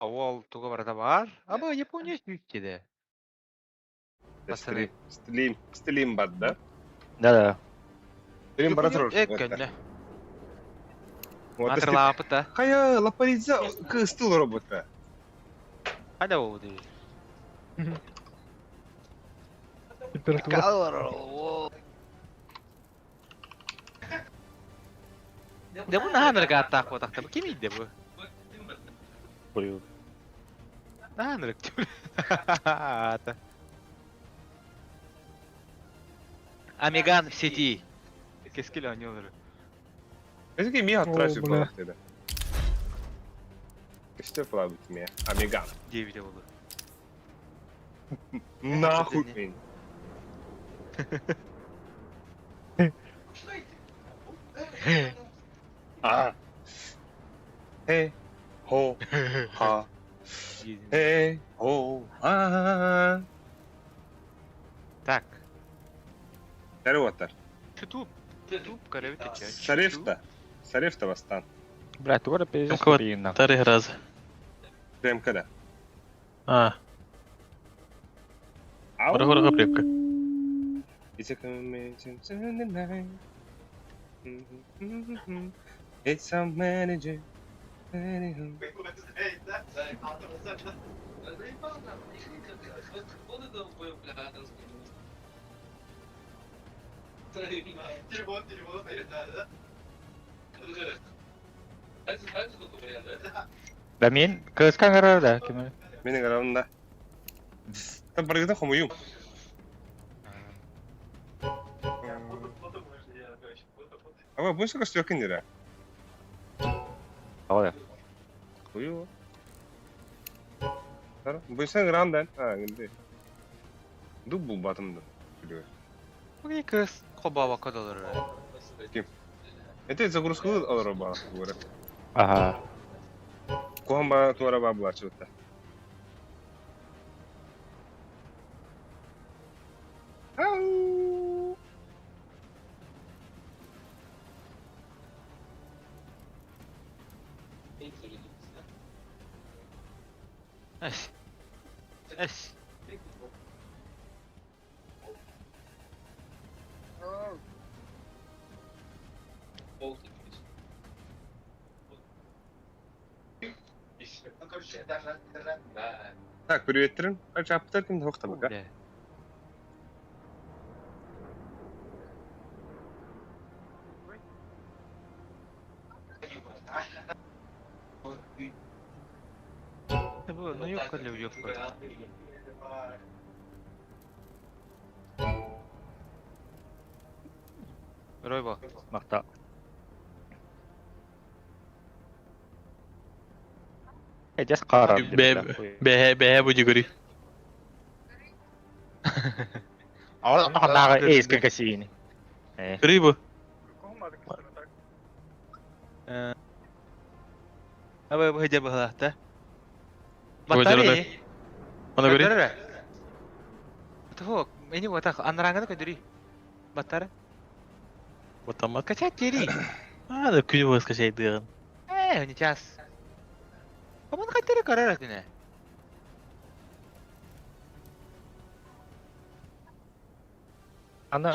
Ол туга барыта баар. Аба Япония сүүстede. Пацаны. Стрим, стрим бар да? Да-да. Стрим бара турар. Э, көннө. Матырлаапыт да. Хайа, Лапаридзе кыстыл робота. Хайда болду дейт. Температура. Дэ бу наһаа ныргааттаах буотахта бу ким иийдэ бу? Буйу. Наһаа нырык Аата. Амиган в сети. Кескил оонньуулар. Эсики ми хаттыра О, сүп бля. болар деді. Кесте флаг бит Амиган. Диэбитэ буолуо. Нахуй мен. А. Хе. Хо. Ха. Хе. Хо. Ха. Так. Сарываттар. Чутуп. Туп карабит чай. Сарифта. Сарифта бастан. Бля, тугу пиздец Кого купиин. Тари раз. Премкада. А, Ау. Бара крепко. It's a coming to the night. It's a manager. Да мин кыска карар да ким. Менин карабымда. Там баргыда хомуюм. Аба, бу сука стёкин дира. Ала. Хую. Тара, бу сен грандан. А, гинде. Дуб бул батымды. Билбе. Бу кыз кобаба кодолор. Это загрузка алар ба, говорят. Ага. Кухан ба туара ба була чыгытта. Ау. Эс. Эс. Так, привет, Короче, аптекин хохта бака. Бу, ну ёпка для уёбка. Ройбо. Махта. Э, жас карар. Бэһэ бэһэ бу дигори. Ала нага эйс касини. Э. Рыбу. Аба бу хеджа бахлахта. Ой, Батарея. Она говорит. Того, эни вот так, анранганы көдүри. Батары. Вот там мат. Качать тери. А, да күнү скачай дыган. Э, не час. Коман кайтары карар этине. Аны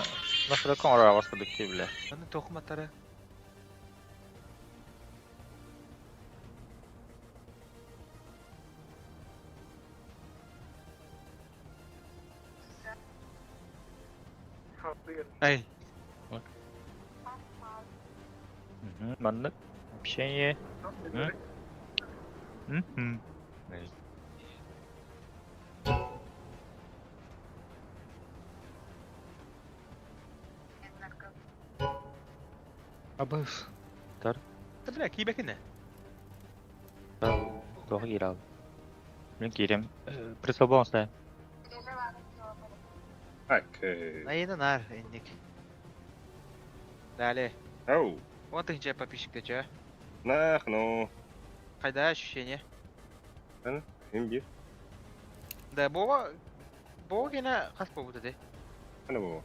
насыр коңра басты бля. Аны тоху батары. Эй, Маннык общение. Мм. Абыс. да бля, кийбекине. Туох киирал. Мин киирем. Присобонса. Так. Найына нар, энник. Далее. Ау. Вот тынча подписчик чё? Нах, ну. Кайда ощущение? Им бир. Да, бова... Бова гена хас побута де. Ана бу.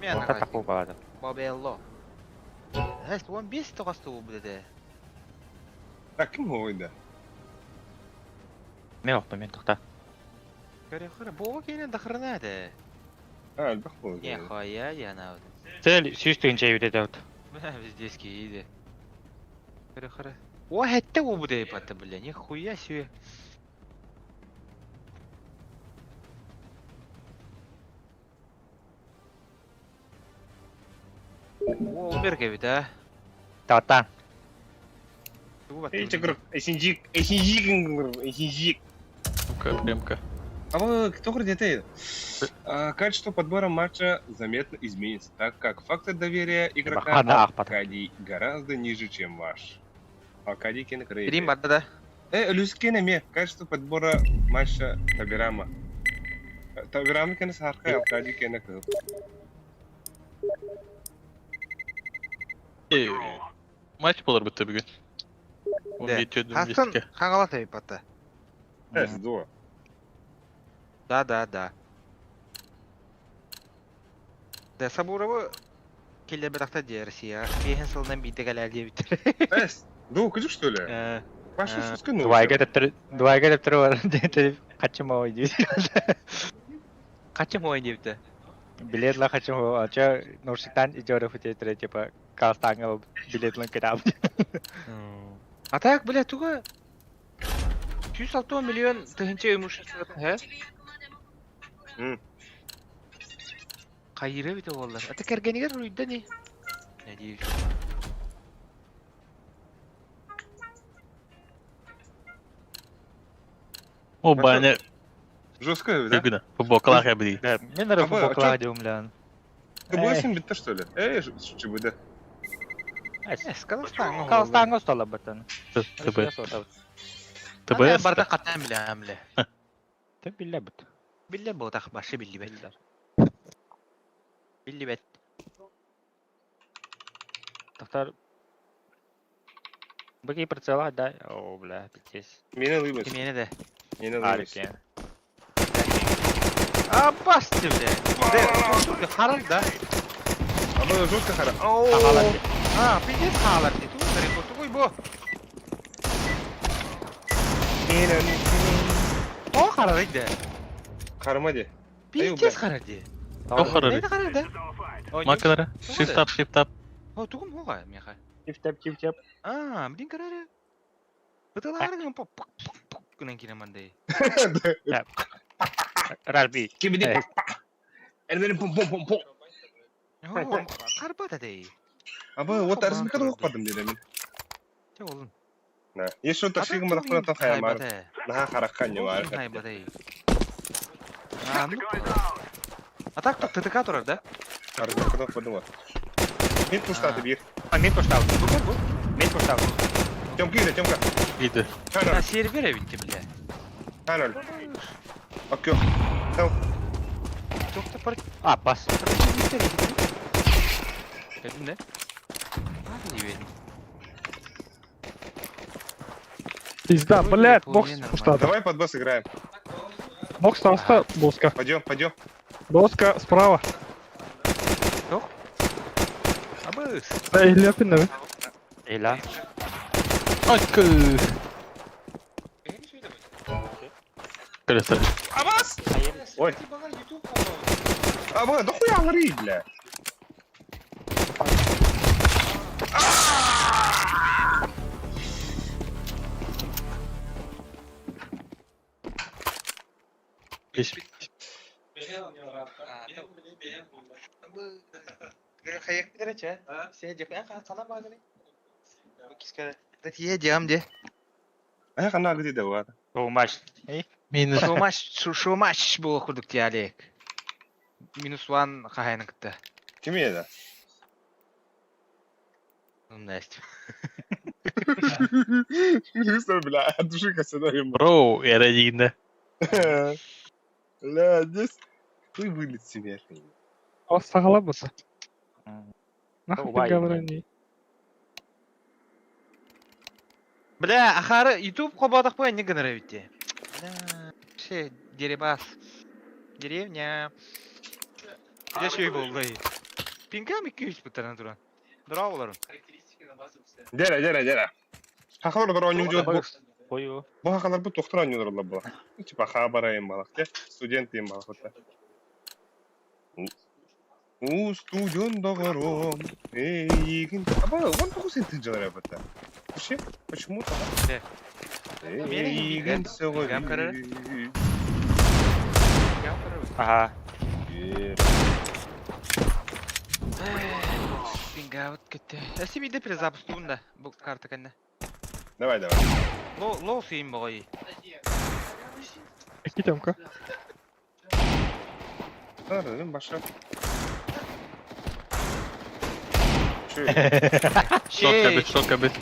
Мен Онта такуу баада. Бабелло. Эс, он бес тоғасты бу де. Так, ким хойда? Мен охтум, мен тохта. Көрө-көрө, боо киэнэ дахырына этэ. А, элбэх буолуо. Не хоя яна. Цель сүүс тыһыынча эбит этэ вот. Везде скииде. Көрө-көрө. О, хэтте бу дейпаты, бля, нихуя себе. О, умер эбит, а. Тата. Эй, чакыр, эсинжик, эсинжик, эсинжик. Сука, премка. А вы кто где-то? Качество подбора матча заметно изменится, так как фактор доверия игрока Бахана ахпат. Аркадий гораздо ниже, чем ваш. Аркадий Кенкрей. Рим барда да. Люскене ме, качество подбора матча Табирама. Табирама кене саркай, Аркадий кене кыл. Матч болар бітті бүгін. 11 Хастан 15-ке. хангалат эбит Здорово. Да, да, да. Да, Сабуровы келлер биракта Россия. Бехен сылынан бийде кэлээр диэбиттэр. Эс, ду, күжүк что ли? Паша шутка ну. Двайга тептер, двайга тептер бар. Качым ой дейт. Качым ой диэбитэ. Билет ла качым ой. Ача Нурсултан идёт в типа Казахстанга билет лан кидап. А так, бля, туга 106 миллион тыһынча имущество, хэ? Кайыра бите боллар. Ата кергенигер руйда не? Надеюсь. О, баня. Жестко, да? Бүгін. Футболкалар әбіді. Да, мен ары футболкалар деймін, бля. Ты будешь битте, что ли? Эй, чебуде. Эс, Казахстан. Казахстанга стола баттан. ТБ. ТБС. Барда катан биле амле. Ты биле бут. Биле ботах башы билли бет. Билли бет. Тоқтар. Быки прицела, да? О, бля, пиздец. Мені лыбыс. Мені де. Мені лыбыс. Арикен. А, басты, бля. Да, харар, да? А бұл жестко харар. А, пиздец халар. Тугуй бу. О, харар иди. Харма де. Пиздец харар де. О, харар. Не харар да? Макалара. Shift up, shift up. О, тугум хога, меха. Shift up, shift up. А, блин, карары. Бытылар пок пок пок күнен киремандай. Рарби. Кибиди. Элмени пум пум пум пум. Карбата дей. А бұл вот арсмикада оқпадым деді мен. Че олын. На. Еще ташигым рахматан хаямар. Наха харакка не бар. А, ну. А так тут ТТК турар, да? Арсмикада оқпадым вот. Мид пуштаты бир. А, мид пуштал. Мид пуштал. Тёмка иди, Тёмка. Иди. А сервер битти, бля. Ханоль. Окей. Тау. Токта пар. А, пас. Кәдім да? А, не верим. Пизда, блядь, бокс пуштады. Давай под босс играем. Бокс таста, доска. Пойдем, пойдем. Доска справа. Абыс. Да, Ильяпин, да? Эла. Акы. Көресі. Абас! Ой. А, бля, да хуя говори, бля. А я где да Шоумаш. Минус. Шоумаш, шоумаш было курдук диалек. Минус ван хахайны кытты. Ким еді? Настя. Бля, от души косяна Бро, я дейін Бля, здесь ты вылет смертный. О, сағала бұсы. Нахуй Убай, ты говори. Бля, ахары YouTube қобадық қой, не гыныры битте. Бля, вообще деребас. Деревня. Жашой болды. Пингам 200 бұттардан туран. Дұра оларын. Дера, дера, дера. Хахалар дора не уйдет. Хою. Бу хахаларбыт туохтан оонньуулар була? Типа хаабарайым балах те, студент им балах вот. У студент доҕорум, эйигин... Аба, он тоҕус интинжелер эбэтэ. Вообще, почему так? Эйигин сөҕөбүн. Ага. Пингабыт кетте. Эси биде перезапустуун да бу карта кэннэ. Давай, давай. Лоу лоу сыйым боҕой. Икки темка. Дым баша. Шотка бит, шотка бит.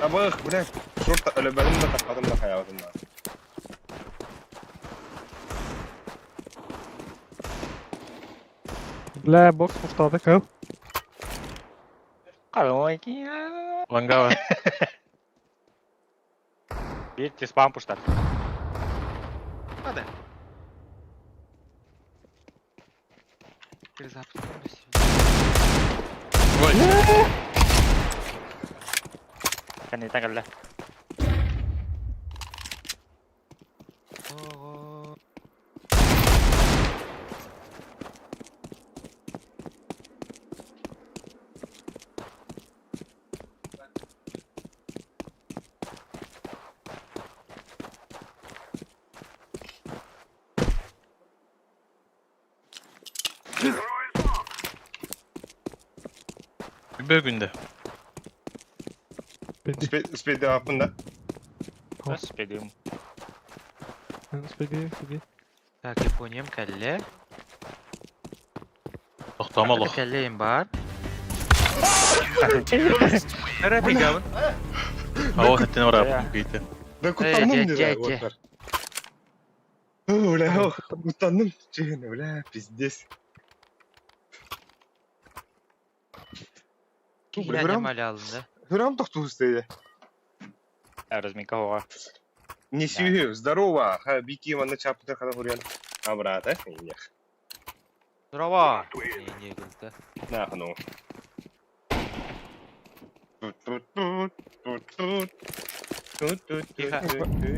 Абых, блядь, шорта өлөбөрүм да таппатым да хаябатым да. Бля, бокс пуштады, кыл. Карой. Лангава. Бир спам пуштар. Hadi. Перезапуск. Ой. Кэнниттэн кэллэ. Ого. Bir günde. Спеди апында. Спедим. Спеди, спеди. Так, Япониям кэллэ. Тохтомо Кэллэйим бар. Эрэ пигабын. Ава хаттен ора бейте. Да куттанным деді оттар. Бля, куттанным. Чигин, бля, пиздец. Киһи малялында. Хөрам тохтуус дейді. Разминка хоға. Не сүйі, здорово. Ха, бики ванна чапыта хана хурян. А, брат, э? Нет. Здорово. Не, не, да. На, ну.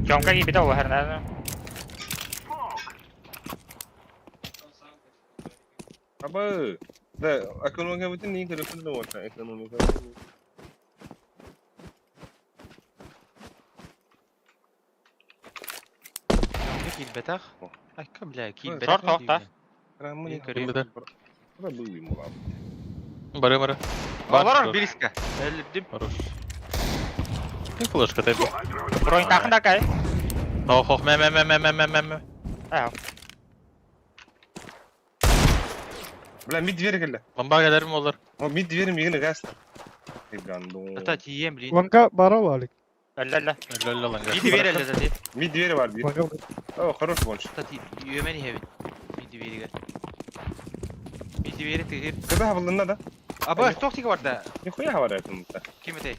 Тёмка кийбитэ улаһарна. Абы, да, экономика бүтүн не көрөпүн да болса, экономика. Тёмка киирбэтэх. Айка, бля, киирбэтэх. Шорт тоқта. Бары бары. Олорор близко. Эллибдим. Хорош. Ты флешка тебе. Бронь тахын да кай. Ох, ох, мэ мэ мэ мэ мэ мэ мэ мэ. Аа. Бля, мид двери келді. Бомба келерим олар. О, мид дверим егіні газ. Ата тием, блин. Ланга бара алик. Әллә әллә. Әллә ланга. Мид двери әллә зати. Мид двери бар бир. Ланга. О, хорош больше. Ата үйөмени хебит. Мид двериге. Мид двери тыгыр. Когда хабылдында да? Аба, тохтиге бар да. Нихуя хабар этим да. Ким этей?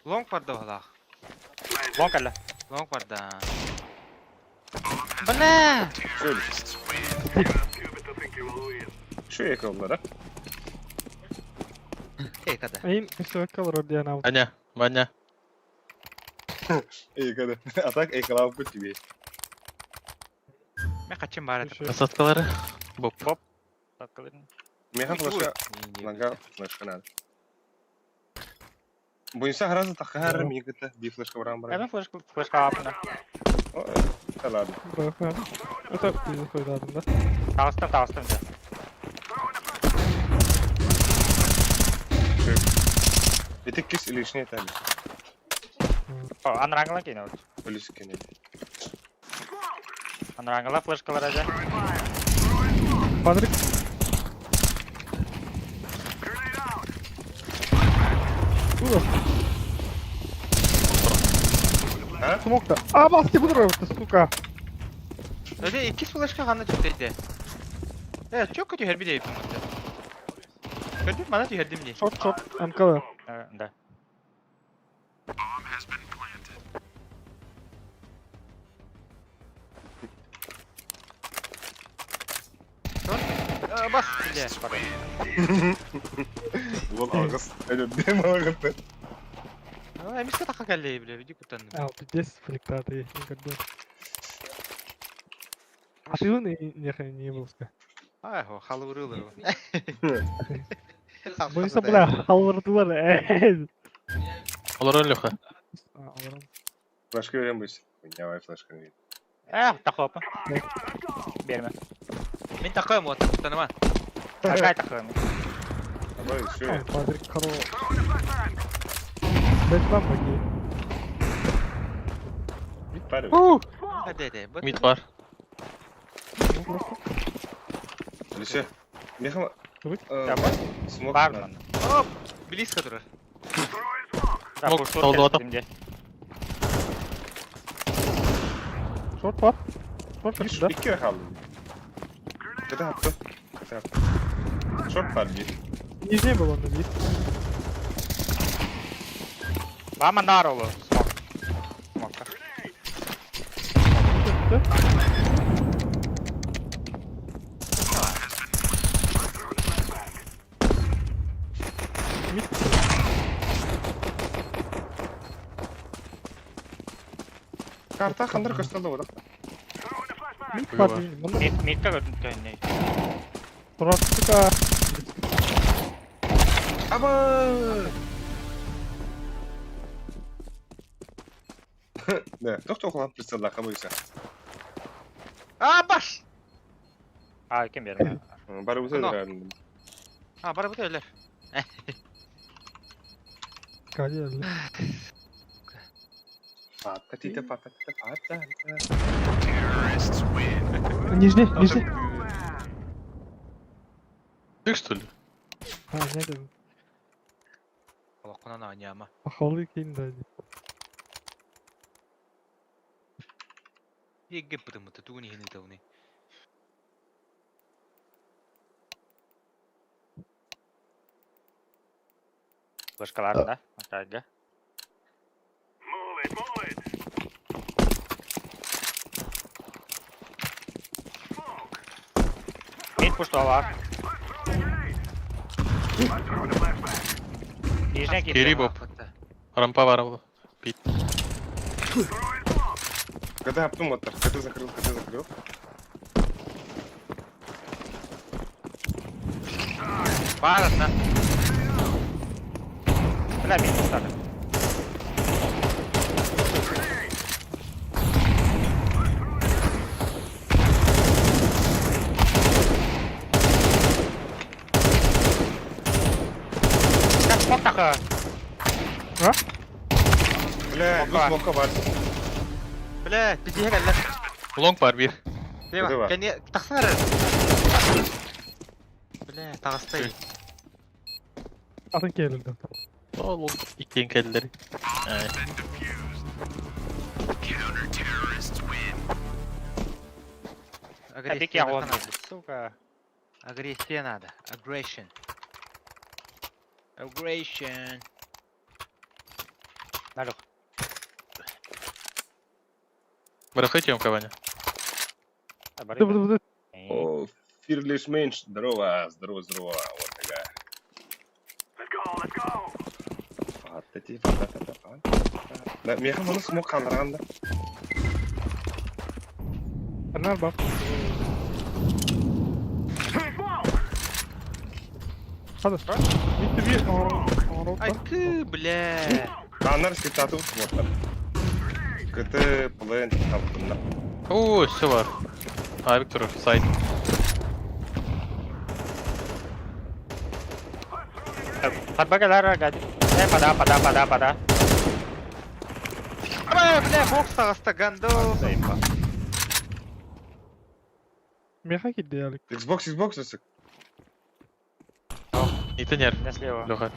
Лонг бар да балах. Лонг әллә. Лонг бар да. Бля! Şöyle. Şu yakaladılar ha. Эй, када. Эйн, все калыр диэн аут. Аня, Ваня. Ey kadar. Atak yakalağı bu gibi. Мен качым бар это. Насадкалары. Боп. Боп. Меха флешка. Ланга флешка надо. Буйса сразу тахар мигыта би флешка барам барам. Мен флешка флешка апна. Да ладно. Это пиздец қойдадым да. Тағыстым, тағыстым. Это кис лишний там. О, анрангла кейін ол. Өлүс кене. Анрангла флешкалар әжә. Патрик. А? Смок-то. А, басты буду сука. Öyle iki флешка ханна чүтейді. Э, чок көтө херби дейп мында. Көрдүм, мана түһэрдим дии. Шорт, шорт, МКВ. Да. Э, Бас, бля. Ulan ağız. Öyle dem ağırdı. Эмискэ таха кэллэ бile, види куттанным. А, пиздец, фликтаты, никогда. А ты он не не был ска. Ай, хо, халвырылыр. Бойся, бля, халвардылар, э. Олорор Леха. А, олорон. Флешка берем быс. Давай флешка. Эх, тахопа. Берме. Мин такой вот, куттаныма. Какая тахопа? Давай еще. Патрик Каро. Бэтмен маги. Бит парю. Хадеде. Мид бар. Лише. Мехама. Вы? Смок. Бармен. Оп, близко турар. Смок толду атам. Шорт бар. Шорт Bir, да? iki kere kaldı. Kötü attı. Kötü attı. Short var bir. Нижний был он, вид. Вама наролу. Смок. Смокка. Да? Мид. Карта хандар көстөлдө ода. Мид Хуево. бар, мында. Мид, мидка көрүнкөн. Практика. Аба! Да, тохто окулан прицелла кабыйса. А, баш! А, ким берме? Бары бу Ано. сөз. А, бара бу элер. Кадя. Фата тита фата тита фата. Нижний, нижний. Ты что ли? А, нет, Олоккунан аняма. Похвалы кинь, да. Егге бытымыты тугуни хини тауни. Башкалар, да? Атайга. Мид пуштовар. Нижний кип. Кири боп. Рампа бар ол. Пит. Когда аптым оттар, когда закрыл, когда закрыл. Бар одна. Бля, мид пуштады. Так, смок таха. Бля, Смока. смока бар. Бля, пизиге кэллэ. Лонг бар бир. Дева, Дева. кәне тахсан эрэр. Бля, тагыстай. Атын келді. О, лонг. Иккен келдер. Опять я вон, сука. Агрессия надо. Aggression. Aggression. Налег. Бросай Тёмка, Ваня. Да, да, да. О, Фирлиш Менш, здорово, здорово, здорово. Вот такая. Фата ти, фата фата фата. Да, меха мұны смок қандырған да. Арнар бар. Hadi. Bitti bir. Ай ты, бля. Анар скриптаты вот. КТ, плен, там, О, все бар. А, Виктор, сайт. Подбагалара, гади. Э, пода, пода, пода, пода. Ай, бля, бокс тагыста гандо. Меха кидdi ялик. Xbox, Xbox десек. Итенер, Не слева. Леха.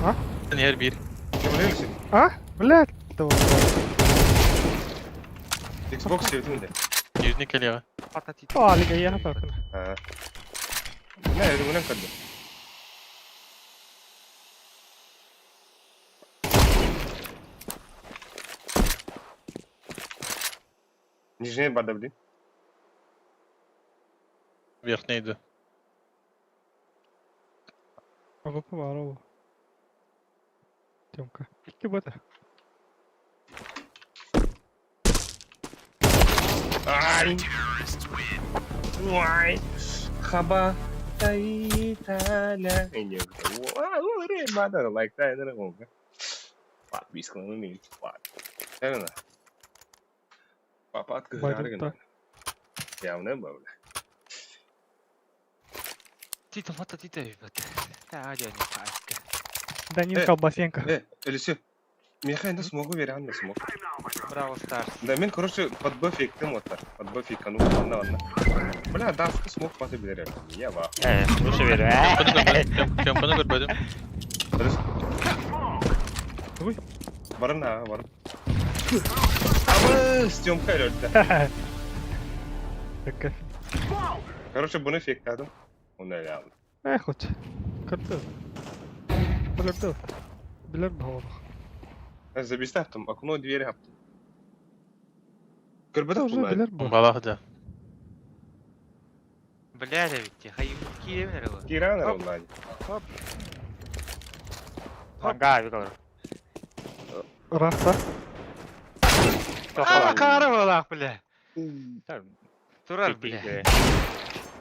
А? Итенер бир. Кем білемісің? А? Блядь. Давай. Xbox себетінде. Нижний коллега. Алика я тархын. А. Не, это көрді. Нижний бар да блин. Верхний иду. АВП бар ол. Тёмка. Икки бата. Ай! Ой! Хаба таиталя. Байдылта. Тита фото тита бит. Та адя не пайка. Данил Колбасенко. Э, Элисе, Миха, я смогу верно смог. Браво Старс. Да, мен, короче, под Б фейктым оттар. Под Б фейкану, ладно, ладно. Бля, даска смог паты билер. Я ва. Э, лучше верю. Чемпаны көрбөдүм. Чемпаны көрбөдүм. Ой. Барын а, барын. Абы, Стёмка өлөрдө. Такая. Короче, буну фейктадым. Оны эле алдым. Эх, хоть. Көрдө. Билер Билер баҕалаах. Забист аптым, окно двери аптым. Көрбөтөх Уже булар. билер бу. Балах да. Бля, да ведь, хай киремнер его. Киран онлайн. Ланга авик Рахта. А, кара балах, бля. Турар, бля.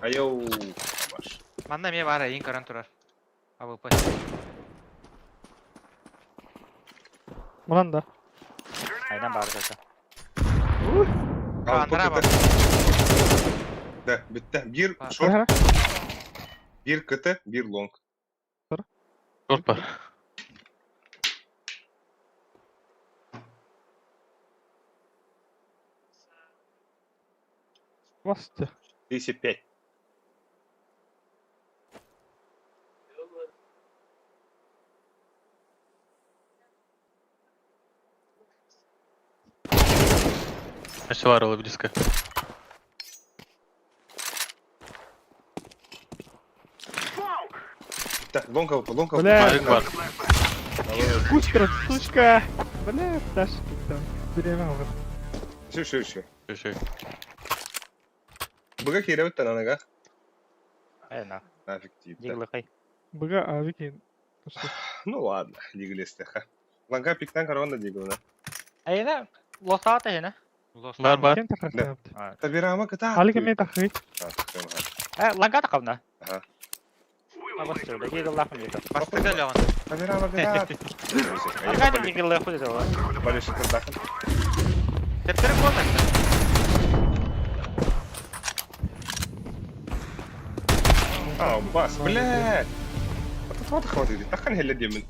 Айоу. Баш. Манна ме бара, ең каран турар. АВП. Мынан да. Айдан бары да. Андра бар. Да, битте. Бир А. шорт, бир КТ, бир лонг. Шорт бар. Басты. 35. Өссө бар ол близко. Так, лонг АВП, лонг АВП. Бля. Авик бар. Кучка, сучка. Бля, Даш, там. Беременна. Все, все, все. Үшөй. Быга киребит анага. Э, на. Нафиг тип. Диглыкай. Быга авики. Ну ладно, диглестеха. Ланга пиктан корона диглна. Айна, лосата хена. Бар бар. Кем тахрахта? Табирама ката. Алика мен тахры. Э, ланга тақавна. Ага. Абасы, диглахым ета. Бастыга ляган. Табирама ката. Ланга диглаху десе. Балеши кырдакын. Тептерин болду. А, бас, блядь. А тут хватит, тахан хеле демен.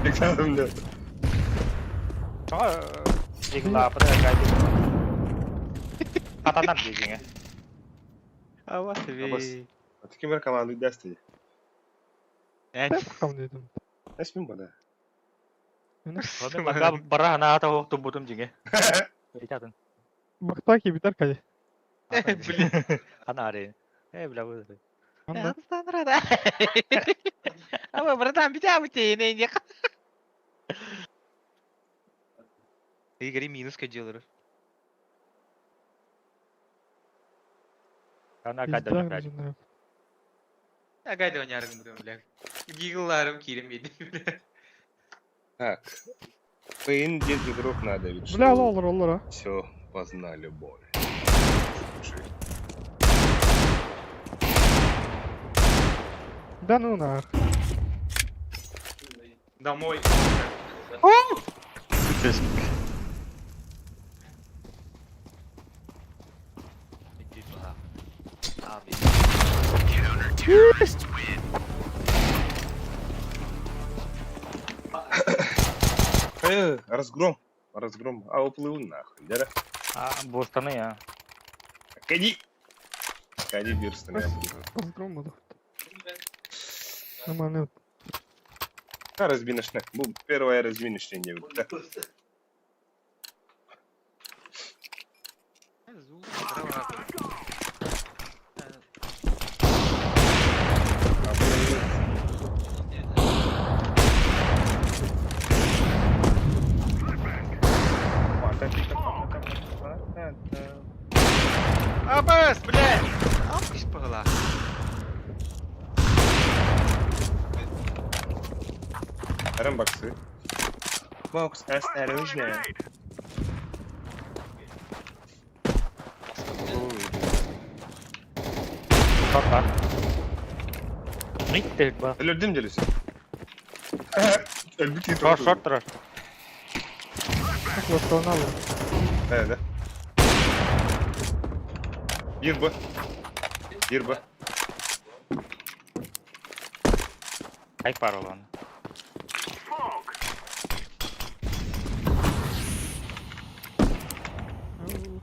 Экзамен. Диглапы да гайди. Атанам дигиңе. Абас. Абас. А ты кемер команду дасты. Тахам дедим. Эсмин бада. Ланга бара ана ата хокту бутум жиңе. Итатын. Бактаки битер кай. Блин. Ана аре. Э, бля, бу. Анда. Аба, братан, битя бите, не не. Игорь минус делаю. Ана кайда Пизда, кайда. блин. Агайда ойнарым бля. Гигларым кирим бейди, бля. Так. Пейн дед игрок надо ведь. Бля, олар, олар, а. Все, познали боль. Слушай, Да ну нах. Домой. Бес. Разгром. Разгром. А уплыву нахуй, да? А, бустаны я. Кади. Кади бирстен. Разгром буду. Нормально. А, разминочная. Бу, первое разминочное не да. А, блин. Абас, бля! Алкаш погла. Рэмбаксы. Смокс, осторожно. Шорт бар. Мид ба. Өлөрдүм делюсü. Өлбүт киһи Шорт, шорт турар. Флешкаларын алды. Да, да. Бир Б. Бир Б. Айк бар ол аны.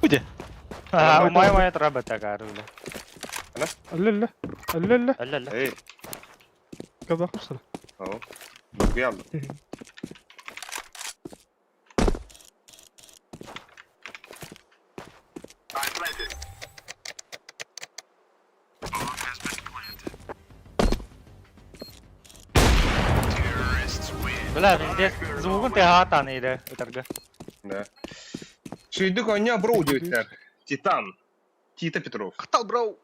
Где? А, умай умай турар бата кары бля. Әллә, әллә, әллә. Әллә, әллә. Эй, Казахстан. о. Б алды. Бля, везде звугун ты хатан иде ытарга. Да. Шүйдік оня броу дейтер. Титан. Тита Петров. Кытал броу.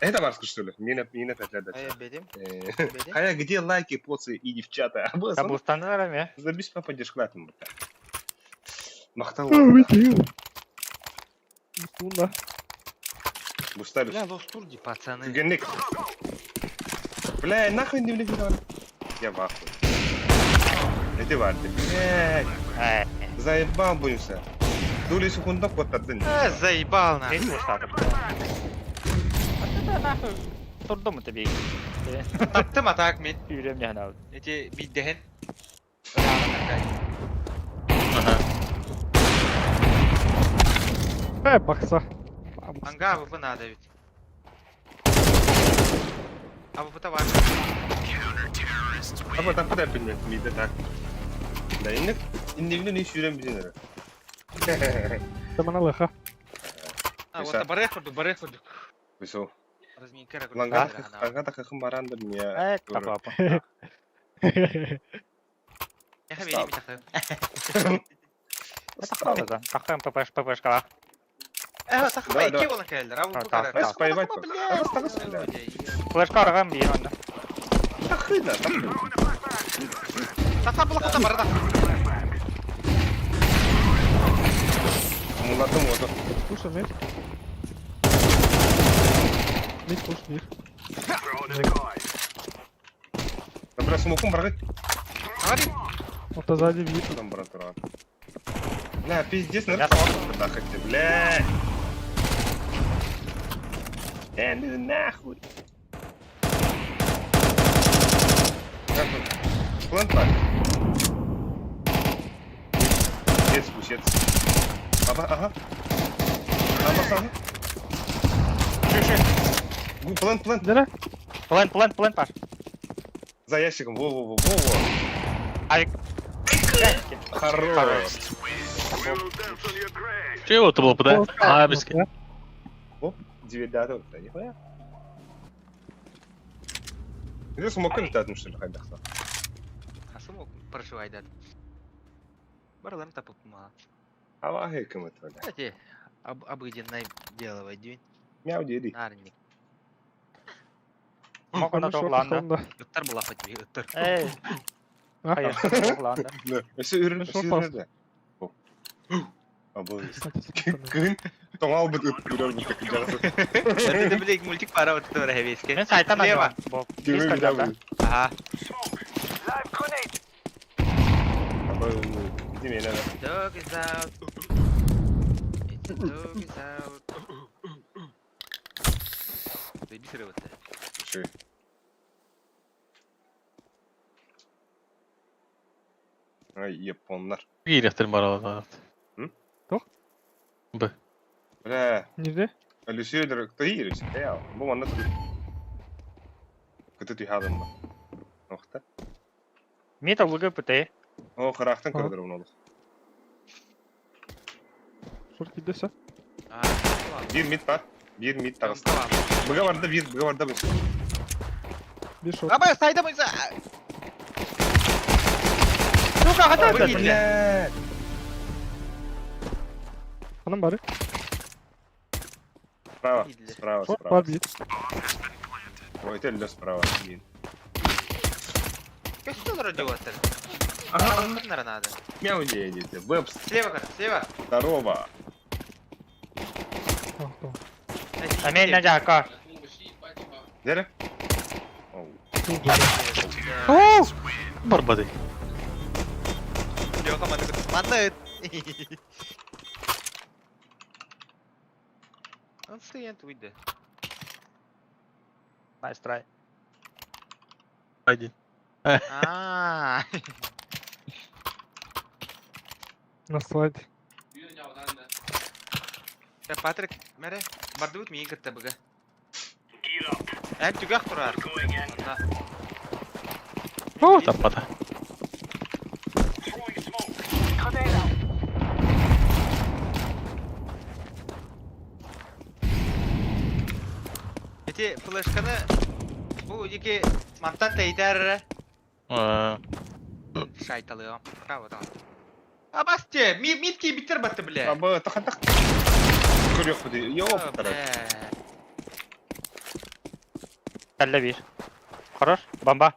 Это барский, что ли? Мина, мина пять лет. Ай, бедим. Бедим. Хая, где лайки, поцы и девчата? Та бустандар эме. Забись папа дешклатым. Мақтал. Бunda. Бусталюс. Бля, лостурди, пацаны. Түгенник. Бля, нахуй не влезет. Я в ахуе. Это варди. Блядь. Эй, Заебал буюся. Дули секунда коттардын. Э, заебал нахуй. ты слушай. Нахуй. Турдум тебе. Таптым атак мен. Үйрем яна. Эти биддehen. Ага. Э, бакса. Анга АВП надо ведь. АВП товар. Аба тапы да билмет миде так. Да инник иннивни не сүйрен бизин эре. Таман алыха. А, вот барых курдук, барых курдук. Бисо. Разминка курдук. Ланга ланга тахым баранда мне. Э, тапа. Я хабери битахы. Тахта. Тахта ППш ППшка. Э, тахы Да, ики да. болан келдер. А Так, вот так, так. Поебать просто. Флешка арган бир анда. Тахына, тахына. Таха була хата барда. Мулатым оту. Слушай, мид. Мид пуш, мид. Бля, смокум баргы. Говори. Вот сзади вид. Там брат туран. Бля, пиздец, Я наверное, тахыты, бля. Э, ну нахуй. Как тут? План так. Сец, бусец. Ага, ага. Ага, ага. Ши, ши. Гу, план, план. Дere. Плен, плен, плен паш. За ящиком, во-во-во-во-во. Ай. Хорош. Че его это было, да? А, близко. Оп, девять да, нихуя. Где смокер дадым, что ли, хайдахса? Асым прошивай дат. Барлам тапып мала. А кем это, бля. Кстати, обыденное дело войди. Мяу деди. Нарник. Мог на тогланда. Ыттар була хоть би, ыттар. Эй. А? Хайыр, тогланда. Өсө үрін, Шо өсө пас? үрін. Абы. Кын тоңал бит ыт үрөр бит жагысы. Это, блядь, мультик пора вот этого ревеске. Мен сайтан Слева. Боб. Кими да. Ага. Абы, деме надо. Dog is out. It's a dog is out. Заебись рыба-то. Ши. Ай, японнар. Киирехтер баралар. М? Тох? Б. Бля, Нигде? Люсьедер, кто и Люсьедер? Я, бу манна тут. Кыты түйхадым ба. Охта. Мид лугы пыты. О, харахтан Ага. көрдір оны. Шорт кидесе. А, ладно. Бир мид бар. Бир мид тағысы. Ладно. Бұға барда бир, бұға барда бір. Bir шорт. Абай, сайда бойса. Сука, хата Ой, бля. Бля. Hanım bari. Справа, Идлер. справа, Шорт справа. бар bir. Ой, это лё справа. Блин. Что радиатор? Ага, Ага, надо. Мяу едете. Вебс, Слева, кор, слева. здорово. Амин на жака. Дere? Оу. Барбады. Леха, манна. Он стоит, выйди. Nice try. Один. А. На слайде. Патрик, мере, бардыбыт миин кытта быга. Эн түгэх турар. Онна. Таппата. Эти флешканы бу iki мантан тейтер шайталыам. Браво там. Абасте, ми митки битер батты бля. Аба, тахан так. Көрөк бу. Ёп, тарат. Кэллэ биир. Хорош. Бомба.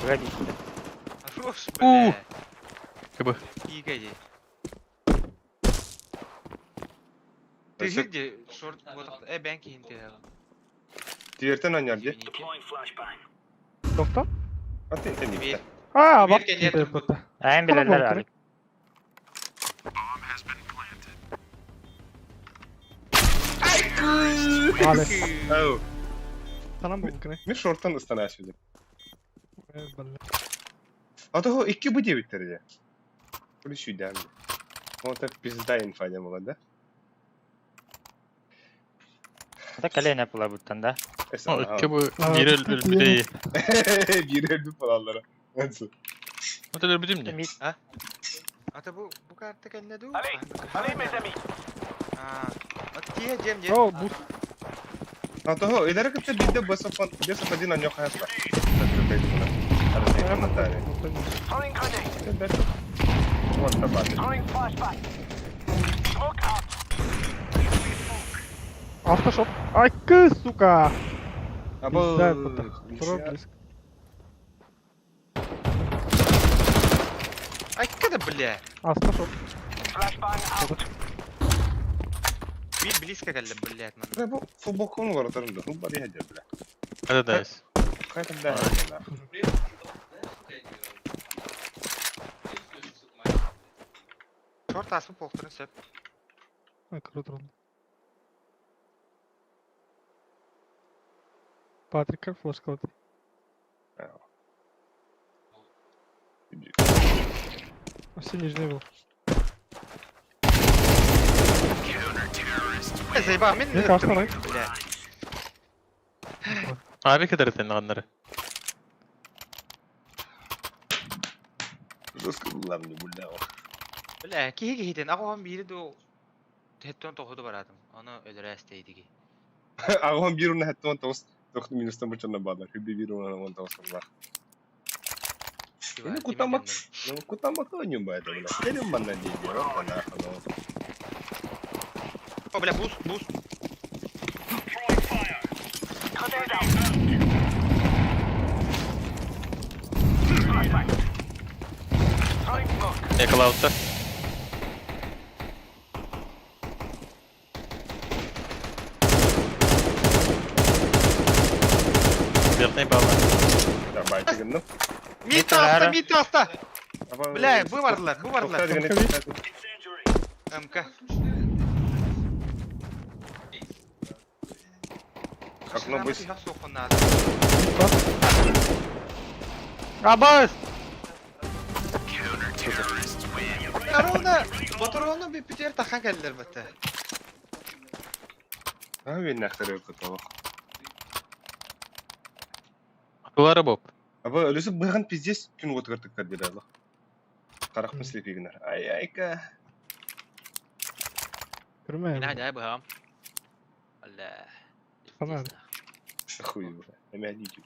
Погоди. Хорош, бля. КБ. Кигэди. Ты где? Шорт вот бен кихинте. Тивертен ойнар де. Тоқта? А ты не Bir. А, Bir бак кенет. бата. Эн билэллэр Алик. Але. Ау, Санам бұл кіне. мен шорттан ыстана сюда. Бля. А того 2 б 9 терде. Или сюда. Вот это пизда инфа не была, да? Это колено була буттан да. Ну, КБ. Биир өлбүтэ. Бир өлбүт балалары. Nasıl? Вот өлбүтүм не? Мид. Ата бу бу карта кэннэ ду. Allez, mes amis. А, тие жем жем. О, бус. А того, идары кытта бидде бесов один на нёх хаста. Вот табаты. Автошоп. Ай, кы, сука. Аба, Пизда, бата. Второй близко. Ай, када бля. Автошоп. Bir близко кэллэ, блядь, ман. Бу футболканы варатарында. Ну, бар я бля. Это да. Кайтам да. Шорт аспы полтырын сөп. Ай, круто. раунд. Патрика флешка. Все нижний был. Заебал, мен Мне кажется, рай. бля. Abi kadar аннары. Жестко была мне бля. Бля, киһи киһитен аҕам биири ду тэттон тоһуду баратым. Аны өлөрө эстейдиги. Агон бир уна хаттон тос тохту минустан бычана бадар. Хүби бир уна вон тос бла. Ну кутама, ну кутама коню ба это бля. Терем манна диди, рота нахуй. О, бля, бус, бус. Yakalautта. Верхний балла. Давай, тигин, Мид таста, мид таста. Бля, бу бардылар, бу бардылар. МК. Окно быс. Абас! Корона, батырона bir пітер тахан кәлілер бітті. А мен нахтар өкөт Атылары боп. Аба өлүсү быган пиздец күн отгыртыктар деди алла. Карак слепигинер. Ай айка. Көрмә. Мен айдай бұғам. Алла. Хана. Хуй бля. Эме адичи.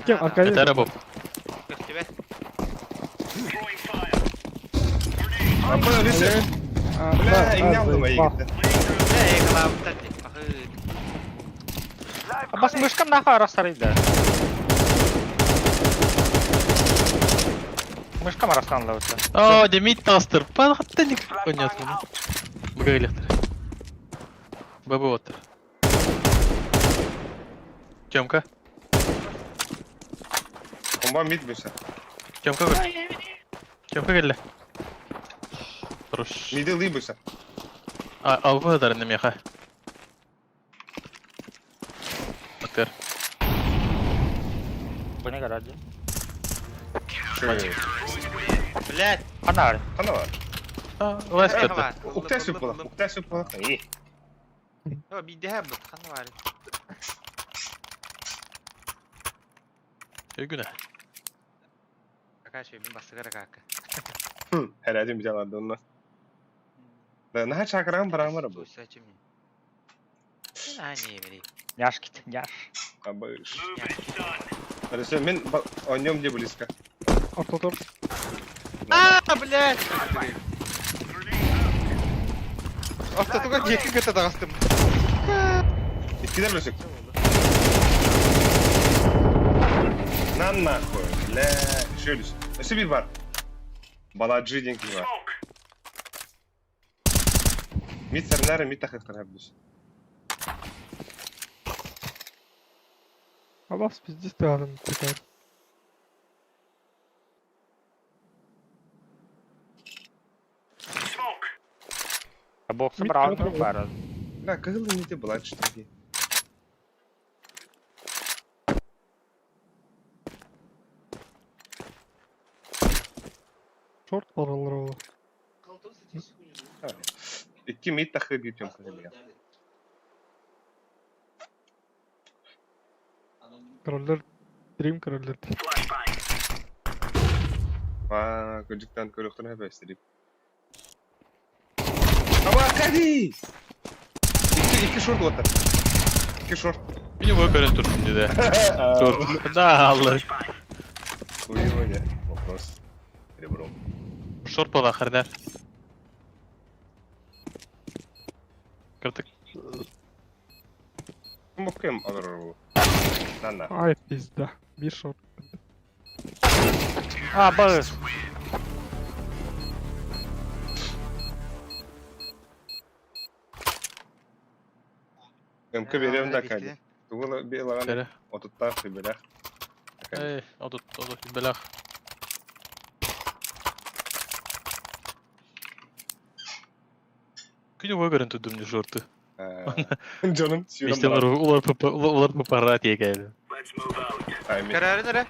Кем Аркадий? Этары боп. Көстебе. Аба өлүсү. А, Бля, да, иңне а, алдым заебал. айгитте. Бля, экалауттар деп. Бахыт. Абас мышкам нахуй арасарыйда. Мышка марастанлабыта. О, Демид тастыр. Панхатта ник понятно. Быга электр. Бабы оттар. Тёмка. Комба мид быша. Тёмка көр. Тёмка келле. Хорош. Миди лый быша. А, алба дар немеха. Атыр. Буне гаражы. Шөй. Блядь. Ханар. Хана бар. А, лайс кетті. Укта сөп болақ, укта сөп болақ. Е. О, биде бут, хана бар. Өйгүнэ. Кака шөй, мин бастыгара кака. Herhalde bir aldı ondan. Да, на чакрам барамар бу. Суйсачы мин. Мен ани бери. Няш кит, няш. Абыш. Хорошо, мен о нем где близко. Ортотор. А, блядь. Автотуга екі көті тағыстым. Иккилер бөсөк. На нахуй. Бля, шөлүс. Өсө бир бар. Баладжи деген ким бар. Мид сарнары, мид тахықтар хабдус. Алас пиздец ты адам такая. Боксы Мид браун контрол. бар. Бля, кызыл не баладжи такие. Шорт баралар ол. Икки мид тахы битем кызыл. Короллер. Дрим короллер. А, көжүктан көрөктөр хабестерип. Аба, Аркадий! Икки, икки шорт отыр. Икки шорт. Мені бой көрін тұрсын деді. Тур. Да, алла. Хуёня. Вопрос. Ребром. Шорт бола хырдар. Кыртык. Кым алыр На на. Ай пизда. Бир шорт. А, быз. МК берем да кади. Тугула белаган Сәрі. отутта хибелах. Эй, одут, одут, белах. Күні бой көрін тұрдым не шорты. Жаным сүйрем Мештен бар. олар олар папарат егелі. Көрәрі нөрі.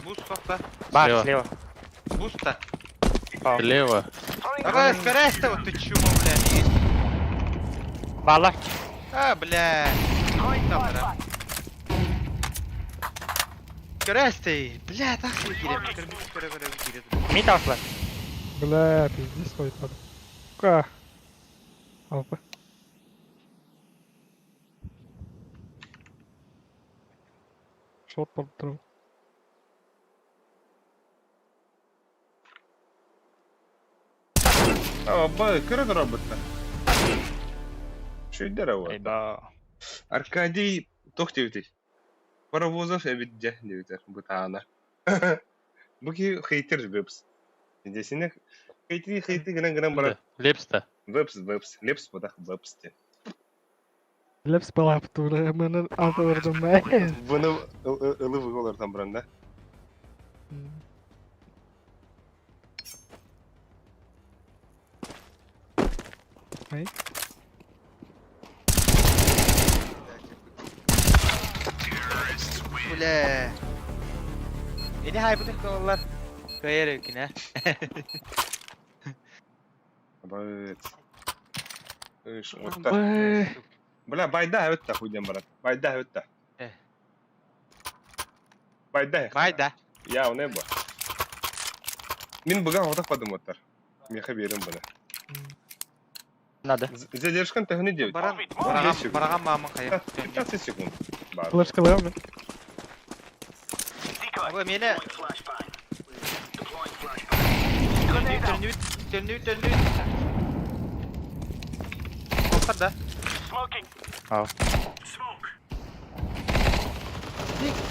Буст тоқта. Бар, Слева. слева. Буста. Слева. Давай, скорее вот ты чмо, блядь. Бала. А, блядь. Там, да. Көрәсті, блядь, ахли кирем. Көрә көрә кирем. Мид аслы. Бля, пиздец стоит надо. Ка. Алпа. Шорт барып тұр. Аба, көрө роботта. Шүйдер ава. Айба. Аркадий тох дебитей. Паровозов эбидже дебитер бутаана. Буки хейтер вебс. Десине хейтри хейтри гынан гынан барат. Лепста. Вебс вебс. Лепс бодах вебс те. Лепс балап тура. Менен атырдым. Бұны ылы выголар там бранда. Ай. Бля. Эни хай бутын коллар. Көйер өкіне. Абайт. Иш, отта. Бай. Бля, байда өтті хуйден барат. Байда өтті. Э. Байда. Байда. Я, не бо. Мин бұған отақ падым оттар. Меха берем бұны. Надо. Задержкан тәхіне девять. Баран, бараган, бараган мамын кайып. 15 секунд. Бар. Флешка лайым мен. Бу мені Төннү, төннү, төннү. Тоқтар да. Ау.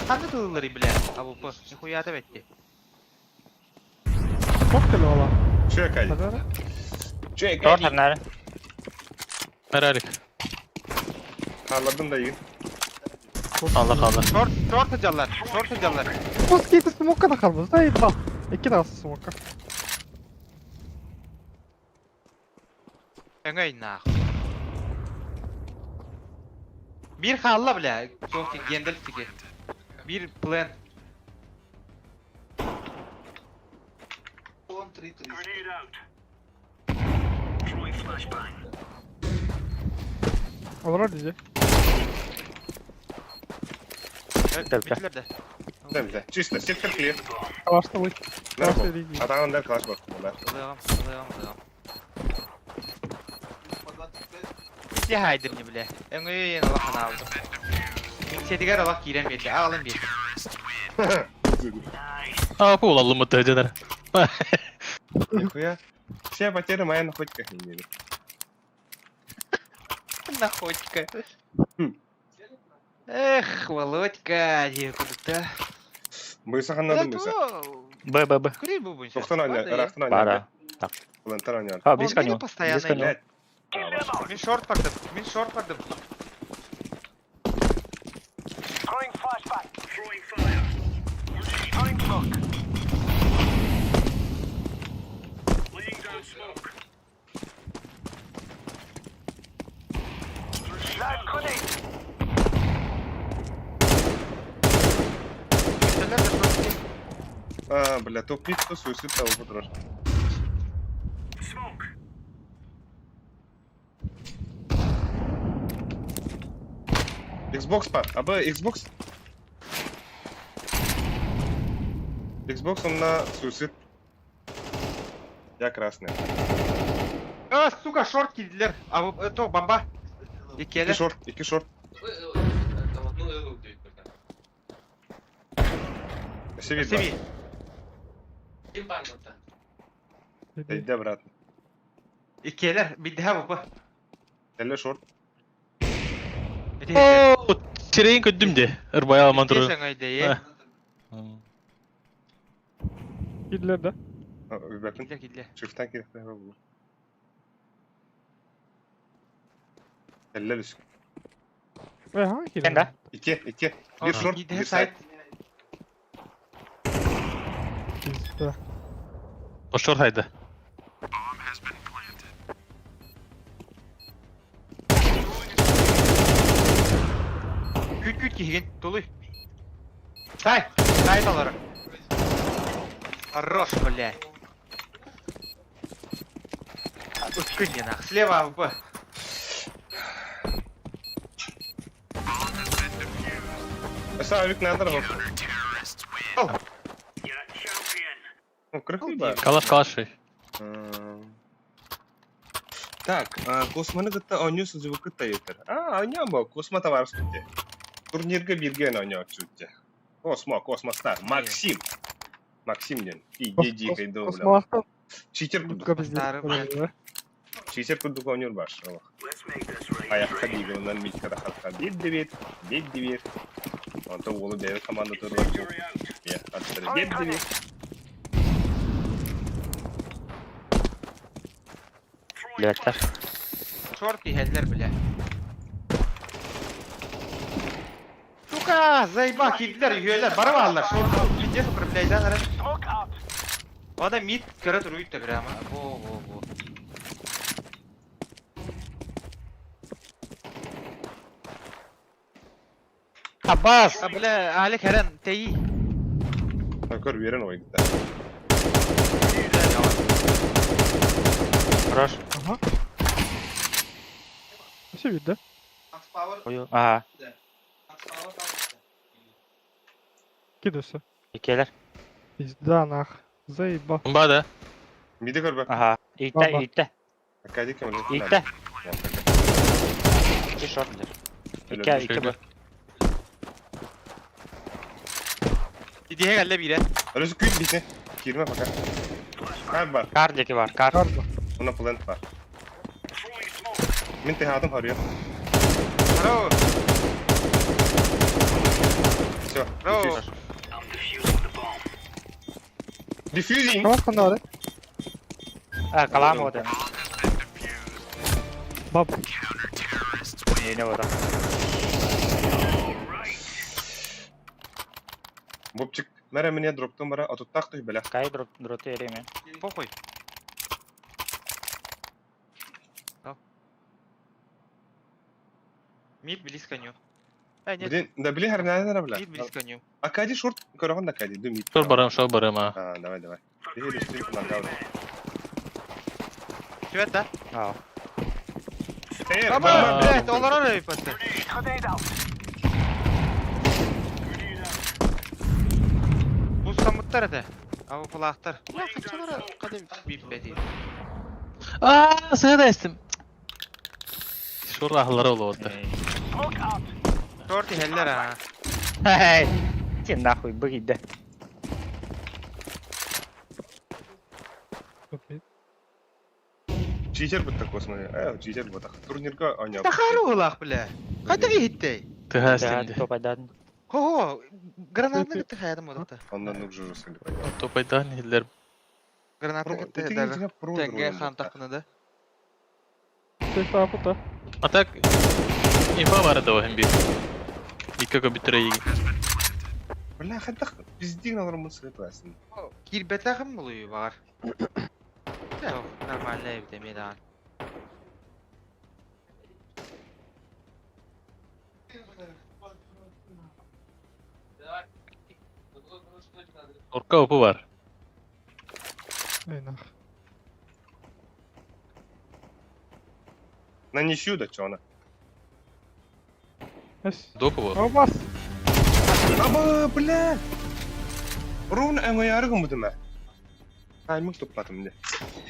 Қанды тылылары біле, абупы. Нихуя да бетті. Шорт кэлэ ола. Чүө Кай. Хадара. Чүө Тор Кай. тарнары. Эралик. Хааллардым да игин. Алла қалды. Шорт, шорт сылдьаллар, шорт сылдьаллар. Пускай смока да харбыз, заебал. Икки даҕасы смока. Өҥөй нахуй. Биир хаалла, бля. Суох Гендальф тики. Биир плен. Олорор дии. Бля. Бүттүлэр да. Да, бля. Чисто, сектор clear. Калаштылый. Нормально. Атаҕын калаш бар. Да. Ылыаҕым, ылыаҕым, ылыаҕым. Ити хайдым не бля. Өҥөйөн алахан аалдым. Иҥсэтигэр алах киирэн биэрдэ. Аҕалан биэрдим. А, пол аллымыт дедер. Нихуя. Все потери моя находка не имели. Находка. Хм. Эх, Володька, куда-то. Мыса надо мыса. Б, Б, Б. Курей бубунься. Тохтон аня, рахтан аня. Бара. Плантар аня. А, Он близко мини него. постоянно Близко него. Блядь. А, ваш. Мин шорт бардым, мин шорт бардым. Кэллэр да шорт. А, бля, то пит, то суицид того потрош. Xbox па, а б Xbox. Xbox он на суицид. Я красный. А, сука, шорт киирдилэр. А, это бомба. Икки Иккиэлэр. шорт, икки шорт. Севи, Севи. Иди обратно. Иккиэлэр, биддэһэ бу. Эле шорт. О, сирейин көддүм де. Ырбай алман туру. Сеңөйдө, Киирдилэр да. Ребятын, Киирдилэр, киирдилэр. шифтан керек. Эле үс. Э, ха, Сен да? Икки, икки. Бир шорт, Биддэһэ бир сайт. Пизда. Ошор хайда. Күт күт киһигин, тулуй. Сай, сай талары. Хорош, бля. Үткүн не нах. Слева АВП. Савик надо работать. Ну, крыхлыба. Калаш калаш. Так, косманы кытта оню сызыбы кытта етер. А, оня бо, космо товар сүтте. Турнирге бирген оня сүтте. Космо, космо стар. Максим. Максим ден. Иди, иди, кайду, бля. Космолахтан Читер кудук. кудка пиздец. Старый, блядь. Читер кудук онюр баш. Аяққа дейгілінен митка рахатқа бир дебет, бир дебет. Онта олы бәрі команда турла. Я, аттары бир дебет. Билеттер. Шорт иһэллэр, бля. Сука, заеба, киирдилэр, үһүөлэр, бары бааллар. Шорт, пиздец, управляйдан ара. Ода мид көрө туруйт да прямо. Во, во, во. Аббас! А, бля, Алик Херен, теи. Көр берен ой. Хорош. Ага. Все видно, да? Ой, ага. Кидался. Иккиэлэр. Пизда нах. Заебал. Ба да. Миди көр бак. Ага. Иитте, Баба. иитте. Акадик кем? Иитте. Икки шорт. Икки, икки Б. Идиһэ кэллэ биирэ. Ölüsü küt bitti. Girme пока. Kar var. Кар диэки бар, кар. Карда. Ona plant var. Min tehadım harıyor. Браво. Все. Браво. Diffusing. Калаш ханна бары? А, калам вот он. Баб. Не, не вот он. Бобчик, мэрэ мне дроптун бара, отуттаах түһ бэлэх. Кай дроп дроты реме. Похуй. Дал. Мид близко ню. Нет, Блин, да блин, харнаа бля. мид близко ню. Акади шорт, көрөҕүн да Акади, ду мид. Шор барам, шор барам а. А, давай, давай. Биһи үстүн нокаут. Привет, да? А. Э, Аба, бар, блядь, олорор эбиппэтэ. Бустаммыттар этэ. Абыпылаахтар. Хаччалара кадым биппэти. Аа, сыда эстим. Шор ахлары олуотта. Торт иһэллэр аа. Хей. Те нахуй быгида. Читер бутта космоны. Читер бутта. Турнирга аня. Тахару бля. Хайда иһиттей? Тыха эстим. Топайдан. Хо-хо, гранатны кытта хаядым одатта. Оннан нук жужусын деп. Топайдан хиллер. Гранатны кытта дагы. Тенге хан тахпына да. Ты апыта. А так инфа бар да оһын бир. Икки көбүтүрэ иги. Бля, хаттах пиздин алар сырыт васын. Кирбетахым булую бар. Нормально эбит эми даан. Орка опу бар. Эй, нах. На ничью да чё она. Эс. Допу бар. Алмас. Аба, бля. Рун эңоярыгым будума. Тайминг туппатым де.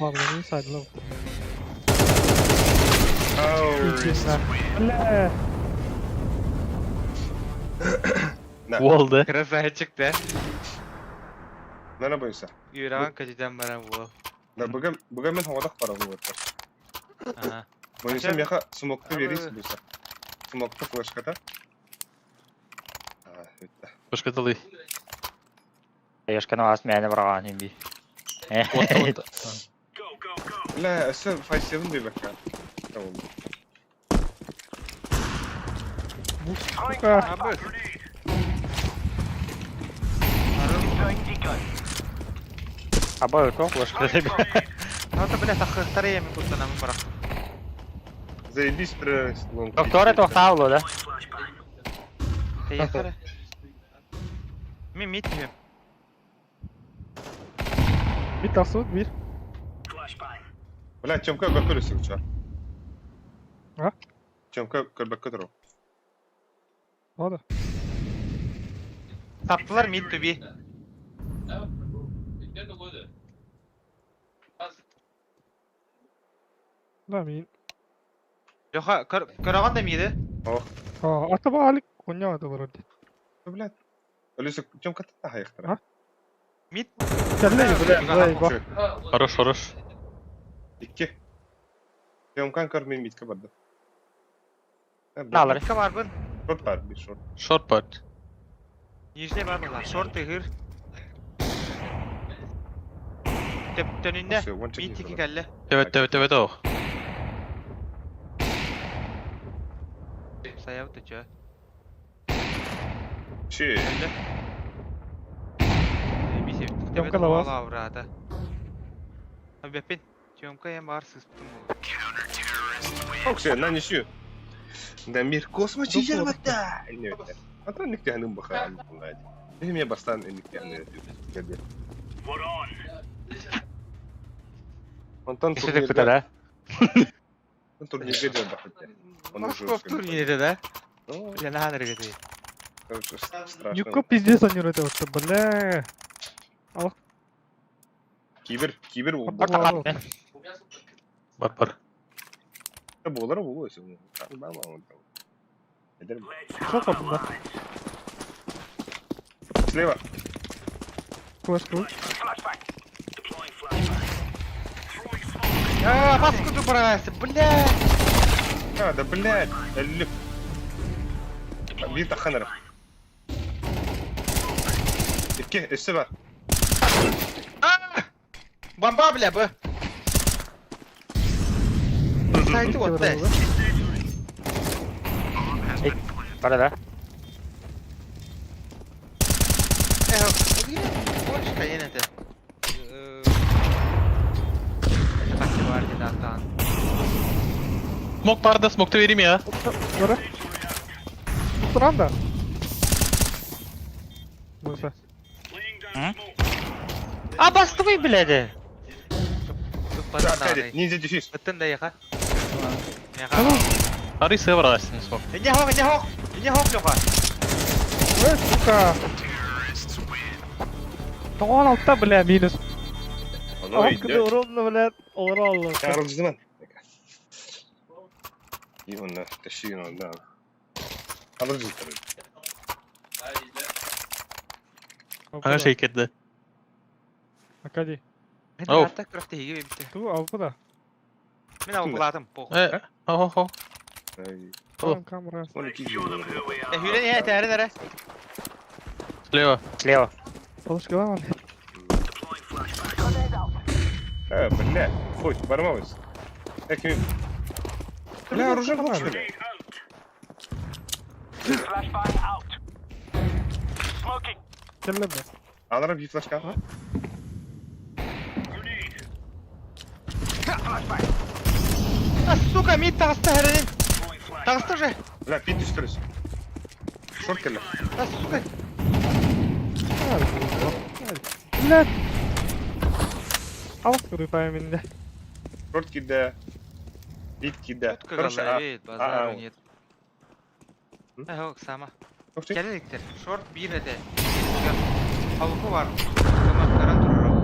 Ладно, не сайдлау. Ау. Бля. Уолды. Красавчик да. Нана бойса. Юран кадиден баран бу. Да бүгін бүгін мен хоғадақ барамын вот. Ага. Бойса меха смокты Абы. берис бойса. Смокты флешката. А, өтті. Башка тылы. Яшканы ас мәне барган инби. Отта отта. Бля, өсі 5-7 дей бәкка. Tamam. Сука. Абы. Аба то флешка. Ата бля тахтары эми куттанамын барак. Заебись при лонг. Доктор это хавло, да? Тейхары. Мен мид дем. Bir tasut bir. Бля, Тёмка көкөлөсүң ча. А? Тёмка көрбөккө туру. Ладно. Таптылар мид түби. Да, мин. Жоха, көрөгөн да миди. Ох. А, атаба алик коня это вроде. Бля. Өлөсү Тёмка та хайыктыра. А? Мид. Кәлле, бля, заебал. Хорош, хорош. Икки. Тёмкан көр мен митке барды. Налар. Мидке барбын. Шорт бар, bir шорт. Шорт бар. Нижний бар була. Шорт ыгыр. Төп төнүнне. Всё, one Мид check тики кәлле. Evet evet evet о. Саяв төчө. Чи. Кәлле. Бисе. Тёмка да бар. Лаврата. Бепин. Тёмка эм бар сыспытым болу. Оксе, на ничью. Да мир космо чижер бата. Не өттө. Ата никте ханым баха. Мен бастан никте ханы. Онтон Кеше дип да? Турнирге деп бахытты. Он уже Москва в турнире, да? Ну, Бля, на регети. короче, страшно. Нюка пиздец они это вот, бля. Кибер, кибер бул. Ладно. Бар бар. Болар бул өсө. Эдер. Что там, да? Слева. Флешку. А, маску ты брался, бля. А, да блядь. Лүп. Бир таханар. Икки, өссө бар. Бомба, бля, б. Сайты уотта. Бара да. Больше это. Это бар дедатан. Смок бар да, смокты верим я. Бара. Туран да. Муса. А бастыбый блядь. Аркадий, ниндзя дефис. Ыттын да яха. Ары север астын смок. Ине хок, ине хок. Ине хок Леха. Эй, сука. Тоҕон алта, бля, минус. Оно Алкыды идет. урон, бля, олор Карл Зиман. И он на тащи, он да. Алыржы Ага шейкетді. Акади. Оу. Атак күрәхтә һиге битте. Ту алпы да. Мин алгыладым, пох. Э, хо хо. Там камера. Он ики Э, хүрен я тәрен әре. Слева. Слева. Полышкалар. Э, бля, хоть, бармабыз. Эки. Бля, оружие было, что ли? Келле бе. Алара bir флешка. А, сука, мид тағысты хәренен. Тағысты уже. Бля, пит үстіріс. Шорт келі. А, сука. Блядь. Алыс куды тайминде. Шорт киде. Пит киде. Четко Короче, а... голове, базару а, нет. М? Э, ок, сама. Ух ты. Келеликтер. Шорт бир эте. Халқы бар. Тамақтаран тұрыр ол.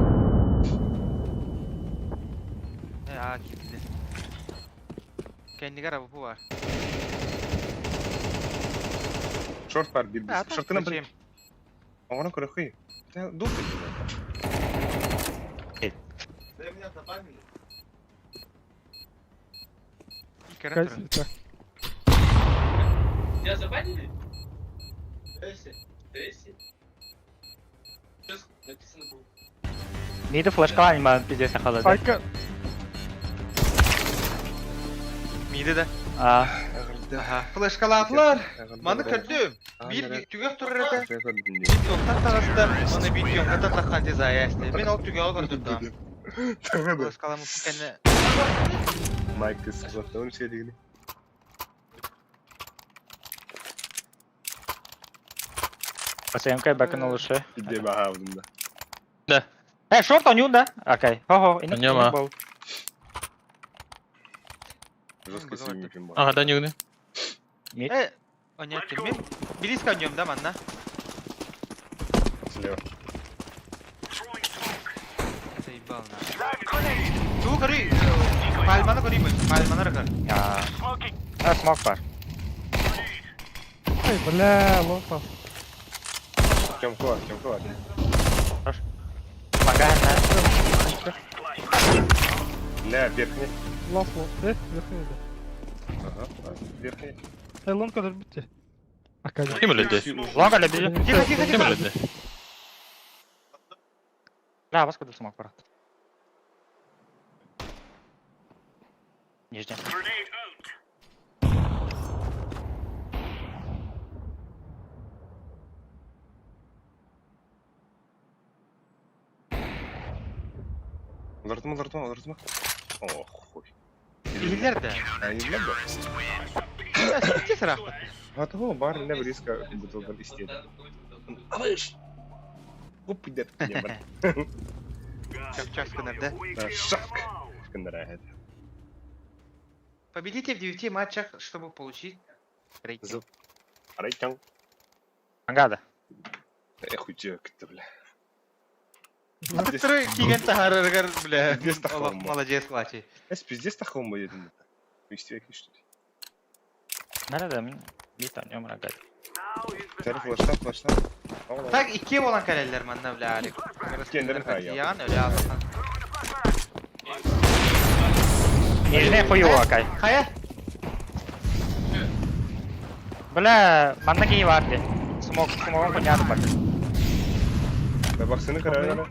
Э, а, кетті. Кәндігер абы бар. Шорт бар, bir А, bir. Шортына бір. Оғына көрі хый. Дух Кайсы. Тебя забанили? Эсси, Эсси. Что написано было? Миді флешка ма пиздец сақалады. Сайка. Миді да. А, Аха. Флешкалатлар. Маны көрдүм. Бир түгөх турар эте. Бит тоқтан тағысты. Оны бит йоңгата таққан тез аясты. Мен ол түгө алган турдам. Флешкаламы кәне. Майк ты он все дегені. ПСМК бәкін олышы. Иде баға да. Э, шорт онюн да? Окей. Хо-хо, Онюма. был. Жестко сильный Ага, да, не Мид. Э, онят мен. Близко онём да манна. Слева. Заебал на. Ту көрүй. Пальманы көрүй Пальманы көр. А, а, смок бар. Ай, бля, лопас. Тёмка бар, Тёмка бар. Помогай, на. Бля, верхний. Лас лон. Э, верхний. Ага, верхний. Э, лонка да бітті. Акади. Ким өлді? Лонга лебеді. Тихо, тихо, Ким тихо. өлді? Да, бас куды смок бар. Нижний. Олартыма, олартыма, олартыма. О, хуй. Илер да. А, не бля, Тез рахмат. А того бар не близко бутылка истет. Алыш. Оп, идет не бар. Чак-чак сканер, да? Шак. Сканера Победите в 9 матчах, чтобы получить рейтинг. Рейтинг. Ангада. Эх, уйти, бля. Который киген тахарыргар, бля. Пиздец тахом. Молодец, Лачи. Эс пиздец тахом будет. Истек, что ли? Надо, мен бит онюм рагат. Тәрі флешта, флешта. Так, икки болан кәрелер манна, бля, Алик. Кендерин хайя. Ян, өле алсан. Нижний хую, акай. Хая? Бля, манна кей бар де. Смок, смогом хуйня бар. Да бақсыны қарай.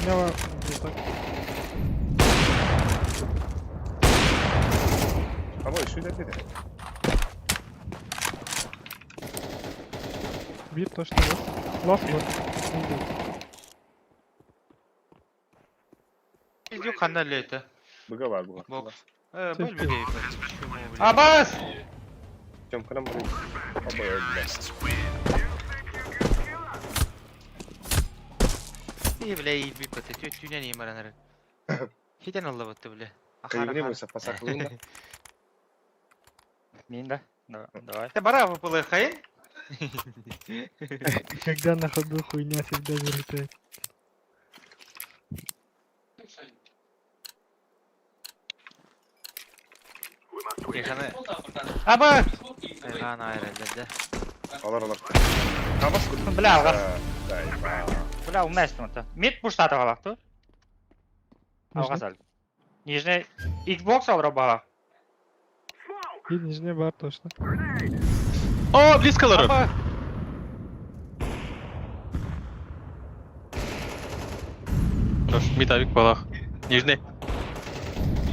Ханява где-то. Абой, сюда dedi. Бит точно есть. Лав вот. Видео ханна лето. Быга бар буга. Бокс. Э, был людей. Абас! Тёмканан барый. Абой öldü. И, бля, и бит бат. Түйнен ем аранары. Хитен алла батты, бля. Кайбыны бойса пасақлыын да. Мин да. Давай. Ты бара выпылы хайын? Когда на ходу хуйня всегда залетает. Еханы. Абас! Ана айралды. Алар алар. Табас күт. Бля, алгас. Да. Бля, уместно то. Мид пуштата галакту. Нижний. Алгас ал. Нижний Xbox ал робага. И нижний бар точно. О, близко лору. Аба! Хорош, мид авик балах. Нижний.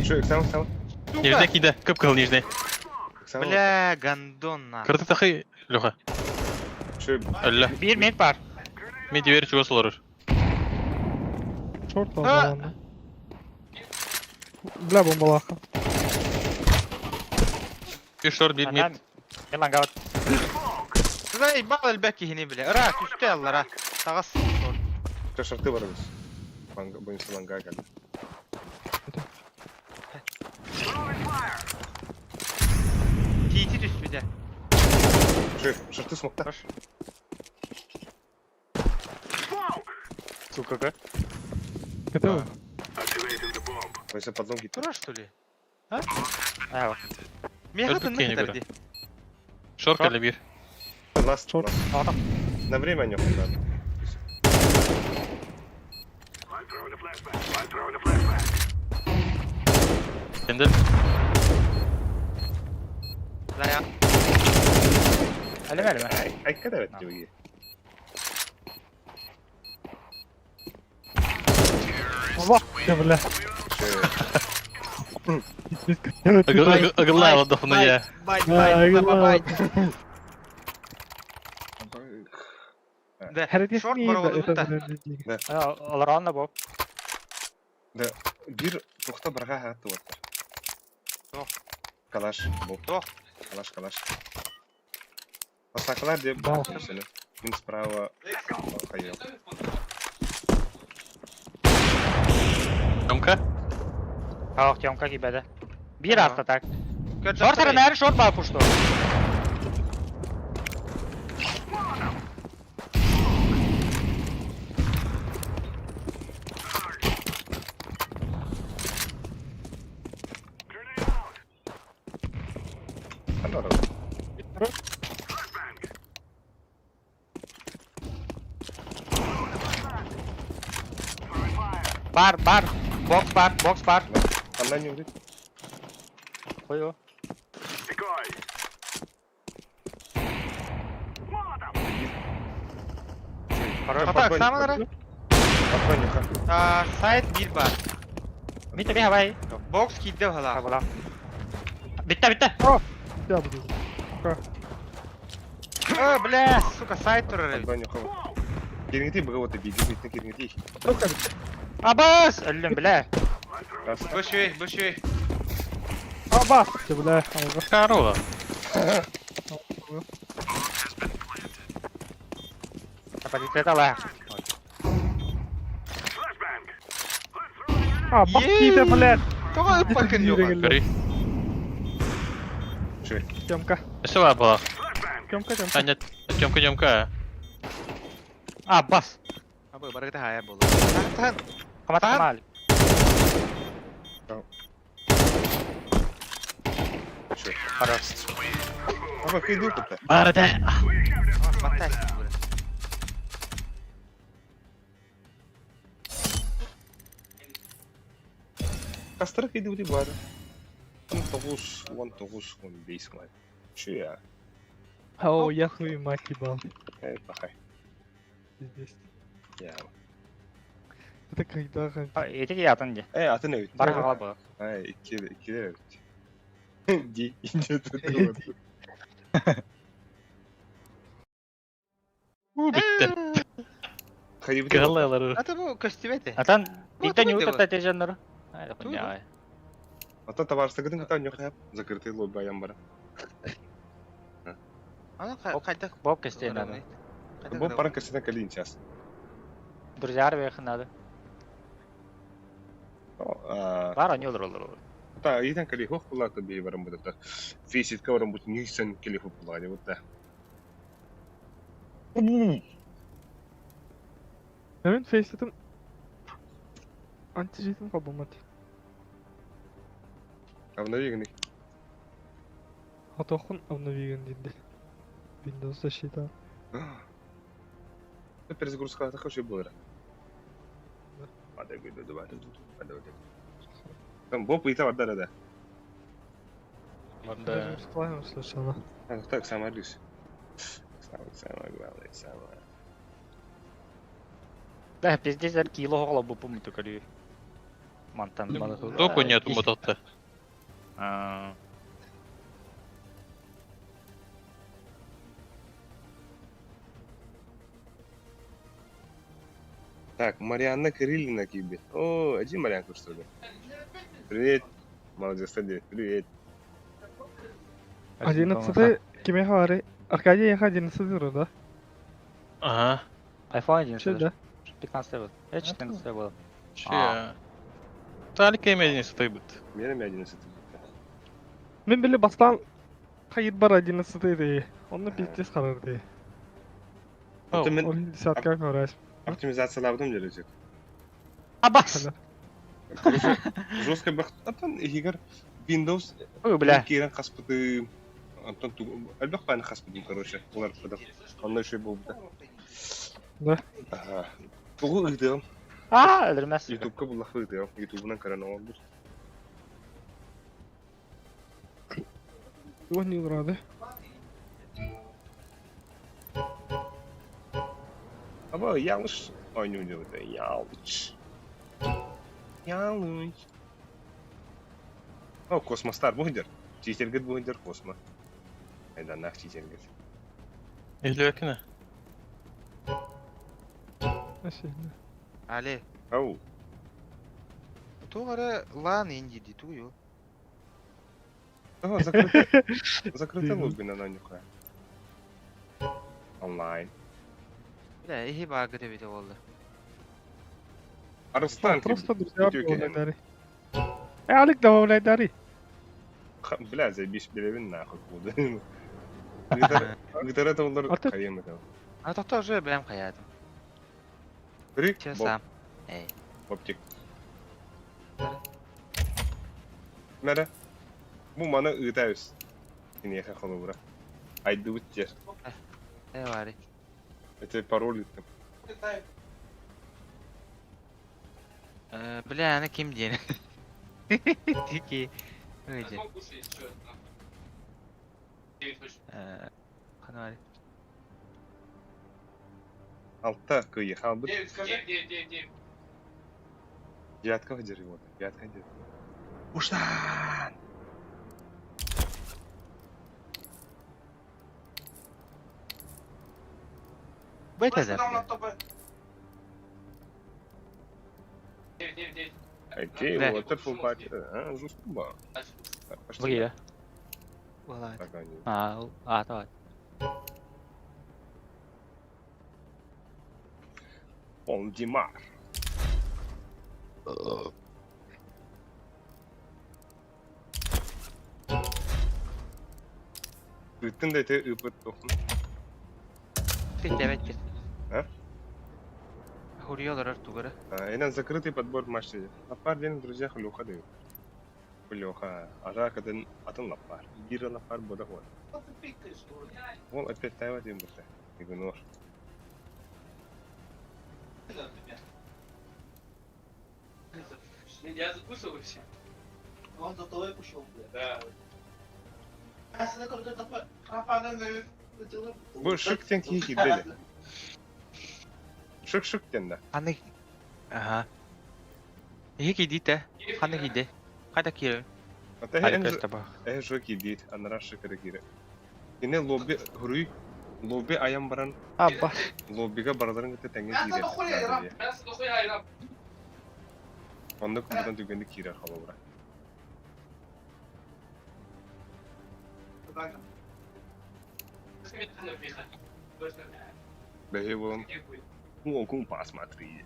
Şu экзамен сал. Нижний киде. Көп кыл нижний. Экзамен. Бля, гандон на. Кырдык тахы, Леха. Şu Өллө. Бир мид бар. Мид бер чугас олорор. Шорт А! алған. Бля, бомбалаха. Үш шорт, бир мид. Ялан гават. Заебал әлбәк кихини, бля. Ра, түсті аллара. Тағас. шарты барыбыз. Банга, бойынша банга geldi. Тити түсті де. Şu шарты смокта. Сука, ка. Готовы? Бойынша подлом кетті. Тура, что ли? Аял. Меха Өтіп тынны кені кітәрді. Шорт Шорт. или бир. Last. Шорт. last. Алтым. На время не надо. Кенде. Лая. Әлеме әлеме. Айка да бетти буги. Аллах, бля. Ыгылла алды я. Бай, Да, бай, бай, ыгылла. бай. Да, Характерный, шорт да, бар это, да. бля, Алар боп. Бир тухта барга хатты вот. Тох. Калаш. Бу. Тох. Калаш, калаш. Пасақлар деп Бал. Мин справа хайыл. Тёмка. Ах, Тёмка кибеде. Бир Ага. аста так. Шорт арынары шорт бар пушту. Анара. Бар, бар. Бокс бар, бокс бар. Андан не үрет. Кою. Хорош. Ата, саманара? Подбойника. Сайт бир бар. Мид би хавай. Бокс кидде хала. Хабала. Битте, битте. Я буду. Э, бля, сука, сайт турары. Подбойника. Кереңти быга вот биги битне кереңти. Абас! Өллөм, бля. Раз. Бышүй, бышүй. Аба! Бля, алға. Карола. Позиция ла. А, бак блядь. Тоға ыппакын yok. Көрүй. Şu. Тёмка. Эсэ бар балах. Тёмка, Тёмка. А нет. Тёмка, Тёмка. Абас. Абы, баргыта хая болу. Тан, Камат камал. Şu. Хорош. Аба кыйду кытта. Барда. баттай. Кастыры кыйду ди бар. 19, 19, 15 май. Şu я. О, я хуй мать ебал. Эй, пахай. Пиздец. Я. Это когда Эти атын дии. Э, атын эбит. Бар хаҕала буолар. Ай, икки иккилэр эбит. Ди, иди тут. Уу бүттэ. Хайыбыт. Кыһаллалар. Ата бу көстүбэт. Атан Бу бииртэн тугу ньуу диэбэ? татта дьоннору. Ай, Тугу? хуйня. Ата табаарыстыгытын кытта ньохайап закрытый лобби айан бара. Аны хайдах Боб кестиэн надо. Бу пара кэсинэ кэлин час. Друзья арбиях надо. Бар они олор. Та итан кали хох була то би барам бу та. Фейситка барам бу ньюсэн кали хох була вот та. Hemen face'ledim. Anti-cheat'im kalmadı. Обновигни. Атохун обновиган диде. Windows защита. Перезагрузка это хорошо было. Там Боб и там да, да. Да. Перезагрузка слышала. Так, самое лишь. Самое, самое главное, самое. Да, пиздец, эр кило хоҕоло бу пумуту көрүү. Мантан. Току нету мототта. А, Так, Марианна Кириллина киби. О, один Марианка, что ли? Привет. Молодец, Тади. Привет. 11 кime хавари? Аркадий яха 11 ыры, да? Ага. iPhone 11. Че, да? 15 был. Я 14 был. Че. Талика имя стоит. Мен эми 11. Мен биле бастан хайыр бар 11 ди. Онны пиздец харар ди. Ата мен Ол десятка көрәс. оптимизациялабдым делечек. Абас! Короче, жестко бах. Антон игр Windows Ой, бля. Кирен хаспыты. Антон ту альбах пан хаспыты, короче. Улар пыдак. Онно еще был да. Да. Ага. Тугу ыдым. А, өлөрмәс. Ютубка буллах ыдым. Ютубунан каран олду. Его не урады. Аба yanlış oynuyor diyor. Yanlış. Yanlış. О, космостар бугдер. Читергет бугдер космо. Айда нах читергет. Илөкүнэ. Але. Ау. Тугары лан инди ди тую. Ага, закрыто. Закрыто лобби на нюха. Онлайн. Бля, ихи багы деп болду. Арыстан Просто друзья Видео добавляй дари. Э, Алик добавляй дари. Бля, заебись, билебин нахуй куда. Гитара это олар А ты- кайым это. А то тоже бэм хаятым. При? Че сам. Эй. Бобтик. Мәре. Бу маны ыытабыз. Киниэхэ холобура. Айдыбыт жер. Эй вари. Это пароль ыттым. Бля, аны ким диэн? Тики. Өйдө. Кана вари. Алта кыйы халбыт. Девятка жер вот. Девятка жер. Уштан! Бэт это. Окей, Да. вот это фулпати. А, жестко ба. Так, пошли. Бу Була. Так, они. А, а, давай. Он Димар. Ыттын да эте ыпыт тохун. Бит эбет. А? Хуриолар тугары. Инан закрытый подбор матч. Лапар ден друзья Леха дают. Леха. Ара кадын атын лапар. Гира лапар бода вот. Вон опять тайва ден бұрта. Игнор. Я закусил вообще. Он за тобой пошел, бля. Да. Бу шык тен кихи дели. Шык-шык тен да. Аны. Ага. Иһи кийдиитэ. Ханна кийдэ? Хайда киирэн? Ата Али эн көстө э жо кийдиит, анараа шыкыры киирэ. Кини лобби хуруй лобби айан баран Абба. лоббига барыларын кытта тэҥҥэ киирэр. Оннук бутан түгэнник киирэр холобура. Бэһи буолан кун посмотри.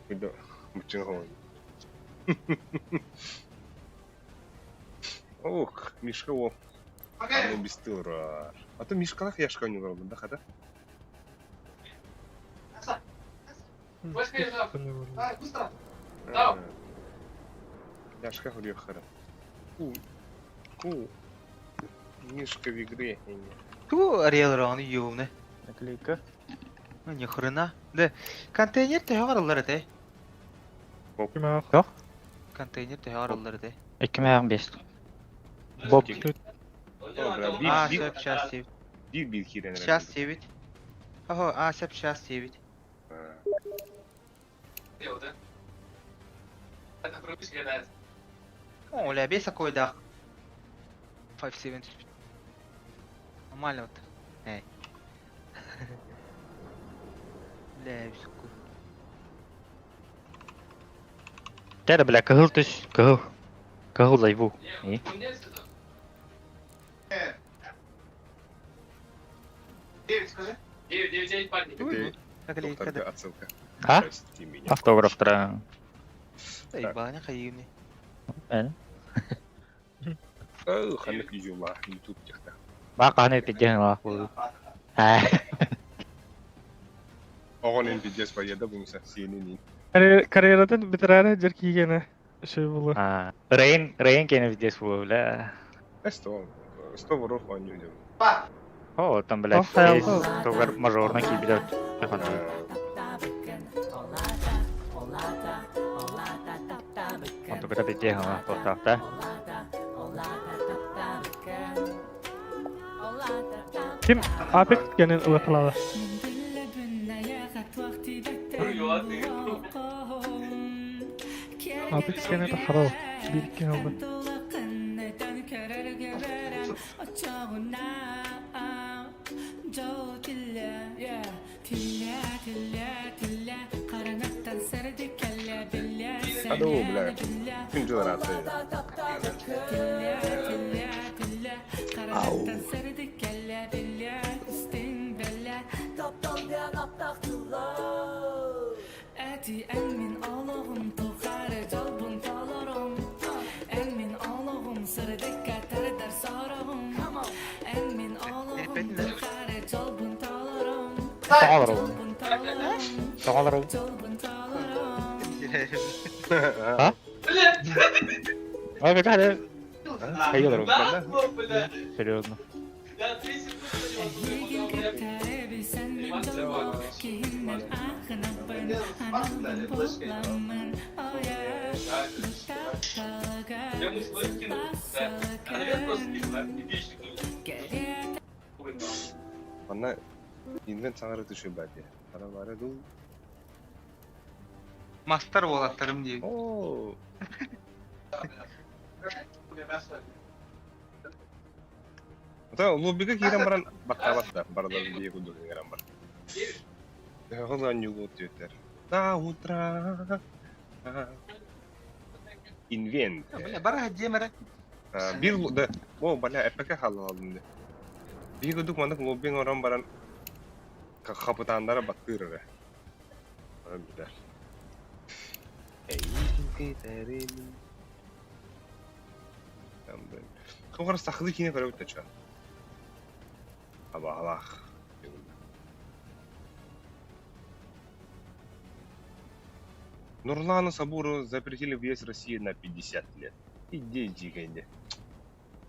Да, муччиҥ Ох, Мишка о. Аны бистылар. А то Мишкалах яшка не да хата? Яшка хурьёхара. Ку. Ку. Мишка в игре. Ту арыялар ювны. Наклейка. Ну ни хрена. Да, контейнер төһө арыллар этэ. Кимээх. Контейнер төһө арыллар этэ. 2005. Боб. А, сөп, сейчас 9. Биир-биир киирэн эрэр. Сейчас 9. Ого, а, сөп, сейчас 9. О, ля, бес такой дах. 5-7. Нормально вот. Эй. Бля, сука. Дядя, бля, кыһыл түс, кыһыл. Кыһыл зайву. И? Это Наклейка да. докторга отсылка. А? Прости меня. Автограф тра. Эй, баня хайыны. Э? Ох, ханнык юла, YouTube техта. Ба каны пиден лах бу. А. Оҕон пиздец поеда бумса сиэнин. Карьератын бүтэрээри дьэр киигэнэ үчүгэй буолуо. А. Рейн, Рейн кene пиздец бу, бля. Сто, сто воров онньуу диэн. О, там, блядь, Ох, хайалга. тогар мажорна киибилер. Онтуката пиздец ха, тоқтақта. Ким Apex гэнин ылыталаада. Apex гэнэ тахарал. Биир киһи ылла. Алло, бля. Күн дьыл ыраатта. Ау. Тоҕолор ол. Тоҕолор ол. А? Ой, бля, Хайылар ол. Серьезно. Манна инвент саҥара түшү баати. Ара бара дуу. Мастар уолаттарым дии. Оо. Ата лоббига киирэн баран баттаабат да барыларын биир курдук ыҥыран бар. Төһөҕө оонньуугут диэбиттэр. До утра. Инвент. Бля, бара дьиэм эрэ. Биир да, о, бля, эппэкэ хааллаҕым дии. Биир курдук маннык лоббиҥ орон баран хапытааннара баттыыр эрэ. Онон бүтэр. Эйигин кэтэримин. Тоҕо эрэ сахалыы киинэ көрөбүт да чуо. Абаалаах. Нурлану Сабуру запретили въезд в Россию на 50 лет. Иди, дикая.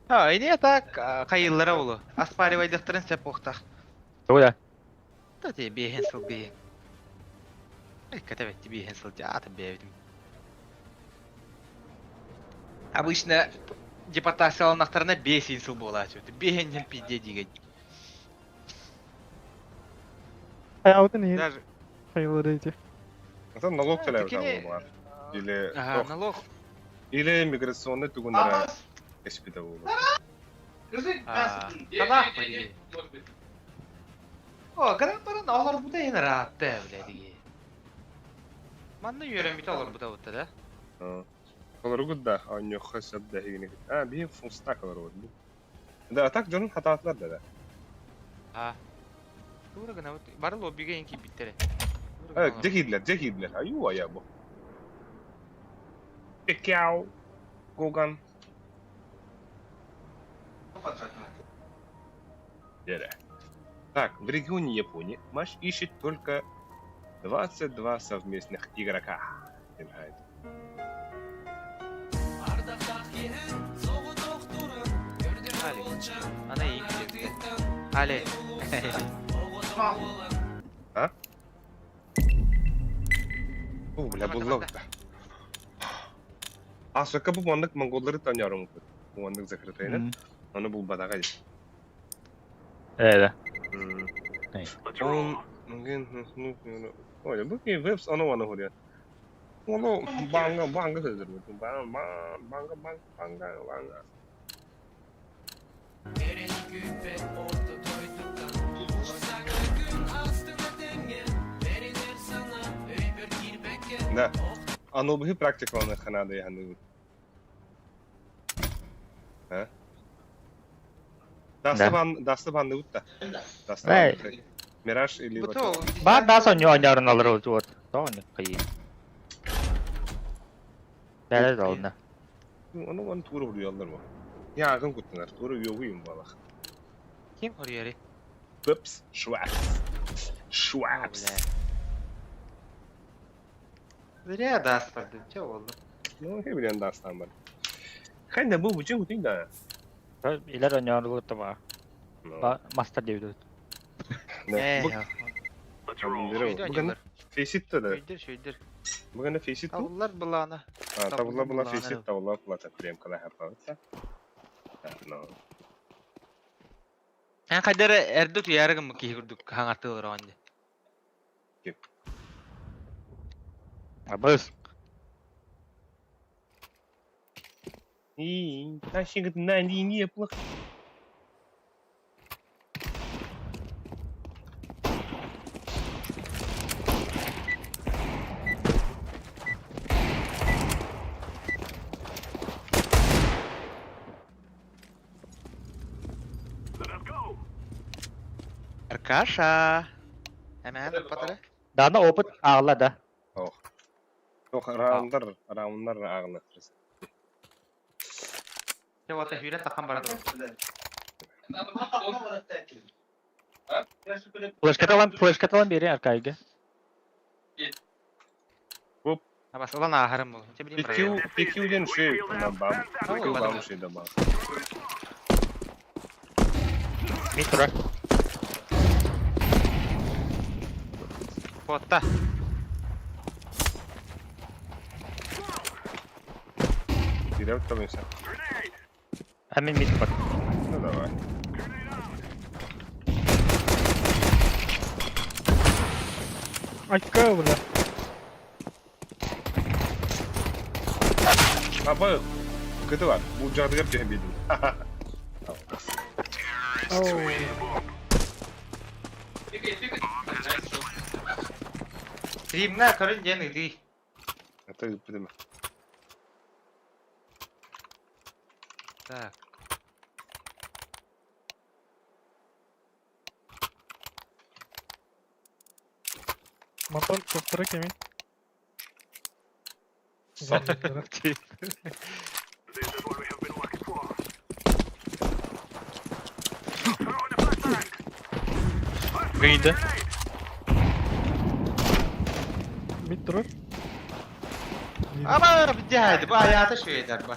А, ини так хайыллара улу. Оспаривайдахтарын сөп буохтах. Тугу да? Да ти биэһин сыл биэһин. Кэтэбэтти биэһин сыл аты бэйэбитим. Обычно депортацияланнахтарына биэсин сыл буолааччы. Биэһин пизде диген. Хайаабытын иһин. Даже Хайалары эти. Это налог төлөбүт Кини- буолар. Или Ага, налог. или миграционный тугунара эспите буолар. Талах били. О, гынан баран олор бу да ен ыраатта блядь. Манна үөрэммит олор бу да бутта да. Олоругут да, онньоххо сөп да иһигини. А, биһи фустак олоругут. Да, а так дьонун хатаатылар да да. А. Тура гына бут бары лоббиге ен киирбиттэрэ. Э, дьэ киирдилэр, дьэ киирдилэр. Аюу айа бу. Пекяу. Гоган. Дere. Так, в регионе Японии матч ищет только 22 совместных игрока. Играет. Али. Ана иин киирбиттэр. Али. А? О, бля, булла А, сока бу маннык монголлары танярым. Бу маннык закрытайны. Аны бул бадага. Э, да. Он, ну, ну, ой, бу ки вебс аны аны хуря. Ону банга банга сөздөр. Банга банга банга банга банга. Да. Аны бу практикаланы ханады яны. А? Дасты дасты банды утта. Дасты. Мираж или Бу то. Ба да сон онньорун олору вот. Тоон кайы. Бәрі долна. Оны оны тура vuruyorlar bu. Yağın kutular. Тура yoğuyum balak. Ким хоруяри? Пепс, Швапс. Швапс. Зря даст барды. Че oldu? Ну, he bilen dastan бар. Хәндә бу бүчен күтен да. Илер онньорун ба. Ба мастер дейбит. Да. Э. Бүгін фейсит да. Шөйдер, шөйдер. Бүгін фейсит. Табыллар булана. А, табылла була фейсит, табылла була прем кала хапа. Ну. Эн кадер эрдү туярыгым киһи курдук хаңартылар оонде. Абыс. И, тащик на линии плох. Аркаша. Эмен патара. Дана опыт ағла да. Ох. Ох, раунддар, раунддар ағылы. Те вот хүрен тахан барады. Флешкаталан, флешкаталан бери аркайга. Абас улан ахарым бол. Те билим PQ, PQ-ден шей, бам. PQ бам шей да бам. Митра. Потта. Кирәп табынса. А мен мит бар. Ну давай. Айка, бля. А бу көтө бар. Бу жагдыгар жөн бедим. Оу. Стримна көрүн ден иди. Это бидим. Так. Мотор топтыра кеми. Гайда. Мид турар. Ама бидяйды бу аята шөйдер бу.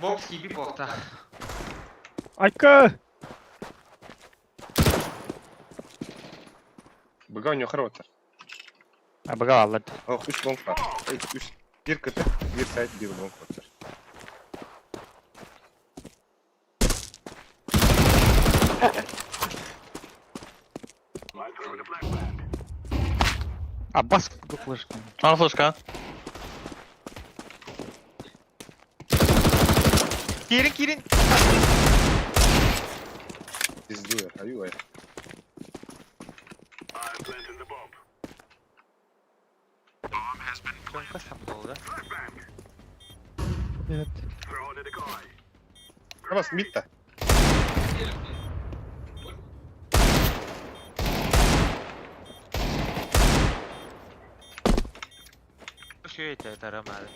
Бокс gibi бокта. Айка! Быга не хорваттар. А бага аллар. Ох, үч лонг бар. Эй, үч. Бир кт, бир сайт, бир лонг бар. А бас флешка. А, флешка. Киирин, киирин! Пиздуя, аюай. Чонка сам буолла. Нет. Абас мид-то. Все это, это Роман.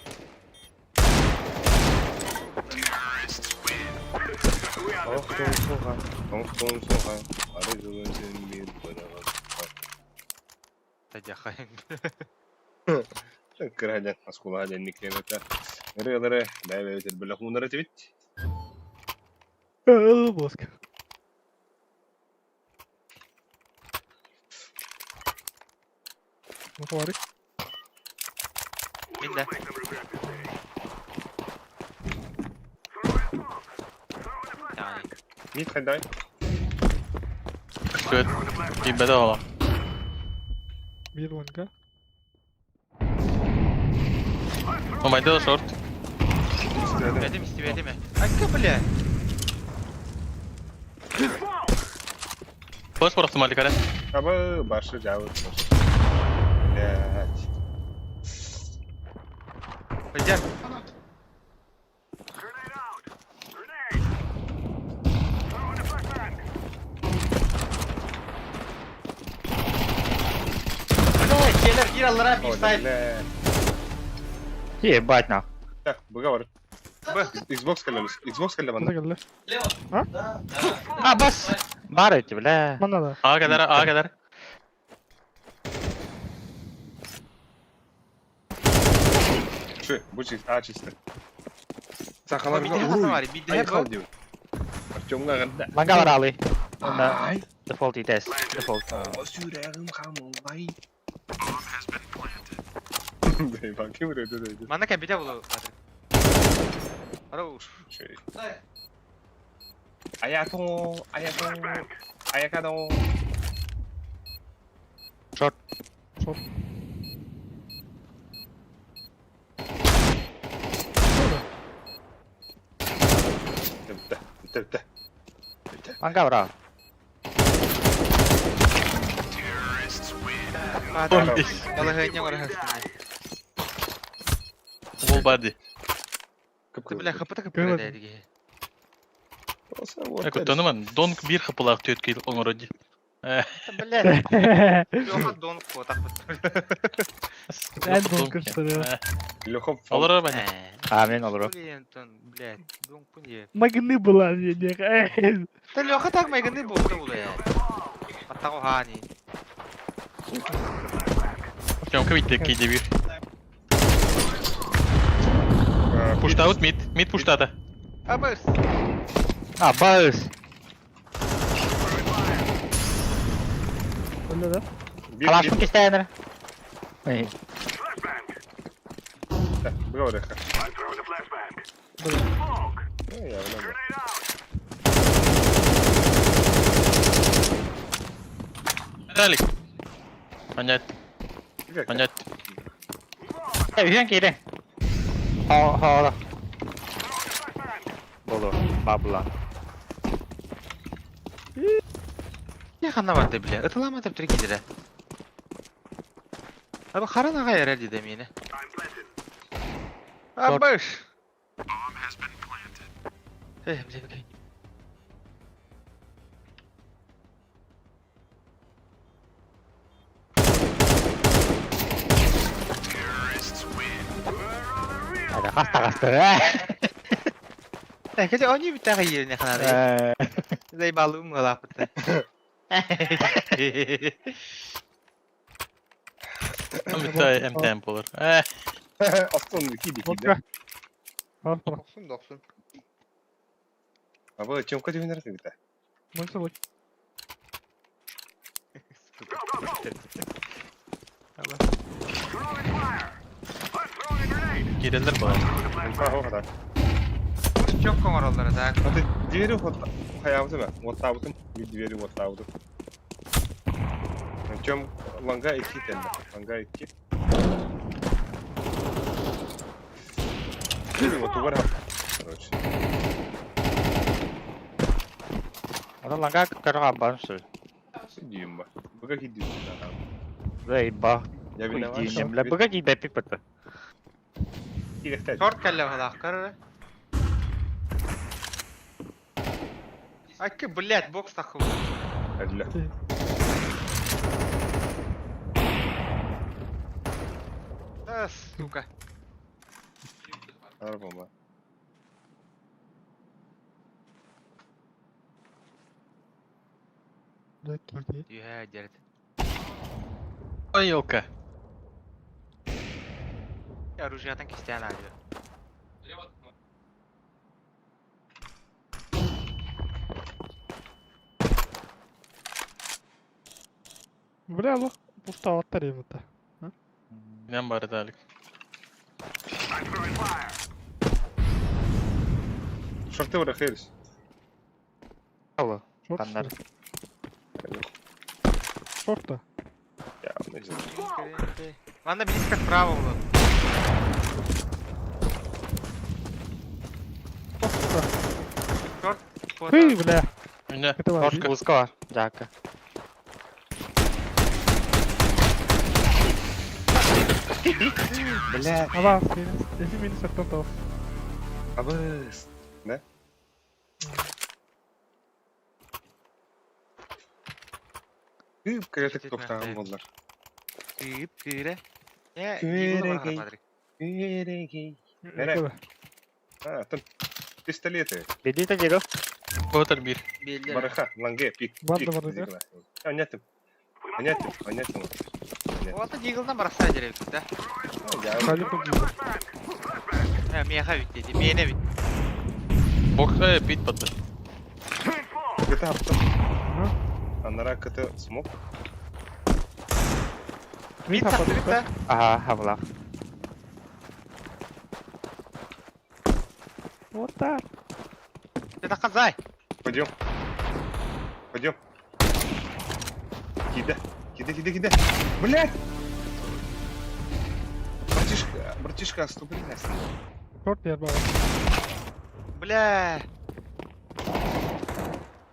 Охтон суға, охтон суға, ары жылын сен мен бараға. Тадяхайын. Кыраһа оскуолаҕа диэн никкиэнэтэ ырыалары бэйэ-бэйэбитин бөлөх муннар этибит. Блоск. Ну, хварик. Мин да. Yani. Мид хайдай. Сөт. Киирбэтэ оҕо. Бир ланга. Умайда да шорт. Истибэтим, истибэтим. Айка, бля. Флеш бырахтым Аликаре. Абы башы жабы. Блять. Пойдем. Бля, келер кир аллара бир сайт. Ебать нах. Так, быга Б. Xbox кэллэмис. Xbox кэллэ Куда манна. кэллэ? А бас. Бар эти, бля. Манна да. А кадар, а кадар. Шы, бу чист, а чисто. Сахаларга Биде уруй. хатамари, биде Айхал бу. дип. Артемга ганда. Ланга бар алы. Онда Ай. дефолт итес. Дефолт. Сүрәгем хамылай. Бай, ким үрөтө дейди. Манна кәбите булу. Хорош. Аято, аято, аякадо. Шорт. Шорт. Бүттэ, бүттэ, бүттэ. Бүттэ. Ланга бар. Балаһыня бараһы. Ол барды. Бля, хапыта Кым кып это? дәдиге. Көттөнүмэн. Донк бир хапылаах түөт киил оҥороди. Бля, Леха донк фотах. Эн донк кырсыры. Лехоп. Олоро бани. А, мен олору. Блин, блядь, донк пуне. Магны была мне, не. Та Леха так майганы булды булды. Аттаго хани. Тёмка битте киде бир. Пуштаут мид. Мид пуштата. Абыс. А, бас. Өллө да. Калашын кистәнер. Эй. Быга барыха. Я Ралик. Понять, понять. Үйен кире. Хо, хо. Болу, бабла. Я ханна барды, бля. Ытылама деп түркидere. Abi харан ага ярар диде мени. Абыш. Эй, бля, бля. Это хаста хаста. Э, хотя они ведь так и не ханады. Заебалым лапы. Битте МТМ болор. Э, Астон киди киди. Водка. Бар, бар. Доксун, доксун. Абы Тёмка дегенер кигите. Больше вот. кирелер бар. Ха, ха, Çok komarollara да. Аты двери вот хаябыты ба? Вот табытым. Bir двери вот табытым. Артем ланга икки кэллэ. Ланга икки. Отугар короче. Ата ланга көрө абан что ли? Диим ба. Быга киддим. Заеба. Я виноват. Хуйдинем. Быга кидепик бата. Шорт кэллэ баһылаах көр Аки, блядь, бокс таххыбыт. Әллә. Да, сука. Арбама. Түһэ дьэрит. Ой, елка. Оружиятын кистээн аайы. Бля, лох пустоваттар ебута. Инен бары далик. Шорты бара херис. Алло. Шорт. Таннар. Шорта. Я не знаю. Манна близко справа было. Шорт. Хы, бля. Инне. Это Шорт кулска. Жака. Бля. Ава, минус. Эти минус оттон того. Абыс. Да? Кып кыратык тоқтаған болар. Кыып кыыра. Э, Күөрэгэй. Патрик. Күөрэгэй. Нere? А, там пистолеты. Бедите дего. Ботар бир. Беллер. Бараха, ланге, пик. Бар пик, да бар да. Понятно. Понятно, понятно. Вот диглдан барса дерек, да? Халипа гиб. Э, меха бит деди, мене бит. Бокса бит батты. Кыты аптым. Анара кыты смок. Бит тахты бит да? Ага, хабла. Вот так. Ты тақан зай. Пойдем. Пойдем. Кида. Кида, кида, кида. Блять! Братишка, братишка, отступи нас. Шорт я бал. Бля.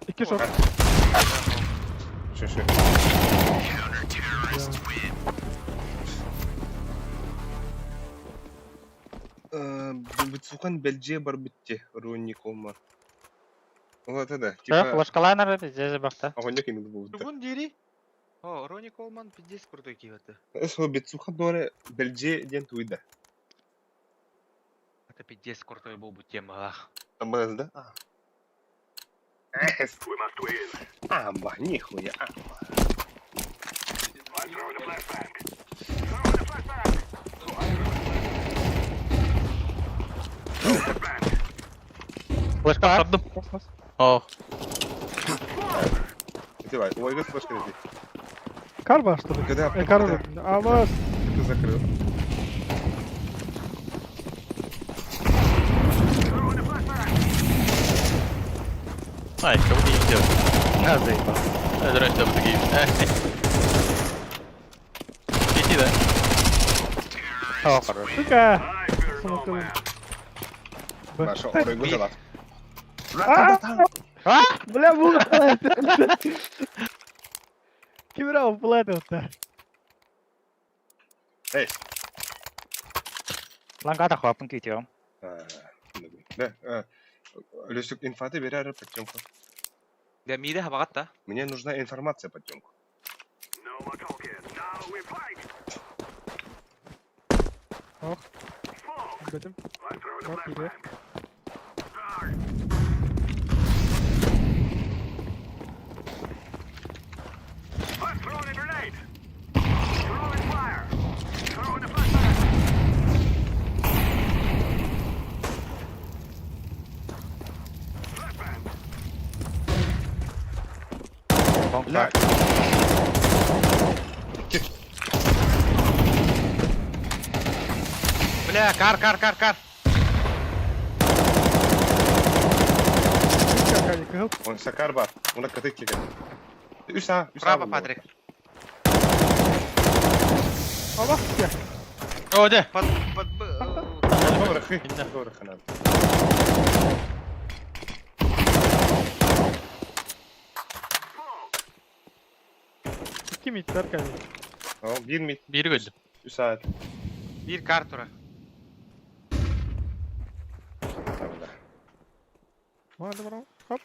Икки шорт. Шо, шо. Бутсухан бәлже бар бітте, Руни Колмар. Вот это, Типа... типа... Флешкалайнер здесь бахта. Огонь кинул был. Тугун дири. О, Рони Колман пиздец крутой киваты. Сол Бетсухан доре бәлже ден туйда. Это пиздец крутой был бы тема, ах. Там да? Амба, нихуя, амба. Флешкалар. Сабдым. О, Давай, ой, флешка иди. Карба, что ли? Когда Э, карба. Ава. ты закрыл. ай, кого не делал. А, заебал. Здрасте, такие. Иди, да. О, хорош. Сука. Смокал. Наша орыгу дала. А! Бля, буга. Кимра уплатил-то. Эй. Лангата хлопын китиом. Да, Лёсик, инфаты бери подтемку. Да миде хабагат да. Мне нужна информация подтемку. Ох. Бетим. Бар кире. Бля. Бля, кар, кар, кар, кар. Какая Он сакар бар. Уна кытык кеген. Үс а, үс а. Право, Патрик. Абас О, де. Под, под, Говори, говори, ханан. Икки миттер кэлин. О, биир мит, Биир көрдүм. үс саат. Биир картура. Мады барам. Хоп.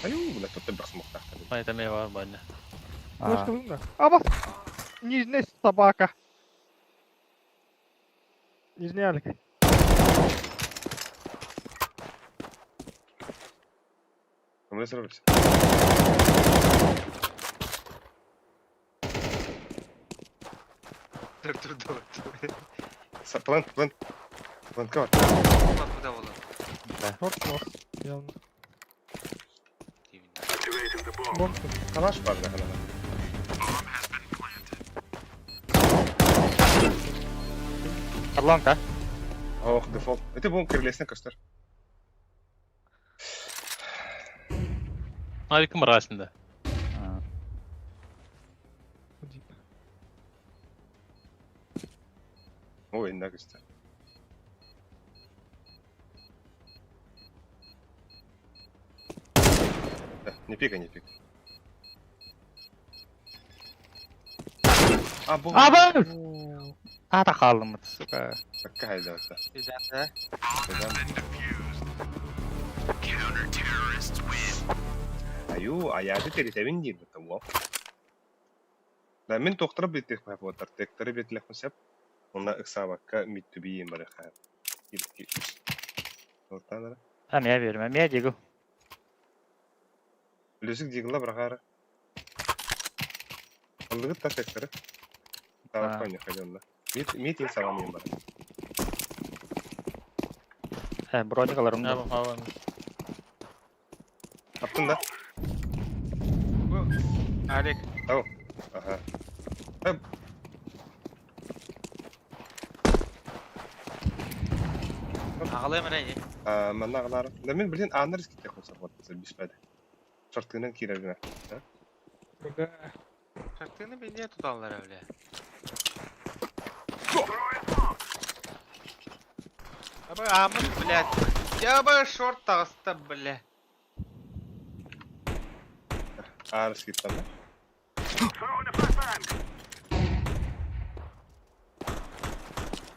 Аю, бля, тут ты смохтах. Ай, там я бар баня. Флешка да. Абас! Нижняя собака. Нижний алик. Мы сорвались. Плент, плент. Плент кого? Куда было? Шорт лос. Явно. Бомб. Калаш бар, да, ханан. Орлонка. Ох, дефолт. Это был кирилесный костер. Авикым арасында. Ой, на костер. Да, не пикай, не пикай. А, бог. Аба! Ата хаалымыт, сука. Какая да, это. Да. Аю, аяты теритебин диир бутта Да, мин тохторо биттих баһа тектары битлэх мусеп. Онна ыксабакка миттүбиин бары хаа. Икки үс. Ортанара. А меня верим, меня дигу. Үлүсүк дигла брахара. Аллыгыт та тектары. Тарап коня хаденна. Мит митин саламын бар. Э, броник аларым. Аба, аба. Аптын да? Алик. Ау. Ага. Ағалай мына не? Манна ағалар. Да мен білен аныр кетте қойса вот бишпәді. Шартынан кирәгенә. Да. Шартыны бенде туталар бля. Аба, амын, блядь. Я бы шорт тағысты, бля. Арыс кетті да?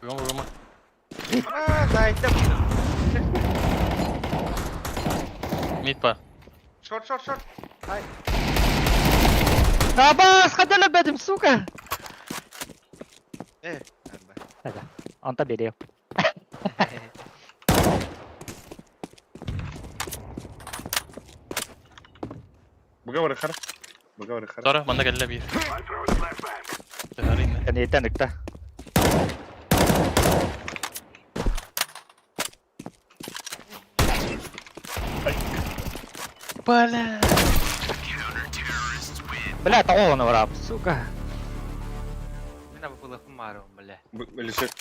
Рома, Рома. А, зайдым. Мид па. Шорт, шорт, шорт. Ай. Абас, хадала бедим, сука. Э, Аба. Анта берeo. Буга хар. Буга хар. Тора, манда кэллэ биир. Тахарин. Кэнниттэн ыкта. Бля. Бля, тоҕо барап, сука. Мен абы было хумарым, бля. Лисек.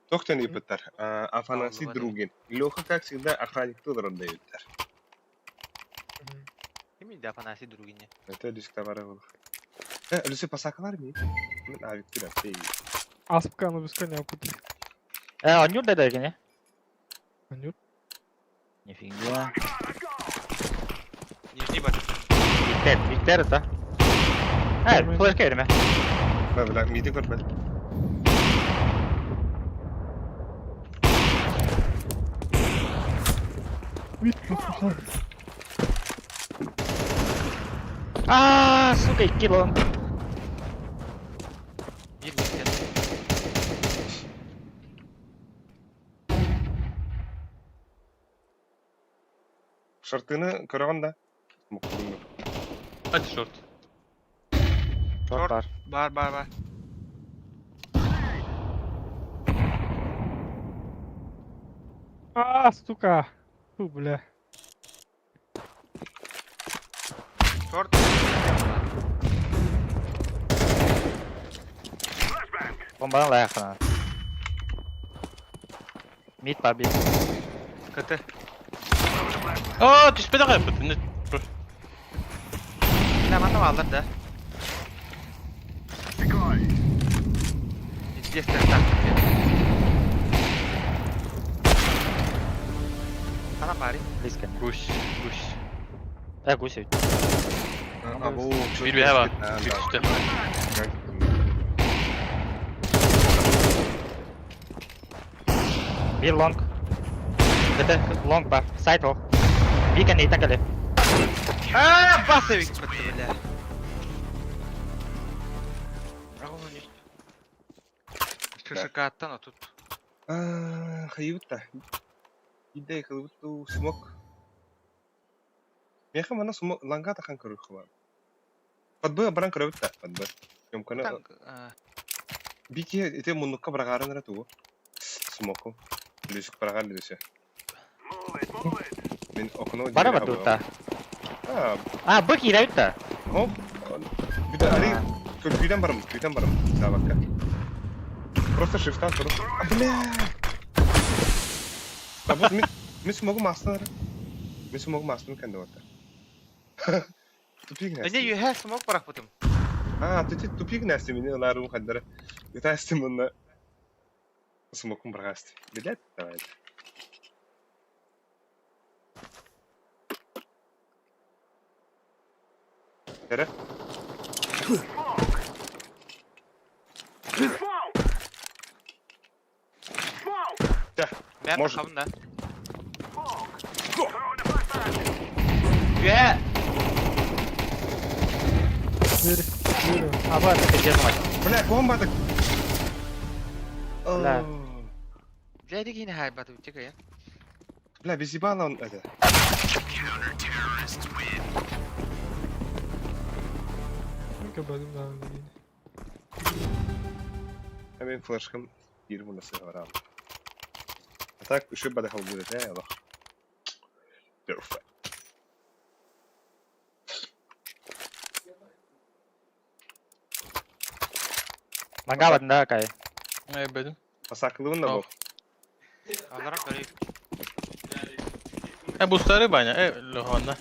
Тохтен ипеттер. Афанасий Другин. Леха, как всегда, охранник Тодор отдает. Ким иди Афанасий Другин? Это диск товара был. Лисек пасакалар ми? Мен авик тира. Аспка, ну без коня пути. Э, анюр да дэгини. Анюр. Нифига. Нижний бар. Биттер, биттер это. Э, флешка берме. Да, бля, миди көрбе. А, сука, икки лон. Бир миттер. Шартыны көрөгөн да. Мукулуну. Ать шорт. Шорт бар. Бар, бар, бар. А, сука. Фу, бля. Шорт. Бомбаны лаяқына. Мид бар бит. КТ. О, түспеді қайып. Бля, мана алыр да. Пиздец так. Хана бари. Близко. Гусь, гусь. Гусь. Або, Bir bir var. Bir üstte. Bir long. Это лонг бар. Сайт ол. Вика не так ли? А, басовик, бля. Шишикаттан, а тут. Хайыбыт Идей хылбыт смок. Меха мана смок ланга тахан көрүк хыла. Подбы баран көрөбүт та, подбы. Йомканы бики ите муннукка барагарын ра тугу. Смоку. Лүсүк барагар лүсү. Мен окно Бара бар тута. А, А, бык ирәбит та. Оп. Бүтә али күйдән барым, күйдән барым. Сабакка. Просто шифтан туруп. А, бля. А вот мен мен смогу астын. Мен смогу астын кәнде вот. Тупик Не, you have smoke барах потом. А, ты тупик нәрсе мени аларым хәлләре. Үтәстем моны. Смокум баргаст. Билет давай. Эре. Мен Может. тахабын да. Үе! А, вот это пиздец мать. Бля, бомба так. Бля. Бля, дигин хай бату тика я. Бля, без ебала он это. А мен флешкам киир мунасы барам. А так еще бадахал будет, аллах. Perfect. Мангал да, кай. Эй, бедин. Посакылыбын да бу. Аларам көрөйүк. Бустары баня. Лохонна.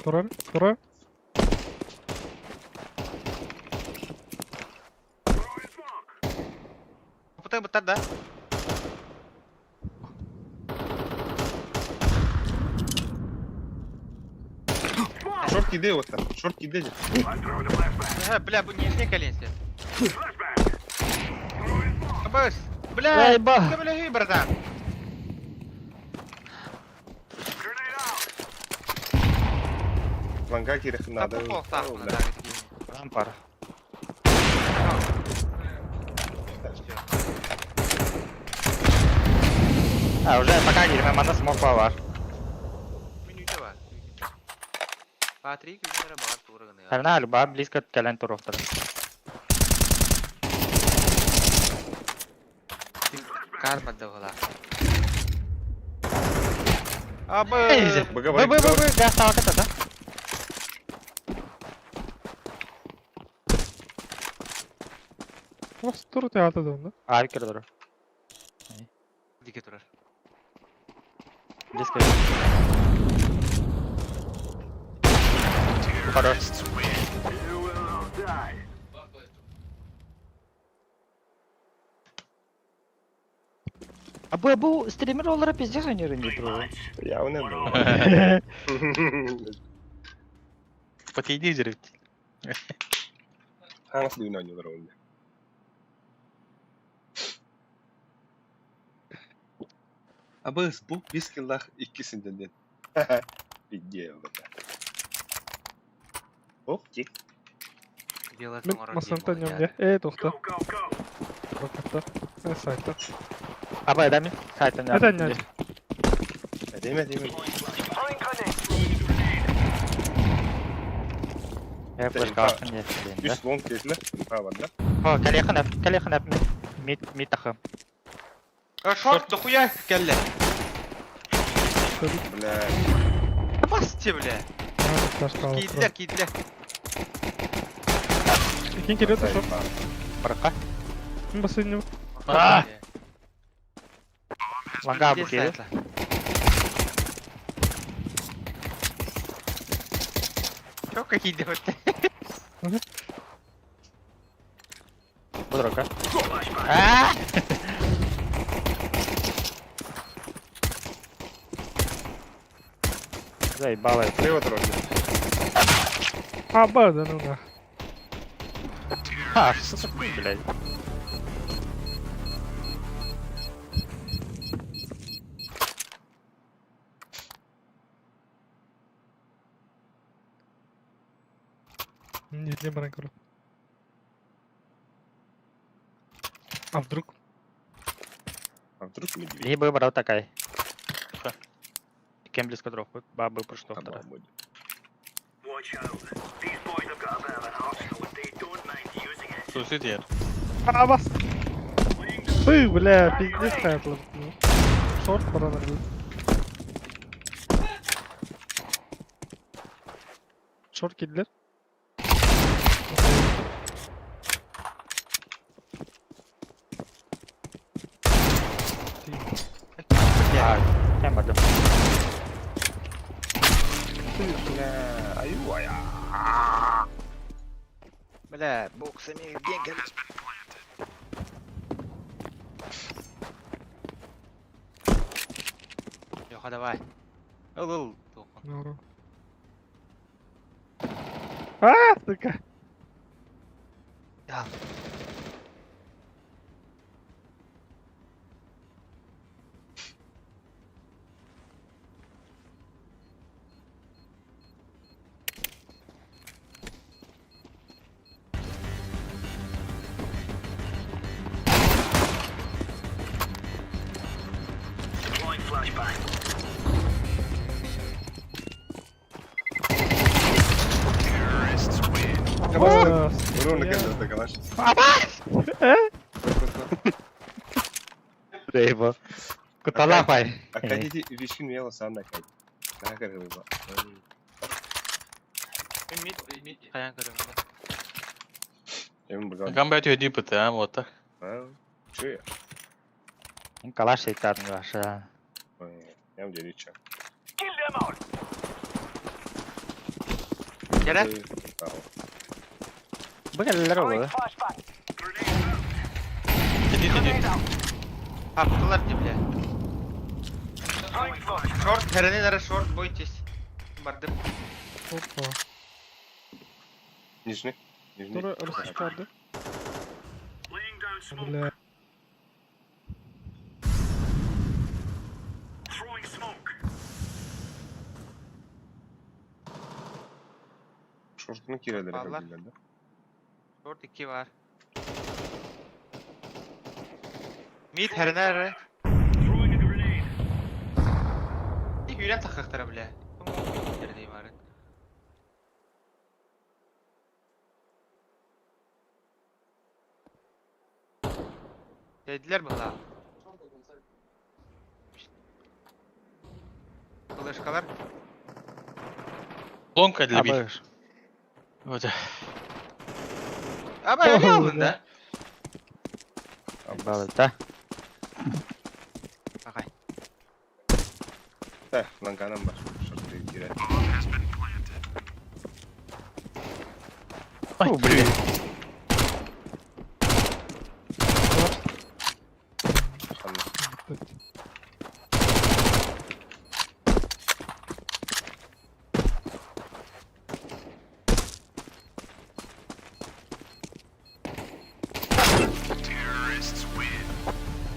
Турар, турар. Бутар бутар да. Шорт киде вот там. Шорт киде. Ага, бля, бу нижний коленсе. Абас, бля, Эй, ба. бля, бля, братан. Ланга кирек надо. Тапы полтах О, на бля. Рампар. А, уже пока не мана смог бар. Минута бар. Патрик, күннere бар турыгын. Харна люба близко кэлэн туруктар. Карма да була. Абы. Б, Б, Б, Б, Б, газ таваката, да? Бас тур театр да онда. А, кирдер. Дике турар. Близко. Хорош. А бу бу стример олара пиздец они не друг. Я не был. Потейди жеребит. Ханас дүйін ойнылар онда. Абыс, бу бис киллах иккисинден. Идея вот. Оп, тик. Мен масанта нем тохта. Ракетта. Сайтта. Аба, дами. Сайтын. Это не. Деме, деме. Я флешка астын не. Үс лонг кетлі. А, бар да. О, калехан әп, калехан әп. Мид, мид тахым. Шорт дохуя келле. Бля. Басты, бля. Кийдилер, кийдилер. Кин келет шорт. Баракка. Мен басын А! Ланга бу келет. Чокка киирдибит. Подрока. Аа! Заебало это. Слева трогай. А, ба, да ну нах. А, что такое, блядь? Не, не баран көрө. А вдруг? А вдруг медведь? Либо брал такая. Кем близко дров, бабы прошло вторая. Там будет. Суицид ер. А, вас! Ты, бля, пиздец, хайтлар. Шорт баран Шорт кидлер. А, кем бардым? Бля, аю-ая. Бля, бокс имеет деньги. Леха, давай. Ыл, ыл. Ну. А, сука! Да. О, Урона я- когда калаш. Заебал. Куталахай. Акадити вишин мела сан накай. Накар рыба. Хайан көрөм. Эм бган. Гамбет өйдүү бит аа вот так. А? Чё я? Калаш сейтарын ваша. Я делича. Кere? Бігелер олы. Иди иди. Таптылар не бля. Шорт, херени нара шорт, бойтесь. Бардым. Опа. Нижний. Нижний. Который рассекады. Бля. Шортunu kirelere Vallahi. да? Шорт 2 var. Mid херени Үйрен тақықтара бля. Херени бар. Dediler mi la? Флешкалар. Лонка для бит. Абыш. Вот. Ama öyle aldın da. Балы, да? Bakay. Так, ланганам бар. Шорты кире. Ай, блин. Ханна.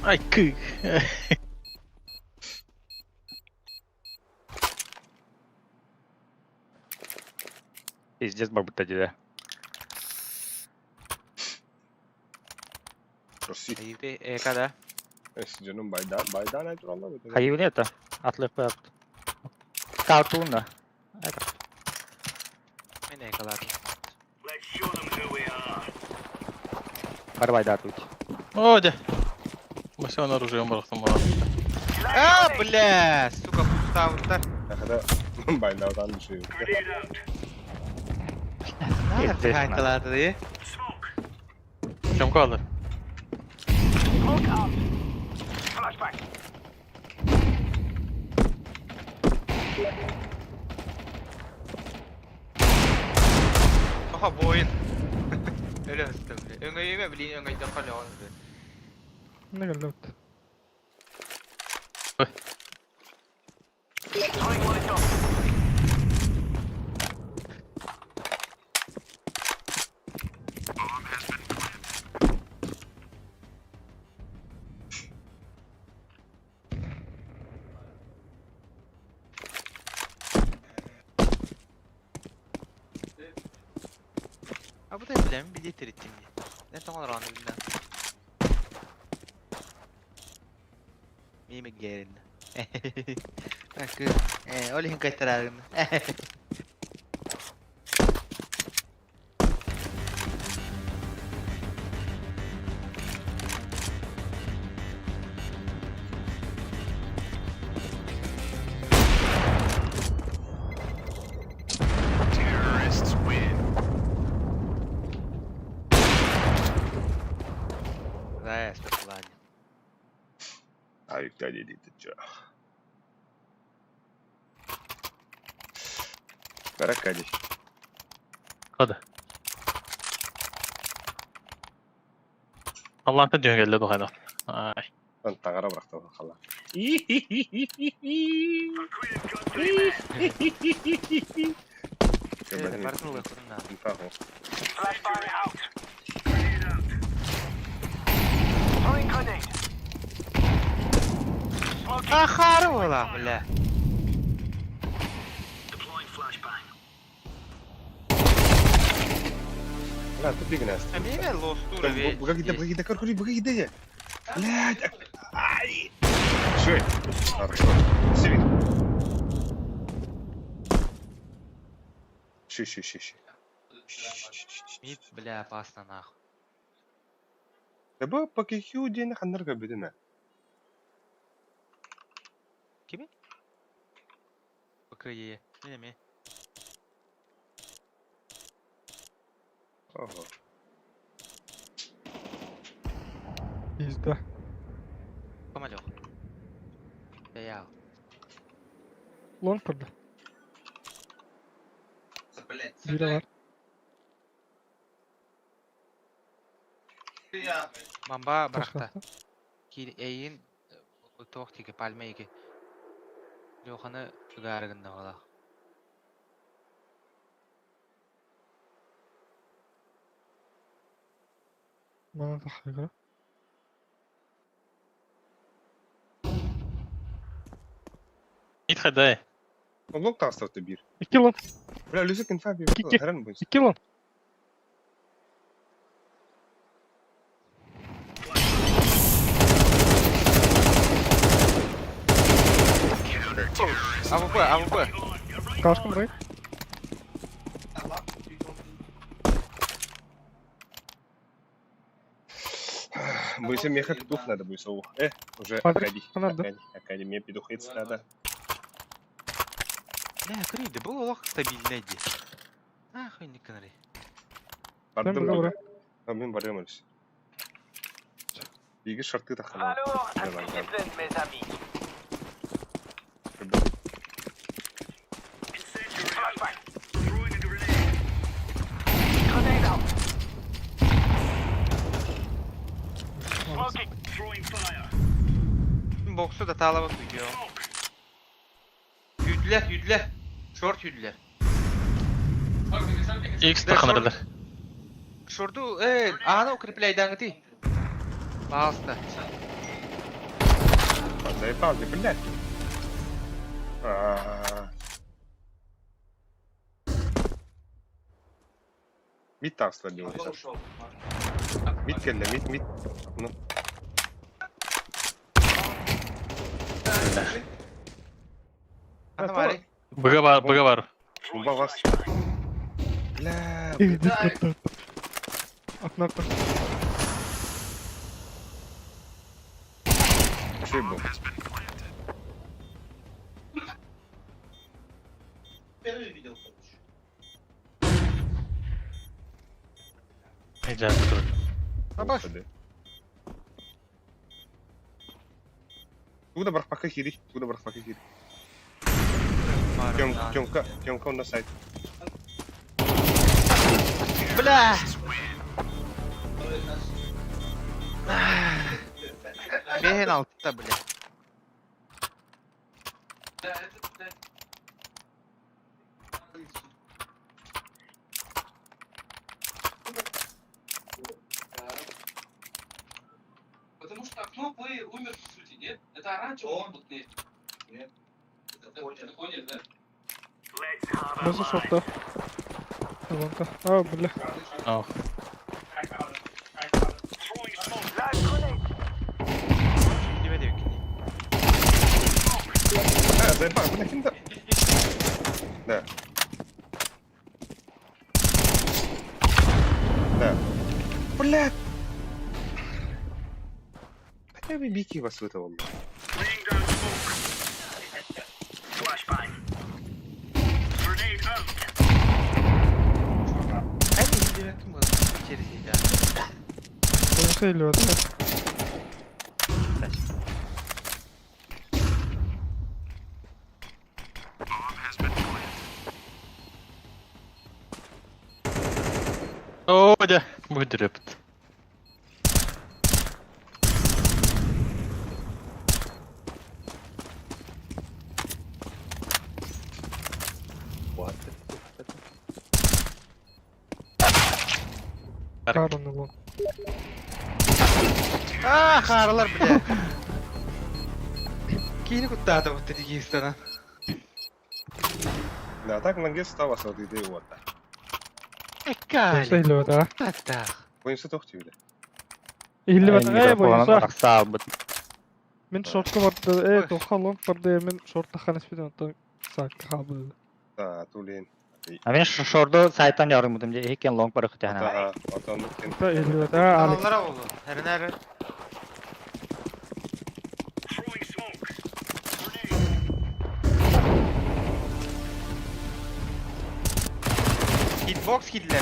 Ай, кы. Пиздец бабы да. Проси. Ayıp e kada. Эс canım baydan baydan ay туралла бит. Хайвни это. Атлық қояп. Калтуна. Men e-kalardım. Барбай да тут. О, да. Машина оружие барахтым бара. А, бля, сука, пуставыттар. Ахада байдан düşüyor. Пиздец, Хайкалады diye. Кем калды? Тоха буойун. Өлө сыстым. Өҥөйүмэ билин өҥөйдөххө өлөҕүн. Не келді. А bu da bilen bir getirttim. Ne tam olarak bilmem. Mimi gelin. Akı. Ол иһин кайтарааргын. Да, спекуляние. А Виктория ты чё? Каракади. Hadi. Allah'ın diyor geldi bu kadar. Ay. Lan tangara bıraktı o hala. Бартын улы курна. Ахар була, бля. Бля, тупик нас. А меня лостура ведь. Быга быга көр быга гиде. Блядь. Ай. Шо? Хорошо. Сиви. Ши ши ши ши. Мид, бля, опасно нахуй. Таба пакехю ден ханнарга бидеме. ПКЕ. Не, не. Ого. Пизда. Помалёх. Я. Лонг көрдө. Бире бар. Мамба барахта. Кир эйин тоқ тиги пальма иги. Лёханы ыгарыгында бала. Мана тахыгы. Ит хада. Лонг тастырты бир. Икки лонг. Бля, Люсик инфа бир. Кики. Харан бойс. Икки лонг. АВП, АВП. Кашкам рай. Бойся меха петух надо бойся. Уже Смотри, Акади. надо. Акади, Акади, мне петухиц надо. Бля, криды, был лох стабильный ди. Нахуй не канари. Бардым. Добре. А мен барым өлс. Биги шарты тахана. Боксу да талаба күйдү. Yüdüler, yüdüler. Short yüdüler. X таханарлар. Шорту, аны укрепляйдаңы Пожалуйста. Заебал, блядь. А. Мид тастыр деп ойласам. Мид келді, мид, мид. Ну. Аны бар. Быга бар, быга бар. Бумба вас. Бля, Иди Окно. Шей был. Первый видел, короче. Жан тур. Абаш. Туда бар пока хири, туда бар пока хири. Тёмка, Тёмка, Тёмка он на сайт. Бля! Бэһин алта, бля. Потому что окно плеер умер по сути, нет? Это оранжевый был нет. Нет. Это понял, да? Nasıl şortta? Лонга. А, бля. Ох. Билбэт эбиккин. А, заебал, бля, ким да? Да. Да. Бля. Хотя бы бики вас вытолкнул. Эн иһиллибэккин буолан ичэрисийдэ. Лонга или вот это. Оо, дьэ, бу дрепт. What? Караны лонг. Аа, хааралар бля. Киини куттаата бутта дигистанан. Да, так лангет стал вас вот идею вот. Лонга Эккаали. или вот, а? Таттаах. Бойымсы тохти бля. Или вот, э, бойымса. Тахсаабыт. Мин шортка барды, э, тоха лонг барды, мин шортта ханас биден, оттон сакка хабы. Да, тулин. А мен шорду сайтан ярымытым же экен лонг бар хытана. Ага, отон кен. Да, или вот, а, Алекс. Аналлара болду. Эрин эрин. Hitbox кидлер.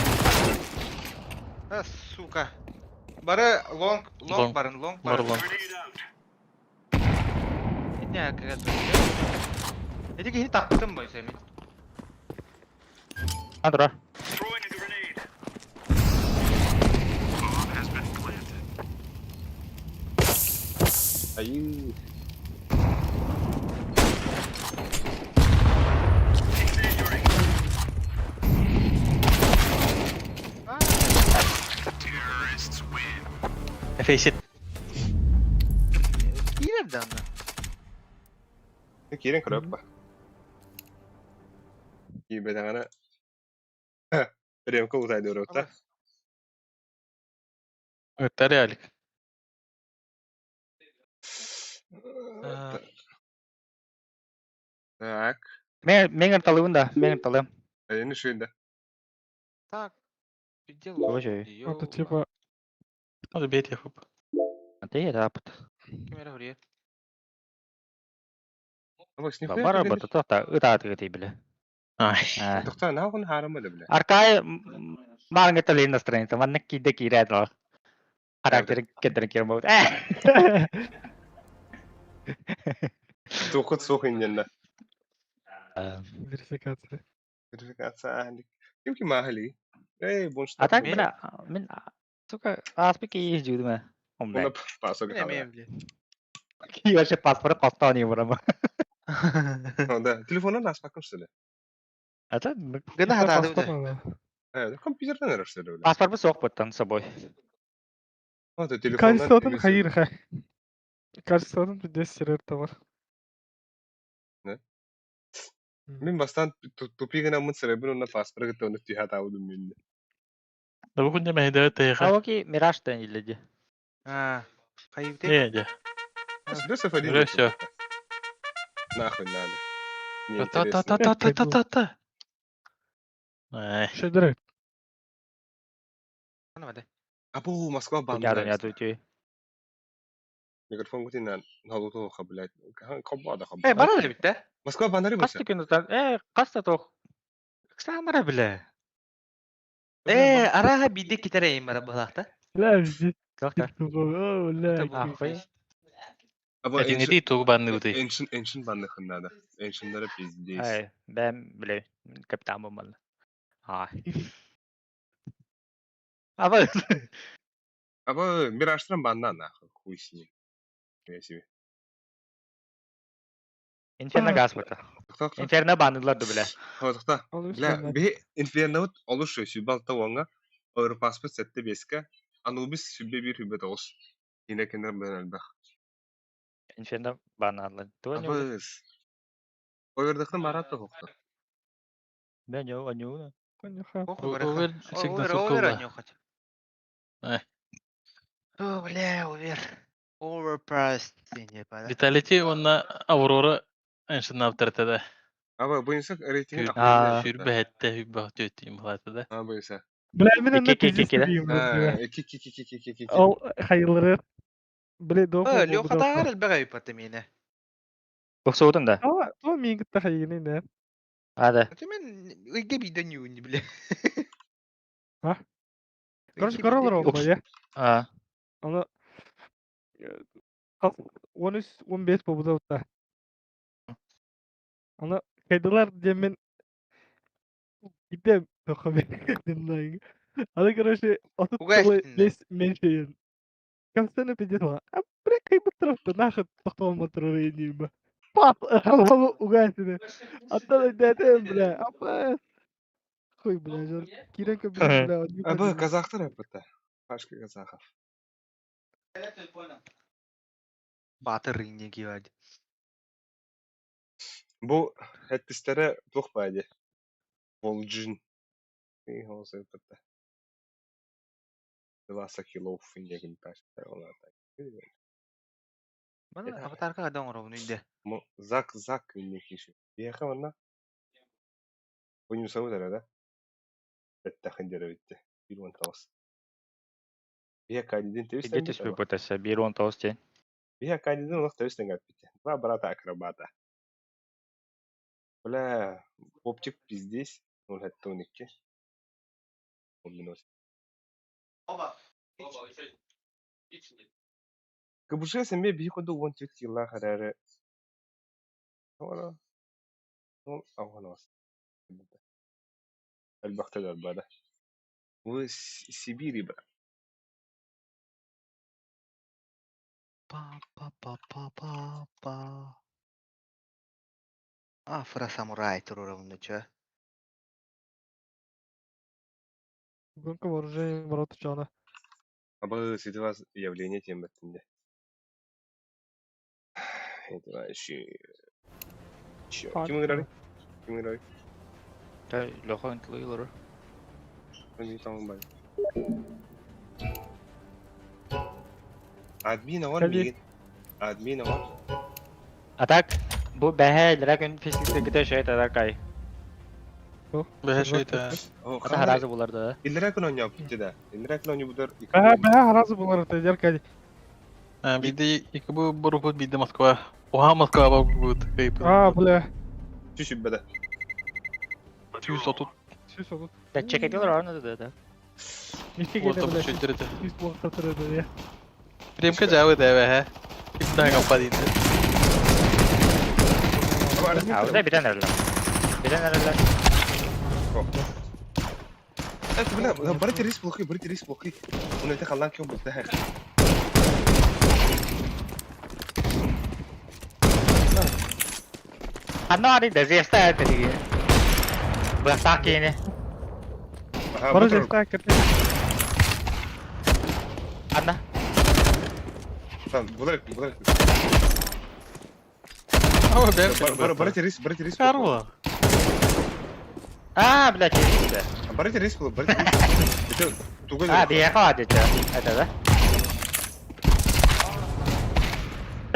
А, сука. Бары лонг, лонг Лонг. барын, лонг Бар барын. лонг. Не, как это. Эти кихи таптым бойса мен. Адра. Ай. Фейсит. Киирер данна. Кирен көрөп. Кибедагана. Ремко утайды өрөктө. Это реалик. Так. Мен мен талыбын да, мен талым. Эни шүйдө. Так. Где Ой. Это типа, Надо бить их. Ты рапт. Камера хурьер. Абак нихуя. Бара бата та ыта ты бля. Ай. А. Тохта нахуй харама да бля. Аркай марங்க талын настроение, манна киде кире дал. Характер кетер кир бот. Тухут сух иннен. верификация. Верификация али. Ким ки махали? Эй, бунш. А так бля, мен сука, аспики есть жудма. Уна пасок. Не, мен, блядь. И вообще паспорт костан евро. Да, телефонун аспакым что ли? А то Гына хатады Паспорт бу. надо. Компьютерден эрэ что ли, бля? паспорт бы сок боттан с собой. Вот телефондан. Качестводан хайыр хай. Качестводан пиздец сервер товар. Да? Мин бастан тупигана мын сырыбын онна паспорт гыта оны тиха табудум мен. Да бу күндә мәйдә тайга. А оки Мираж тен иледи. А. Хайыпты. Не, де. Плюсов один. Уже всё. Нахуй надо. Не Та та интересно. та та та та та та. Ай. Шедре. Абу, Москва бан. Ядын яды ти. Микрофон гутин налуту блядь. Кобада хаб. Э, бара да битте. Москва банары Касты күн э каста тох. Ксамара бля. Э, араха бидде китерейим бара булакта. Бля, везде. Тохта. О, бля. Ахуй. Абу, Эти не ди туг банны уты. Эншин, эншин банныхын надо. Эншинлары пиздец. Ай, бэм бля, капитан бомбал. А. Аба. Аба Мираштан банна нахуй, хуй с ним. Я себе. Инферно газ быта. Тохто. Инферно баннылар да бля. Тохто. Бля, биһи Инфернобут олус 106-ҥа, Европаспыт 7-5-кэ, Анубис 101-109. Киинэ кинер быдан элбэх. Инферно баннылар. Туга не Абыс. Ойырдыктан барат да хохто. Бля, не аню. Овер всегда Овер, овер сокола. нюхать. Э. О, бля, овер. Overpriced не пада. Виталити онна Аврора эншин да. Аба, буйынсак рейтинг Аа. Хүрбэхэтте хүрбэхтүөттү имхлата да. А, буйынса. Бля, мен Ики, онно ики, пиздец ики, да? деймін, бля. Ики, ики, ики, ики, ики, ики. Ол хайылары. Бля, доп Э, Леха тагар элбэх эппат миэнэ. Буксуутун да. Ала, то мин кытта хайыгын да. Ада. Ты мен ыйга бииден юун бля. А? Короче, королар ол я. А. Аны 13-15 болду да. Аны кайдылар диэн идем тохо Аны, короче, отут Угай тылы истиннэ. бес меньше. Константин пиздец ла. А бля, кай бутырыпты, нахуй тоқтолма тұрыр деймін. Пат, угай сені. Аттан дәтем, бля, апа. Хуй, бля, жар. Киренко, бля, бля. Аба, казахтар эппата. Пашка казахов. Батыр не кивать. Бу хэттистере туох бади. Волджин. И холос эппата. Два килов индегин пашка. Мана аватарка кадан оробун инде. Зак зак иннекиши. Бияха онна. Ойнусабыт эрэ да? Бэттахын дьэрэ 119. Бия кандидин Иди тэбис түспүт бутаса 1-19 ден. Бия кандидин олох тэбис тэҥҥэппит. Два брата акробата. Бля, Бобчик пиздесь. 0,12. Он минус. Оба. Оба, еще личный. КБЖ сэмэ биһи курдук 14 килолаах эрээри Ора, ол аҕанас элбэхтэ өлөрбөтө. Вы Сибири брат. Па па па па па па. Афра самурай туруровну чё? Гонка вооружений ворота чана. Абы сити вас явление тиэмэттинде. Это еще Чё? Ким ыҥырарый? Ким ыҥырарый? Леха ынтылыйлары. Они там бай. Админ авар Кали. миигин. Админ авар. А так, бу бэһэ дракон физикте ките шөйт адакай. Бэһэ это. О, Ата харазы булар да. Илдерэ күн оонньообут да. Илдерэ күн оонньообутар Бэһэ, бэһэ харазы булар это деркали. А, биде икибу борупут биде Москва. Оха Москва бабут. А, бля. Түшүббэдэ. 130. Сүс олут. Да чекетилер арны да да. Мишке Вот келе, там бля. чөйдер это. Сүс болуп тұрады, я. Премка жабы да бэһэ. Кимтан каппадин. А, уже битен эрлер. Битен эрлер. Это, бля, бары террис плохой, бары террис плохой. Он это халан кем был, да. Анна ары да зеста это диги. Бактакини. Ага, Бары бу жеста кірді. Анна. Там, булар, булар. Ава бэр. Бары бары террис, бары террис. Карла. А, блядь, террорист. Бары террис был, бары террис. Это тугой. А, биэха адыча. Это да?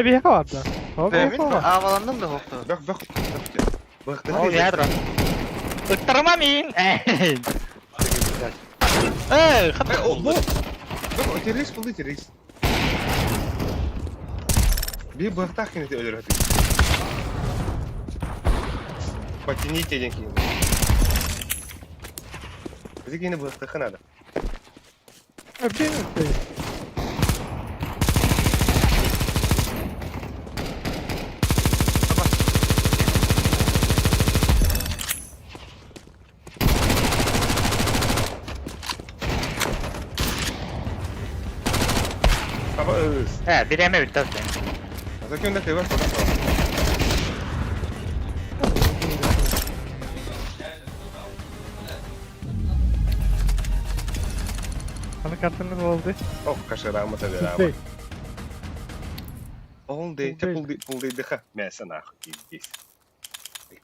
Бияха барды. Мен аваландым да хохто. Бэх, бэх, бэх. О, ядро. Ыттарма мин. Э, Э, хата. о, бу. Бэх, террис был, террис. Би бэхтах кинете өлөр хатык. Потяните один кинет. Бизи кине бэхтах надо. Әбден Абыс. Бириэмэ бүттэ оттон. А кем да кыйбар фото. Аны картаны болды. Ох, каширама табирама. Сей. All day, те пол пол дыха. Мясо нахуй, пиздец.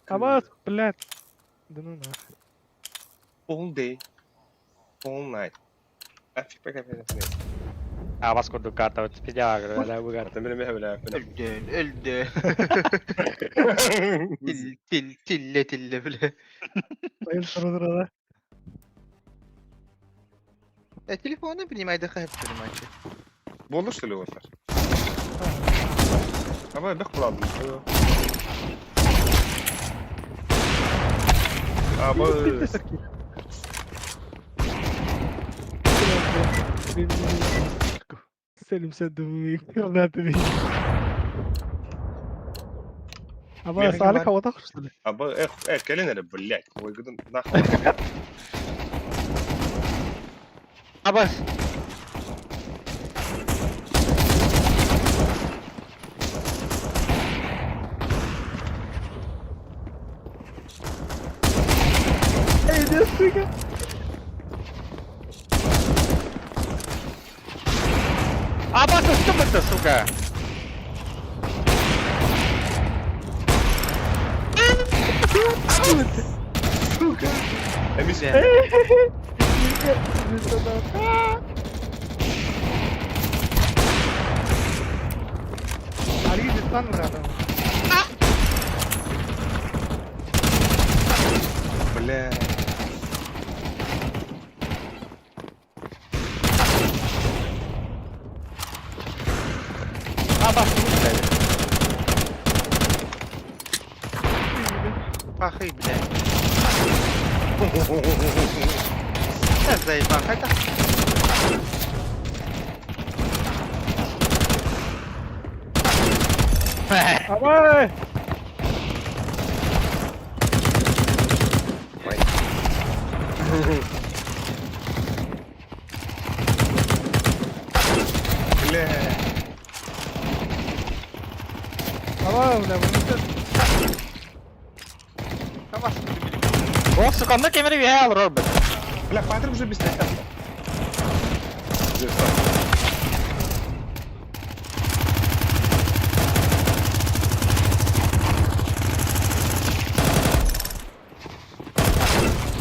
Абас, блядь. Да ну нахуй. All day, all night. Афиг пока Абас курдук карта вот пиздец, да, бугар. Там били били. Өлдөн, өлдөн. Тил, тил, тилле, тилле, бля. Байыл тұры Телефоны принимай, да хайп принимай. Болду что ли у вас? Абай бэх буладым. Абы. Selim sen de bu Аба саалык хавата что ли? Абы, эх, кэлин эрэ, блядь. Ой, гыдын нахуй. Абас. Эй, не сука. Абас, что это, сука? Сука. Эмис. Арги жыттан ұрады. Бля. Абас, блядь. Пахы, блядь. Да заебал, это... Абай! Бля. Абай, бля, бұны Абас, О, сука, ну кемери вял, Роберт. Бля, Патрик уже без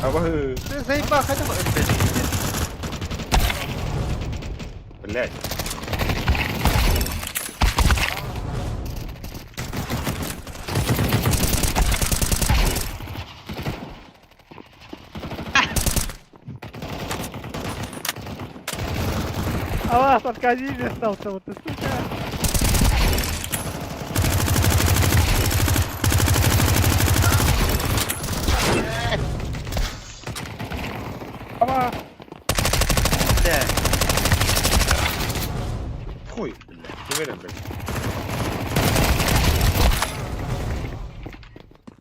Абы. Ты заебал, это... Блядь. Абас, Аркадий остался, вот ты, сука. Аба! Бля. Хуй, блядь. Не верю, блядь.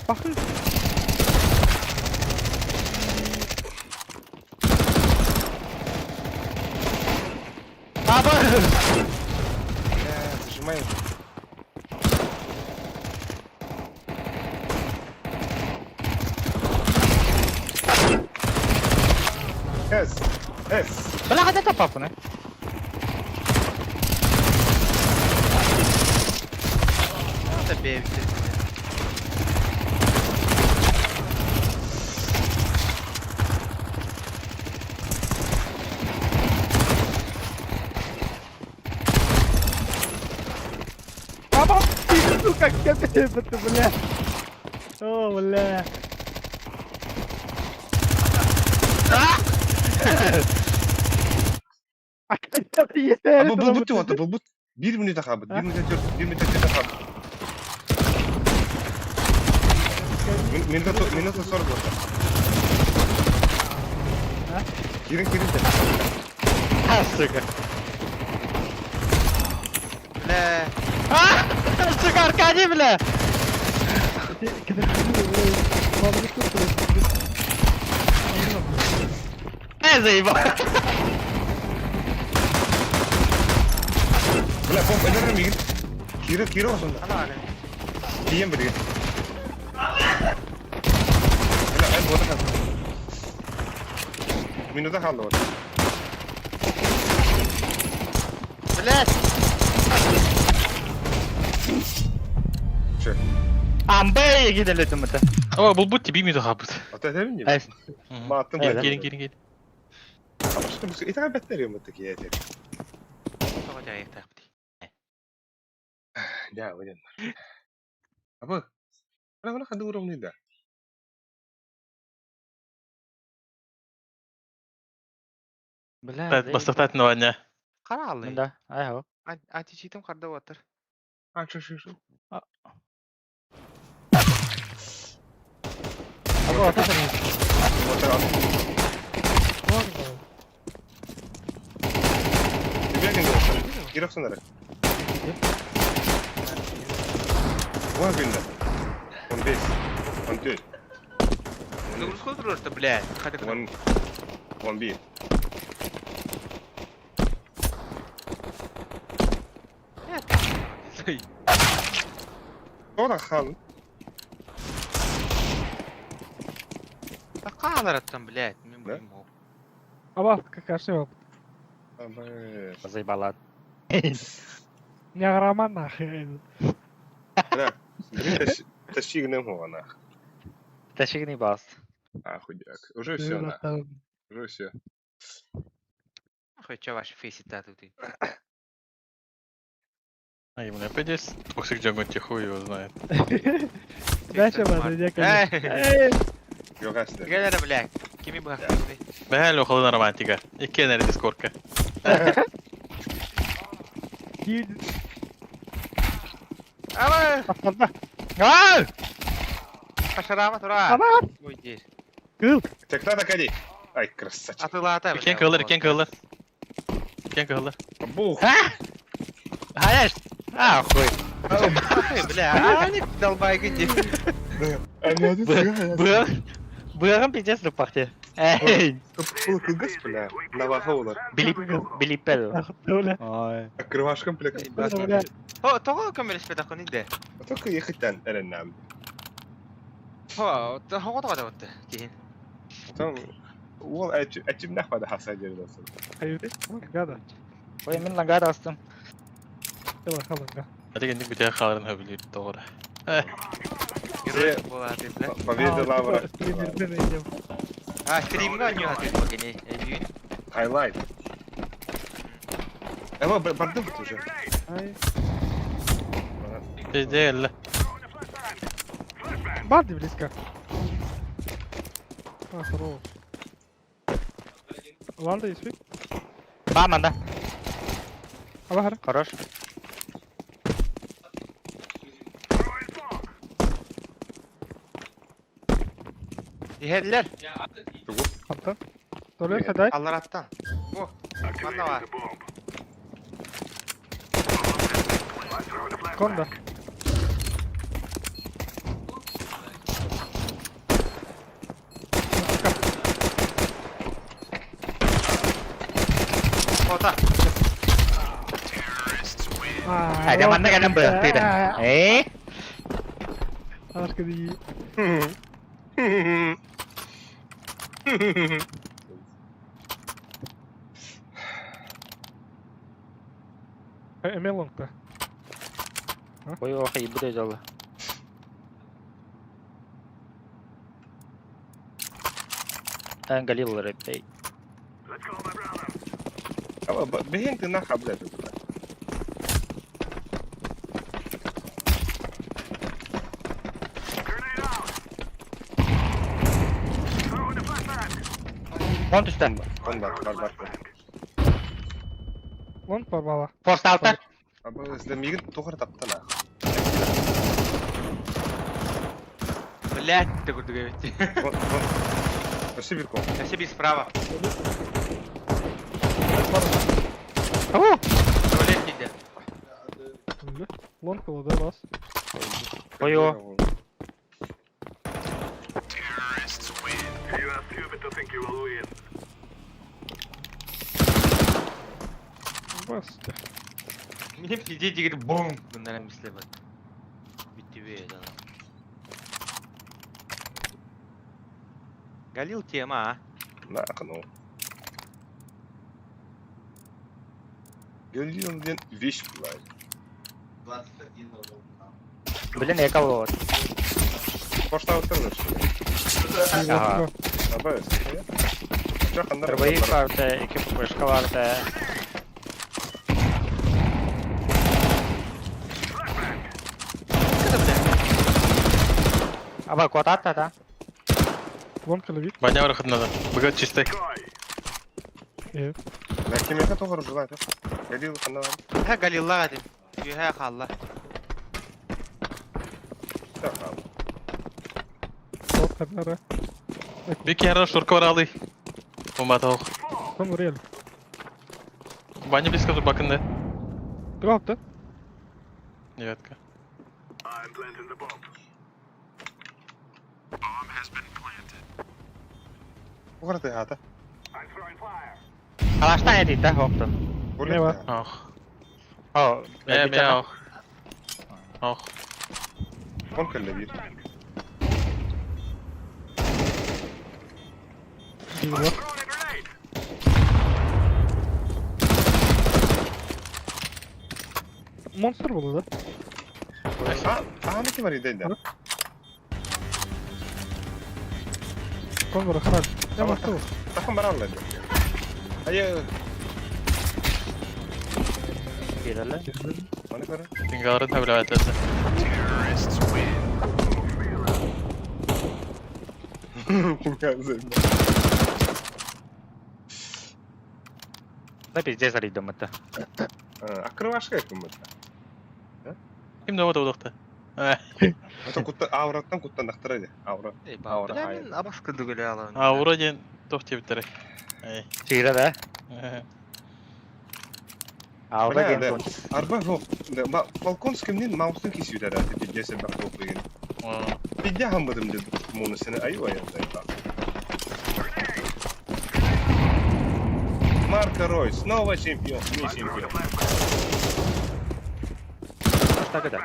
Пахы! Аба! Бля, зажимай. С. С. Бля, хотя папу, не? Это бей, Аба! Ты, сука, где ты, бля? О, бля. А когда ты Абы бұл бұт деп бұл бұт. 1 минут хабыт, 1 минут 4, 1 минут 4 хабыт. Минута, минута 40 болды. Кирин, кирин. А, сука. Бля. А, сука, Аркадий, бля! Заебал. Бля, комп өлөрөр миигин. Киирэ, киирэ охсунда. Ана Тиийэн билигин. Бля, эн буота хаалла. Минута хаалла вот. Блять! Че? Амбэй гиделетим это. О, булбут тебе минуту хабыт. А ты это не? Ай, Мааттын Э, да. Кирин, кирин, кирин. Итэҕэйбэттэр юм такие эти. Тоҕо дьайыктаахпытый? Да, выйдем. Абы. Ана мана ханды уровни да. Бля, Бастықтатын ваня. Қаралы. Да, айхо. Античитым қарда отыр. А, чё, чё, чё? Абы ата Вот так. Тебе не говорю. Киров сонары. Вон күндө. 15. 14. Загрузка отырыр, блядь. Қайда 10. 11. Тоҕо хаалын? Қалараттан, блядь. Мен Да? білмеймін ол. Аба, какаши Абы. Заебала. Не роман нахрен. Бля, блин, тащи гнем его нах. Тащигни бас. Ахуяк. Уже все, нах. Уже все. Хуй, чё ваши фейси тату ты? Ай, бля, опять токсик джангон тебе хуй его знает. Дальше бады, Эй, Йогасты. Гелер, блядь. Кими бахты? Бәл оқылын романтика. Иккен әрі дискордка. Ава! Ай! Пашарама тура. Ама! Ой, здесь. Кыл. Так надо ходи. Ай, красавчик. Атылата, блядь. Иккен кылыр, иккен кылыр. Иккен кылыр. Бух. Хаешь! А, хуй. Ой, бля, а они долбайки где. Бырым пиздец лупахте. Эй! Кылгас, бля. Наваха олар. Билипел. Бля. Ой. Крывашкам, бля. Бля. О, тоҕо көмөлөспөт акын инде. Только ехать эреннам. Хо, тоҕо тоҕо да киһин. Там уол әчимнах бада хаса жерден. Гада. Ой, мен лангада астым. Давай, халанга. Әлі бүтә қаларын хөбілер тоғыры. Герой буолааты, бля. Победа лавра. А, стримга нюхаты бакини. Эдюн. Хайлайт. Эва, бардым уже. Пиздель. Барды близко. А, хорош. Ланда и свип. Баман, да. Аба, Хорош. Иһэллэр. Ханта. Толер хадай. Аллараттан. О, манна бар. Конда. Хота. Ай, да манна кэлэн быахтыыра. Э? Ашка ди. Эмелонг-то. Ой, ох, ебуду дьолу. Эн Галил рэпей. Аба, бэһин ты нахуй, блядь. Он түстэ. Он бар, бар, бар. Лонг порвала. Форс алта. Аба, силер мигин тухар тапты нах. Блядь, ты курдук эбит. Вон, вон. Өссө бир кол. Өссө бир справа. О! Туалет киирдэ. Лонг да, раз. Ой, о. Бас. Минем пизде дигер бум гыннаран мислебет. Биттибе да. Галил тема, а? Нахну. Галил диэн вещь была. Блин, я кого? Поштабыттар что ли? Ага. Абы. Чахандар. Дробовик барда, iki пушка барда. Это, бля. Аба, кот атта да? Вон калавит. Баня выход надо. Быгат чистый. Ләкин меха тоғыр жылай. Галил ханна бар. Ха Галилла дим. Юһә халла. Чахан. Вот ханнара. Бики хара шурка бар алый. Бомба тоқ. Кон реал. Баня близко тут бакында. Туапта. Девятка. Угар ты хата. Алаштан эдит да, хопту. Не бар. Ох. О, Мя, мя, ох. Ох. Он каллабир. Диво. Монстр было, да? А, а, не кем ариден. Кон бар харак. Я монстр. Тахан баралла. Айы. Киреле. Маны кара. Тингаларын таблават лезі. Да пиздец аридым это. Акрывашка кыммыт. Ким да вот Ата кутта аураттан куттан нахтарады. Аура. Аура. Бля, мин абас кылды ала. А, вроде тоқ тебіттері. Эй. Чире да? Аура Бля, ген да. Арба жоқ. Балконскимнин маустын кесүләр әті пиддесе бак оқыйын. Пидде хамбадым деп мұны сені аю аяндай. Марко Рой снова чемпион, не чемпион. Так это.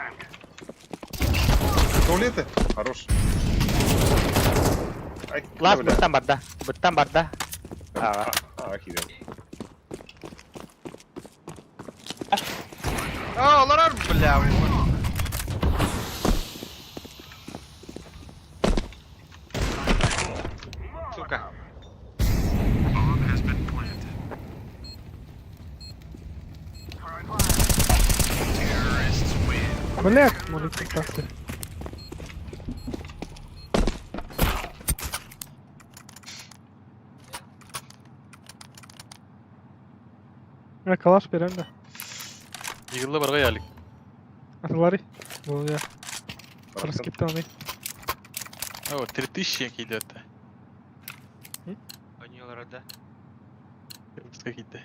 Туалеты? Хорош. Ай, Лас бля. буттан барда. Буттан барда. Ага. А, кидем. А, олар бля. Сука. Бля, молитва так. Я калаш берем да. Йығылы барға ялик. Атылари. Бұл я. Раскиптаны. О, 3000 кейде өтті. Они олар да. Какие-то.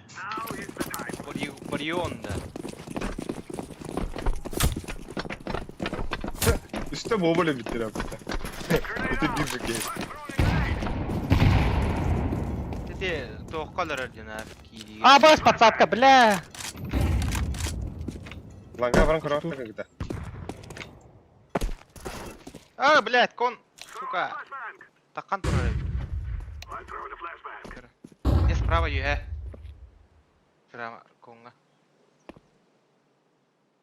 Барион да. Үстө болболе биттер апта. Это биржа кей. Тете тоққалар ордена кири. А, бас подсадка, бля. Ланга баран көрө когда. А, блядь, кон, сука. Таккан турар. Не справа юһэ. Справа конга.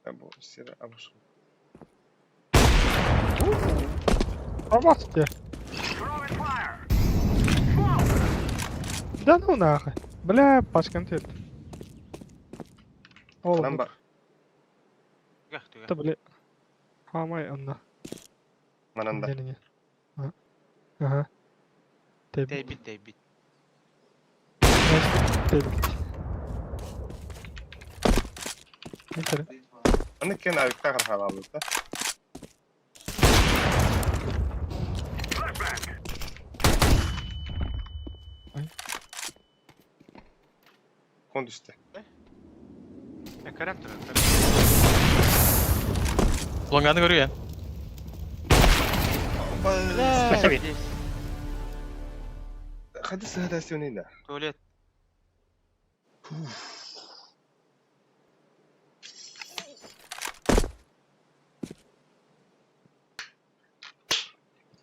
Абу сера абу. Промазать. Да ну нахуй. Бля, пачкан тет. Ол, Нам бар. Түгэх түгэх. это бля. Хамай анна. Мананда. Не-не-не. Ага. Ага. Тебит. Тэйбит тэйбит. Тебит. Не Аны кен авикта харалды да. Ай. Кон түстө. Көрөм турар. Лонганы көрген. Спасибо. Хады сыгада сөнейді. Туалет.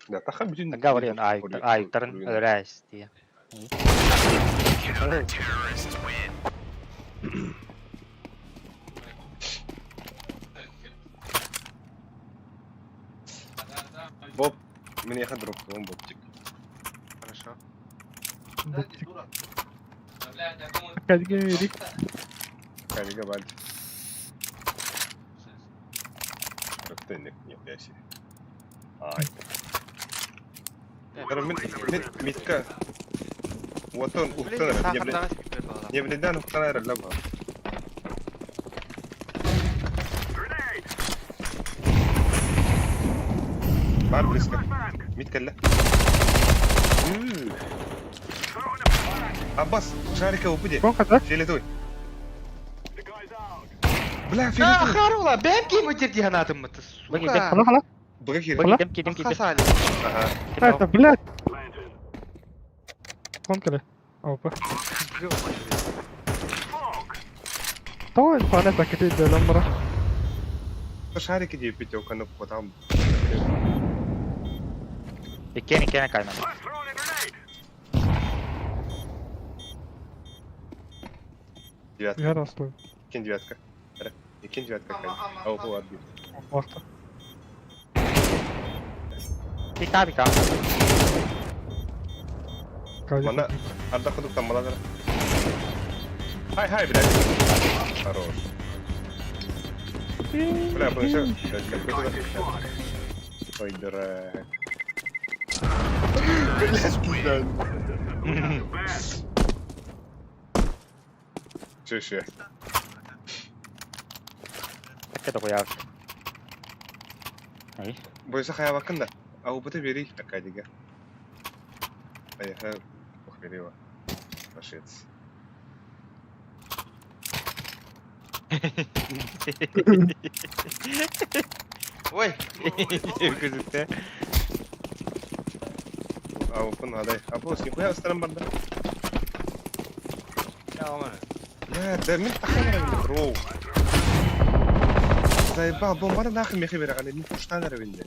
Да, таха бүтүн Говорен айыктарын өлөрөөс дии. Боб, миэхэ дроптуом Бобчик. Хорошо. Кадига Эрик. Кадига баар. Рыктынник, нихуя себе. Ай. Мин мин митка. Уотун ухтан эрэ. Небнеден ухтан эрэ лаба. Бар близко. Мит кэллэ. Аббас, шарика упади. Фиолетовый. Бля, фиолетовый. Харула, бэм ким өтер дии санаатым мыты, сука. Хала хала. Быга киир. Ким ким ким. Хасали. Ага. Это, блядь. Конкали. Опа. Тоҕо фана пакеты өлөн бара. Шарики диэппит оканы потам. Иккиэн иккиэн кайман. Девятка. Я расслаб. Иккиэн девятка. Иккиэн девятка кай. Ауфу отбит. Вахта. Пика пика. Манна ардах кудук таммалар. Хай хай, блядь. Хорош. Бля, бұл еще Ой, дурак. Блядь, пизда. Че еще? Это хуя. Ай. Бойса хаябакын да. Аупыты бери Акадига. Поехали. Похмелила. Пошец. Ой. Күзүктэ. Аупын адай. Апос, нихуя ыстаран барда. Бля, да мен таханар бро. Заебал, бомбаны нахуй мехе бере не пуштанар бенде.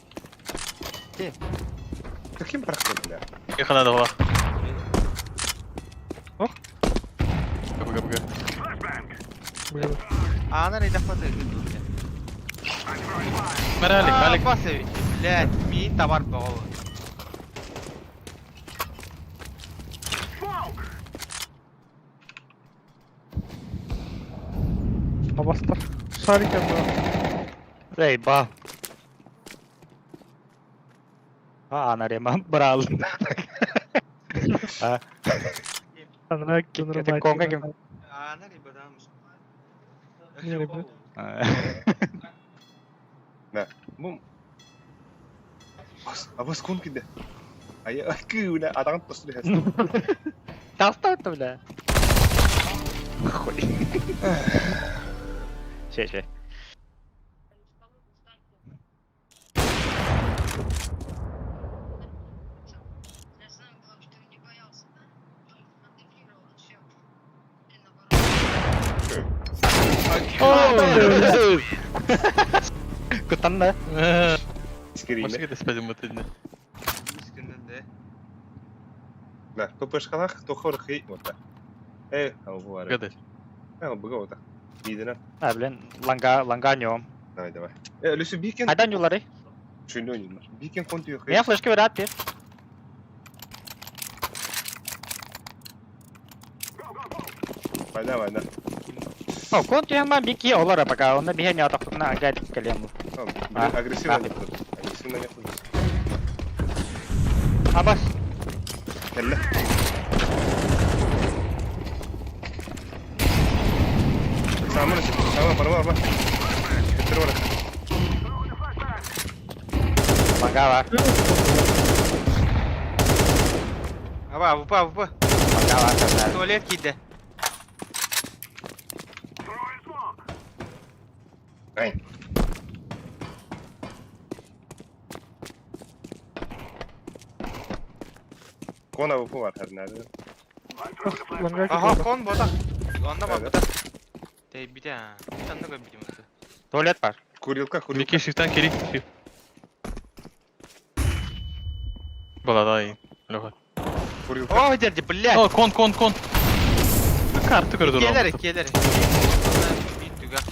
Каким проход, бля? Ехала надо была. Ох. Б, Б, Б. Аана не дахпаты. Моралик, Алик. Пасович, блядь, ми товар был. Абастар. Шарик это. Эй, ба. А, нарема брал. А, Это конга ким? Аана рибадан. Не, ребят. Да. Бум. Абас кун киде. Ай, күүнэ адаң тосты хэс. Толстой это, бля. Хуй. Че, че. Кутанна. Скрине. Машина спадем вот это. Да, ППшкалах тохор хей вот. Э, албуары. Гадай. Э, быга вот. Бидена. А, блин, ланга, ланга нем. Давай, давай. Э, Люси бикен. Айдан юлары. Чүнөн. Бикен конту хей. Меня флешки вряд ли. Война, война. О, кон тема бики олара пока, он на бегене атак на гайд колем. Агрессивно не буду. Агрессивно не буду. Абас. Кэллэ. Самын, самын, барба, барба. Көтөр бар. Ланга бар. Аба, АВП, АВП. Ланга бар. Туалет киде. Ай. Кон АВП бар хәзер нәдә. Ага, кон бота. Анда бар бота. Тей бите. Анда кой бите. Туалет бар. Курилка, курилка. Мики шифтан кири. Шифт. Баладай, Леха. Курилка. О, дерди, блядь! О, кон, кон, кон. Карты көрдөр. Келер, келер. Bir түгэх.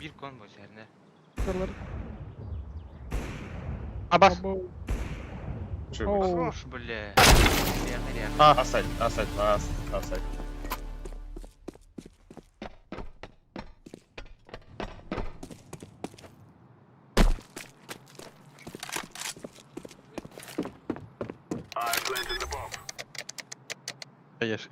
Bir кон бу сәрне. Абас. Чё, Оу. Хорош, бля. Асать, асать, ас, асать. Конечно,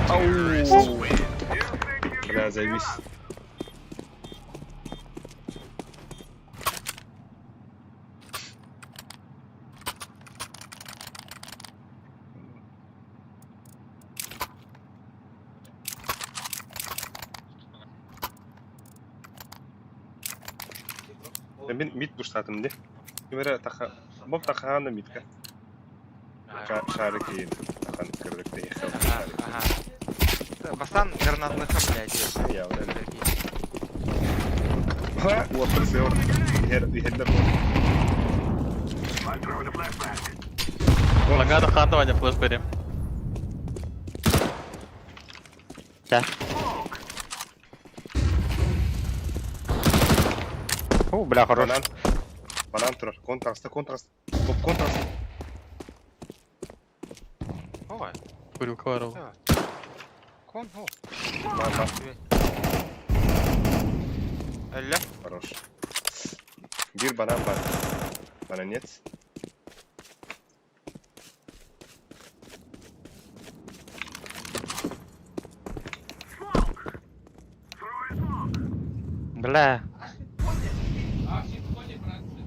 Ау! Бля, завис. Мен мид буштатым де. Кимере таха, боб тахааны мидка. Шары кейін. Тахан кірдік те. Ага. Бастан гранатныха, блядь. Я, бля. Уотыр сеор. Ихер, ихер. Лагада хата, Ваня, флеш бери. Да. О, бля, хорош. Банан. Банан турар. Контраста, контраст. Боп контраст. Ой, Курилка варил. кон, о. Банан. Әллә. Хорош. Бир банан бар. Бананец. Бля. А, все в коне, братцы.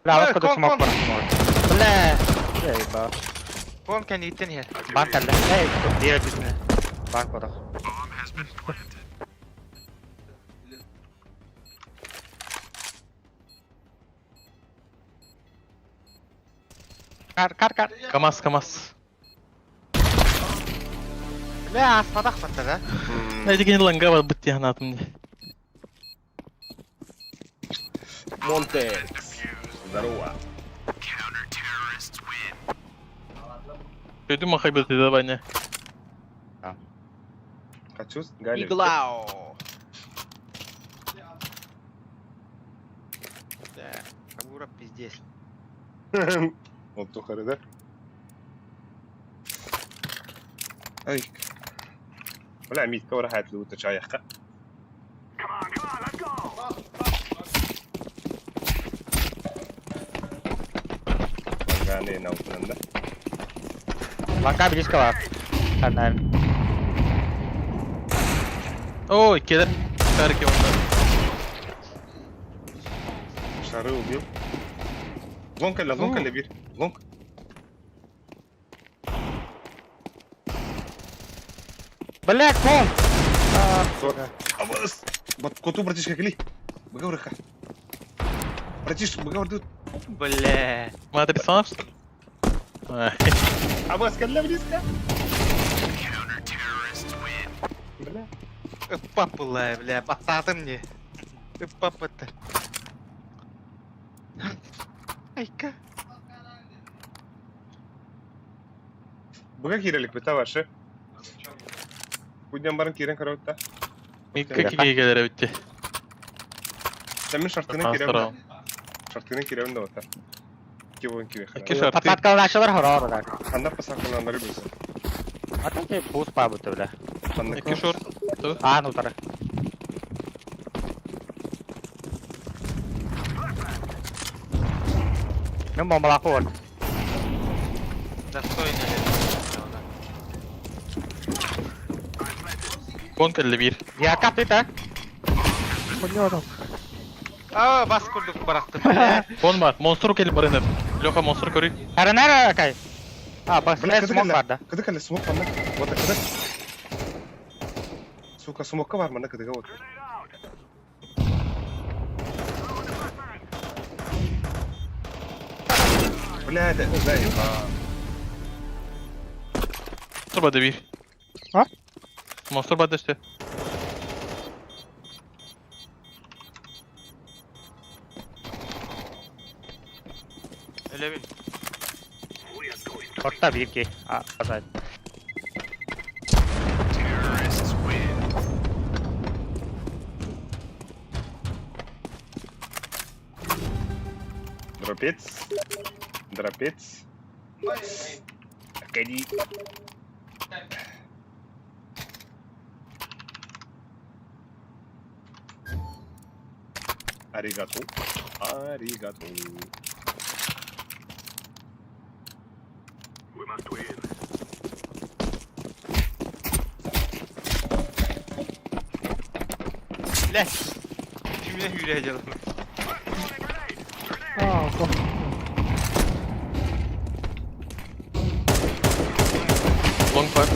Бля, Ой, вот куда кон, смог кон. барсың. Бля. Эй, ба. Кон кәниттен хер. Банк әллә. Эй, бир өтүсүнө. Банк барах. Кар, кар, кар. КамАЗ, КамАЗ. Бля, аспадах батта да. Эти ген ланга бар бітті ханатым не. Монтекс. Здорово. Пойду махай бітті да, Ваня. Хочу Галя. Иглау. Да, Кабура пиздец. Вот тухары, да? Ай. Бля, митка варахат лута чаяхка. Ланганы наутунанда. Ланга близко бар. Карнайм. Ой, келер. Шарики онда. Шары убил. Лонг эле, лонг эле бир. Лонг. Бля, кон. Абас. Бат коту, братишка, кели. Быгаврыха. Братиш, быгавр тут. Бля. Мы адресовал, что ли? Ай, Абас, кэлле близко. Бля. Папа, бля, бататы мне. Папа-то. Айка. Быга кирелик бит вашы. Будем барын кирен караутта. Микка киге келер бітті. Сен мен шартыны Атан кирем. сұрау. Шартыны кирем да ота. Кивон киве. Эки шарты. Пататкалар ашылар хорор да. Ханда пасакаланары билсе. Ата те бус па бутты, бля. Ханда Эки шорт. А, ну тары. Мен бомбалақы бар. Достойный. Кон келді бір. Я кап ты, Понятно. А, бас курдук барахты, бля. Кон бар. Монстр келіп бар енді. Леха монстр көрей. Карнайра кай. А, бас, Бля, смок бар да. Кыды кэлле смок манна. Вот кыды. Сука, смокка бар манна кыдыга вот. Бля, это заебал. Монстр бады бир. А? Монстр бады işte. Өлөбүн. Орта бир ки. А, азайт. Дропец. Дропец. Аркадий. Аригато. Аригато. Блядь. Түмүнэ хүрэ дьалым. А, то. Long five.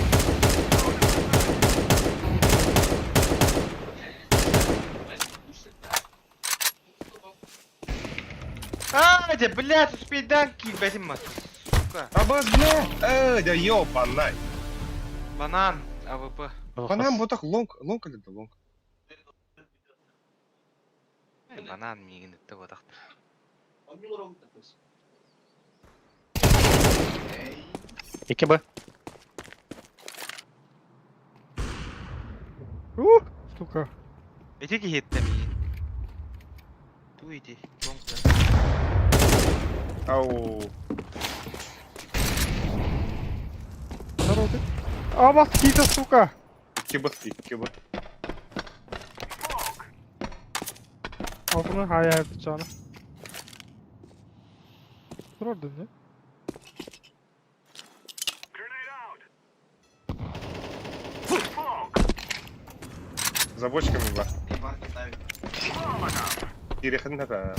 А, дя, блядь, успей данки, бэтим мат. Сука. Абаз, бля! Да ёбанай! Банан, АВП. Банан вот так лонг, лонг или да лонг? Банан миигин ытта бодах. Икки Б. Ух, сука. Эти киһиттэ миигин. Ту ити. Лонгта. Ау. Здорово ты. А, москита, сука. Кибы, кибы. Altını hayal bıçağını. Dur orada ne? За бочками бар. Кирехэн да.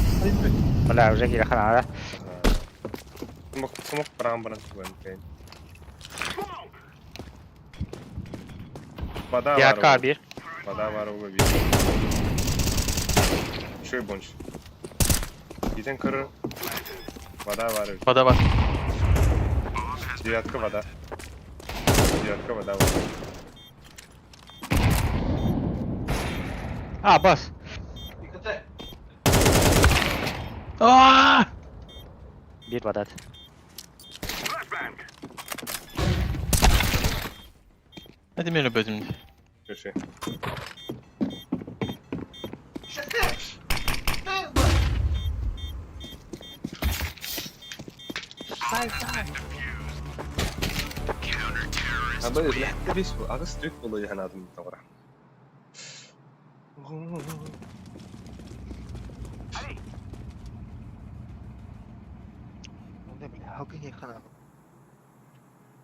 Бля, уже кире ханара. Смок, смок прям бран твен. Вода Ярка бар. бир. Вода бар уга бир. Шөй бонч. Иден кыры. Вода бар. Вода бар. Девятка вода. Девятка вода бар. А, бас. Ааа! Бир бадат. Hadi meni бөдүм. Слушай. Абы, бля, бис, агыс түк болу яханадым тавра. Онда бля, халкы хана.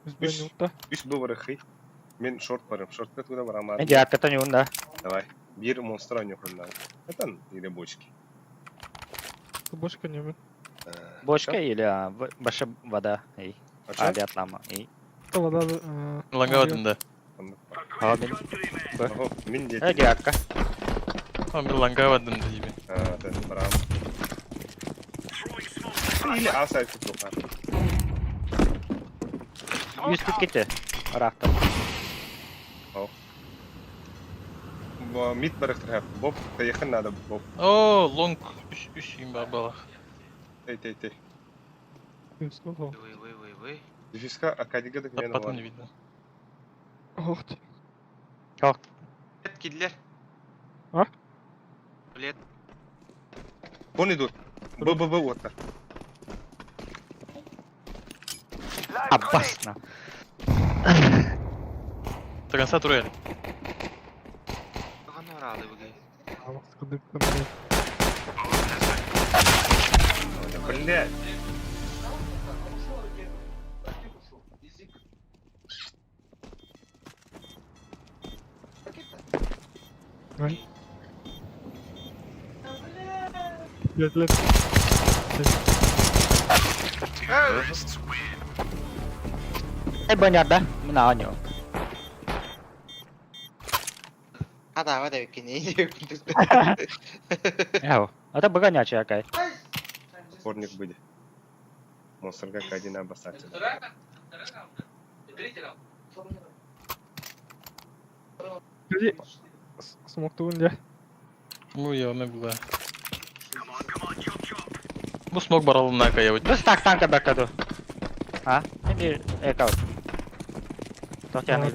Biz ben yurtta. Үс бу хый. Мен шорт барым. Шортка туда барамар. Мен ярката нюнда. Давай. Бир монстра нюхунда. Это или бочки. Бочка не мен. Бочка или баша вода. Эй. А А, биатлама. Эй. Вода. Ланга да. А, мен. Мин Э, ярка. А, мен ланга да тебе. А, да, барам. Или асай кутуха. Yüz küt gitti. Арахта. Мид барахтар. Боб, поехали надо, Боб. О, лонг. Үш, үш им бар бала. Тей, тей, тей. Ой, Ой, ой, ой, ой. Дефиска акадига так Да, потом не видно. Ох ты. Кидлер. А? Блет. Вон идут. Б, Б, Б, вот так. Опасно. До конца турели. Аны рады бүгін. Блядь. Лет, лет. Эй, баняр, да? Мына аню. Хада, да кини. Яу. Это богонячая какая. Порник будет. Монстрга кадина басааччы. Вторая карта, вторая раунд. Третий раунд. Люди, смоктугун дьэ. Ну, явно было. Бу смог баралына каябыт. Бу стактан кабакаду. А? Эми экал. Тохтяны.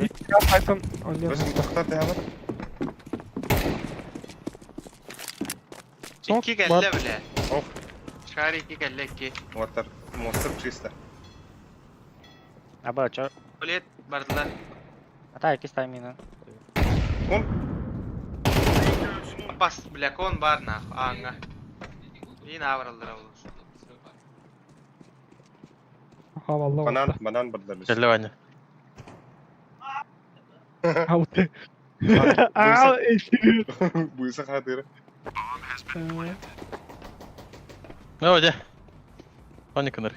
Айтон, он Быс тоқтар дәһәбат. Смок Икки бар. кэллэ бля. Ох. Шар икки кэллэ икки. Уоттар монстр чисто. Аба чо. Туалет бардылар. Ата икки таймина. Он Бас бля кон бар нах аңа. Мин авралдыр ол. Хавалла. банан банан бардылар. Кэллэ Ваня. Ауты. Аа, эши. Буйса хатыры. Ну, дя. Ваня кыныр.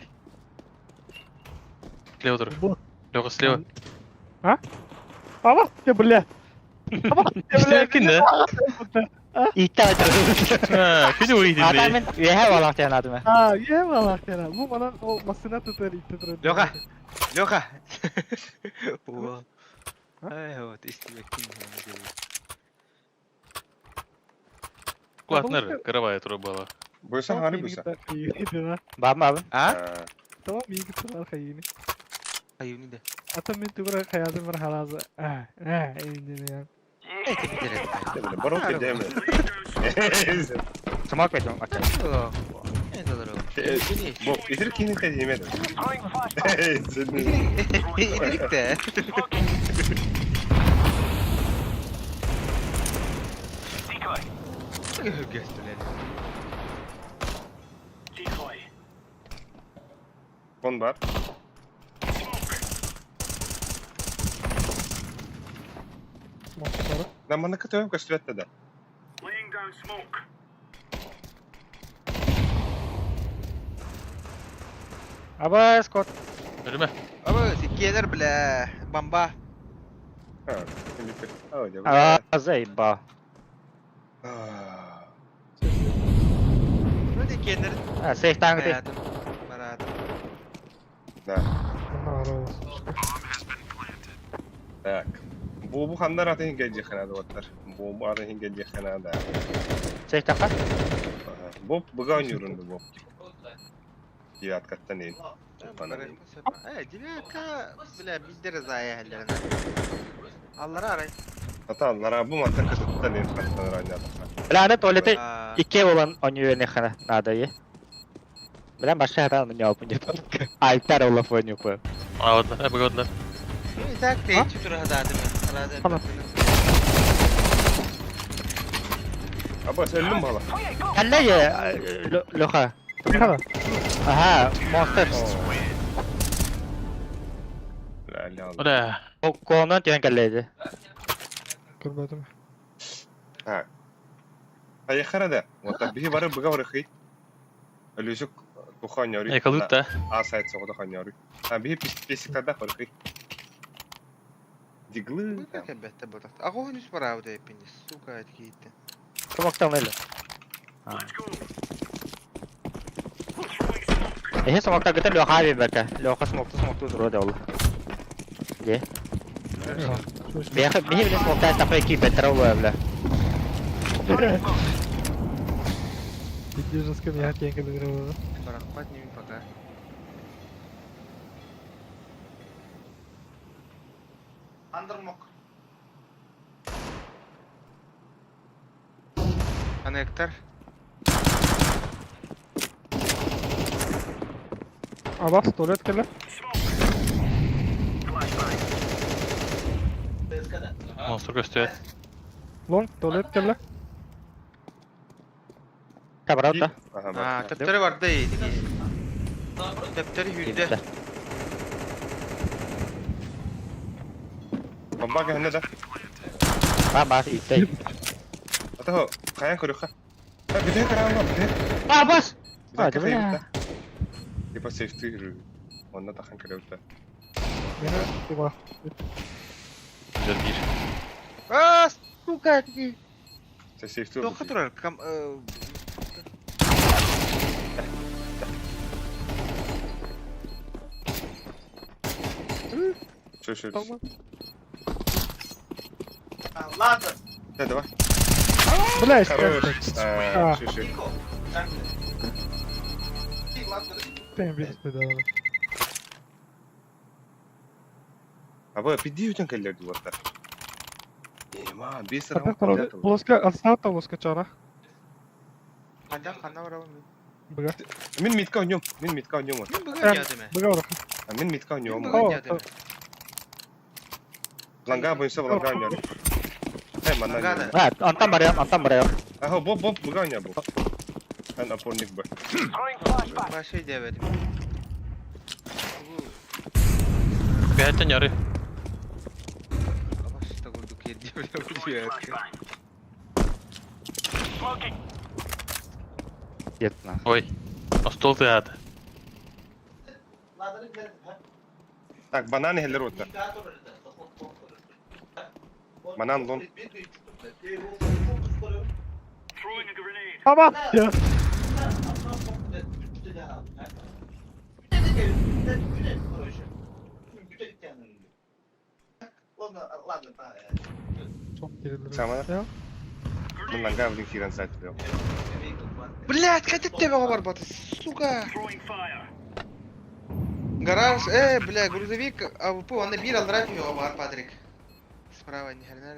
Слева друг. Бу. Леха слева. Ава, ты, бля. Ава, ты, бля. Кин да? Итта. А, кини уйди. Ата мен үһэ балахтян адыма. А, е балахтяна. Бу манан ол машина тутар итте турар. Леха. Леха. О. Ай, вот истибеккин. Кулатнар каравай тура была. Буйса хары буйса. Баб баб. А? Tamam iyi gittiler hayini. Ayuni да. Ата мен тугра хаятым бар халазы. А, а, инде я. Эти битерет. Барок деме. Смок этим. Ача. Это дорого. Бу итир кини тедиме. Идрикте. Кон бар. Смок На мана кытыым көстүбэт да. Аба скот. Өрмө. Аба, сиккиэлэр бля, бомба. А, кимдик. А, дя. А, заеба. Ну, иккиэлэр. А, сейф тангды. Барат. Да. Так. Бу хандар атын хинге ханада оттар. Бу атын хинге ханада. Сейф таха. Бу буга нюрунду бу. Девяткаттан ин. Э, девятка, бля, биздер зая хәлләренә. Аллара арай. Ата лара бу мата кытыттан ин хаттан ранята. Бля, аны туалеты А, икки болан онювене хана надо е. Бля, баша хата не опын деп. Альтар олаф ойнюпы. А, ладно, богодлар. Ну, и так ты чутур хадады мен. Хана. Аба сөллүм бала. Калла е, Леха. Хана. Ага, монстр. Ла ла. Бля. Конон тен калла Көрбөдүм. Так. Аяхара да. Вот биһи бары буга бары хит. Алюсүк туханьори. Экалут да. А сайт соҕото ханьори. А биһи писиктарда бары хит. Диглы. Кәбәттә бу. Агоһун үс барабы да пини, сука, кийтте. Смоктан эле. Эхе смокта гыта Леха биберка. Леха смокту смокту тура да ол. Де. Беха бихи биле смокта тапа ки бетра ула бля. Дижескем я тенге дигре. Барахпат ними пока. Андермок. Коннектор. Ава, туалет келе. Монстр көстүбэт. Лонг туалет келе. Табраута. Ага, А, бар. төптөрү барды диги. Төптөрү хүрдө. Бомба кәһәнне да. Ба ба итте. Ата каян көрүхэ. А бите караан бите. Ба бас. Бите А, кәһәнне. Типа сейфти Онна тахан көрөбүтэ. Мени тиба. Бир. А, сука, диги. Сейфти. Тоха турар. Кам Шо, шо. Tamam. Ладно. Да, давай. Бля, Хорош. А. А, Шо, шо. Sen bir de. Аба, пиди утен кэллэр дуоттар. Ема, бес Ата раунд второй. Плоска, отстал плоска чара. Хандан ханна барабын. Быга. Мин митка ойнем, мин митка ойнем. Мин бүгін ядыме. Быга ора. А мин митка ойнем. Бүгін ядыме. Ланга бойынша ланга ойнем. Эй, манна. Лангада. А, антан барыам, антан барыам. Аха, боп, боп, быга ойнем бу. Эн опорник бы. Башы дебедим. Бэһэттэн яры. Башы курдук ерде Дед на. Ой. Остуол тыаата. Так, банан хеллер отта. Банан лон. Tamam ya. Çok gerildim. Самара. Ya. Мин ланга блин кирен сайт бил. Блять, хотят тебя бар баты, сука. Гараж, бля, грузовик, АВП, он бир алдрать его бар, Патрик. Справа, ни хрена.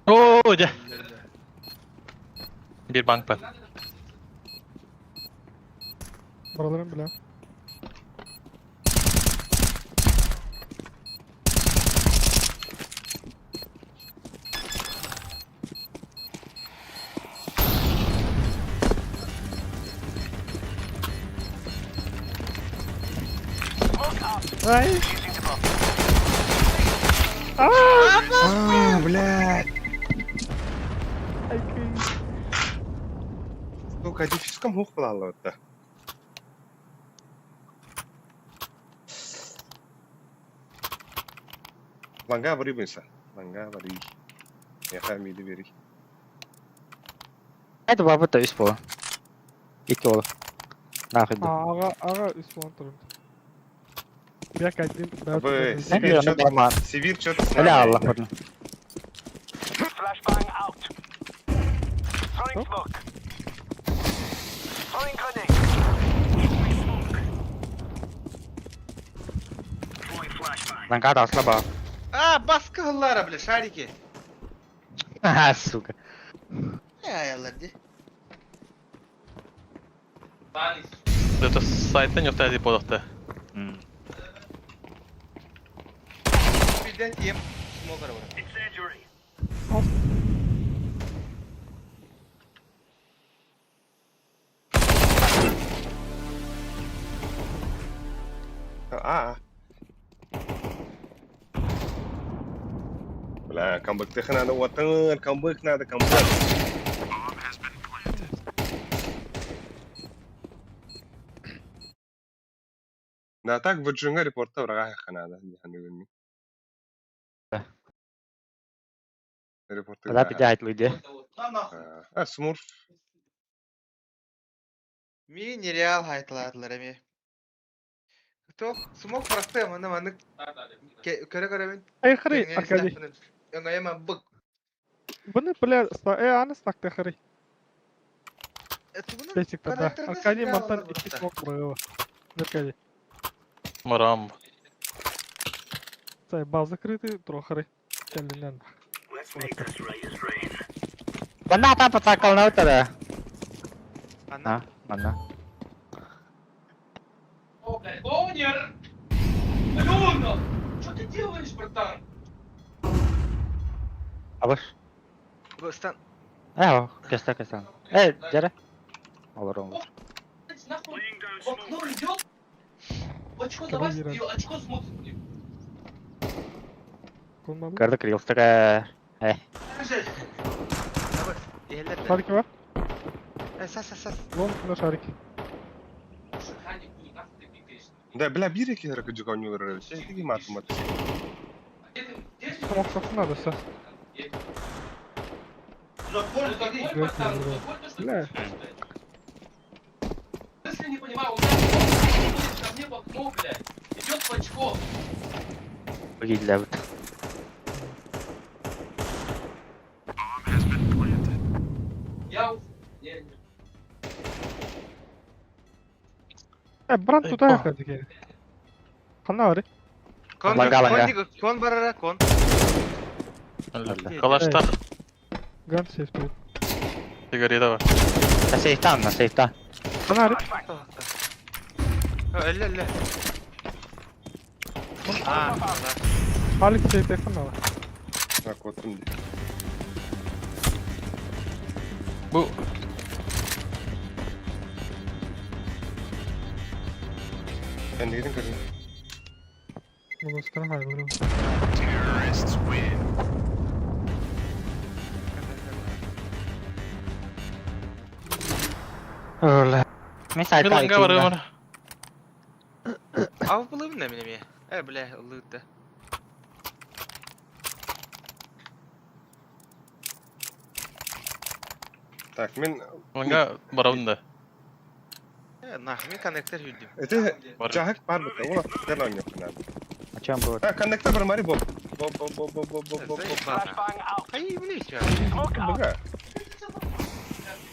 Оо, дьэ. Биир банк бар. Buralarım bile. Ay. Aa! А, блядь. Ay kıyım. Сука, дефиском хух булалла отта. Ланга бары бойынша. Ланга бары. Яха миди бери. Это бабы-то үс буолла. Икки буолла. Нахуй. Аға, аға үс болған тұрым. Bir один, Абы, ben Сибирь Сибирь чё-то, Сибирь чё-то с Бля, нами. Аллах барын. Ланга тасла ба. А, баска хыллара, бля, шарики. Ха, сука. Не аялар, ди. Это сайттан ёхта дип буолуохта. Birden diyem, smoke ara А. Бля, камбэк надо, вот, камбэк надо, камбэк. Да, так в джунга репорта врага надо, не не Да. Репорты. Куда пидяет люди? А, смурф. Ми нереал хайтладылар эми. Тох, смок просты, маны маны көрө көрөбүн. Ай хри, Аркадий. Оңайма бык. Bunu bile, e anı snakta хри. Бесик тогда. Аркадий мантан iki смок бұрығы. Аркадий. Марам. Сай, бал закрытый, трохры. Кәлінен. Манна та пацакал на утара. Ана. А, манна. О, блядь, Онер! Алена! Что ты делаешь, братан? Абыш. Стан. Э, кеста кеста. Э, жара. Олар он. Блядь, нахуй в окно идет? В очко давай, Командир. и очко смотрит мне. Konmadı. Көрдүк рилстага. Э, Шарики var. Сас, сас, сас. Лонг на шарики. Шихани, хуй, нахуй ты пикаешь? Да, бля, бир эки ракы жуга ойнуулар. Сен мат мат. Где ты? Где ты? Смок соксын надо, все. Ну, такой, братан, ну, такой, то, что ты Бля. пишешь, блядь. В смысле не понимаю, у меня Кииллэбит. Я... Не, не. Брат Эй, туда о. ходили. Ханна бар. Кон, Ланга, кон, ланга. диги- кон барара, кон. Калаштах Ган сейф тут. сигарета бар. Сейфтан, на сейфта. Ханна бар. Элле, элле. А, да. Алик сейф ханна бар. Так, вот там. Бу Кәндігін көрін. Могу сказать, говорю. Ола. Мен Мен сайта ланга барым. Ав булыбын да минеме. Э, бля, ылыты. Так, мен... Ланга барабын да. Э, нах, мен коннектор юдим. Это Бар. жахак бар бит. Ол аттар ойнап надо. О чем будет? А, коннектор бар мари боб. Боб, боб, боб, боб, боб, боб, боб. Ай, блин, чё. Бага.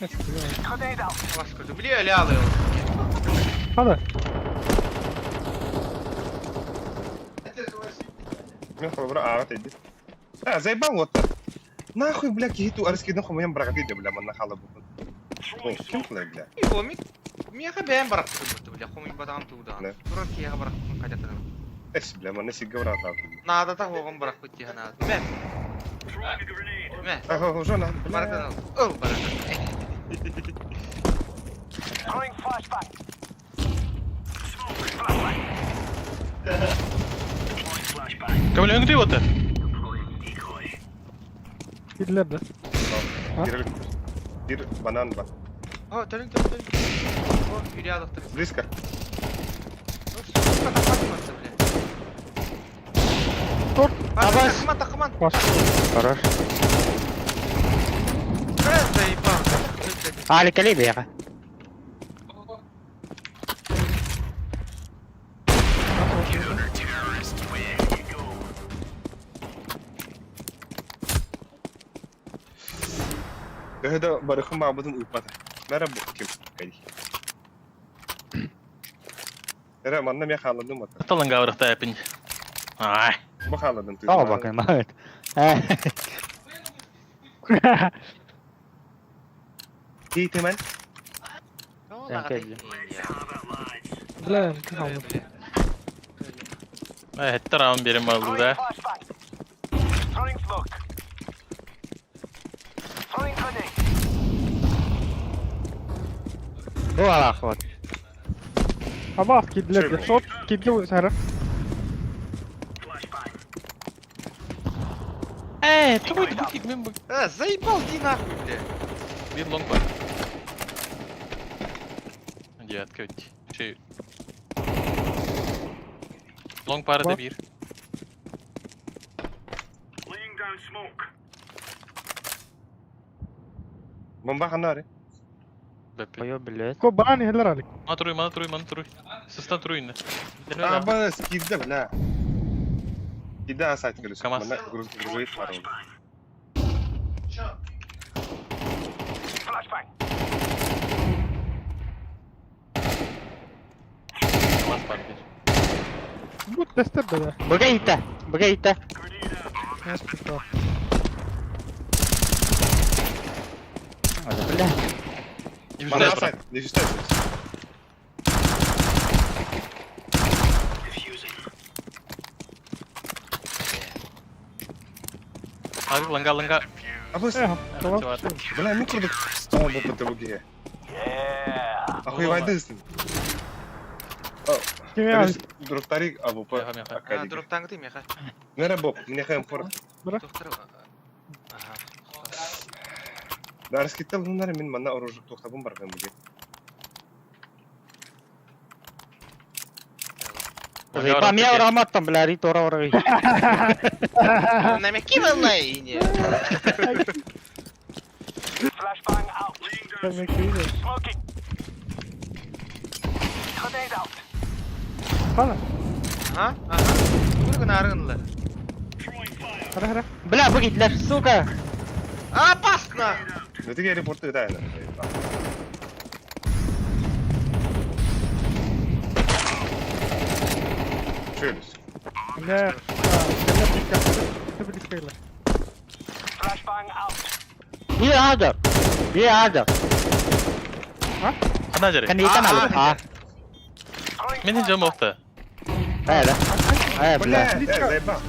Вас көрдү. Бля, ля, ля. Ханна. Мен холбра ага тейди. А, заебал вот. Нахуй, бля, кихиту арскиден хомоям брагаты, бля, манна хала бу. Ким кылай, бля? Йо, мен меха бәйін барап тұрды, бля, хомой бадам туда. Да. Тура кияға барап қайда Эс, бля, манна сигга брата. Нада та оғын барап кетті хана. Мә. Мә. Ага, уже на. Бля. Баратан. Ол баратан. Кем өңдей отыр? Кидлер да. Бир, бир банан бар. О, төлін, төлін, төлін. О, юрия алықтыр. Близко. Сука, тақман, бля. Торт. Абас. Тақман, тақман. Баш. Хорош. Бля, заебал. Алик али бияга. Төһө барыхым баабытын ыппата. Мәрэ бу ким кай. Эре манна мен халадым ата. Ата ланга барыкта әпин. Ай. Бу халадым ты. Тоо бакын мат. Кейтемен. Бля, ханна. Әттер раунд берем алды да. Бу алах вот. Абас кидлер да. Шот кидгел сара. Э, тугой бутик мен бу. Э, заебал, иди нахуй, бля. Бир лонг бар. Девятка ведь. Şey. Long para da Var. bir. Бомба ханары. Бәпе. Ой, блядь. Ко банан хеллер алик. Мана туруй, мана туруй, мана туруй. Сыстан туруй инде. Аба скидде, бля. Киде асайт келес. КамАЗ. Манна груз грузовик бар ол. КамАЗ бар bir. Бу тестер да. Быга итә. Быга итә. Бля. Манна Диффүзләр бар. асайт, диффүзләр. Abi ланга ланга. Аба Э, tamam. бля, мен курдук. А, бу бу бу ге. Ахуй вайдысың. Ким алик? Дроптарик абу па. Меха, меха. А, дроптаңды меха. Нера боб, мне хэм фор. Доктор. Ага. Дарскиттел хуннары мин манна оружие тоқтабын бар хэм буге. Заебал, меня раматтан, бля, рит ора ора. Наме ким алай не. Ханна. Ага, ага. гынаары гыннылар. Хара хара. Бля, бу киирдилэр, сука! Опасно! Бөтүг аэропорту ытайна. Чөлүс. Бля. Бля, близко. Близко. Биир аадыр. Биир аадыр. Хана жарай. Каниитан алып. А. Мени жам оқта. Бля. Э, бля. Бля, заебал.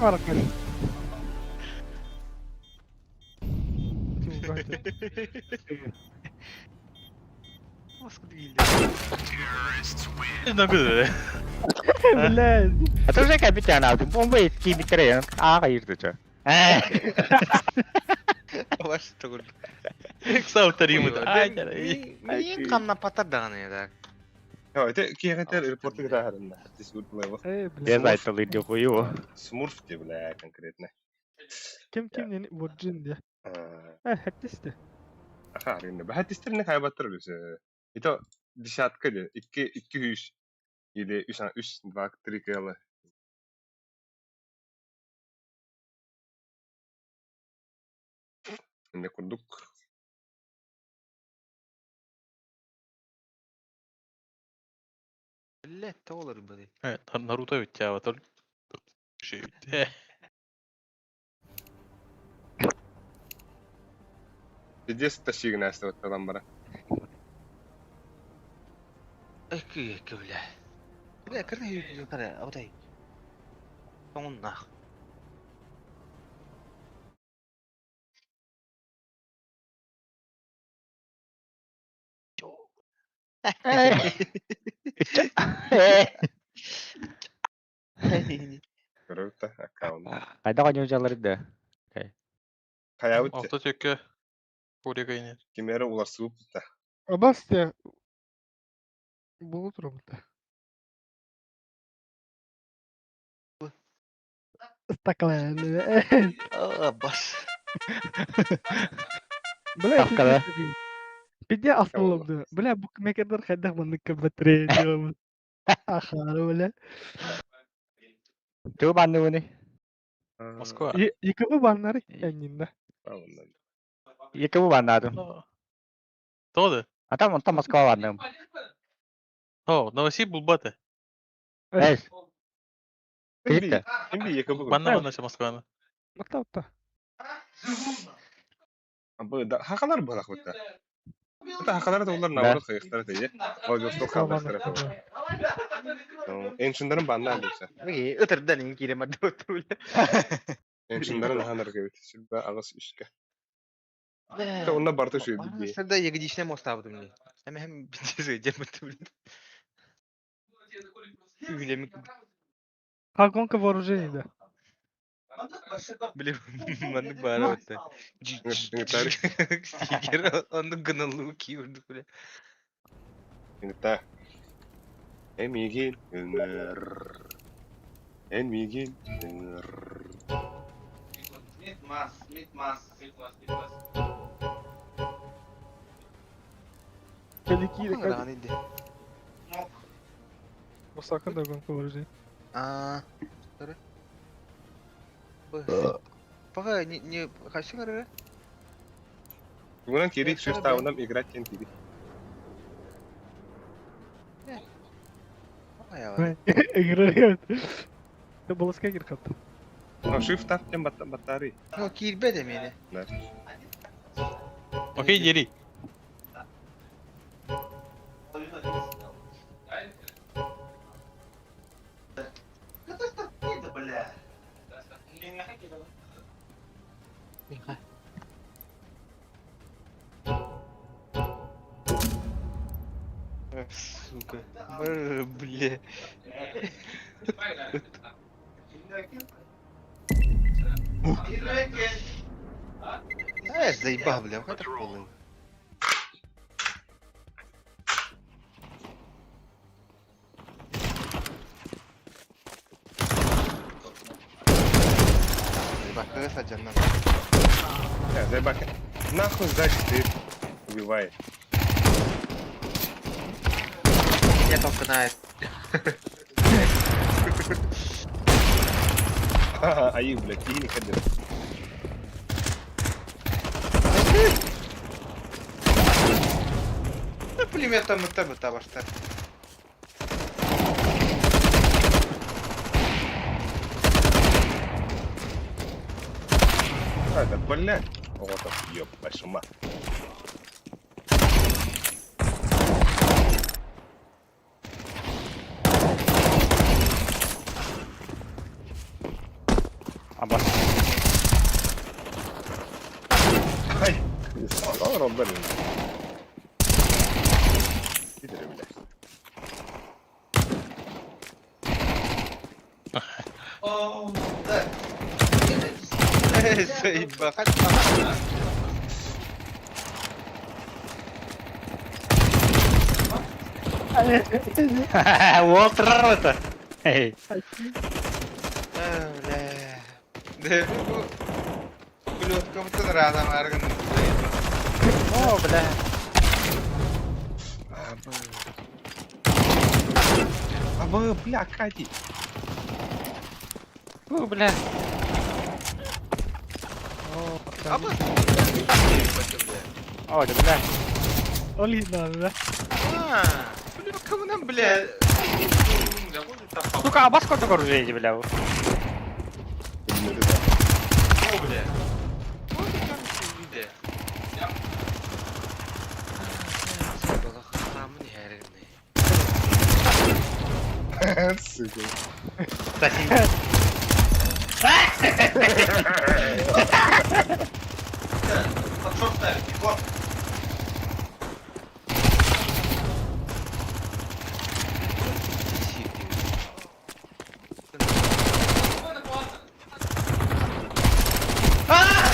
Бля. А то же капитан алды. Бомба кийбиттер аага ирдүчү. Э. Ваш тогул. Сауттар юм. Мин камна патар даҕаны да. Это киһитер аэропорту ытаһарында. This good level. Э, бля. Я зайталы деп қою. Смурф те, бля, конкретно. Ким ким не вот джин де. Э, хаттисте. Аха, арында. Бахаттистерне хайбаттыр биз. Это десятка де. Икки икки үш или үш үш два три кэлэ. Не курдук. Блядь, олар бudi. Evet, Naruto bitti ya Avatar. Şey bitti. Пиздец тащигнасты вот там бара. Эки эки бля. Бля, кырна юрдү кара, абатай. Тоңун нах. Круто, аккаунт. Қайда қойып жалар еді? Хаябыт Алта төккө. Курика ини. кимери уларсыбып да. Абасте. Болот робота. Стакла. Бас. Бля, Ставка, да? Пиде асылымды. Бля, букмекердер хайдах маннык батарея делабыз. Ахары, бля. Туу банны бұны? Москва. Екібі баннары әннинда. Екі бұл баннадым. Тоды. А там онта Москва банным. О, Новосиб булбаты. Эс. Киритте. Имби екі бүгін. Банна банна Москваны. Мақта отта. Бу да хакалар булак бутта. Это хакалар да олар наоборот кайыктар да, Владивосток хакалар. Эншиндарын банна десе. Ытырдан ин кире мадды бля. Эншиндарын ханар кебит. Сүлбә агыс үшкә. Это онна барты шуй бит. Сырда егидишне мостабы мне. Эми хем битезе жемытты бля. Үлемик Хагонка вооружений, да. бля маннык бара отта. Стикер онны гыналуу кийбирдик бля. Инта. Эмигин өмөр. Эмигин өмөр. Мид мас, мид мас, мид мас, мид мас. Калики, Даҕаны иди. Осакын да гонка вооружений. А, sorry. Пока не не хочу говорить. Бүгүнөн кири шеставынан играть тен кири. Играет. Это было скагер хатта. Но shift тап тен батарея. Ну, киирбе де мени. Да. Окей, дери. Сука. Бля. Э, заебал, бля, это полный. Заебал, как саджан Э, заебак. Нахуй сзади стоит. Убивает. Я только на. Айыы, блядь, киһини кэрдэр. Пулеметтан бытта бытта башта. Это, блядь. Оҕото, ёб вашу мать. Аба. Ай, олороллор Сидоры, блядь. О, да. Заебахать. Уолтер это. Эй. Бля. Да, Плеткабытын рада маргын. О, бля. Абы. Абы, бля, Кати. Фу, бля. Абы. О, да, бля. Ол иһин А, Плеткабынан, бля. Сука, абас кото оружие, бля. О, бля. Вот там виде. Сука. Подшор ставит, Егор.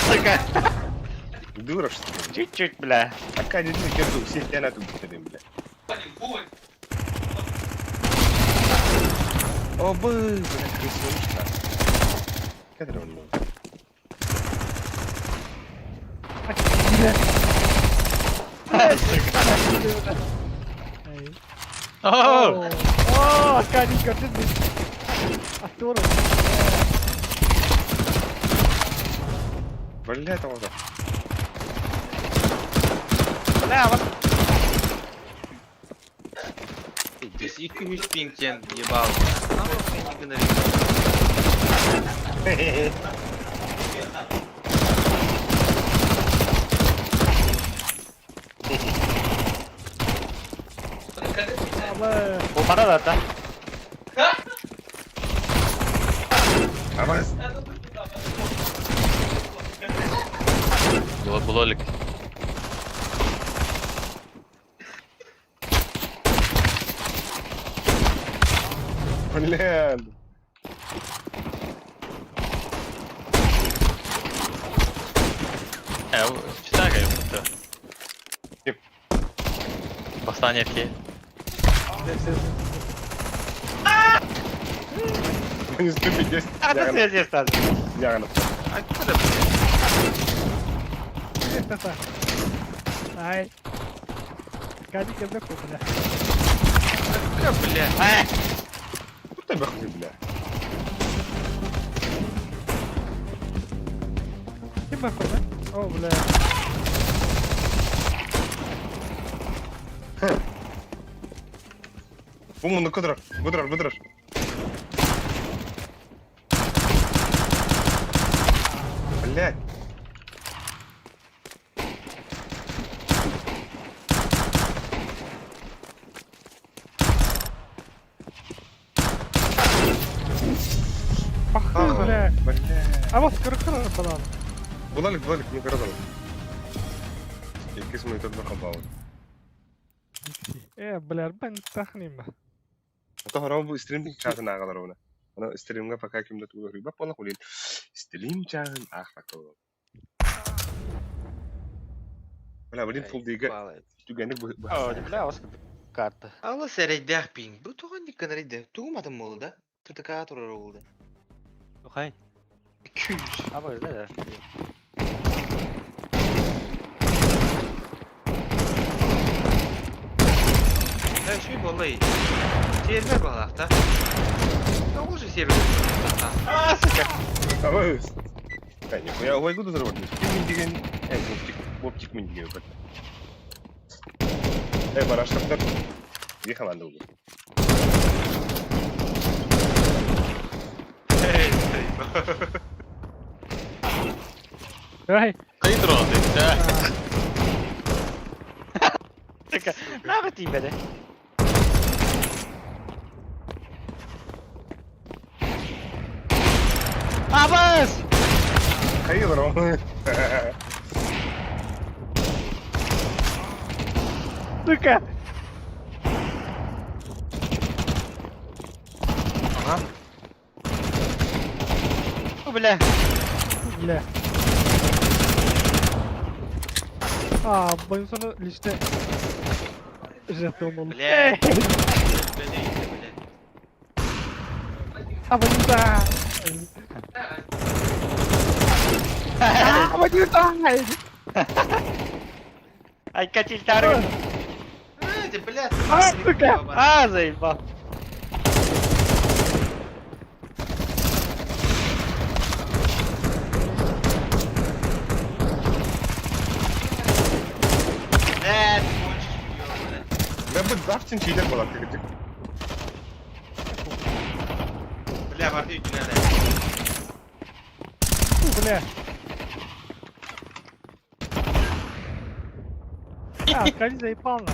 Сука. Дура, что ли? Чуть-чуть, бля. Аркадий, ты кирду, все тебя на тут бля. О, бы, бля, крысунушка. Кадр он был. О! О, Аркадий көрдүн Артур. Бля, это вот. Бля, вот. Здесь и күмүс пингтен ебал. Бу бара да та. Абас. Было булолик. Бля. Читага это. Кеп. Бастание фе. Не ступи, здесь. А ты связи стал. Ягона. Откуда, бля? Ай. Аркадий көрдө бля. Откуда, бля? Куда бахли, бля? Ким бахы, О, бля. Бу кыдырар, быдырар, быдырар. Блядь. Бахы, бля. Бля. А вот кыркыр балан. Булалик, булалик, не көрөдөл. Иккис мы тут бахабал. Э, бля, бен тахним. Ото хороо стрим чаатын аагалар уна. Аны стримга пока кимде тугу рыба пола хулин. Стрим чаатын аах бакыл. Бля, блин, фул дига. Түгәнек бу. О, бля, ос карта. Алла сәрәйдәх пинг. Бу туган диккән рәйдә. Тугумадым булды да. ТТК турар булды. Хай. 200. А бу да. Да, şu болай. Сервер балакта. Тоғыз сервер. А, сука. Абыс. Да, нихуя, ой, куда взорвать? Мин деген, вовчик, вовчик мин деген бит. Бараштыктар. Бии команда булду. Эй, Ай. Хайы туран да. Сука. Нахуй тебе, Абас! Хайы туран. Сука. Ага. О, бля. Бля. А, бойынсаны лично жертва болду. Бля. Бля, А, бойынса. А, бойынса. Ай, катиль таргет. Эти, блядь. А, сука. А, заебал. Блядь, кончишь, блядь. Да бу завтра чилер болар кирдик. Бля, барды бля. Бля. А, скажи, заебал на.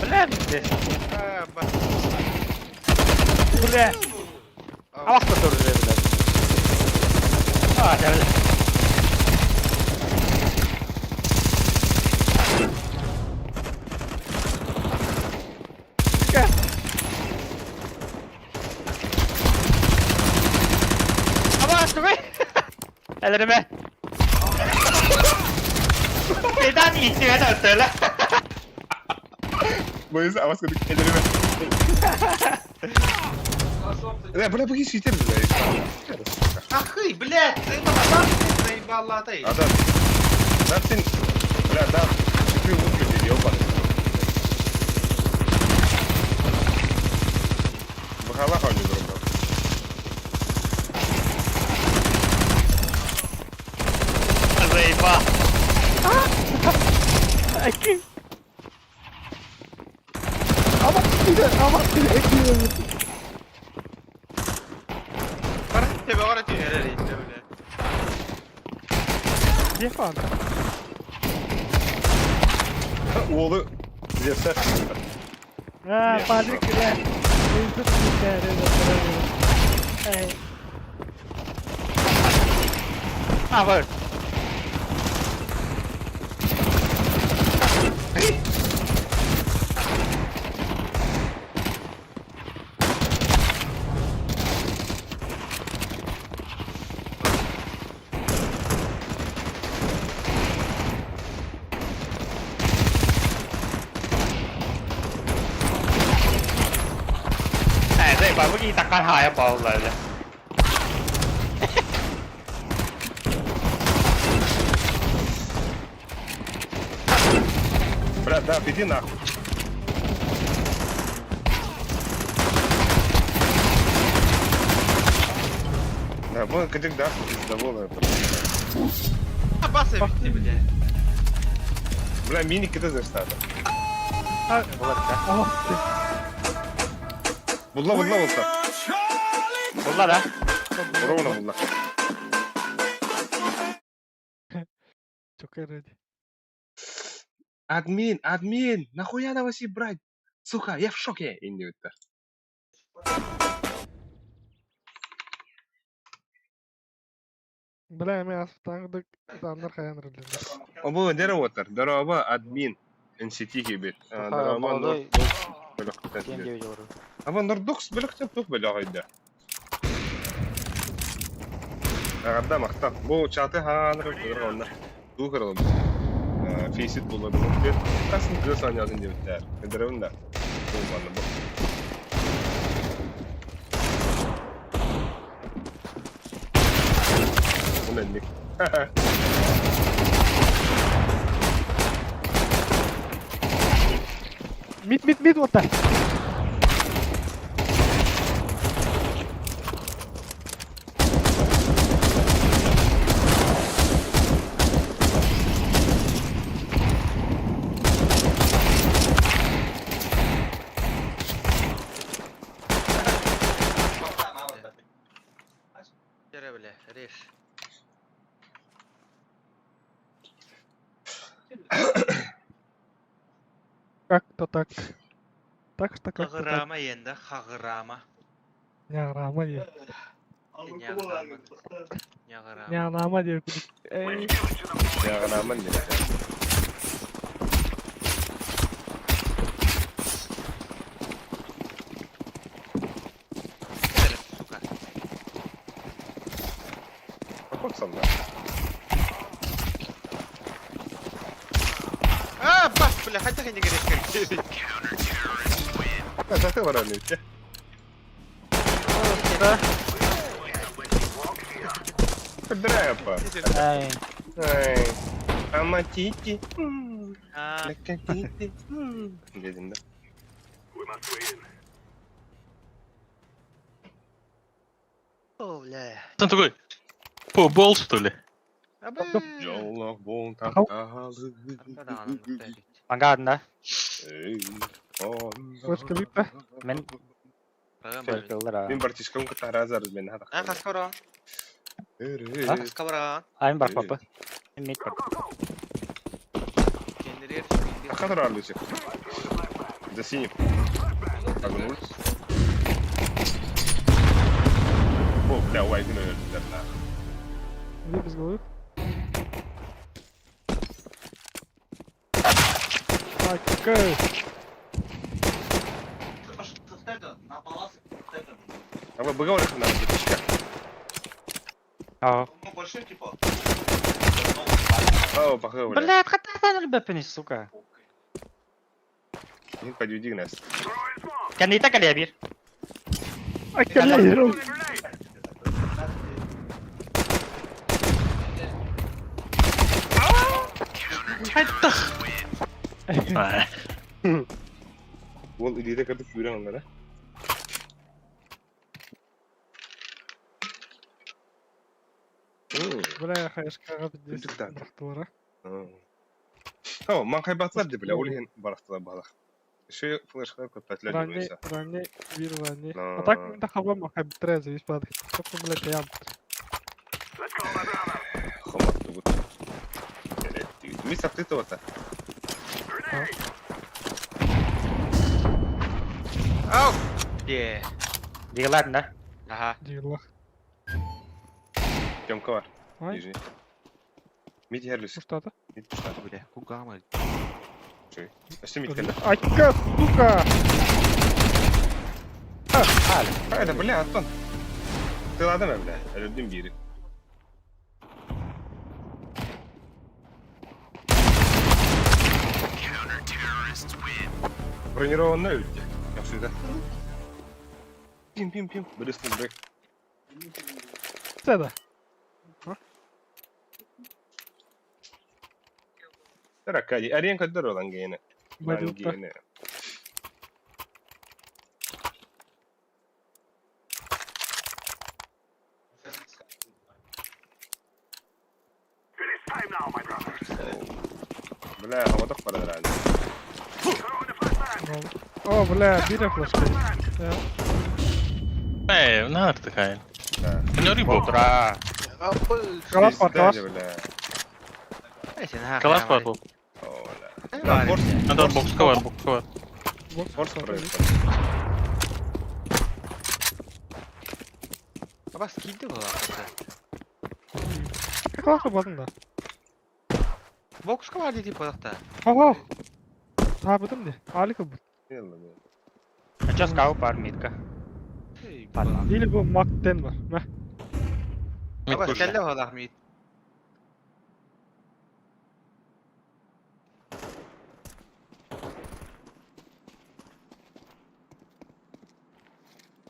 Бля, пиздец. А, Бля. А вас тоже, блядь. А, да, бля. Сука. Абас, тугай! Элереме. Бедан итиген өтөлө. Бойынса абас кырдык. Элереме. Бля, бля, бу киши бля. Ахы, блядь, заебал, ты. А да. Да, сен, бля, да. Чекры выглядит, ёбаный. Бахала хауни дурбал. Заебал. Аки. Ама ама Тебе ора ти бля. Где фан? Уолу зерсә. А, падрик, бля. Эй. А, вот. Заебал, вы не такая балла, бля. Бля, да, иди нахуй. Да, бу кадик да, пиздоволая. А, баса битти, бля. Бля, мини киде зерстады. Булар, да. Ама Булла, булла болса. Булла, да? Ровно булла. Çok эрди. Админ, админ, нахуя новости брать? Сука, я в шоке. Инди битта. Бля, мен асытаңдык даннар хаян рылды. Обо дера отар, дороба админ. NCT кибит. Дороба Аба Нордокс бөлөктөн тух бөлөк айда. Агада мактап. Бу чаты хааныр көрөр онна. Туу көрөлөм. Фейсит булар бу. Касын көз анязын деп битер. Көдөрөм да. Бу баны бу. Уна ник. Мид, мид, мид вот так. Дьэрэ бile, реш. Как-то так. Так что как-то так. Хаҕыраама иэнде, хаҕыраама. Ньаҕыраама диye. Ньаҕыраама. Ньаҕыраама. Ньаҕыраама диye кудук. Эй. Ньаҕырааман диэн. Сука. Какой санна? А, бас, бля, хотя не горит. Саты баран үтте. Драпа. Ай. Ай. Аматити. А, Лекатити. Дедим да. о, бля. Там такой, по бол, что ли? Абы. Жоллах бол Ау. тарталы. Ангадын да. Флешка биппе. Мен флешка Мен бартишкам кытаразар мен А, хаскара. Хаскара. Айн бар папа. Мид бар. Генерер. Хатыр арлысы. За синий. Погнулся. О, бля, ой, ну, да. Иди без головы. Так, какая? А вы быговали на братишка? Ага. О, поховали. Блядь, хата любепени, сука. Не подведи нас. Кәнейті кәле бир. Ай, кәле, Хайдах. Ай. Ол илиде кырдык күүрэн оннара. Бля, хаешкаға пиздец. Үрдүк да. Бырахтылара. О, ман хайбатлар деп бля, ол иһин барахтыла балах. Еще флешка көппәтлер Ранни, деп ранни, бир ранни. Но. А так мен да хабам, хай битре завис падах. Только, блядь, я. Хомат тугут. Ми саптыты ота. Ау! Де. Дигладын да. Ага. Дигла. Темка бар. Ай, Нижний. Мид херлис. Уштата. Мид пуштата. Бля, кугама. Өстө мид келді. Айка, сука! Хайда, бля, аттон. Ты ладно, бля. Өлүрдүм бири. Бронированная өтте. Я всегда. Пим-пим-пим. Бырыстың брек. Це да. Таракади. Арен кадыр olan гейне. Бадилта. Гейне. Бля, хаватак барар әлі. О, бля, бире флешка. Эй, наар такая. Да. Не рыбу. Тура. Калаш бар, калаш. Бля. Калаш бар был. О, бля. Форс, Анда бокска бар, бокска бар. форс проект. Абас кийди була. Калаш бадың да. Бокска бар дип бодакта. Ого! Табыдым де. Алика бу. Ача скау бар мидка. Или бу Мактен бар. Мә. Мид Абас пуш. кәлле бодак мид.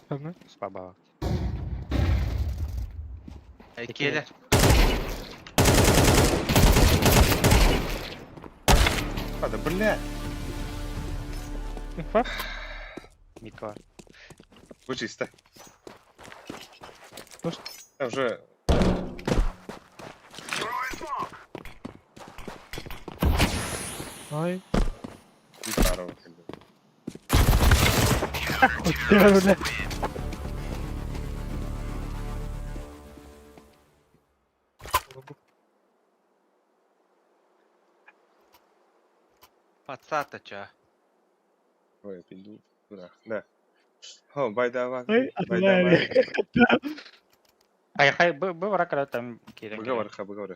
Tamam. Спаба. Келе. А, да бля. Инфа? Микро. Бу чисто. Ну что? Я уже Ай. не пару. Бля, бля. Подсата ча. Ой, пинду. Куда? Да. О, байдава. Ай, Байдава. Хай хай бу бу баракара там кирен. Быга барыха, быга.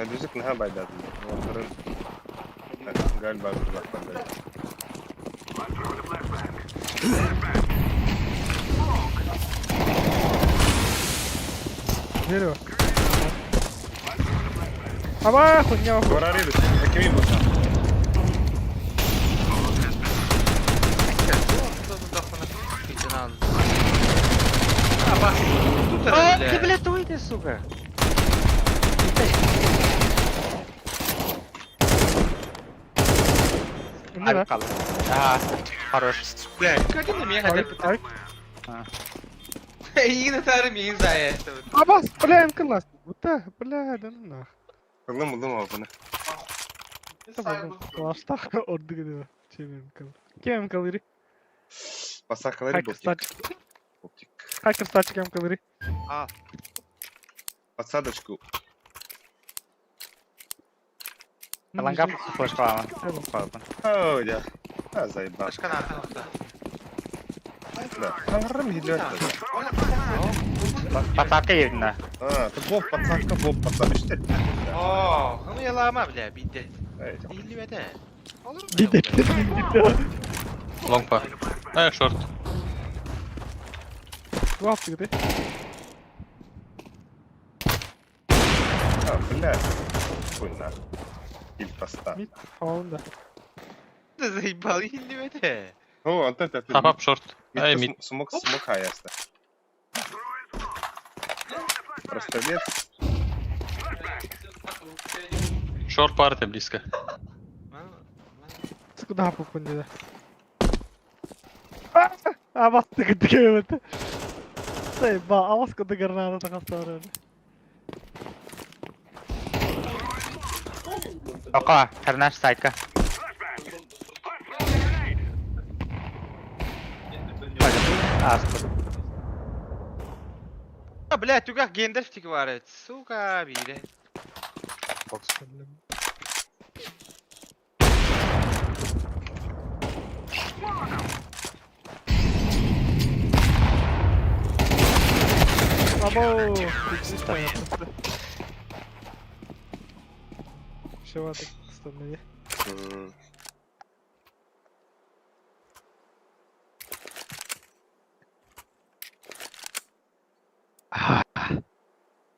Дүзік наха байдадым. Оларын гал бар бір бақпанда. Дерево. Аба, хуйня. Горары бит. Кеми болса. А, ты, блядь, выйди, сука. Не, Ага, хорош. Бля, как это меня хотят? Ай. Игна тары мин зая. Абас, бля, МК Бля, бля, да ну нах. Ылым, ылым албаны. Лаштах ордыгы деп. Чем МК? Кем МК лири? Басақалары Хакер боптик. стачек. Боптик. Хакер стачек МК лири. А. Подсадочку. Лангап флешкалама. О, да. А, заебал. Да. Аларым хилет. Подсадка видно. А, ты боб подсадка, боб подсадочка. О, ну я лама, бля, бидет. Илли бете. Бидет. Лонг па. А, шорт. Лапты где? А, бля. Хуй на. Или поста. Мид фаунда. Ты заебал, илли бете. О, Антон, ты Хапап шорт. Ай, мид. Смог, смог хаяста. Простовец. Шорт партия близко. Куда попали? Абас ты где это? Заебал, абас куда граната тахастар. Ока, карнаш сайка. А, А, бля, түгах гендерфтик бар, сука, бире. Або, Чего так останови?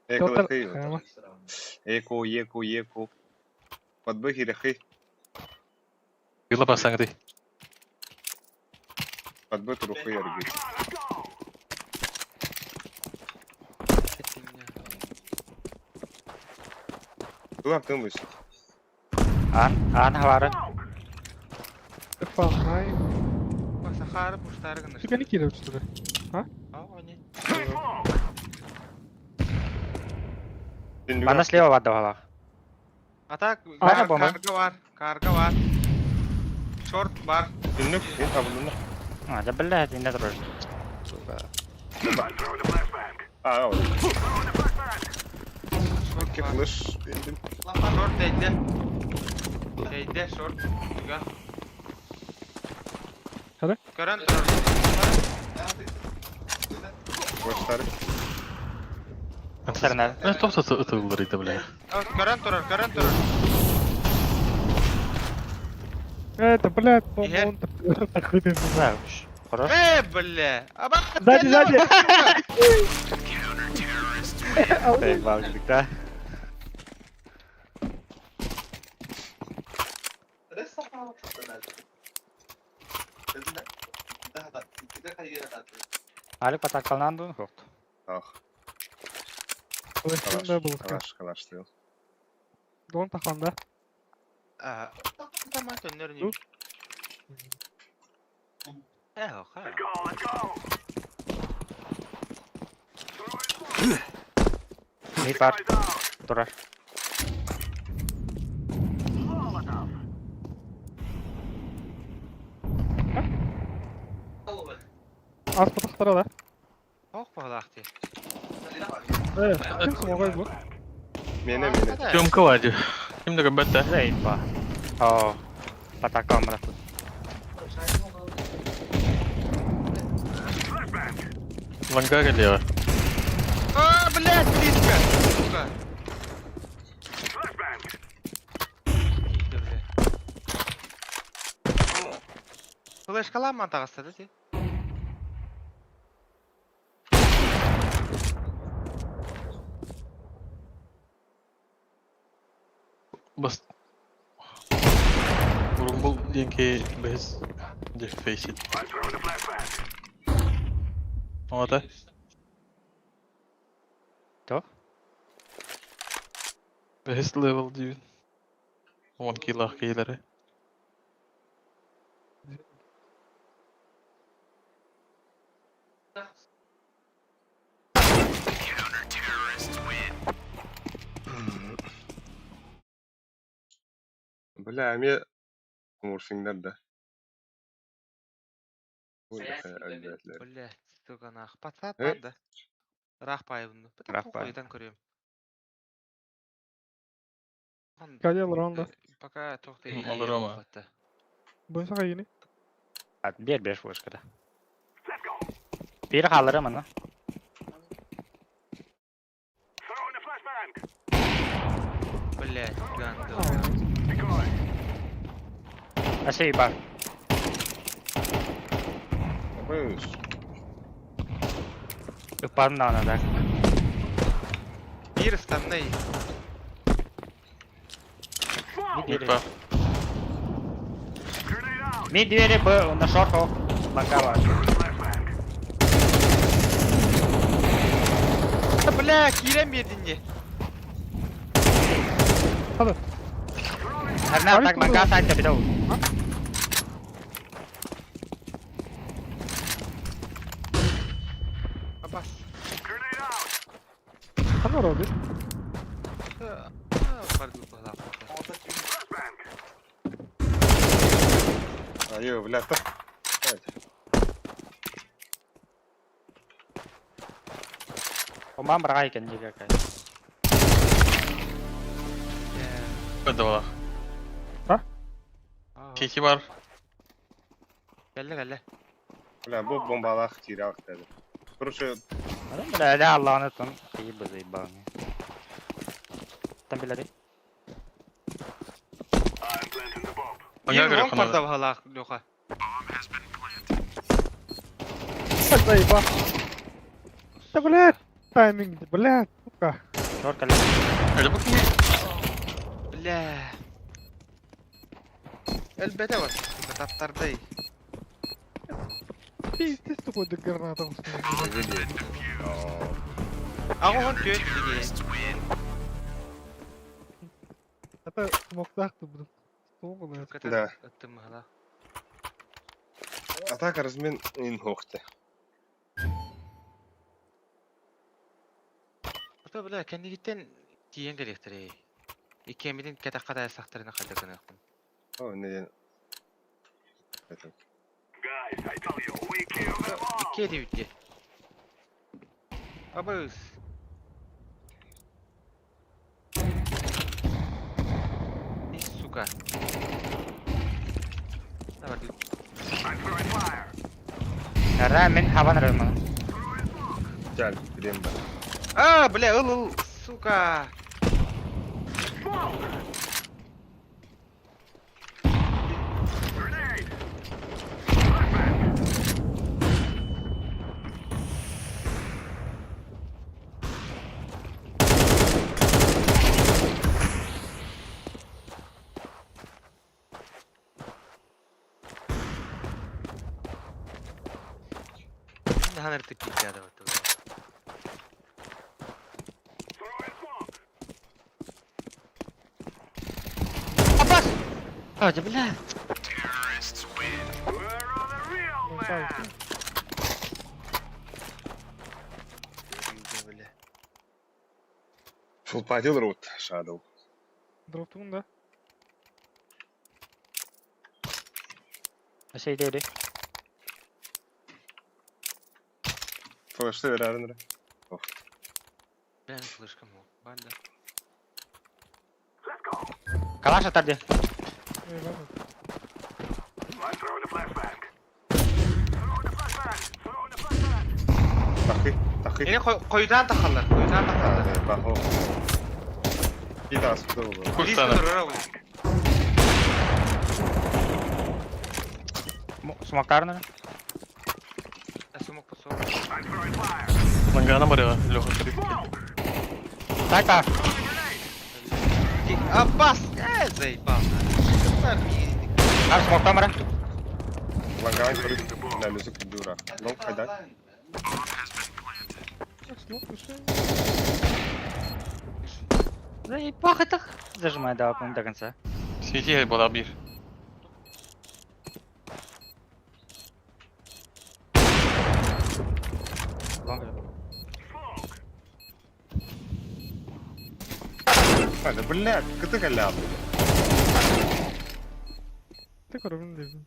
Эко, эко, эко, эко. Подбыги рахы. Юла басаңды. Подбыт рухы ярги. Тулар тымыш. Ан, ан хавары. Фанай. Сахара пуштаргын. Тебя не кидают, что ли? А, не. Мана слева вада балах. А так, А, бомба. карга бар, карга бар. Шорт бар. Түннүк, мен табылдым. А, да блядь, не дрожь. Сука. А, вот. Шорт Ки бар. флеш. Бердим. Шорт дейди. Дейди, шорт. Түгә. Хара? Көрөн турар. Флештары. Сарна. Ну, топ это бля. Көрөн турар, көрөн турар. Это, блядь, Е. он такой ты. Да уж. Хорош. Бля. Аба. Сзади, сзади. Заебал, да. Али патакалнан дун хокт. Ах. Флешкин да был. Калаш, калаш стоял. Дон тахан да. Таман төннөр не. Э, ха. Мид бар. Турар. Аз потахтара да. Ох, палахти. Э, ким смогай бу? Мене, мене. Тёмка вади. Ким да бетте. Заебал. О, по такому раз. В ангаре лево. А, блядь, близко. Сука. Тихо, бля. Флешкалар тағыста да те? Бас. Бурумбул деньги без дефейсит. Вот, а? То? Бес level диэн. Он килах кейлери. Бля, мне мурсиңдер да. Бля, сука, нах. Пацат Э? бар да. Рах пайыбын. Рах пайып. Пытан көрөм. Кадел ронда. Пока тоқтай. Алыр ама. Бойынша қайыны? Бер бер флешкада. Бир халыры мына. Блядь, гандон. Ашы бар. Быш. Ыппадым да ана да. Бир станный. Опа. Ми двери Б на шорт ок. Ланга бар. Бля, кирен бердин Харна так ланга сайт битау. Абас. Қандай роби? Айо, бля, та. Оман бар екен диге кай. Бедала. А? Кеки бар. Кәлле, кәлле. Бля, бу бомбалах тиралк деди. Короче, Бля, да Аллахны тон. Кыйбы заебал. Там билери. Ангаре Бир ханада. парда бахалах, Леха. Заебал. Да, блядь, тайминг, блядь, сука. Шорт кале. Öyle bakayım. Бля. Әлбәтә бар. Сука, таптардай. Пиздец такой до граната. Ага, он түйет диге. Это смоктах ты буду. Да. Аттым хала. Атака размен ин хохте. Ата бля, кәндигиттен тиен келектер. Икемидин кетаққа сақтарына қайда көнөкпүн. О, не. Это. Икке дебитте. Абыз. И, сука. Давай, Ара мен хабан рымы. Жал, билем бар. А, бля, ыл, ыл, сука. Ханыр тык китте. А, да бля. Бля. Full party road Shadow. Дроптугун да. Сейдери. Флешты верарынры. Бля, слышком. Банда. Калаш атарды. Эй, ладно. Тахы, тахы. Или койдан тахаллар, койдан тахаллар. Бахо. Bir daha sıkıda olur. Курсана. Смоктарны. Сумок посол. Лангана барыга, Леха көрүп. Тайка. Аббас! Э, заебал. Там смоктан бара. Ланган көрүп, нәлүсі күндүра. Лонг хайда. Заебах это. Зажимай, да, по до конца. Свети была бир. Лонг. Hadi блядь, кыты калля. Ты коробин дедин.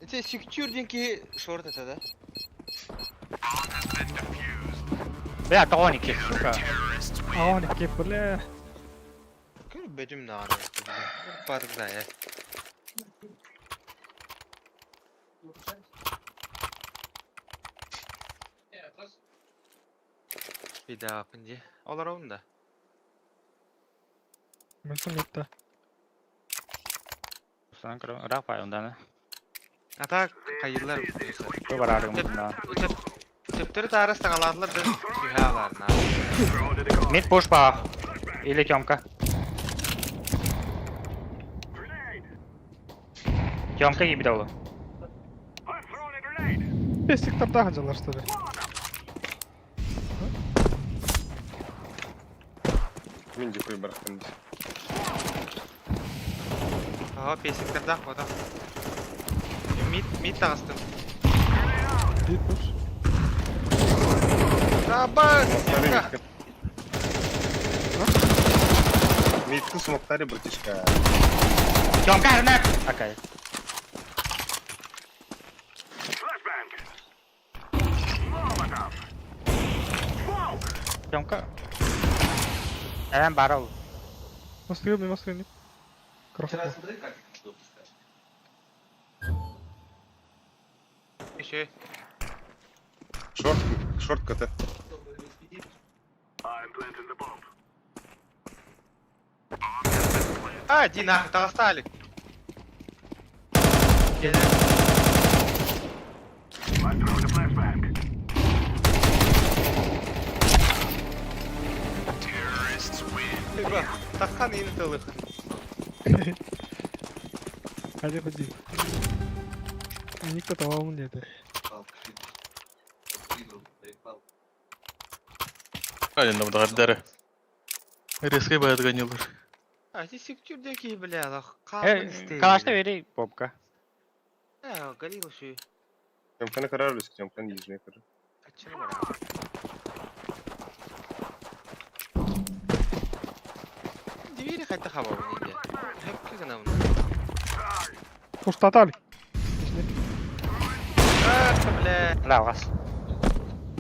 Это секьюрдинки шорт это, да? Бля, тооники, сука. А он ки, бля. Көр бөдүм нары. Барып да, э. Bir daha yapınca. Olur oğlum da. Мен метта. Сан көрө, рафа ондан. Ата kayırlar. Бу барарым да. Төптөрү таарас тагалаатылар да түһэ аларына. Мид пуш па. Или Тёмка. Тёмка гибит олу. Бестик тарда жалар что ли. Мен де көй барақтым. Ага, песиктер да, вода. Мид, мид тагыстым. Бит пуш. Раба! Митті смоктари, братишка. Тёмка, арнак! Окей. Тёмка. Эм барыл. Москвы, не Москвы, не. Вчера Красота. смотри, как их допускаешь. Еще. Шорт, шорт кыты. А, ди нахуй, тагысталик. Такхан ин тылых. Hadi ходи. Никто того не деді. Алин дары. Резкий баят гонилар. А, ти секьюрдики, бля, лах. Э, калашты бери, попка. Э, галил шүй. Тёмканы көрөр үлісі, тёмканы ежіне көрөр. Качыры бар. Двери хотя хаба неде. Хепки гана мына. Пуш татали. А, бля. Лавгас.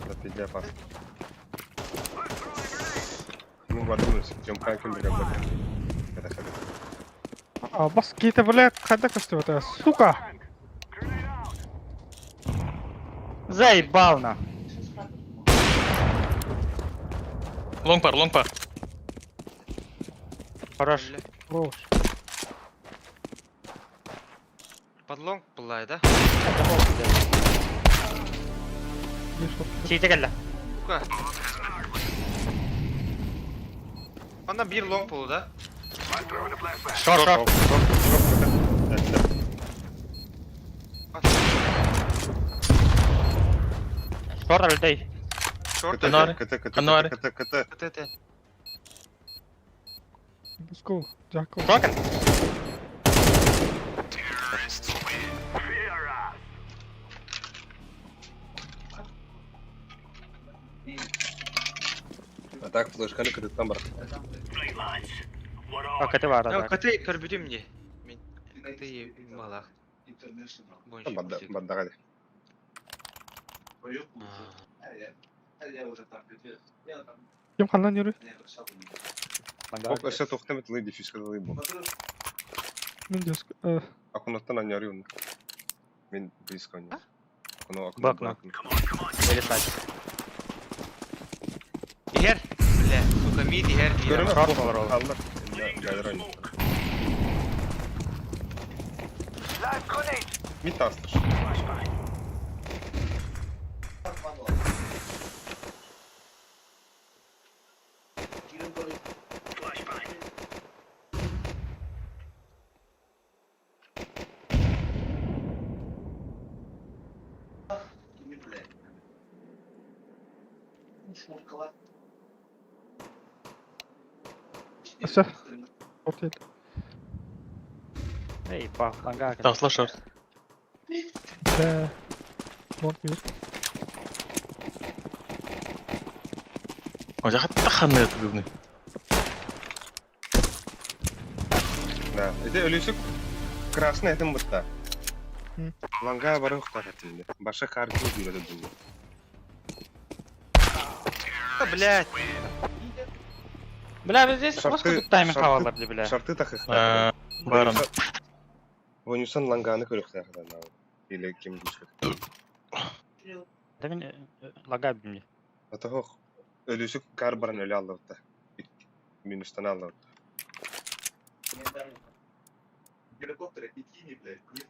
Да пизде опасно. Ну, бардым үлісі, тёмканы кім біле біле. Када када. А, бас кейті, бля, қайда көшті это, сука! Заебал на. Лонг пар, лонг пар. Хорош. Бля. Хорош. Подлонг была, да? Не шорт. Сите келді. Сука. Анда бир лонг болу, да? Шорт, шорт. Шорт, шорт кыты. Шорт өлтей. Шорт. Кыты, Ануари. кыты, кыты, Ануари. кыты, кыты. ТТ. Let's go, Jacko. Токен. А так флешканы кытыттан бар. А, каты бар, да. Каты көрбүтүм дии. Мин каты малах. Баддаға Ким ханнан yürü? Ок, өссө тохтам этилы диффюзка дылы бу. Мин диск. Акунаттан аньяры оны. Мин близко не. Акуну акуну. Бакна. Или сач. Иһэр. Бля, сука, мид иһэр. Көрөмө Шорт болар ол. Аллар. Гайдар ойнар. Мид тастыр. Өссө. Окей. Эй, па, ланга. Там слышал. Бля. Лонг yürü. О, я хатта бүгүн. Да. Это өлүсүк красный этим бутта. М. Ланга бары ухтар этимде. Баша карты бүйрөтө дүнү. Блядь. Бля, biz здесь Шарты- қосқы тут тайминг шарты- хавалар, бля. Шарты тахыхта. Баран. Вонюсан ланганы көрөхтә Или ким дишкә. Да мин лага бимне. Атахох өлүсүк кар баран өлө аллабытта. Минустан аллабытта. Геликоптер и кини, блядь. Нет.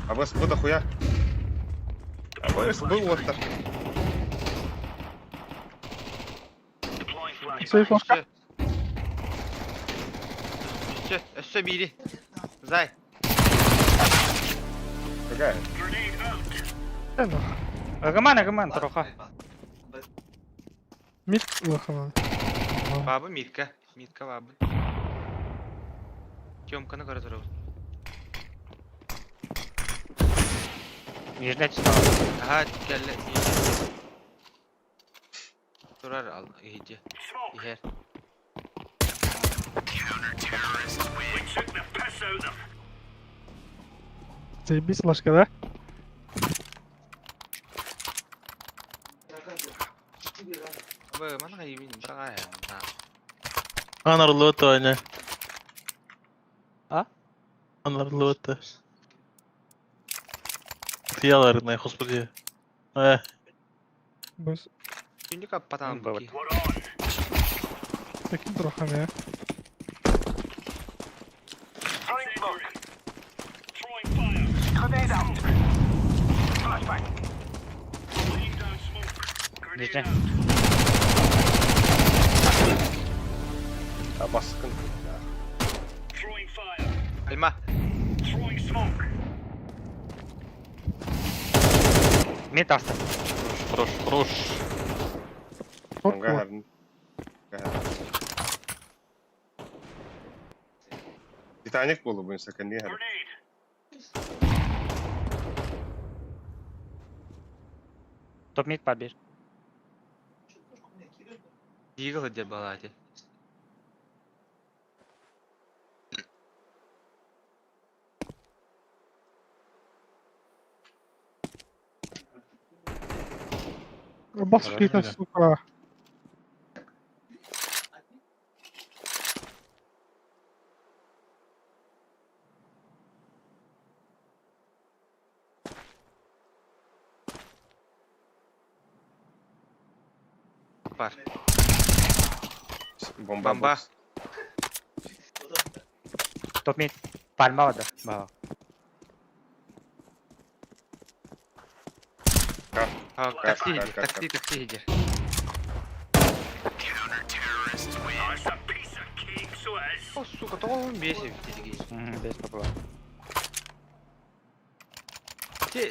А вас бу дохуя. А вас был оттар. Сейф флешка. Өссө, өссө бири. Зай. Какая? Эна. Агаман, агаман, троха. Мид лохана. Бабы митка. Митка бабы. Тёмканы көрө турабын. Нижний стал. Аха, кэллэ. Турар ал, иһиджи. Иһэр. Заебись флешка, да? Бы, мана кайбин, бирага. Анарлы аня. А? Анарлы Тыяларына, господи. Э, Бос. Күндүк аппатан Бывает. Таким трохами, а? Нижний. А баскын. Альма. Мид аста. хорош, хорош. Шорт Ланга был. хәрин. Титаник болу буюнса кенди хәрин. Топ мид подбер. Дигл деп балати. Бас Хорошо, флита, да. сука. Бар. Бомба. Бомба. бокс. Топ мид. Пальма да. Ба. Кар, Такси, кар, кар, такси, такси иди. О, сука, то он бесит. Без попала. Ити...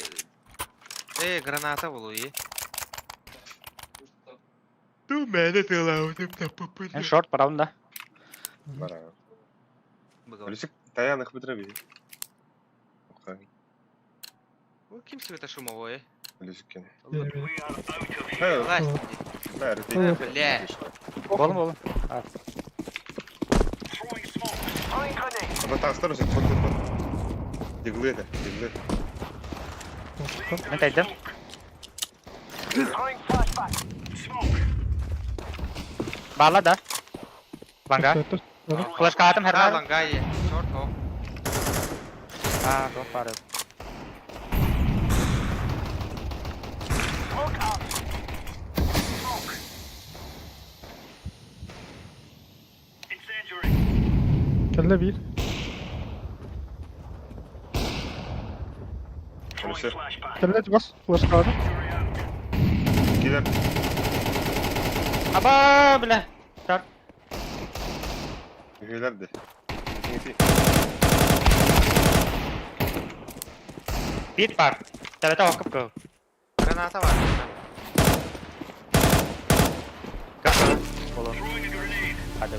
Э, граната булуй. Ту мэне тылаутым Эн шорт барабын да. Бара. Алисик таяных битреби. Ким себе шумовой? Алисик кен. Власть. Бля. Болум болум. Aba тастар өсөт бот бот. Диглы это, диглы. Мен тайдым. Бала да. Ланга. Флешка атым А, херна. лангай. Шорт хо. А, жоқ бар. Кэллэ биир. Алисик. Кэллэ бас флешкалады. Килер. Аба, бля. Шорт. Килер де. Бит бар. Тәбәтә окып кыл. Граната бар. Кып кыл. Болу. Hadi.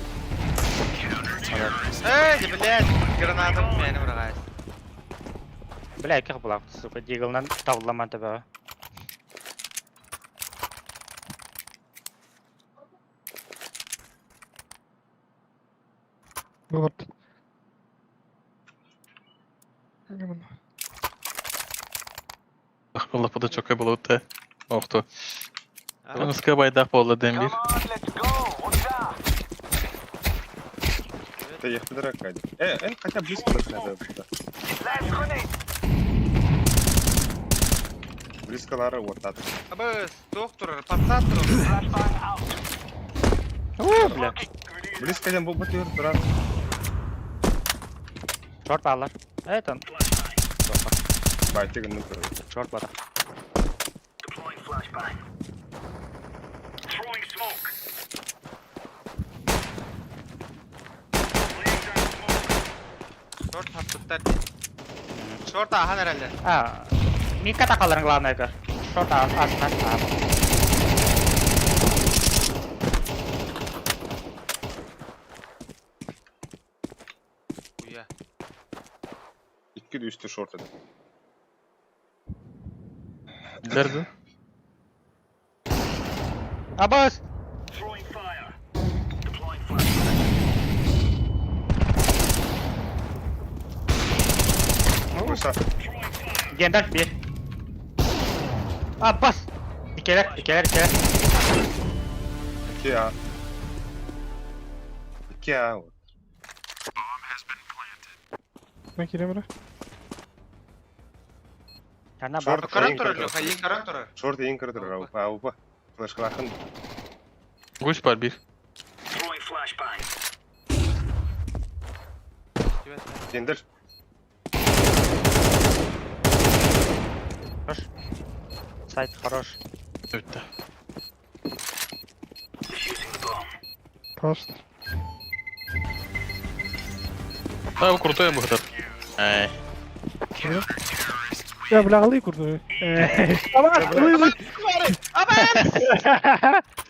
Эй, блядь, граната мени бұрағайыз. Бля, екі булак, сука, диглнан табыламан төбә. Вот. Ах, была подачок была вот Охто. Ныска байдах болла демир. Это я хпедра кайд. Э, эн хотя близко надо. Близко лара вот так. Абы, доктор, пацан О, бля. Близко дем бу бутыр тура. Шорт балар. Это. Байтыгын тура. Шорт бар. Шорт хаппыттар. Шорт ахан әрәлі. А, мика тақаларын главное көр. Шорт астынан. А, Уя. Икки үстü шорт эди. Дерді. Абас! Oysa Гендальф bir. Abbas! İkeler, ikeler, ikeler. 2 A. 2 A. Мен кире бара. Тана бар. Шорт. Каран тұрыр, Леха, ең каран тұрыр. Шорт ең кірдір аупа аупа. Флешкалахын. Гусь бар bir. Дендер. Хорош. Сайт хорош. Өтті. Просто. А, bu крутой бұл Эй. Я, бля, алый курду. Абас, алый, алый.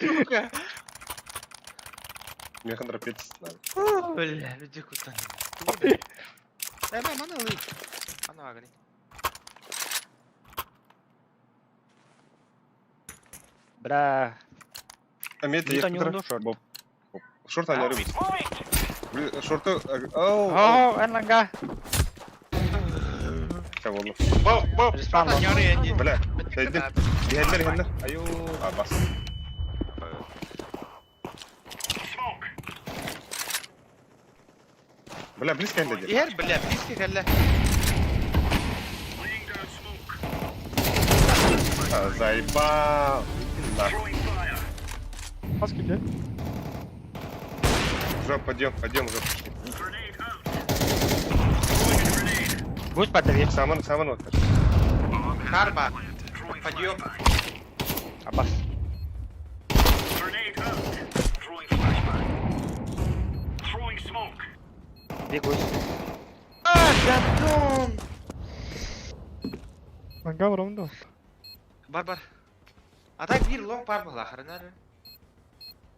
Сука. Механ рапет. Бля, люди куда. Э, мә, маны лый. Ана агни. Бля. Амет Никто не унду шорт. Шорт они рыбы. Шорты. Оу. О, энланга. Болду. Боп, боп. Респаун был. Яры, не. Бля. Дендер. Дендер, дендер. Аю. Абас. Бля, близко дендер. Ер, бля, близко кәллә. Заебал. Иди нахуй. Бас кире. Уже пойдем, пойдем уже пошли. Гусь подави. Саман, саман вот. Карма. Подъем. Абас. Би гусь. А, гандон. Манга барабын да. Бар бар. А так биир лонг бар буолаахарына эрэ.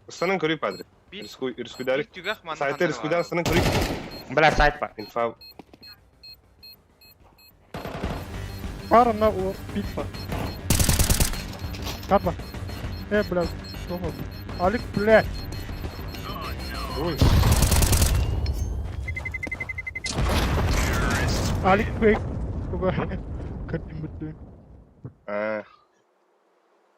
Ыстанан көрүй падре. Биир Рискуй, биир рискуйдарик. түгэх манна Сайты ханна рискуйдар баар. ыстанан көрүй. Бля, сайт бар. Инфа. Бар онно пит бар. Карта. Э, блядь, что Алик, блядь. Ой. Алик фейк. Туга. Картин бүттү. Аа.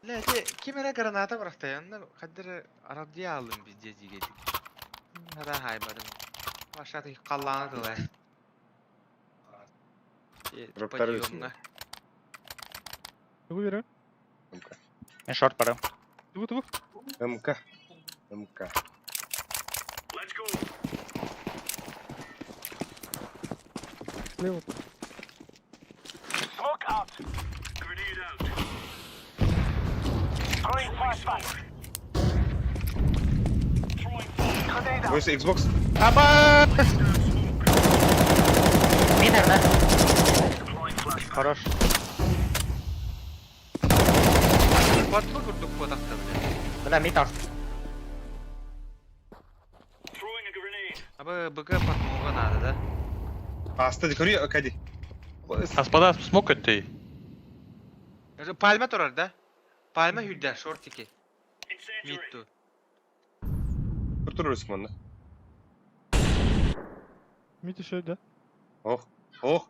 Бля, ити ким эрэ граната бырахта, онно хаддыр аралдьыйа ааллым пиздец дигэдик. Хата хаайбатым. Вашаты халлаана тыла. Дроптар Подъемҥа. Тугу берем? МК. Мен шорт барам. Тугу тугу. МК. МК. Слева. Бойся Xbox. Аба! Мидер, да? Хорош. Батлы курдук буотахта, бля. Бля, мид ас. Аба БГ подмога надо, да? Аста көрүй кади. Аспада смок өттөй. Пальма турар, да? Пальма хүрдэ, шортики. Митту. Туртур манна. Мит еще, да? Ох. Ох.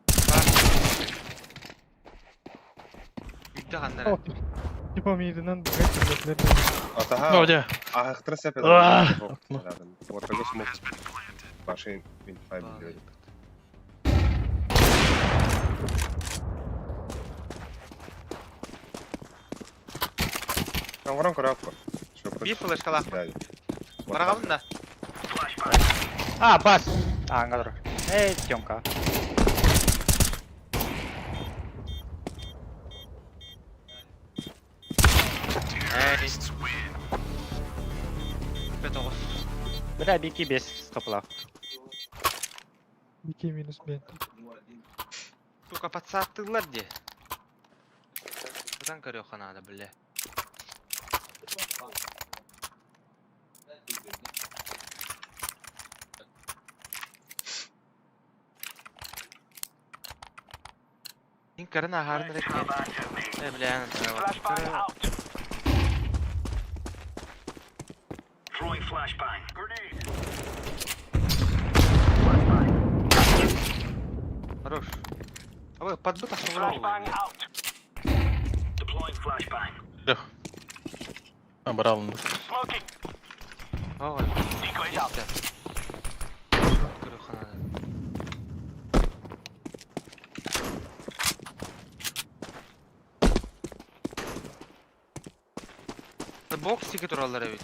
Хүрдэ ханнара. Типа мидинен блядь, блядь. Атаха. Ну, где? Ахтра сепе. Аа. Вот смок. Машин инфа билет. Оҥорон көрөөххө. Биир флешкалаах. Бараҕабын да. А, бас! А, аңга Эй, Тёмка. Эй. Петоҕус. Бля, бики без стопла. Бики минус бен. Сука, подсааттыыллар дии. Ытан көрүөххэ наада, бля. Мин көрөн аһаарын эрэ Э, бля, Хорош. А вы подбыт Лех. А, брал. Ой, истэ. Көрүөххэ наада. Бокс тики тураллар эбит.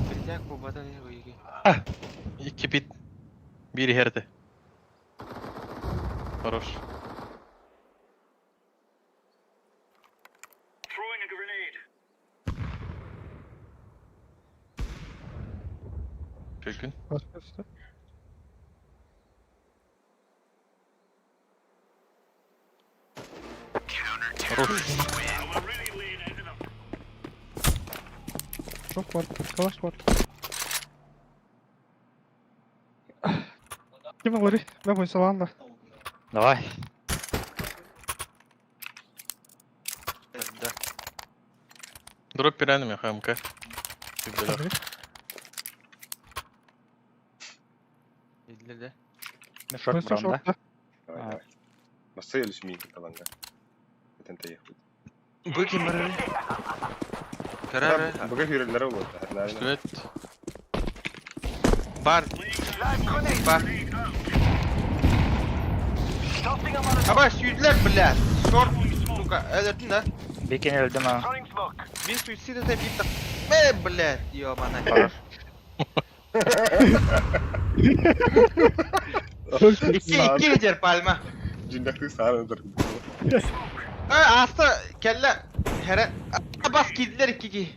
Бирдяк бу бата не буйги. Икки пит. Биир иһэрдэ. Хорош. Күн. Başka Хорош. Çok var. Kalaş var. Ким говори? Мен бойынша да. Давай. Да. Дроп пиранами ХМК. Идлер да. Мен шорт барам, да? Давай, давай. Басты өлүсүм таланга. Этен тайых. Бу ким барар? Карара. Буга хүрэллэр болот. Свет. Бар. Бар. Аба сүйдлер, бля. Шорт, сука, өлөрдүн да. Бикини өлдүм а. Мин суицид это бит так. Э, блядь, ёбана. Хорош. Икки, икки видер пальма. Жиндакты саарын тур. Э, аста кэллэ. Хере. Бас киирдилэр икки киһи.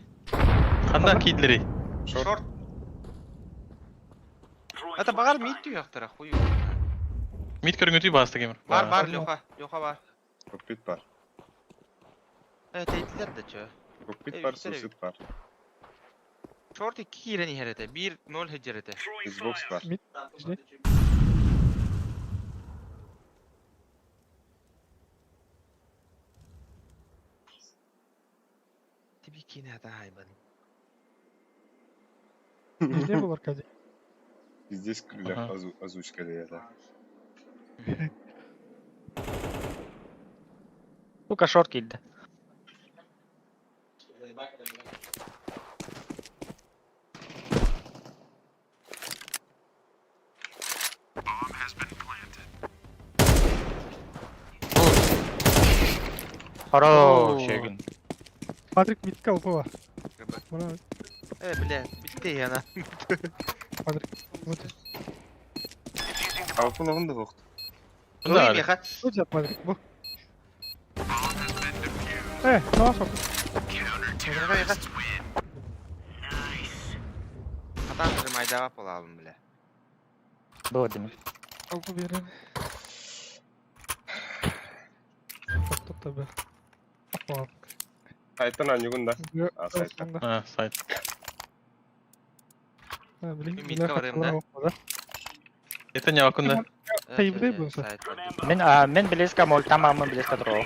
Ханна киирдилэрий? Шорт. Шорт. Это баҕар мид түһүөхтэрэ, хуй его знает. Мид көрүҥүтүй бааста кемир. Бар, бар, Леха, Леха бар. Кокпит бар. Э, тэйдилэр да чё. Кокпит Эй, бар, үстэр эбит. суицид бар. Шорт икки киирэн иһэр этэ, биир ноль сылдьар этэ. Xbox бар. Мид. Жди. Тебе киинэ таайбын. Нижний был Аркадий. Здесь крылья Ага. озвучка это. Сука, шорт киирдэ. Хорош, Шегин. Патрик Митка упала. Ура, Э, бля, битте яна. Патрик. Вот. А вот он да вохт. Да, Ой, меха. Вот тебя, Патрик. Бу. Э, ну а что? Меха, меха. Атан майдаға болабын, бля. Было дым. Алты берем. Топ тебе. Опа. Сайтан анюгун да. А, сайт. А, сайт. Блин, Митка барым, да? да? Это не акунда. Тайбы болса. Мен, а, мен близко мол, там, а, мен близко дро.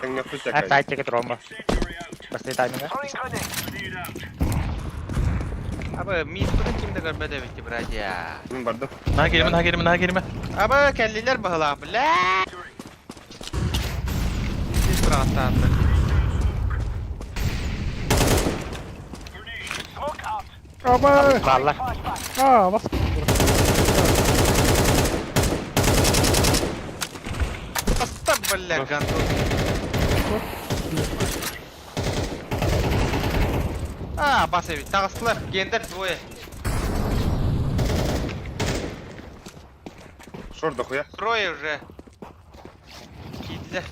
Тэҥҥэ путь А, сайт тиги дромба. Басты тайминга. Аба, мид кимде көрбөдө бити, братья. Мин бардым. На киирме, на киирме, на киирме. Аба, кэллилер баһылаах, бля. Сис братан. Аба! Балла. А, вас. Баста, бля, гандон. А, бас эбит, тағыстылар, гендер двое. Шорт дохуя. Трое уже. Кидлер.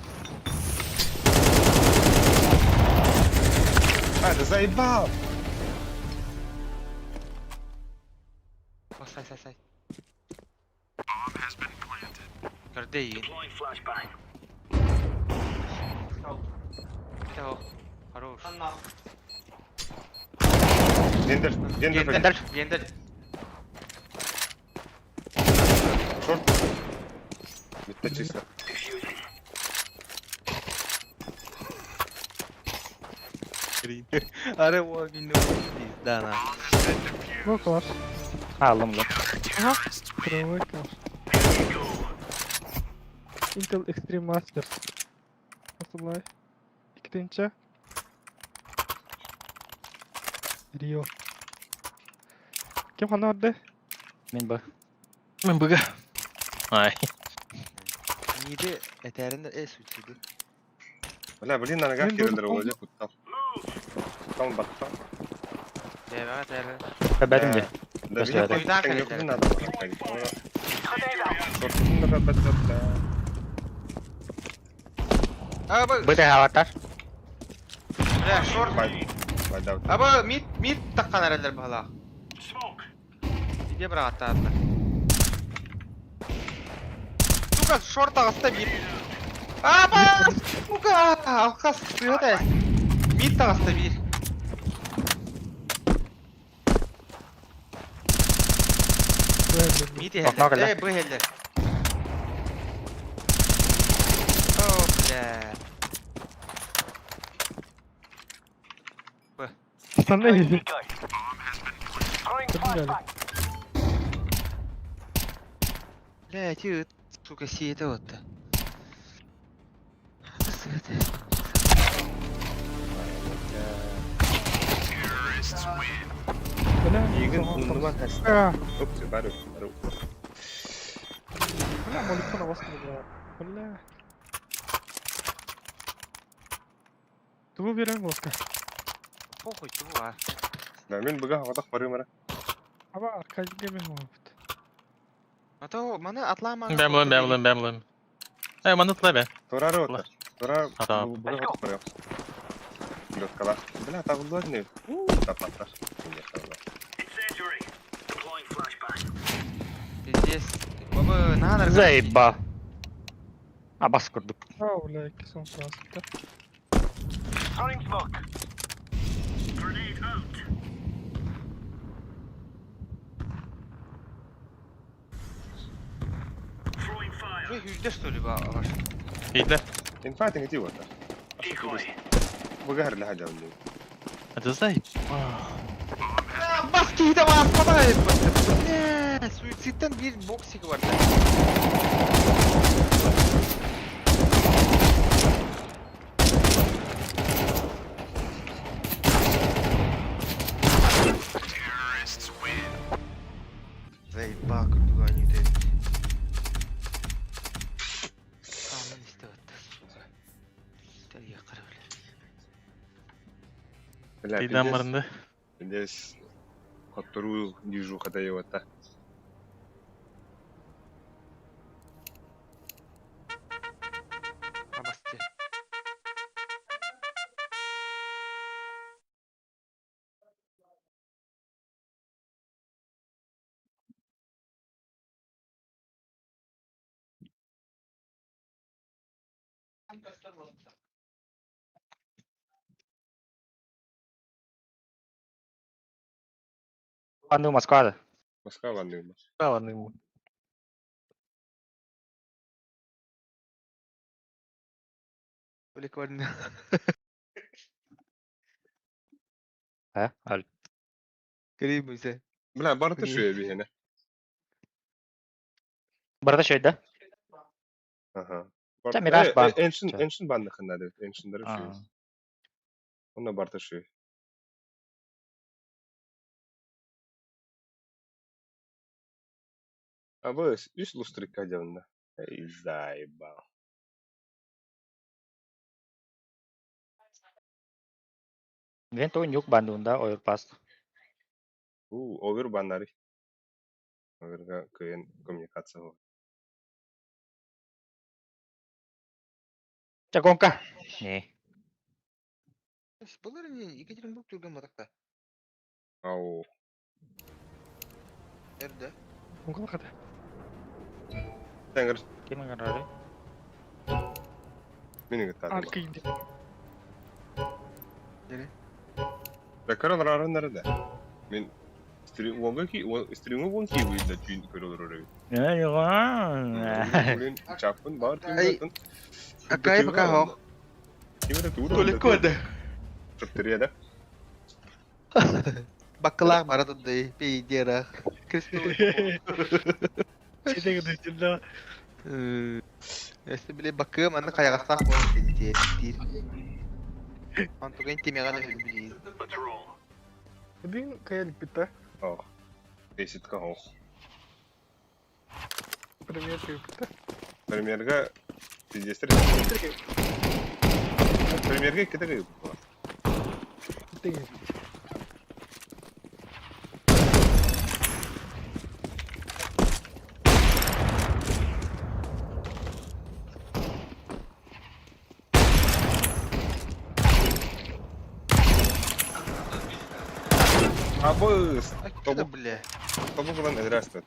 А, да заебал! О, сай, сай, сай. Көрдө иин. Это хорош. Гендер, гендер, Гендер, гендер. Шорт. Битте чисто. Аре, о, минут. Да, на. Ну, класс. Алым лы. Кривой класс. Intel Extreme Masters. Nasıl Иккинче. Рио. Ким хана орды? Мен б. Мен быга. Ай. Ниде этерин э суициди. Бля, блин, на ногах Мен кирдер бардым. Володя куттал. Куттал баттал. Дева этерин. Бәрім де. Да, Просто видно, это. хоть тэҥҥэ надо было. Шорт да да да да. Аба, Быты аватар. бля, шорт. Бай. Бай, да. Аба, мид, мид таккан эрелер баһалаах. Иде бырағаттаатылар. Сука, шорт ағыста мид. Аба, сука, алқас сыйда. Мид ағыста бир. Мид Окно эхеллер. кэллэ. Э, бу эхеллер. О, бля. Остальные. Побежали. Бля, ти, сука, сиете вот. Сыйда. Бля, Игин соған уннума там- таста. А, Оп, бары, бары. Бля, молитва на вас не бля. Бля. Ты уверен, Воска? Похуй, чего, а? Да, мен быга хаватах бары мара. Аба, Аркадий Гамин А то маны атлама. Бәм булам, бәм булам, бәм булам. Эй, маны тла бә. Турары отар. Турар Ата. быга хаватах бары. Лёткалаах. Бля, табыллыа не. Тапаттар. Пиздец. Бабы, наһаа Заебал. Абас курдук. А, бля, икки сон саастар. Уже yüzde что ли ба ваш? Кейдлер. Инфайтинг иди вот. Быгар ләһә дәүле. Это заебал. Бас киһитэ бааспата Бля, суицидтен bir боксик бар. Заебал, курдук они ты. Камын истеп атты. Бля, Кейдан барында. Здесь которую движуха дает. Абасты. Анну Москва да. Москва ванны. Право ему. Прикольно. Ә? Аль. Кримусе. Бля, барты шуя бихене. Барда шөйдә. Ага. Та Мираж бан. Эншин, Ча. эншин банны хыннады. Эншиндер шуя. Онна барты шуя. А вы үс лустрика дявна. Эй, заебал. Мен то нюк бандунда ойрпас. У, овер баннары. Оверга кыйын коммуникация бол. Ча гонка. Не. Булар не Екатеринбург түргөн батакта. Ау. Эрде. Оңға қата. Тәңір Кем генерали? мені гытады. Арка иди. Да королар арыннары да. Мен стрим ки, стримы вон ки выйда түйін көрөлөр өрөбүт. Блин, чапын бар Ай, ким Акай пока хох. Ким это тур? Толикода. Шыптырия да. Бакылар баратынды пейдера. Крестовый. Сидең дүтінде. Эсте биле бакым аны каягастак болот дир. Антуген темега да биле. Бүгін каялік бітті. Ох. Десятка ох. Премьер бітті. Премьерга пиздестер. Премьерга кете кайып. Бітті. Абы, Тобу бля. тобугдан эдрастат.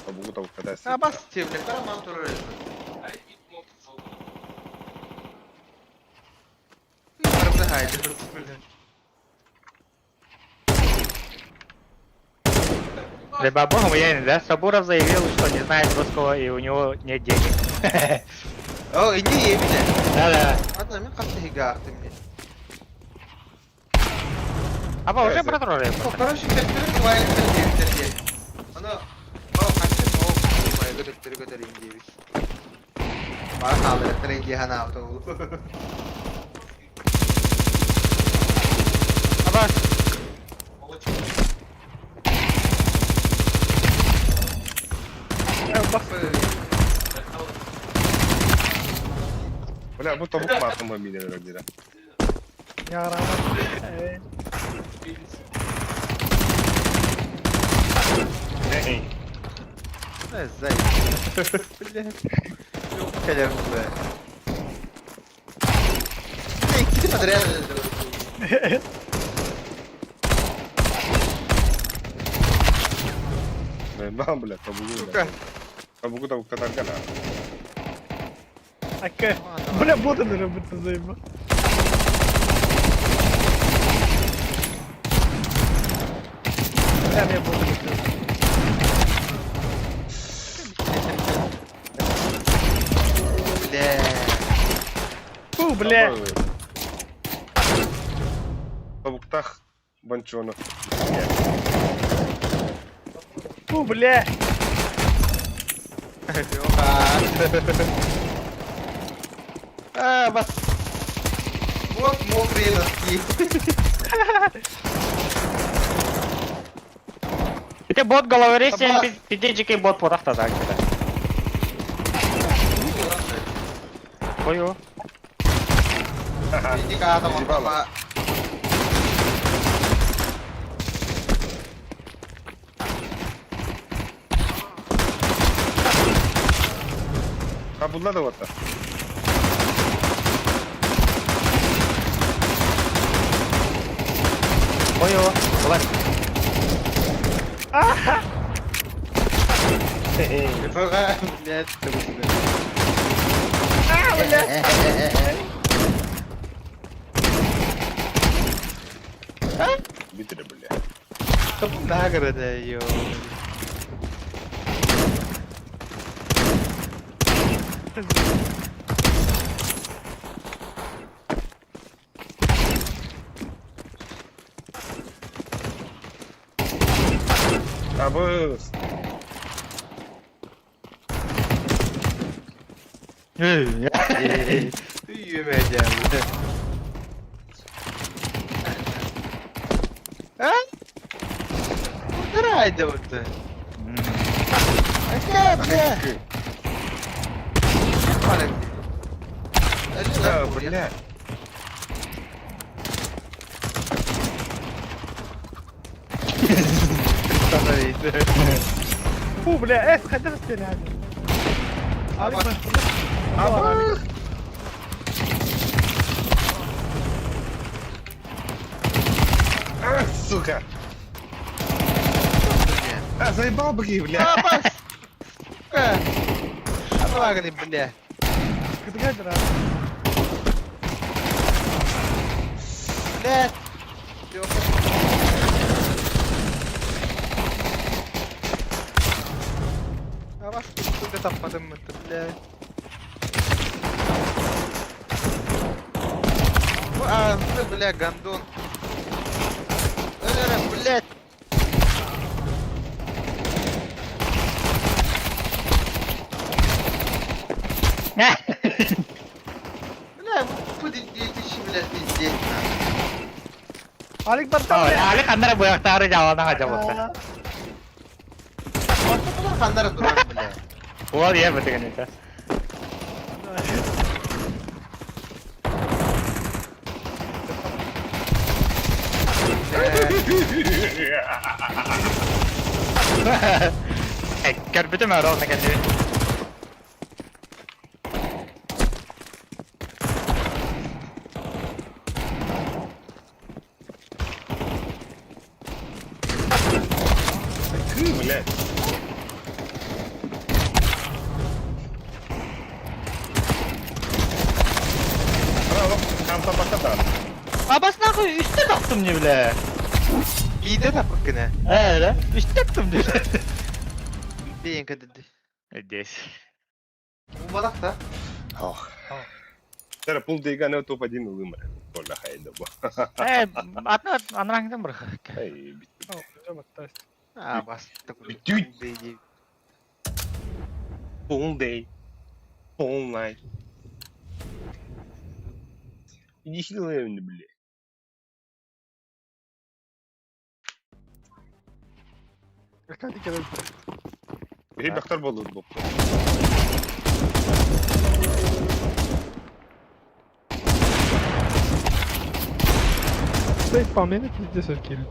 Тобугу табук кадас. А бас те бля, караман турар. Барымда хайды. Либо богом я да? Сабуров заявил, что не знает русского и у него нет денег. О, иди емине. Да-да. Ата мен катты хигаахтым мен. Аба уже протролли. Короче, төттөрү кубайыктыр диэбиттер диэн. Аны о канча о кубайга төттөрү көтөрүн диэбит. Бара хаалырыттар инди ханаабыта ол. Аба Бля, бу тобук мартым мине өрөдүрө. Ярама. Эй. Зай. Бля. Кэлэр бля. Зря ты. Заебал, бля, табугу. Сука. Табугу табук татаргана. Ака. Бля, боты наверное, заебал. Бля, меня боты любят. Бля. Фу, бля. Табуктах банчонов. Фу, бля. А, бас. Вот мокрые носки. Ити бот головы сен пидежики бот потахта так. Қою. Иди-ка там Заебало. Табулла да вот. Қою. Бұлар. Блядь. А, бля. Битре, бля. Награда, ё. Абыс. Үйемедем. А? Убирай вот. Ака, бля. Да, бля. Фу, бля. Э, хотя бы стреляли. Абыс. А, сука. А, заебал бы, бля. Абас! Сука! Абагли, бля. Блядь! А вас сука там потом это, блядь. А, ты, бля, гондон. Блядь. Бля, будет 2000, блядь, пиздец. Алик бартан, бля. Али қандара бұяқтары жалана қажа болса. Хандар дурак, бля. Ол е бітіген еді. Көрбүтүм өрө онна кэлли. Ты, блядь. Браво, там табаката. Абас нахуй үстө таптым не бля. Биде тапык генә. Э, үстө таптым не. Бейін кәдеді. Здесь. Умалақ та. Ох. Тәрі пул дейган топ-1 ылымыр. Коля хайда бу. Э, атна анраңдан бір. Ай, бит. А, бас. Бүтүй. All day. All night. Иди сюда, бля. Аркадий кэлэн. Бери доктор болду бу. Стоит по мне, пиздец откинуть.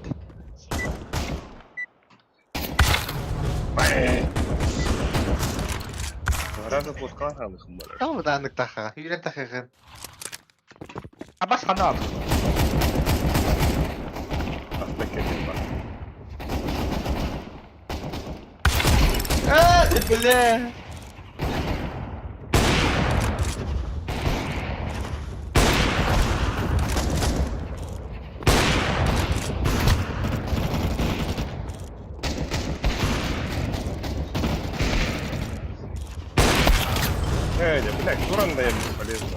Раза плоскалах мара. Там данык таха. Үйрен тахаган. Абас ханна А, ты бля. Эй, да, блядь, туран да я бесполезно.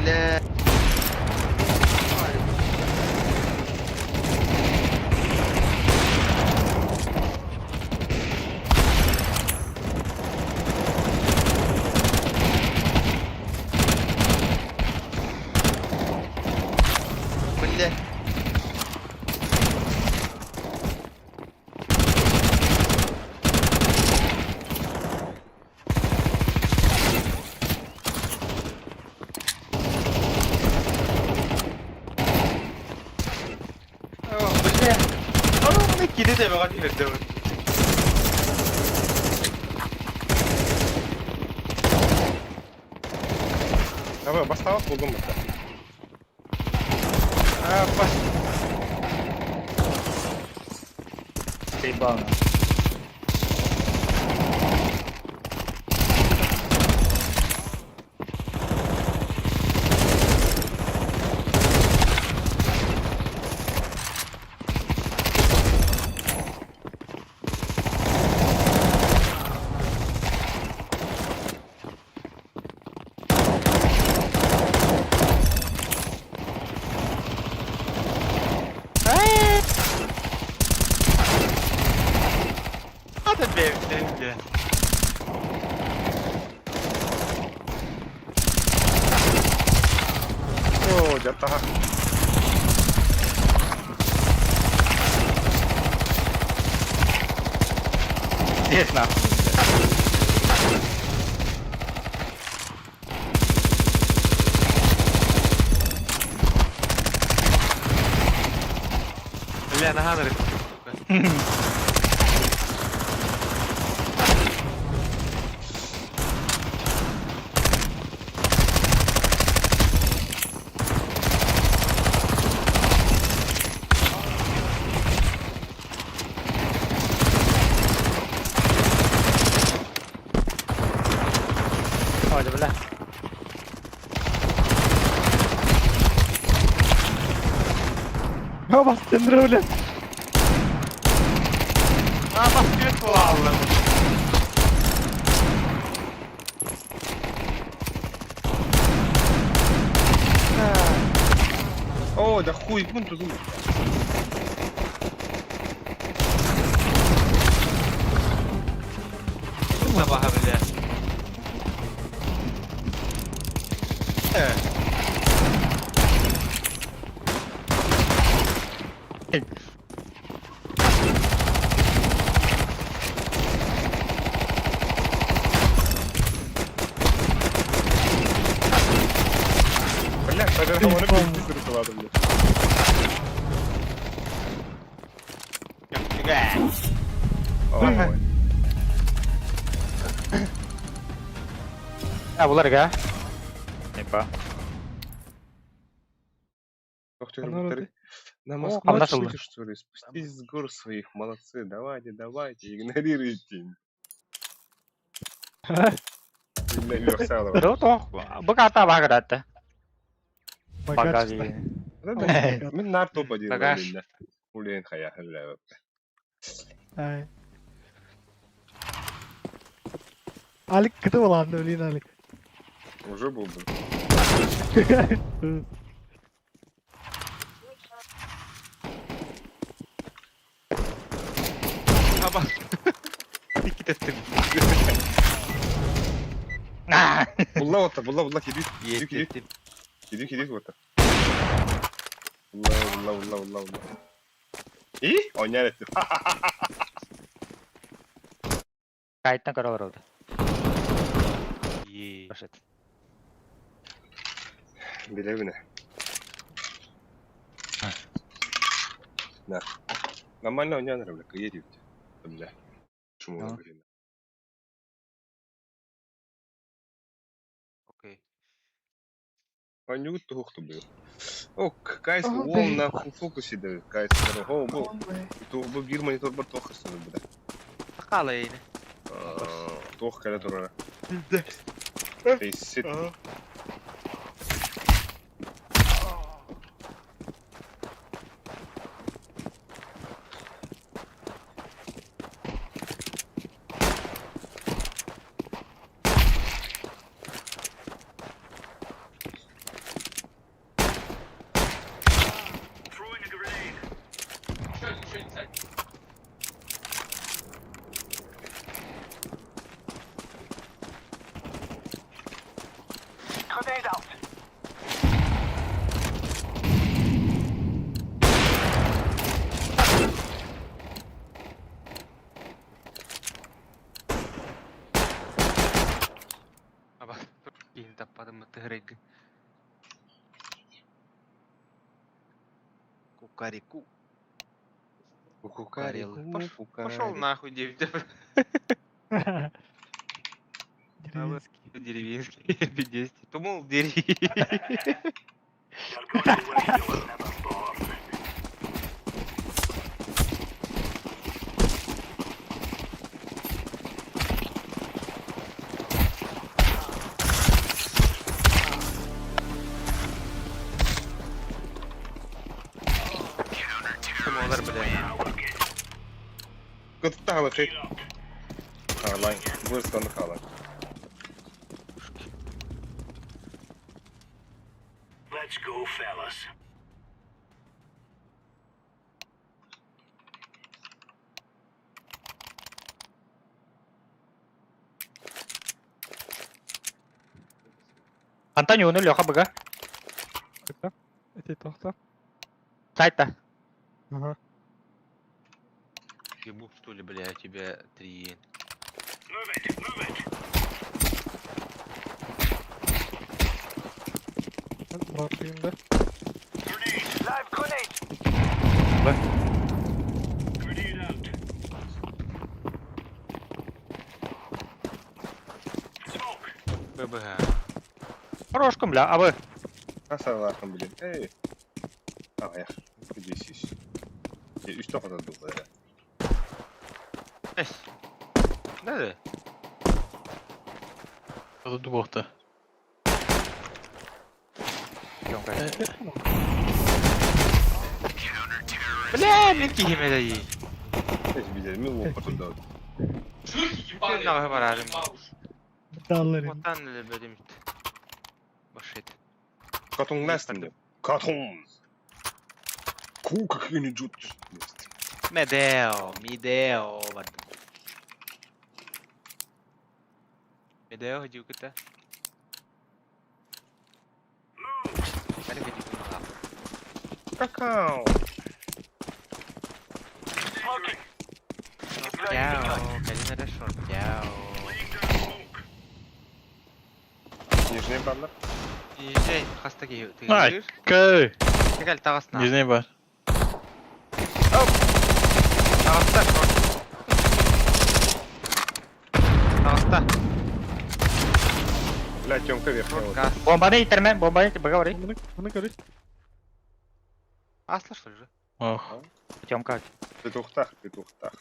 Бля. Бля. О, бля. Аны кире дә бага диберде. Давай, басталып болдым бу. А, бас. Заебал. Hadi be, be. О, жаттаха. Здесь нахуй. Бля, на ханнере. Ой, да бля. Я вас тендеру, А, бас күт була. О, да хуй, вон тут. Сабаха, бля. Бля, тогда оны пиздец рисовали, блядь. Ой. А, булар га. Епа. Доктор, Народ, повтори. На О, Москву а нашел. отшлите, что ли? Спустись с гор своих, молодцы, давайте, давайте, игнорируйте. Игнорируйте. Да то. Богата баграта. Багаж. Мен нар топ один. Багаж. Улен хая, бля. Ай. Алик кытып аланды, блин, Алик. Уже был бы. А, бас. Китеттим. Булла ота, булла, булла, киди. Киди, киди. Еттим. Киди, киди, ота. Булла, булла, булла, булла, булла. И? Ойняр этти. Кайттан көрө олорду. Е. Башет. Билебине. На. Нормально ойняр, бля, киди. Бля. Чумула блин. Окей. Анют тухту был. Ок, кайс уол на фокусе да кайс хо бу. Ту бу бир монитор бар тох хасты бу. Тақала ейні. Тох кале турара. Тейсит. Еще один, еще один, сзади. Аба, кейін таппадым тыгырыгы. Кукареку. Кукареку. Пошел нахуй, девять. Деревенский. Деревенский, пиздец. Думал, деревенский. Олар, бля. Кыттагы хей. Халай, вырстан халай. Антонио, ну Леха быга. Это? Это тохта. Сайта. Ага. Ебу, что ли, бля, у тебя три. Бартыйм да. ББГ. Хорошком, бля, а вы? Асалахым блин. Эй. Ах, здесь. Үс тоқта дулы. Эс. Да, да. Это дубохта. Бля, мен киемеді. Эс биде мен лопа туда. Жирки ебаные. Нахуй барарым. Ебал уж. Далларин. Отан лебедим. Башит. Катун настын. Катун. Ку как не джут. Медео, Мидео бардым. Медео дюкта. Какао. Чао, Калина Решор, чао. Нижний баннер. Езжай, хастаки, ты Ай. говоришь? Кэй. Кәл тағасына. Нижний бар. Тағаста, шорт. Тағаста, Бля, Тёмка верхний. шорт газ. Бомбаны итерме, бомбаны быга барый. Муну муну көрүш. Асла, что ли же? Ох. Тёмка. Петухтах, петухтах.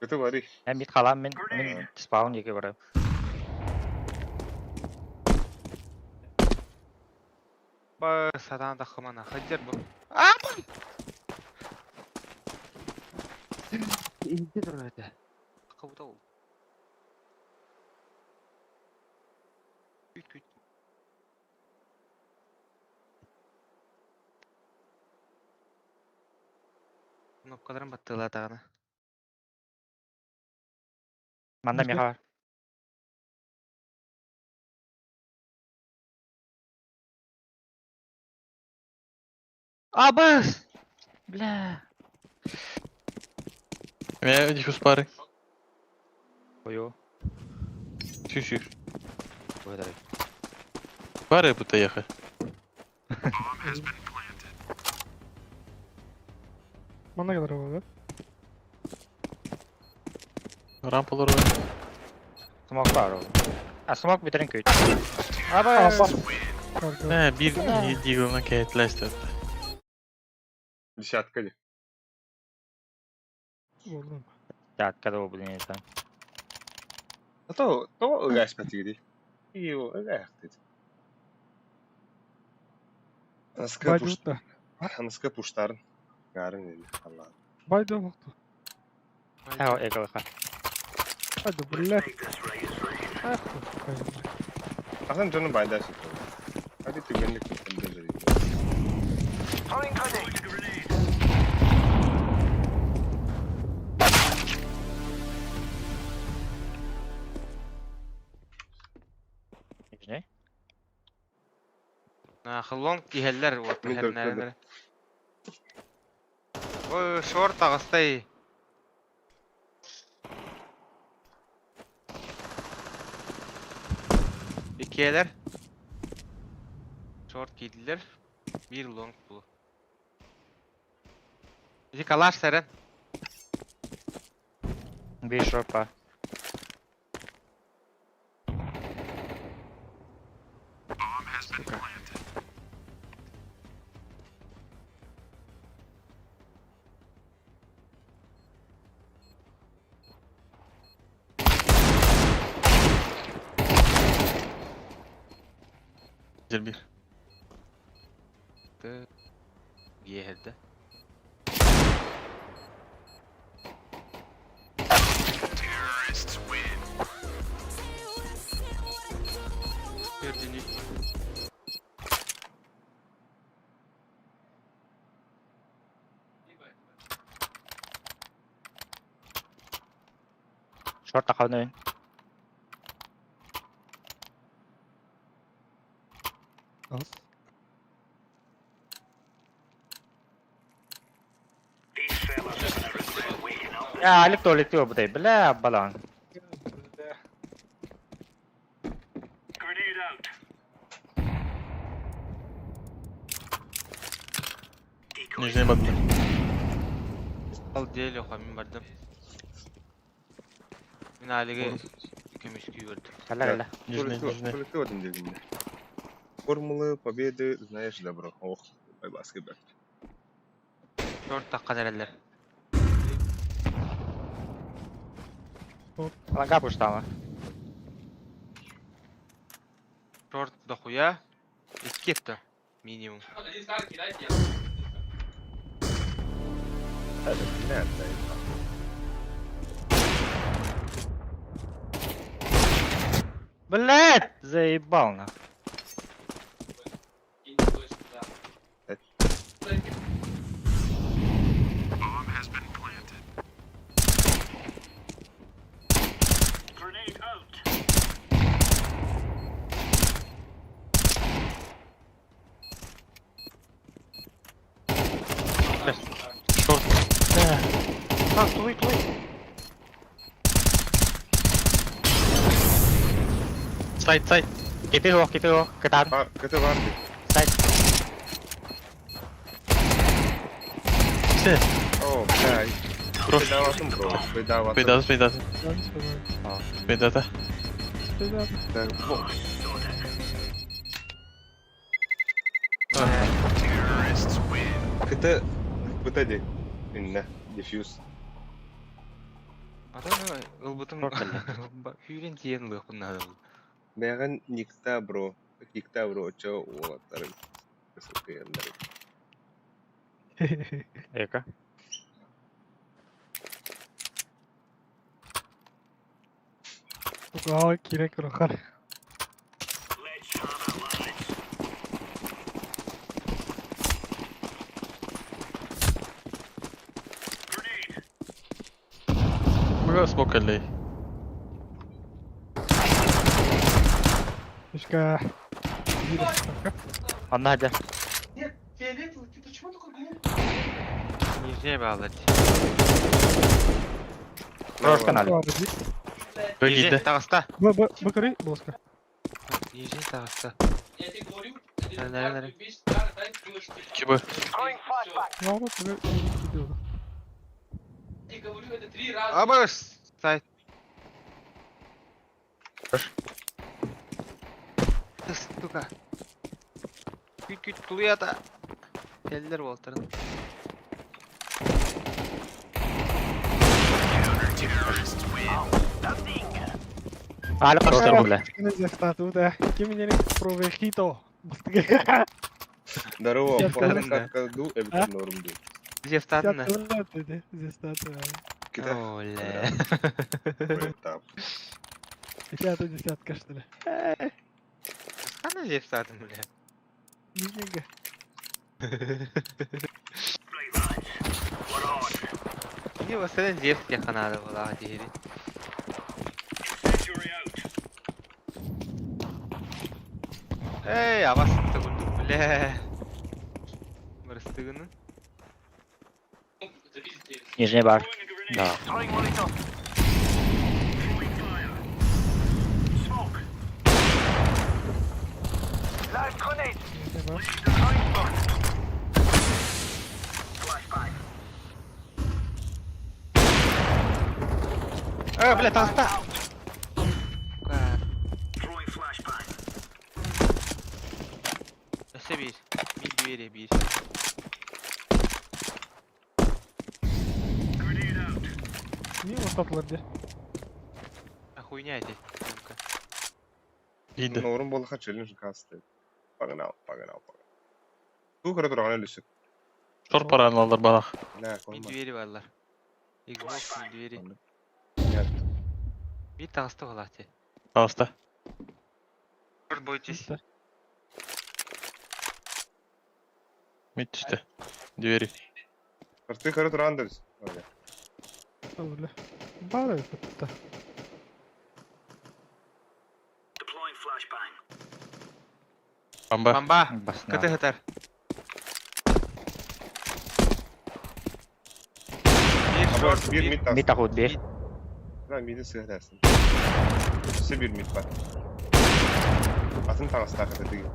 Это вари. Мен бит қалам, мен мен спаун еке барам. Ба, сатан тахымана, хаджар бу. Қабыта ол. Күт, күт. Кнопкаларын баттыла тағына. Манда меха бар. Абыс! Бля. У меня диффуз пары. Ою. Чуть-чуть. Благодарю. Пары будто ехать. Мана кадар болады. Рампалар var. Смок бар ол. А смок бүтэрин күүт. Аба. He bir Deagle'ına kayıtlaştı. Десятка ли? Oğlum. Датка да блин это. А то, то ыгаспат диги. Ио, ыгаахтыт. Аныска пуш, Байдutta. аныска пуштарын. Гарын или Allah. Bayda baktı. Ха, эколха. Hadi бля. Ах ты, Асан жаным байда сүтө. Hadi түгенлик күндө. Не? Хыллон киһэллэр вот Мин хернәренер. Ой, шорт ағыстай. Икелер. Шорт кийдилер. Бир лонг бу. Ити калаш сәрен. Бир шорпа. Bir. Гиэһэрдэ. Көрдүнү. Шорт таханы. Az. Я алик туалетте будай. Бля, балан. Нижний батты. Ал деле мин бардым. Мин алиге көмүскүү көрдүм. Калла калла. Нижний, нижний. Туалетте дегенде. Формулы победы знаешь добро. Ох, байбаска бер. Шорт таккан эрелер. Ланга пуштама. Шорт дохуя. Икки минимум. Один старый кидайте, я. Блять, заебал нах. Кинь точно, да. Шорт. Так, туй, туй. Сайт, сайт. Кипи го, кипи го. Катан. Бар, кт бар. Сайт. Все. О, бля. Бро. Спайдаватым, бро. Спайдаватым. Спайдата, спайдата. Спайдата. Так, бо. КТ, КТ де. Инне, дефьюз. Ата ылбытым Шорт кэллэ. Хүйрен тиен лыхун надо. Бәгән никта, бро. Никта, бро, чо уолаттары. Кысылкыяннары. Эка. Aa kirek rakar. Бага смок алей. Ишка. Анна хадя. Нет, фиолетовый, ты почему такой глупый? Нижний балать. Брошка нали. Бөгейді. Тағыста. Б б бакыры боска. Нижний тағыста. Я тебе говорю, один Да, да, старый, да. весь старый, дай делаешь ты. Кибы. Всё. Ладно, тебе Я тебе говорю, это три раза. Абыш! Сайт. Сука. Күт күт тулуйата. Кэллэр уолтарын. Аля хорошо, бля. Ким провехито. Здорово, Десятка. полный ду, эбитер норм ду. Зевтатына. Кита. Оля. Там. Десятая десятка, что ли? Хана зевтатын, бля. Нифига. Не басынан зевтке ханада була дири. Эй, абасты курдук, бля. Мырыстыгыны. Нижний бар. Да. Э, бля, таста. Өссө биир. Биир двери биир. Не устатлар де. А хуйня эти. Сука. Иди. Норм болха челлендж касты. Погнал, погнал, погнал. Ту көрө турган элүсүк. Шор параны алдар балах. Бля, Мин колма. двери барлар. Xbox мин двери. Нет. Бир таҕыста буолааччы. Пожалуйста. Шорт бойтесь. Мид түсті. Двери. Ты көрө турган дебиз. Бля. Бара это. Бамба. Бамба! Басна. КТ хатар. Бир шорт, Бир бир мид тас. Мид ахут бир. Да, миди сыгырасың. Все бир мид бар. Атын тагыстак это деген.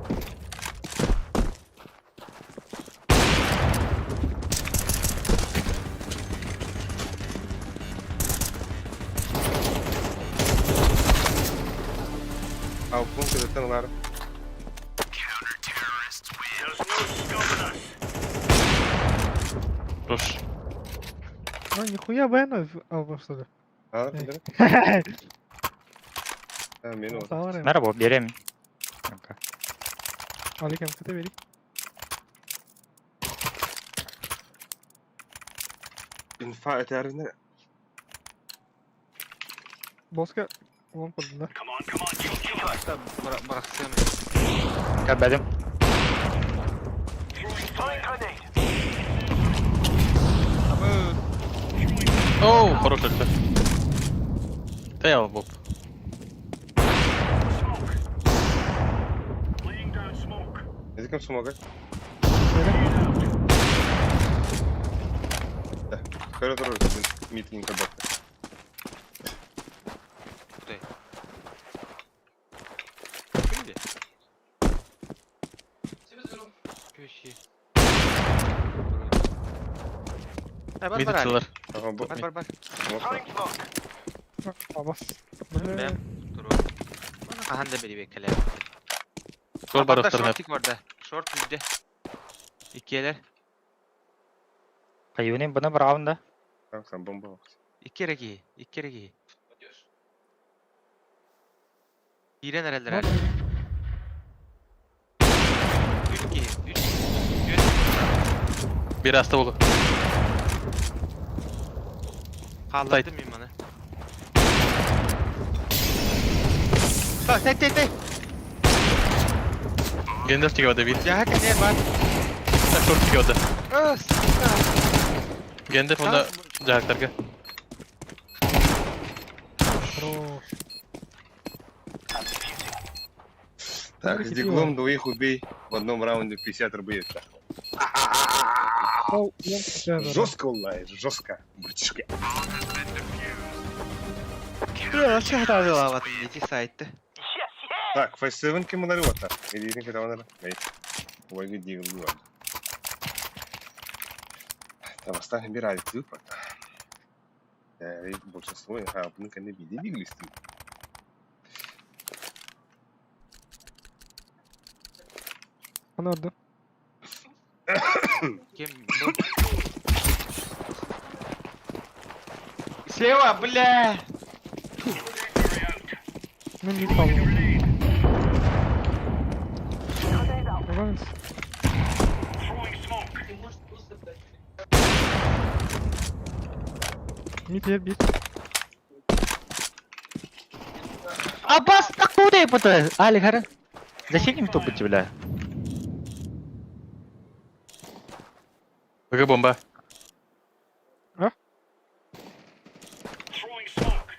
Ал пункт это лар. Хорош. Ну нихуя байна алба что ли? А, Да, мен ол. Merhaba, берем. Аликам кете бери. Инфа этерine Боска он подда. Бырахсым. Кәбәдем. Абы Оу, хорош альфа. Тейл, Боб. Эдикем смога. Да. Көрө турар митинг кабатта. Кудай? Кимди? Көши. Бар Мид бар атсалар. Ага, бу. Бар бар бар. Абас. Бля. Бэм. Туру. Ахан да бери бекеле. Шор бар ықтарына. Шортик бар да. Шорт yüzde. Иккиэлэр. Каюнин бұны бір ауында. Там бомба. Икки эрэ киһи. Икки эрэ киһи. Киирэн эрэллэр әлі. Үч киһи. Үч. Үч. Бир аста болу. Хааллардым мин маны. Так, тэй тэй тэй. Гендер чиге бады бир. Жаха кэнээр бар. Шор чиге бады. Ө, сука. Гендер онда жактарга. Хорош. Так, с диглом двоих убей в одном раунде 50 рублей. Ол, он кете. Жестко улаешь, жестко, братишка. Чахтаалаабатын ити сайтты. Так, F7 кем ударил это? Или не хотел надо? Эй, ой, где был? Там останем бирали тупо. Большинство, а, ну, конечно, видели, Аны ордум. Кем был? Слева, бля! Мин мид қалдым. Оған Ты можешь просто дать. Мид ер бит. Аббас, откуда я это? Али, хара. Зачем им топать, бля? БГ бомба. А?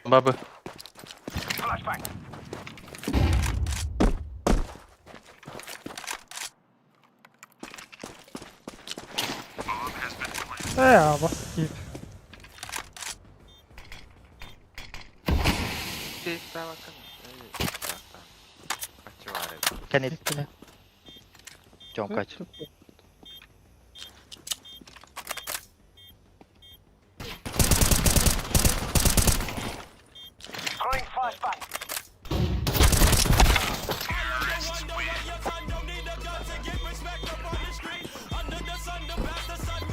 Бомба Б. Э, абас кип. Ты справа ко мне. Так, так. Отчевары. Конец. Тёмка.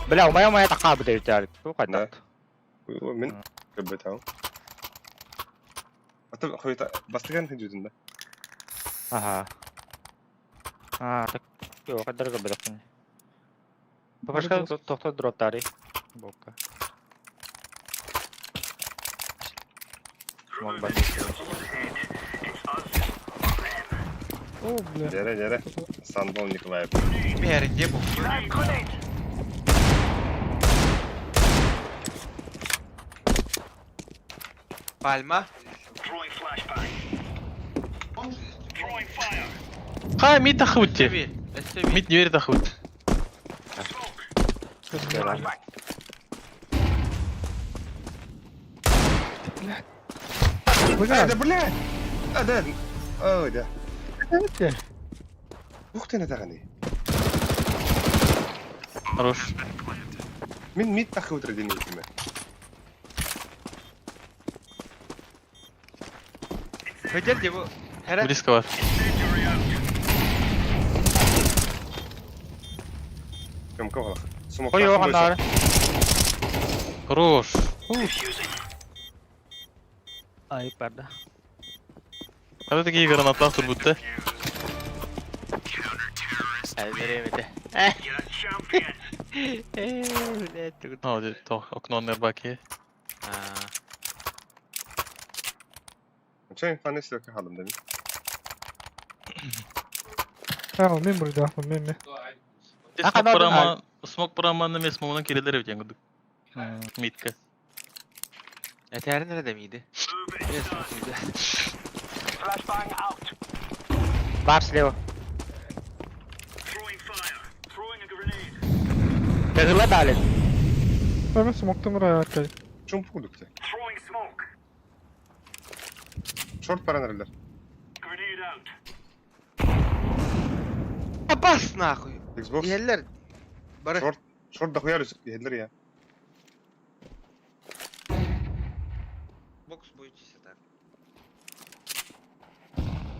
Бля, у моя моя такая будет, Алик. Ну, Да. хотя. Мин көрбөтөм. Ата хойта бастыган хүдүтүн да. Ага. А, так, йо, кадырга бирок. Башка тохто дроптары. Бокка. Смог бар. О, бля. Дьэрэ дьэрэ. Сандал Николаев. Бери, где был? Пальма. Он же есть. Ха, мид тахутте. Севи, севи. Мид не верит тахут. А, да бля! А, да. Ой, да. Өте. Ух ты, натаганы. Хорош. Мин мид тахы утра ден итиме. Хотел его. Хера. Близко вас. Кем кого? Сумок. Ой, оған Хорош. Ай, парда. А такие гранатлар турбутта. Блядь, Ну, де то окно нербаки. Чай фаны силка халым да. А, мен burada, мен мен. А, Смок да, да. прама, смок прама на место мона кирилер бит яңгы. Митка. Eter nerede miydi? Neresi miydi? Бар слева. Тяжело дали. Мен смоктың ұрай аркай. Чум пудукте. Шорт паранерлер. Bas нахуй. Xbox. Yerler. Barı. Шорт. Шорт да хуярыз едлер я. Box boyu çizdi.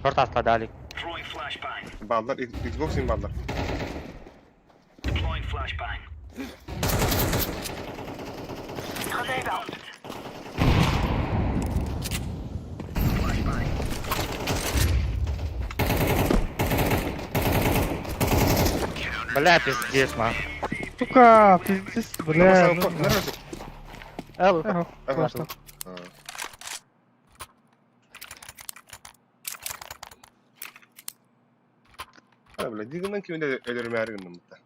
Шорт аслады Алик. Балдар Xbox ин балдар. Бля, пиздец, ман. Сука, пиздец, бля. Эл, Ага, Ага. классно. А, бля, дигынан кимде өлөрмөр гынным та.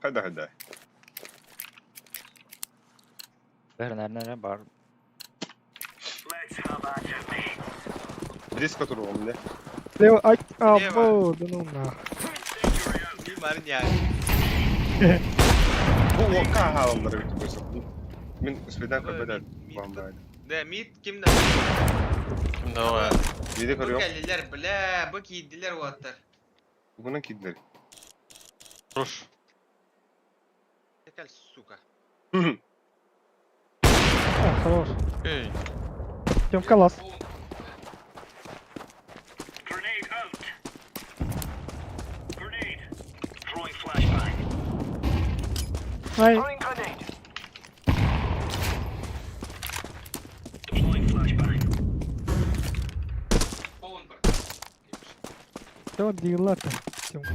Хайда хайда. Бер, наверное, бар. Близко туругум не. Слева, ай, а, Слева. бо, да ну нах. Bir var ya. Бу ока халымдар бит бойса. Мин следан көбөдө бамбай. De mid kimde? Давай. Виде Bu көрüyorum. geldiler bile. Bu giydiler o atlar. Bunun kidleri. Хорош. Tekel сука. А, хорош. Эй. Тёмка лас. Ай. Полон бар. Все, дигла-то. Тёмка.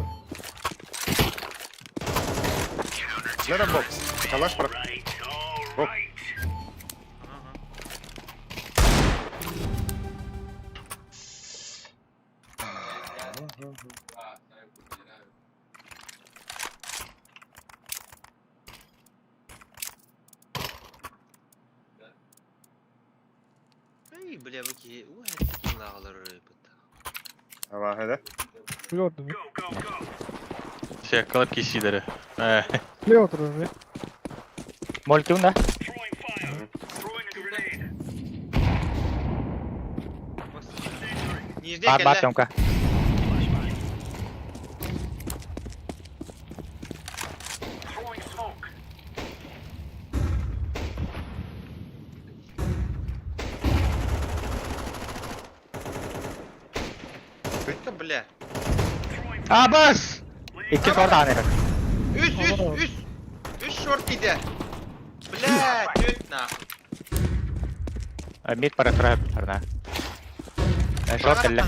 Надо бокс. Калаш про... Оп. А, да, я потеряю. Эй, бля, бу киһи лаҕалар ырыпыт. Аллах, да? Плётно. Всякалар кисилери. Плётно, бля. Молькун да? Нижний Бар бар кэллэ. Тёмка. Это, бля. Абас! Икки шорт ааны. Үс, үс, үс. Үс шорт киде. Бля, түт нахуй. Мид пара тура арна. Шорт элле.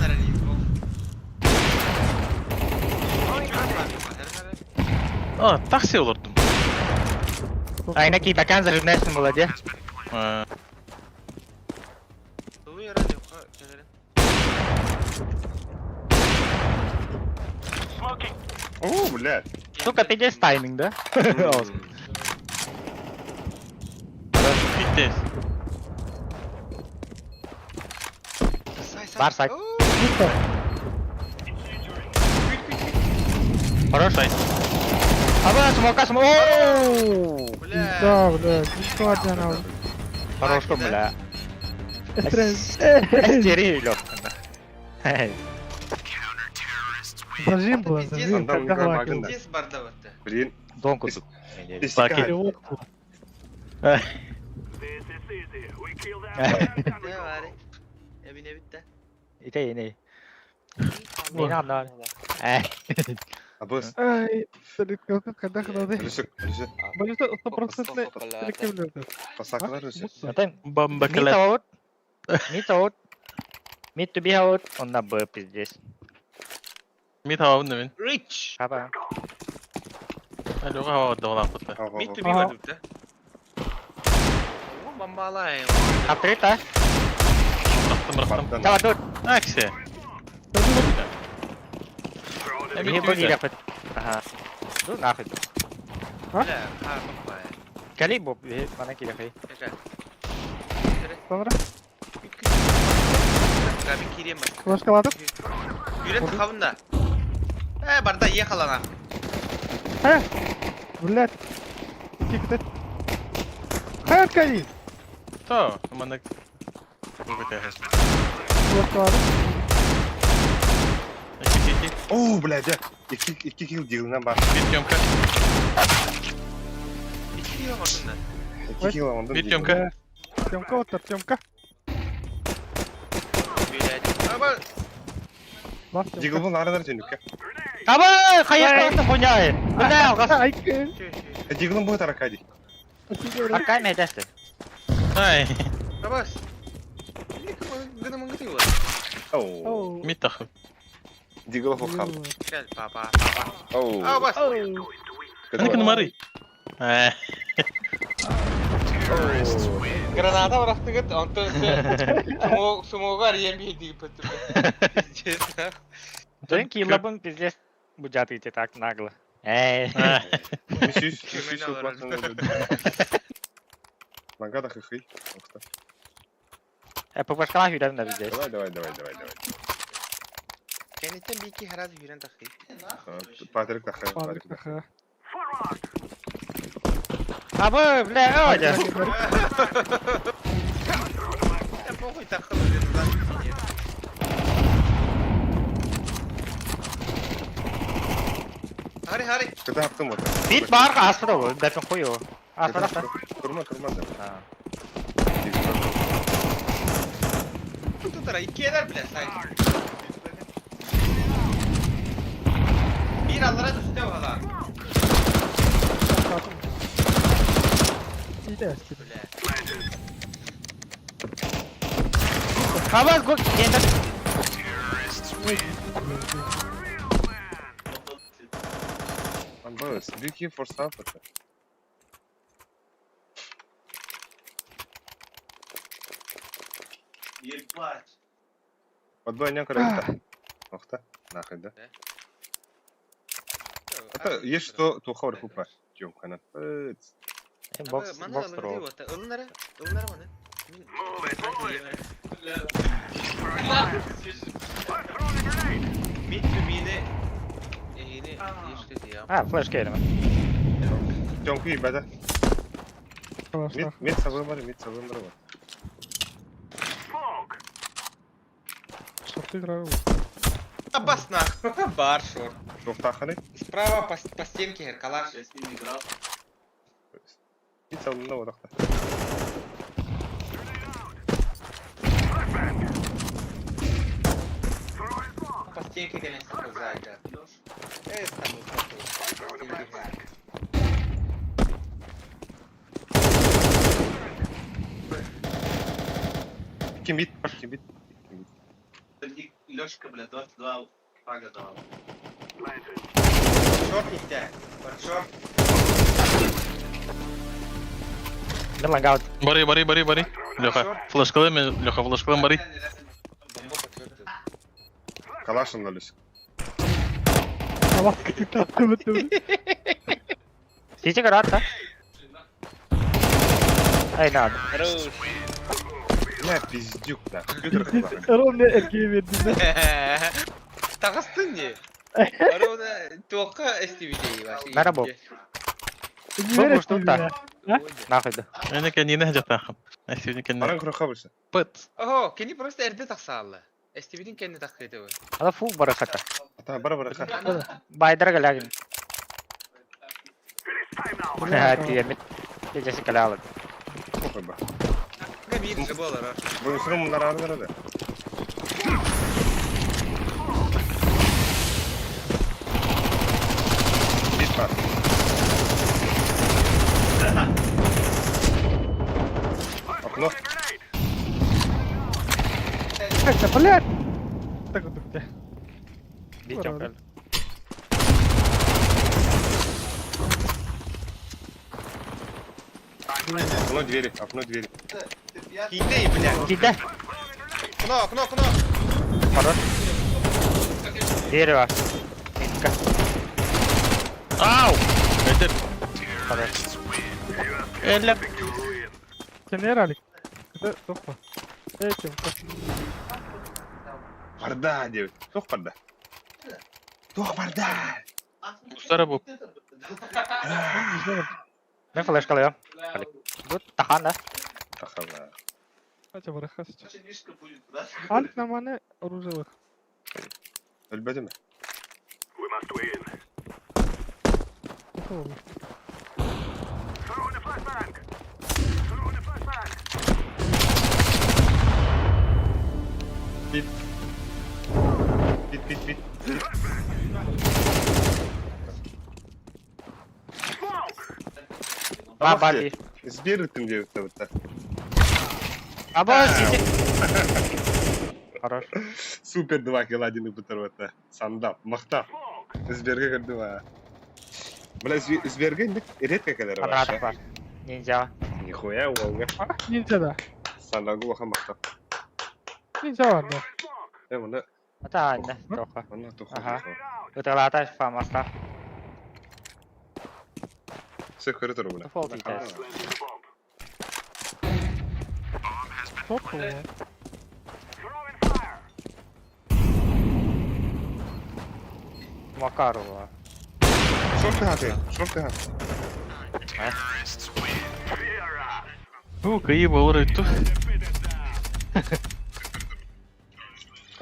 А, такси олордум. Айна ки бакан зажигнайсын була де. О, блядь. Сука, пиздец тайминг, да? Биттес. Бар сайт. Хорош. Сайт. Аба, смока, смока. Оу! Бля. Да, бля. Еще одна. Хорош, бля. Стресс. Эстери, лёг. Зажим было, Пиздец, зажим. он там Когда никакой лакил. багана. Здесь барда вот. Блин. Дон кусок. Истекает. Перевод. Ne var? Emine bitti. Ите, не. Не надо. Э. Абыс. Ай, смотри, когда хнады. Рүсік, рүсік. Боюсь, стопроцентный рекомендую. Пасақлар рүсік. Атын Бамба Мид кэлэ. аут. Мид аут. Мид to be out. Он на Б, пиздец. Мид хавабын мен. Rich. Хаба. Алёга хавабы долан кутта. Mid to be Ага. var bitti. O bambalay. Аптрит, а? Рахтым, рахтым. Давай тут. Акси. Не буди рапит. Ага. Ну нахуй. Бля, ha bambalay. Кали боб, мана кире Эка. Sonra Gabi kireyim bak. флешкалатып. Yürü tıkavın da. Э, барда ехала нахуй. Э, блядь. Тихо, ты. Хай, откати. То, мана. Бүгүтэ. Флешкалатып. Ики О, блядь, я. Екі, екі килл дилынан бар. Бит Тёмка. İki diyor ortada. Екі килл алынды. Бит Тёмка. Тёмка, вот Тёмка. Блядь. Аба, Бас, Тёмка. Дигл бұл арыдар жөнікке. Аба, хаяк хуйня. Бля, алгас. Ай, Диглын бұл Аркадий. Аркай мәдәсті. Ай. Абас. Гына мыңгы var. Оу. Оу. Мид тахым. Дигл бұл хал. Gel папа, папа. Оу. Абас. Аныкын мары. Э. Граната bıraktık ondan sonra smoke arayayım bir deyip ötüm. Дэн киллабын пиздец будят идти так нагло. Эй. Үш Кемен алар. Нагада хыхый. ППшкалах үйрәнді да пиздец. Давай, давай, давай, давай, давай. Kenitten bir iki herhalde yürüyen takıyı. Патрик тахы, Патрик тахы. Абы, бля, ой. Ya похуй takı lan. Хари, хари. Кыта хаптым вот. Бит бар аспыда ғой, бәпін қою. Аспыда. Турма, турма да. Tutara iki eder bile sanki. Bir allara düştü valla. Сити эстили. Бля. Хабас гол. Енді. Анбас, беги форсап это. Ебать. Подвойня короче. Охта, нахуй, да? Это есть что тухор хупа. Тёмка на. Бокс, бокс туру. Ылынара, ылынара маны. Бля. Мид түмини эйини ешти я. А, флеш келем. Тёмка ебада. Хорошо. Мид, мид сабы бар, мид сабы бар. Что ты играл? Абас нахуй. Бар шорт. Тухтаханы. Справа по стенке калаш. Я с ним играл. Мид сабы на водохта. По стенке конечно зайка. Э, там вот Ким мид, ким мид. Лешка, бля, 22 фрага давал. Шорт нихтя. Шорт. Мен лагаут. Бары, бары, бары, бары. Леха, флешкалым, Леха, флешкалым, бары. Калашин налюсь. Калашка ты там Сити карат, да? Ай, надо. Хорош. Бля, пиздюк, да. Компьютер хлопает. Ровно эркеге берди. Тағыстың не? Ровно тоққа STV-де вообще. Бәрі бол. Бу что так. Нахуй да. Мен екен нені жатақым. Әсеуін екен. Баран курха больше. Пыт. Ого, кені просто әрді тақсалды. STV-дің кені таққайды ғой. Ада фу барахата. Ата бара бара ха. Байдарға лягин. Тиемит. Тежесі калялы. Похуй ба. Бір жы болар. Бұл сұрым мұндар ары бара да. Бит бар. Окно. Это, блядь! Так вот, где? Битем кал. Окно двери, окно двери. Кейде, бля. Киде. Окно, окно, окно. Хорош. Дерево. Митка. Ау! Өтір. Хорош. Әлі. Сен Алик. Это тоқпа. Этим. Барда деп. Тоқ барда. Тоқ барда. Ұстара бұл. Мен флешкалыям. Тут тахан да. Тахала. Хотя бы рахас. Мишка будет, да? Алик нормально оружие. Өлбеді ме? Бит. Бит, бит, бит. Ба, ба, би. Сбер өттім деп өтті. Аба, сити. Хорош. Супер 2 килла один өтті. Сандап, мақтап. Сберге кірді ба. Бля, Сберге енді редко кәлер Анратов бар. Ниндзя. Нихуя, уолга. Ниндзя да. Сандагу лаха мақтап. Ниндзя бар да. Э, мұны, Ата, анна, тоха. мұны тоқы. Аха. Уталата фамаста. Все көрі тұр, бля. Фолд итес. Тоқпа. Макарова. Шорты хаты, шорты хаты. Фу, кайы болыр өтті.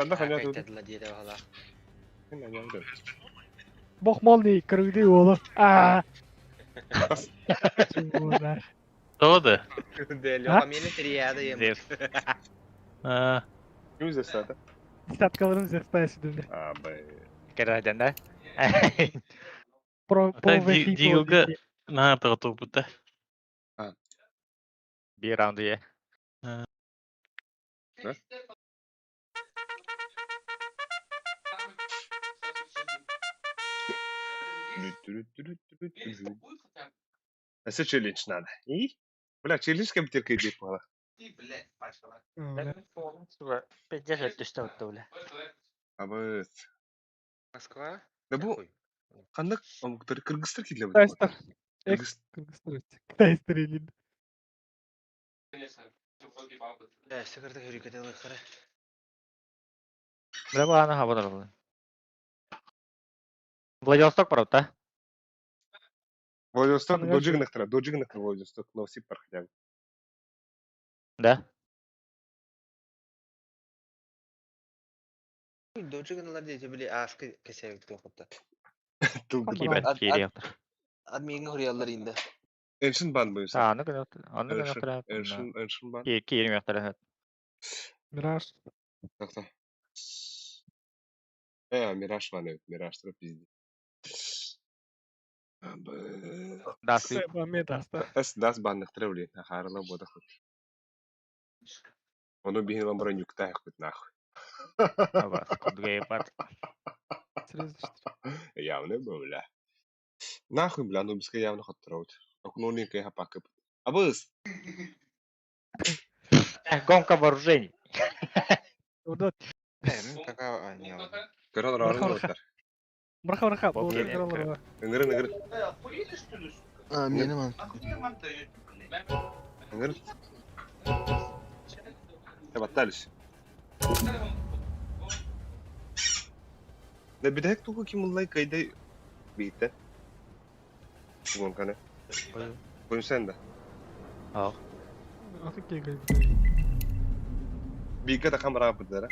Қанда қаня туды? Қайтадыла деді бала. Бохмалный кыргды ола. А. Тоды. Леха мені тірияды ем. А, Кім застады? Десяткаларын зерстайсы дүнде. А, бай. Керайден да. Про Ата Диглга нартыға туып бітті. Биир раунду е. Да? Өссө челлендж надо. И? Бля, челлендж компьютерка идет мало. Бля. Пиздец өттүстэ отто бля. Абыт. Москва? Да бу ханнык омуктар кыргызстар киирдилэр Китайстар. Кыргыз Кыргызстар. Китайстар или. Э, сыгырда хөрүкөтө ылыхара. Бля баана хабар Владивосток барабыт Владивосток Ханныгар дожигнахтара, дожигнахтара Владивосток, Новосиб хотя бы. Да. Дожигналар дети били аскы кесебит тохотта. Тылгын. Кибет кириэхтэр. Админге хурьяллар инде. Эншин бан буйса. Аны гына аны гына Эншин, эншин бан. Кииримиэхтэрэ. Мираж. Так, так. Мираж бан эбит, Мираж тура пиздец. Дасы. Медаста. Эс дас банныктара блин, ахарла бода хут. Ону биһин ламбара нюктаах хут нахуй. Аба, кудгайпат. Явно был, бля. Нахуй, бля, ну бискэ явно хоттороут. Окно кэ хапакып. Абыс! Гонка вооружений. Удот. Какая не Көрөн орорун болтар. Браха браха. Боб келет. Ыҥырын ыҥырын. А, мені ман. Ыҥырын. Табатталыс. Да бүтэһик тугу ким ыллай кайдай биитте. Гонканы. Буйсен да. Ах. Аты кегай. Биикке да хамара быдара.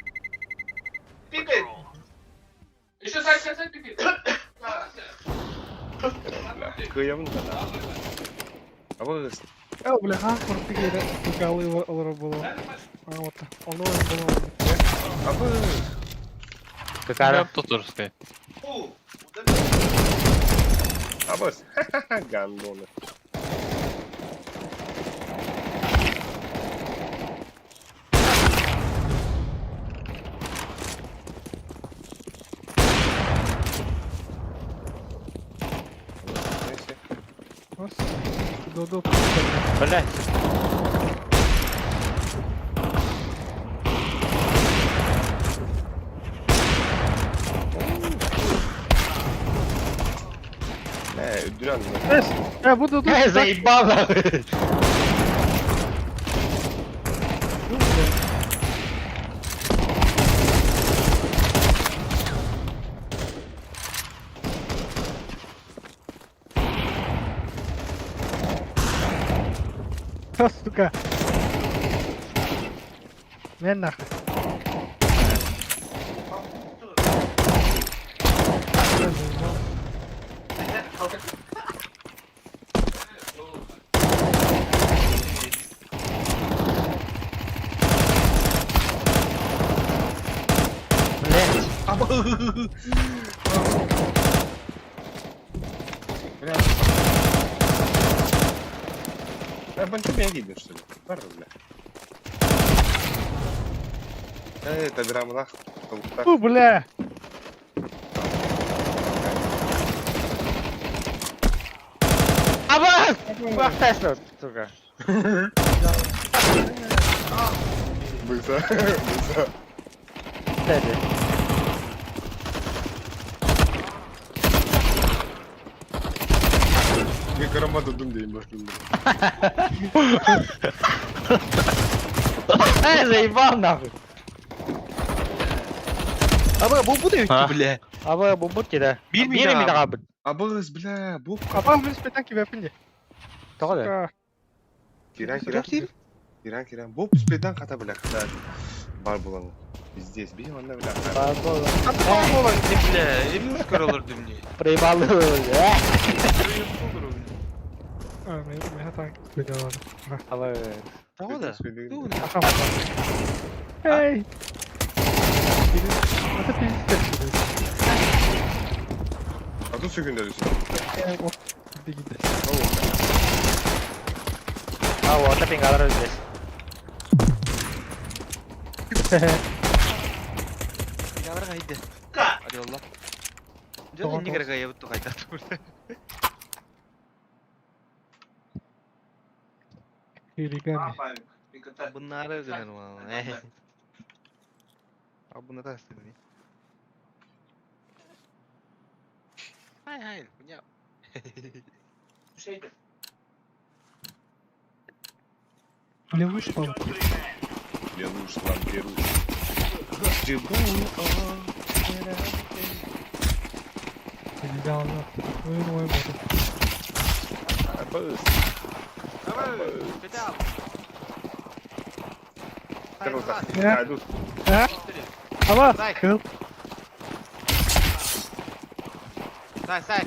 Еще сайт, сайт, сайт пикает. Кыйабын да. Абыс. Э, бля, а, куртыгера. Тукалы олоро было. А, вот. Оно было. Абыс. Какара. Тут тоже сказать. Абыс. Гандоны. До Бля. Э, үрдүнэн. Э, буду тут. Э, заебал нахуй. Сука. Мен нахуй. Блять. Бля. Э, банки меня видно, что ли? Бар, бля. Э, это грамлах. Фу, бля. Аба! Бахтайсың, сука. Быса, быса. Кстати. Мен карамба дудум дейм башкында. Э, заебал нахуй. Аба, бу буду А? бля. Аба, бубут да. Бир Бир ми дагабыт. Абыс, бля, бу Апа, мен спектакль вепинде. Тоҕо Киран, киран. Киран, киран. Бу спедан хата, бля, хата. Бар булан. Пиздец, бей, онна, бля. да? Бля, эмне көрөлөр дүмне. Проебал. А, мен мен танк выделала. Аба. Того да. Эй. Это пиздец. А тут сүгүндө Э, вот, бегите. А, вот, пингалар здесь. Пингалар хайды. Орелла. Дьон иннигэр гайабыт тухайдат. Оригами. Bunları özelim valla. Abi bunu da istedim. Hayır hayır bunu yap. Левый шпал. Лелуш, ламперуш. Идеально. Oyun oymadı. Абыз. Pedal. Ne? Ha? Ama kıl. Say say.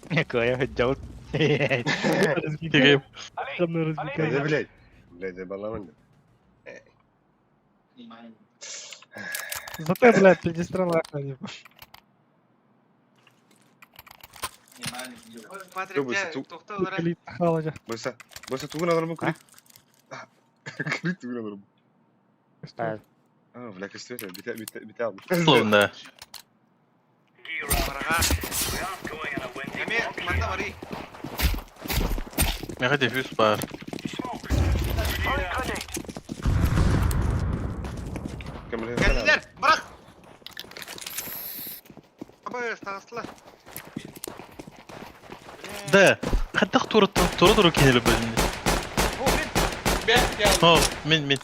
Какой идиот. Разбегай. Со мной разбегай. Блядь. Блядь, забалован. Зато, блядь, пьедестрала охранник. Patrick tohta olarak Элит халажа. Быса. Быса тугун алар бу крик. Крик тугун алар бу. А, бля, костюм, битә битә битә. Словно. Барага. Эме манна бари. Меха дефьюз бар. Geldiler. Bırak. Abi tagastılar. Да. Хаттах туру туру туру кинели бөлүндү. О, мен мен.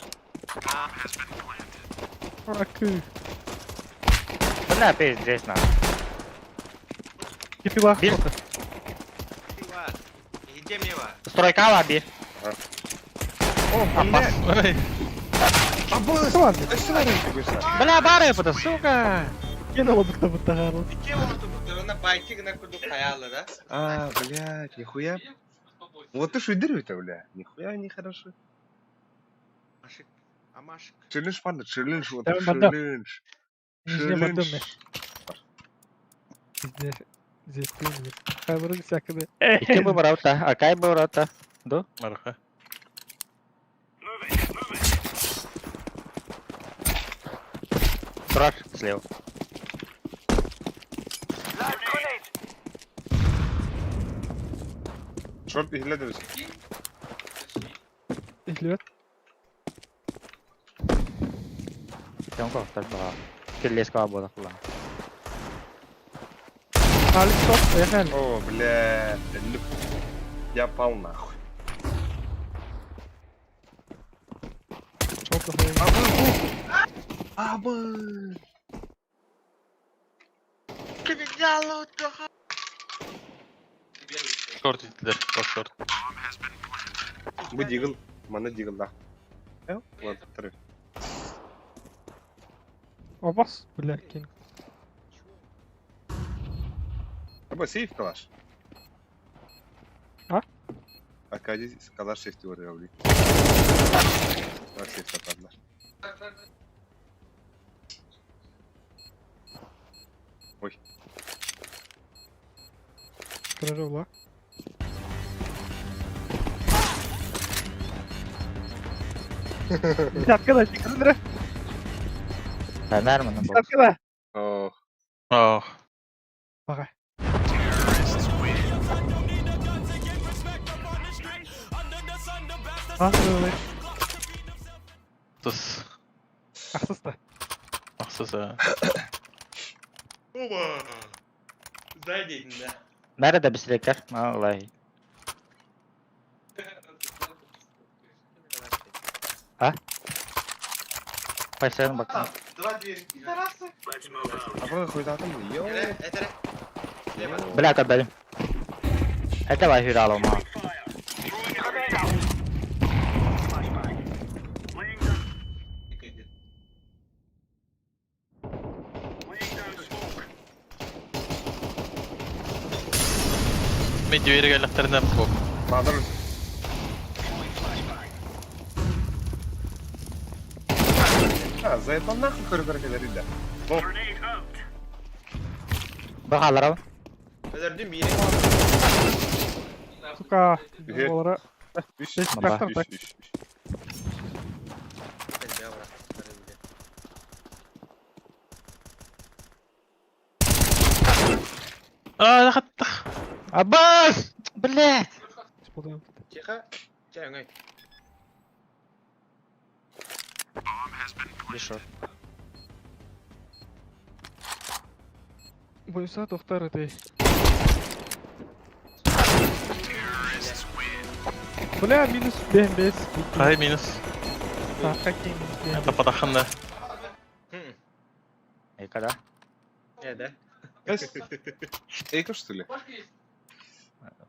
Акы. Бля, пиздец на. Кипи бах. Bir. Var. Yiyeceğim var. Стройка лаби. О, блядь. Ой. Абыз. Бля, бары это, сука. Кинула будто будто гарл. İki oldu bu durumda bayki gına kurduk hayalı da. А, блядь, нихуя. Вот ты шуйдыр это, бля. Нихуя не хорошо. Aşık. Ama aşık. Челлендж панда, челлендж, вот Tamam, bende. челлендж. Нижняя Челлендж. батонная. Здесь. Здесь ты. Хай вроде всякое. Икки бу бараута, акай бараута. Ду? Марха. Турар слева. Шорт и глядывайся. Излет. Тёмка, так ба. Келлес каба була. Алекс, стоп, поехали. О, бля. Я пал нахуй. Шел Абы! Шорт диделер, баш шорт. Бу дигл, мана дигл да. Э, ладно, второй. Опас, бля, кинь. Аба сейф калаш. А? Акади калаш сейф теория бли. Калаш сейф татарлар. Ой, Прорвала. Десятка да, Александра. Нормально был. Десятка да. ох, Ох. Пока. А, Тыс. Ахсыста. Ахсыз а. Оба. Зайдейдin de. Nerede бислекер? Аллай. А? Пайсайын бак. Два двери. Тарасы. аба хуйдатым, йо. Эре, этере. Бля, кадалим. Это вахирало ма. Мен дверге айлактарынан бок. Бадыр. А, заебал нахуй көрі көрі келер иді. Бахалар. Өлөрдүм биири. Сука. Үһү. Олара. Үс, Үс, Ба. үс, үс, үс. Элбэх бырахтар эбит. А, хаттах. Абас! Блядь! Тихо. Чэ, өҥөй. Бишор. Бойса тохтар этэй. Бля, минус 5. Хай минус. Так, какие минус 5? Это подаханда. Хм. Эйка, да? Э, да. Эс. Эйка, что ли?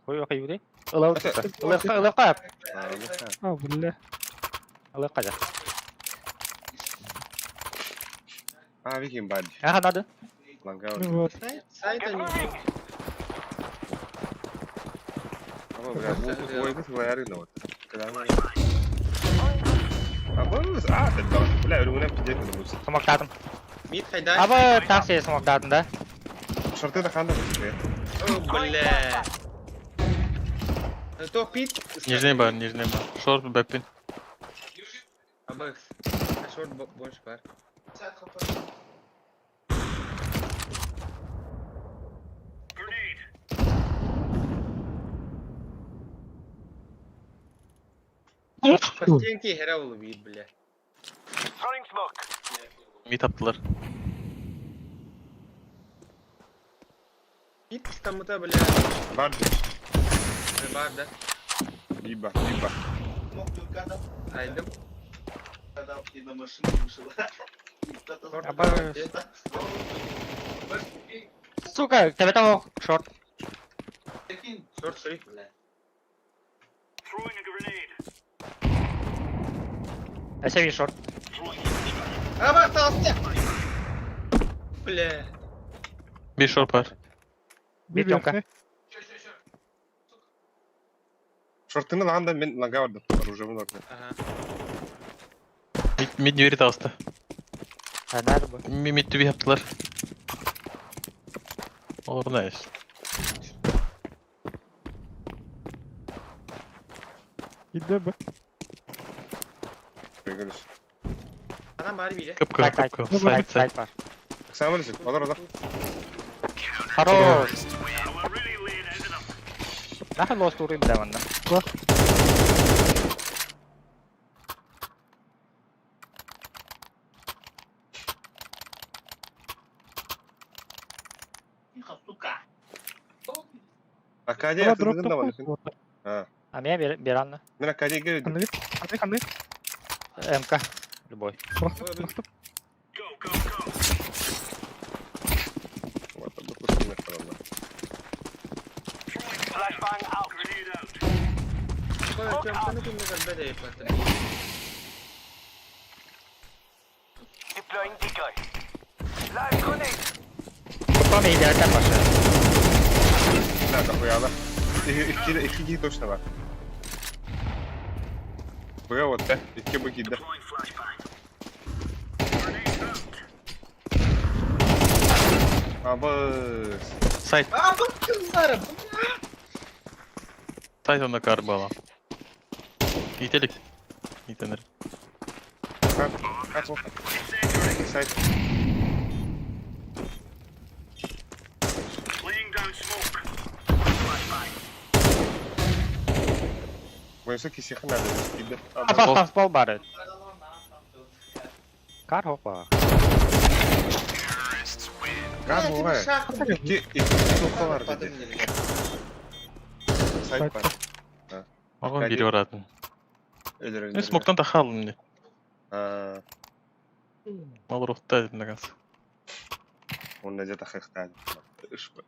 Хуй охай юри. Ылыка, ылыка, ылыка. А, ну ха. А, бля. Ылыка да. А, Викин бадди. Ага, надо. Лангау. Ну вот. Сайт, сайт они. Аба, бля, ой, бу твоя вот. Когда мы... А, был, а, ты там, бля, у меня пиздец надо будет. Смоктадым. Мид хайда. Аба, такси смоктадым, да? Шорты на ханда будет, О, бля. То пит. Нижний бар, нижний бар. Шорт бэппин. Абакс. Шорт больше бар. По стенке хера улыбит, бля. Мид аптылар. Пит там-то, бля. Бадди. Бар, да. Либо, либо. Айдым. Шорт Аба. бар, де. Сука, тебе там шорт. Шорт три. Эсэви шорт. Аба, остался! Бля. Bir шорт бар. Бир тёмка. Шорты на ханда, мен лангау да, оружие в норме. Ага. Мид, мид двери таусты. А, надо бы. Мид түби аптылар. Олар знаешь. Иди б. Прыгались. Адам бар бире. Кып Сайт, кып кып. сайт, Сайт, сайт. сайт бар. Сам лежит, олар, олар. Хорош. Нахуй лост урын, бля, манна. Акадия, Ала ты дроп дыгын давай. топ. А, А меня беранна. мен Акадия говорит. Ханды, ханды, ханды. МК. Любой. Бырахтым, бырахтым. Вот, это куски на холодно. Тёмканы кимде көрбөт эйпаты. Потом идеально пошел. Да, дохуя, да. Икки, икки точно бар. Б вот, да, икки б да. Абы. Сайт. А, бұл кызлары, Сайт онда кар бала. Ителик. Итенер. Как? Как? Сайт. Высокий сих надо. Абас там спал бары. Кар хопа. Газ бывает. Икки, икки тоқталар dedi. Сайт бар. Маған бири баратын. Өлер, Мен смоктан таха алдым не. А, Мал рухта дедим дагас. он где-то хехтали. Ышпа.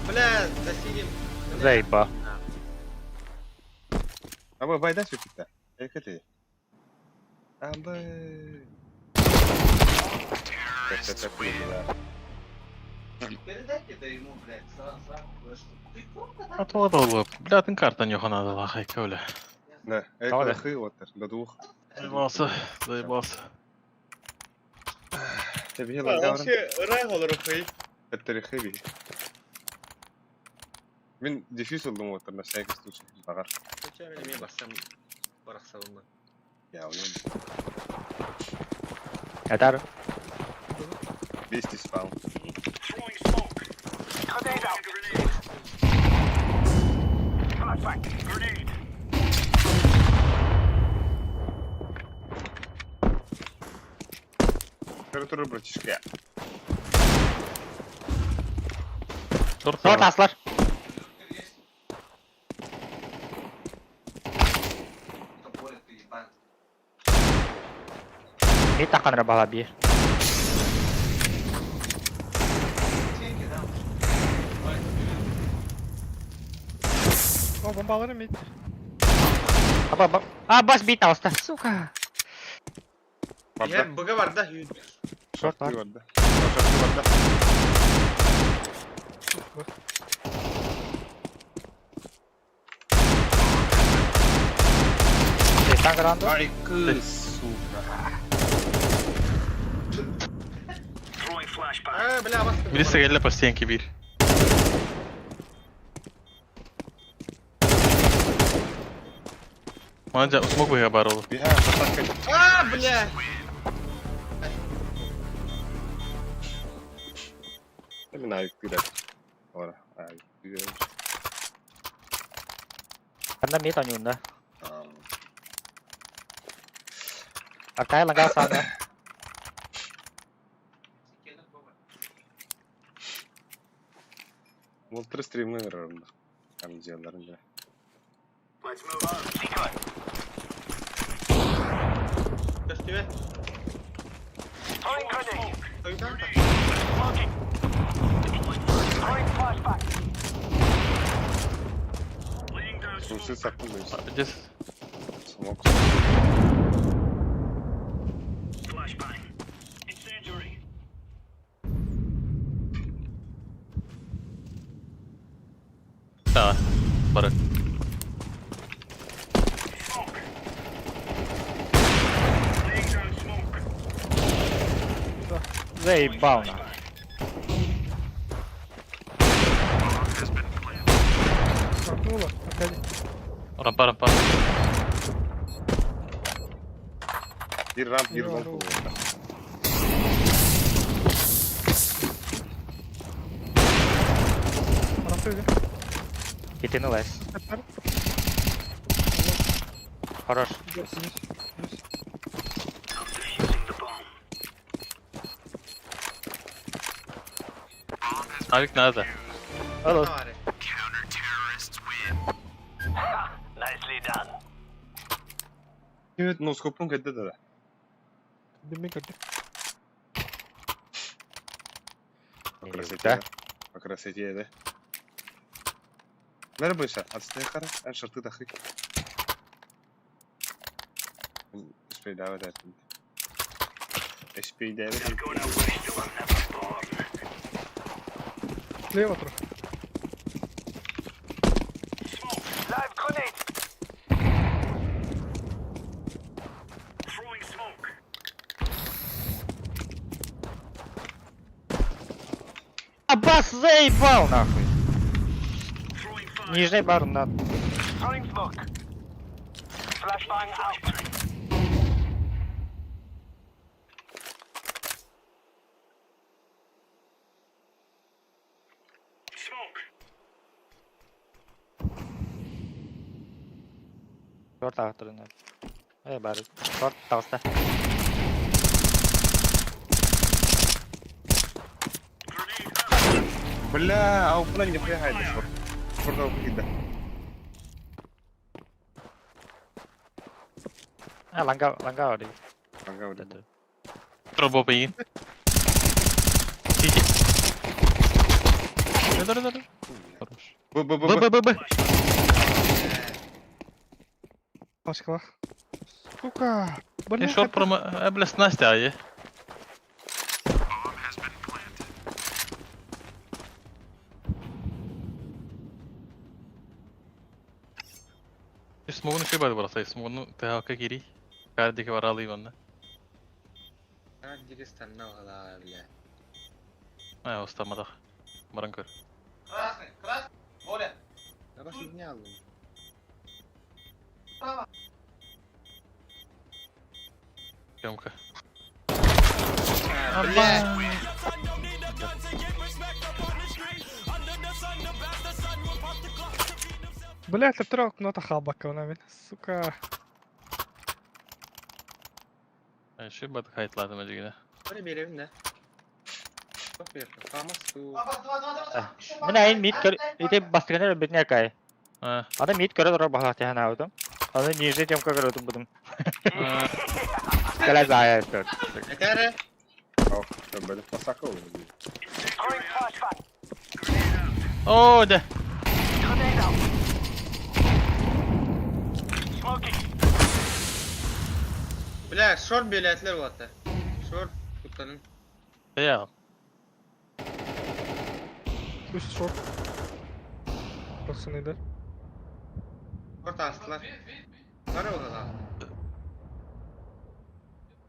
Бля, за синим. Заеба. Абы байда сөйтіпті. Екі те. Абы. Передайте это ему, блядь, сразу, сразу. А то ладно, бля, ты карта не надо, лахай, бля. Да, Давай. эхо отыр, до двух. Заебался, заебался. Тебе лагаврын. Эттерихи би. Мин дефис олдум отыр, на всякий случай. Багар. Я уйдем. Этар. 200 спал. Температура, братишка. Шорт, Шорт аслар. Bir takkan bala bir. О, бомбалары мид. Аба ба. А бас бит алста. Сука. Барда. Б бар да. Шорт бар. Барда. Шорты барда. Тан гранду. Ай, кыс, сука. А, бля, бас. Birisi geldi по стенке bir. Манжа, смог бы я барол. Биха, атака. А, бля. Мин айык тыра. Ора, айык тыра. Анда мид ойнуунда. Аркай лага саана. Волтер стримы рарында. Там деларында. Көстүбэ. Сумсы сакын дейсің. Здесь Смок. Да, бары. Заебал на. Шортнуло. Аркадий. Рампа, рампа. Bir ramp, bir Yo, long yo. болду. Рампы бир. Кетени лес. Этар. Хорош. Плюс. Плюс. Авик надо. Алло. Evet, носкопун кәдді да. Дымы көрдү. По красоте. По красоте, да. Нервуйся, отстой қара, ән шырты тахы. Успей давай да. Успей давай. Слева трохи. Аббас заебал нахуй. Нижний бар на. Шорт ағытырын. Эй, бар. Шорт тауста. Бля, а у не пригайды шорт. Шорт алып кетті. А, ланга, ланга ори. Ага, вот. Тробо бейін. Сити. Да, да, да, да. Хорош. Б, Б, Б, Б, Б. Б, Б, Б. Башкалах. Сука. И шорт промо... Э, бля, с Настя, а, е. Смогуну шөй бар бараса, смогуну ТХК кири. Кардики бар алый онна. Кардики станна бала, бля. А, устамадах. Баран көр. Красный, красный. Оля. Давай фигня алым. Право. Съемка. Бля. Бля, это трек, но это хабака, он сука. Шөй бат хайтлады мәжігіне. Бары беремин да. Çok bir Хамас ту. Два, два, два, два, два. Еще Мин айын мид көр, ити бастыгын битне кай. А. Аны мид көрө турар баһа тиһэн аабытым. Аны ниже темка көрө бутум. Кэлэ зая тут. Этаре. Били посакал. О, да. Бля, шорт билетлер болот. Шорт куттанын. Я. Пусть шорт. Пацаны, да? Шорт астылар. Бары болот.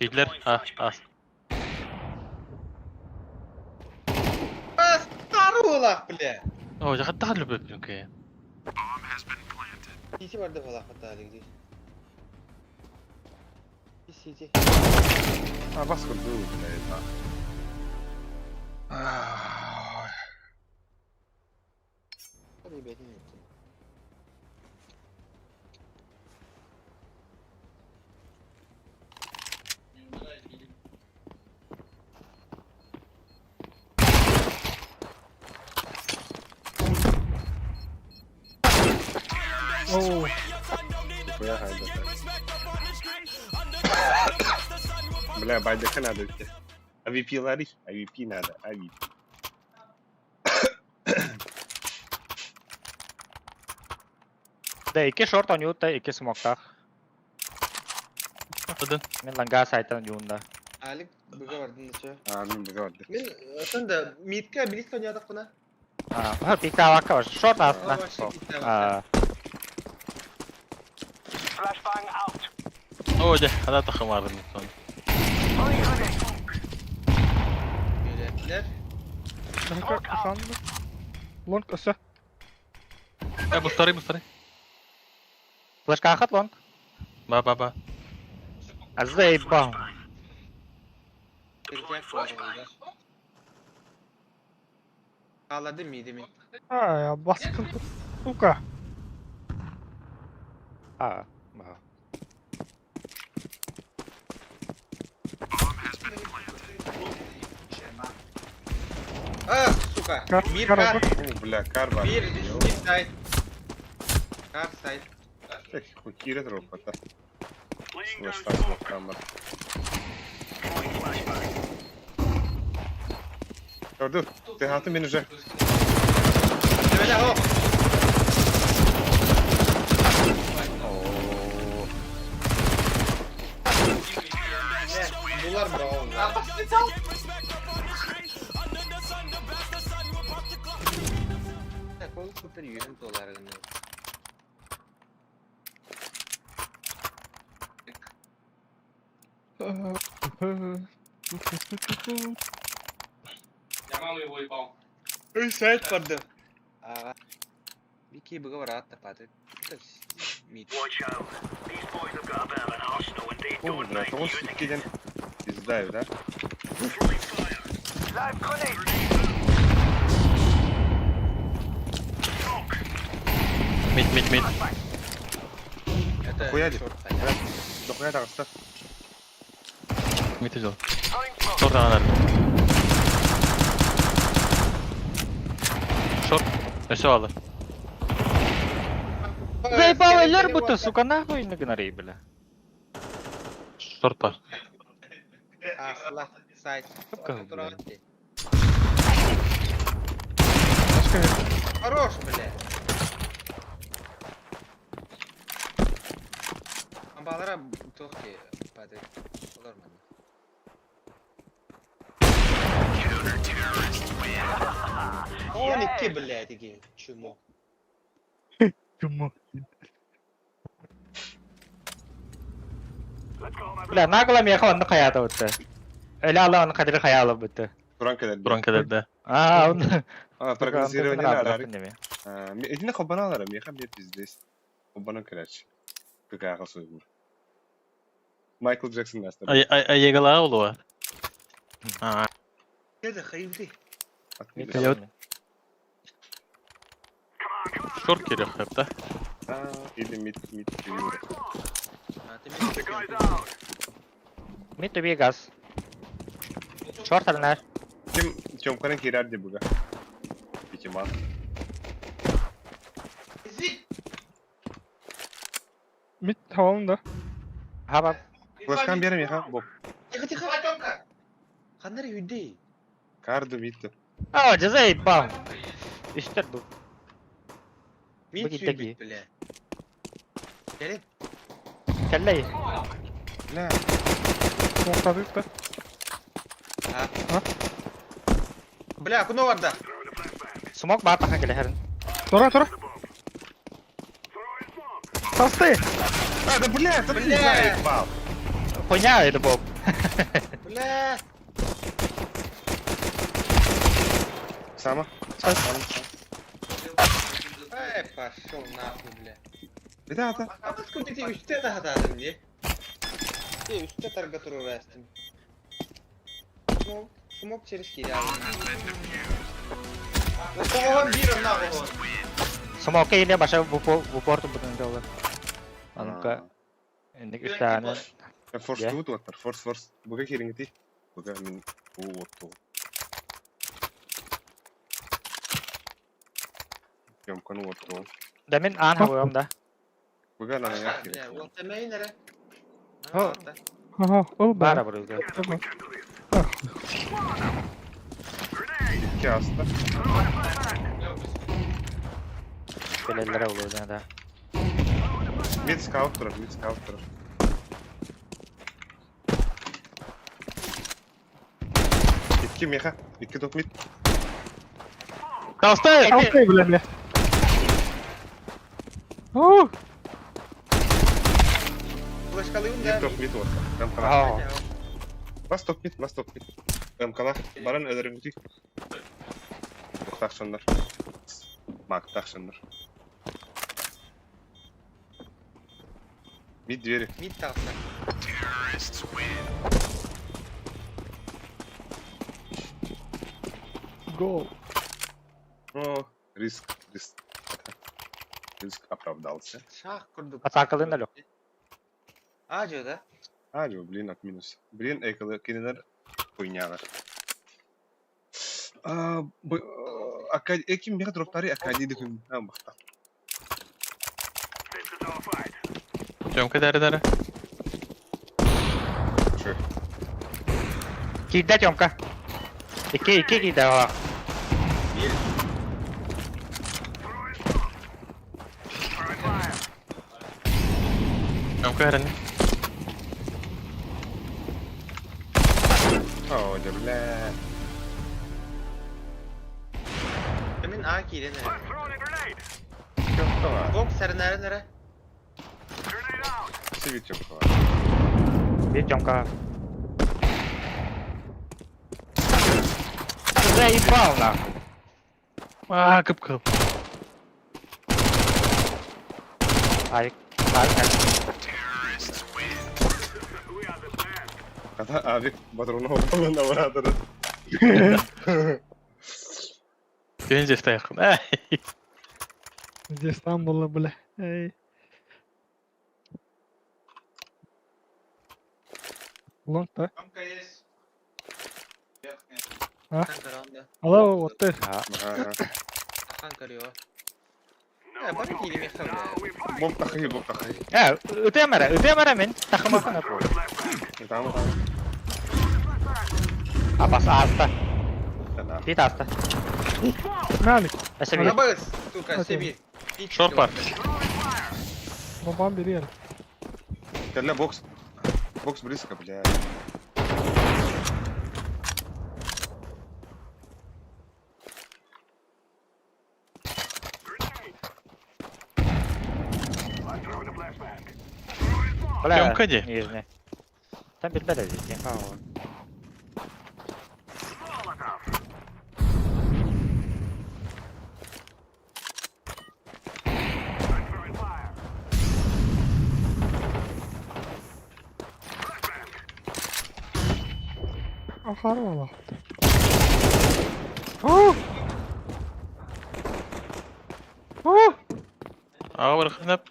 Бидлер. А, ас. Сары болақ, бля. О, жакта люблю күнке. Сити барды болақ бата Сити. А, бас көрдү, бля, Hadi бетин. Оу, Нихуя хайда. Бля, байдыка надо идти. AWP лари, AWP надо, AWP. Да, икки шорт оньют, икки смоктах. Один. Мин ланга сайтан юнда. Алик быга бардын да. А, мен быга барды. Мен сонда мидке билет ойнадык кына. А, пикта вакка бар. Шорт астына. А, О, да. Ада тахым ардым. Билетлер. хан. Лонг, все. Э, бустары, бустары. флешка ахат лонг. Ба, ба, ба. Заебал. Ağladı mıydı mi? А, я баскын. Сука. А, ба. Ah сука. Кар, Bir кар, kar. О, бля, кар бар. Bir bir side. Kar side. Так, хуй кире дроп, это. Слэш так, камер. Көрдү, ты хаты мен уже. Böyle hop. О, Bunlar bravo. Kol super 100 dolar. Я маму его ебал. Үй сайт барды. Ага. Вики быга барат тапады. Мид. О, бля, тоғыз иккиден пиздаю, да? Мид, мид, мид. Это Хуя ли? шорт сайт. Дохуя тағыста. Мид жол. Шорт анар. Шорт. Өсө алды. Заебал элер будто, сука, нахуй не гнори, бля. Шорт бар. Асла сайт. Сука, бля. Хорош, бля. Амбалара тоқти пады. Олар мана. Он икки, блядь, иги. Чмо. Чмо. Бля, нагло миэхэ онно хайаатабытта. Өлө ала оны кадыры хайаалабытта. Туран кэлэр. Туран кэлэр да. Аа, онно. А, прогнозирование араар. Итини хоббаналара, миэхэ мне пиздец. Хоббанан кэлээччи. Кыкааха суйбур. Майкл Джексон мастер. Айегалаа олуа. Аа. Шорт керек да? Или мид, мид, Мид to be газ. Шорт арнар. Ким Тёмканы кирер де буга. Пятима. Мид tamam да. Хаба. Флешкан берем я, Боб. Тихо, тихо. Ханнары үйдей. Карду мид. А, заебал. Үстер бу. Мид Бу сүйбүт, бля. Gelin. Кэллэй. Бля. Смоктадык да. Ha. Ha? Бля, куно бар да. Смок баар тахан кэлэһэрин. Тура, тура. Тасты! А, да бля, это ты Бля. заебал. Хуйня это Боб. Бля. Сама. Сама. Эй, пошел нахуй, бля. Да, да. А сколько ты үсте тахатадым не? Ты үсте тарга турурастым. Смок, смок через киря. Оған бирім нахуй. Смокка или баша в упор бутын делал. А ну-ка. Эндик үстәне. Форс Иә. тут оттар, форс, форс. Буга кереңити. Буга мин у отту. Тёмканы отту. Да мин ан хавым да. Буга на я Бля, керек. ол темейін әрі. О. Ага, ол Бара бара. бұрылды. Икки аста. Келелere oldu да. Мид скаут турар, мид скаут турар. Икки меха, икки топ мид. Толстой! Алты, бля, бля. О, Флешкалыйм Мид да. топ мид оттар. МК. Аа. Бас топ мид, бас топ мид. МК баран өлөрүңүтүй. Тахшандар. Мак тахшандар. Мид двери. Мид тағыста. гол. О, риск, риск. Риск оправдался. Шах курдук. Атакалын да лёг. А, жо да? А, жо, блин, от минус. Блин, экалы кинилер хуйнялар. А, б, ака, эким меха дроптары акади дөхүм. А, бахта. Тёмка дәрі-дәрі. Чё? Кийдэ Тёмка. Икки икки кийдэ аа. Тёмка әрін. О, да, бля. Мен А кирен әрі. Тёмка var. Бок сәрін әрі. Сиви тёмка var. Бир Тёмка. Заебал нахуй. Аа, кып-кып. Ай, ай, ай. Когда авик патронов было на оператора. Түйін здесь таяқын. Ай. Здесь там было, бля. Эй. Лонг, да? Рамка есть. Верхняя. Хан караунда. Алло, вот ты. Ага. Хан карио. Э, бар кири меха, бля. Боб тахы, боб тахы. Э, үтемәрә, үтемәрә мин тахымакын атып. Там, там. Абас аста. Да, Бит аста. Мalik. Әсә бир. Рабыз, сука, себе. Шорт бар. Бомбам бери. Для бокс. Бокс близко, бля. Бля. Тёмка де? Нижний. Оттон билбэт эбит диэн хаалла. Ахар О! О! Аҕа барахнап.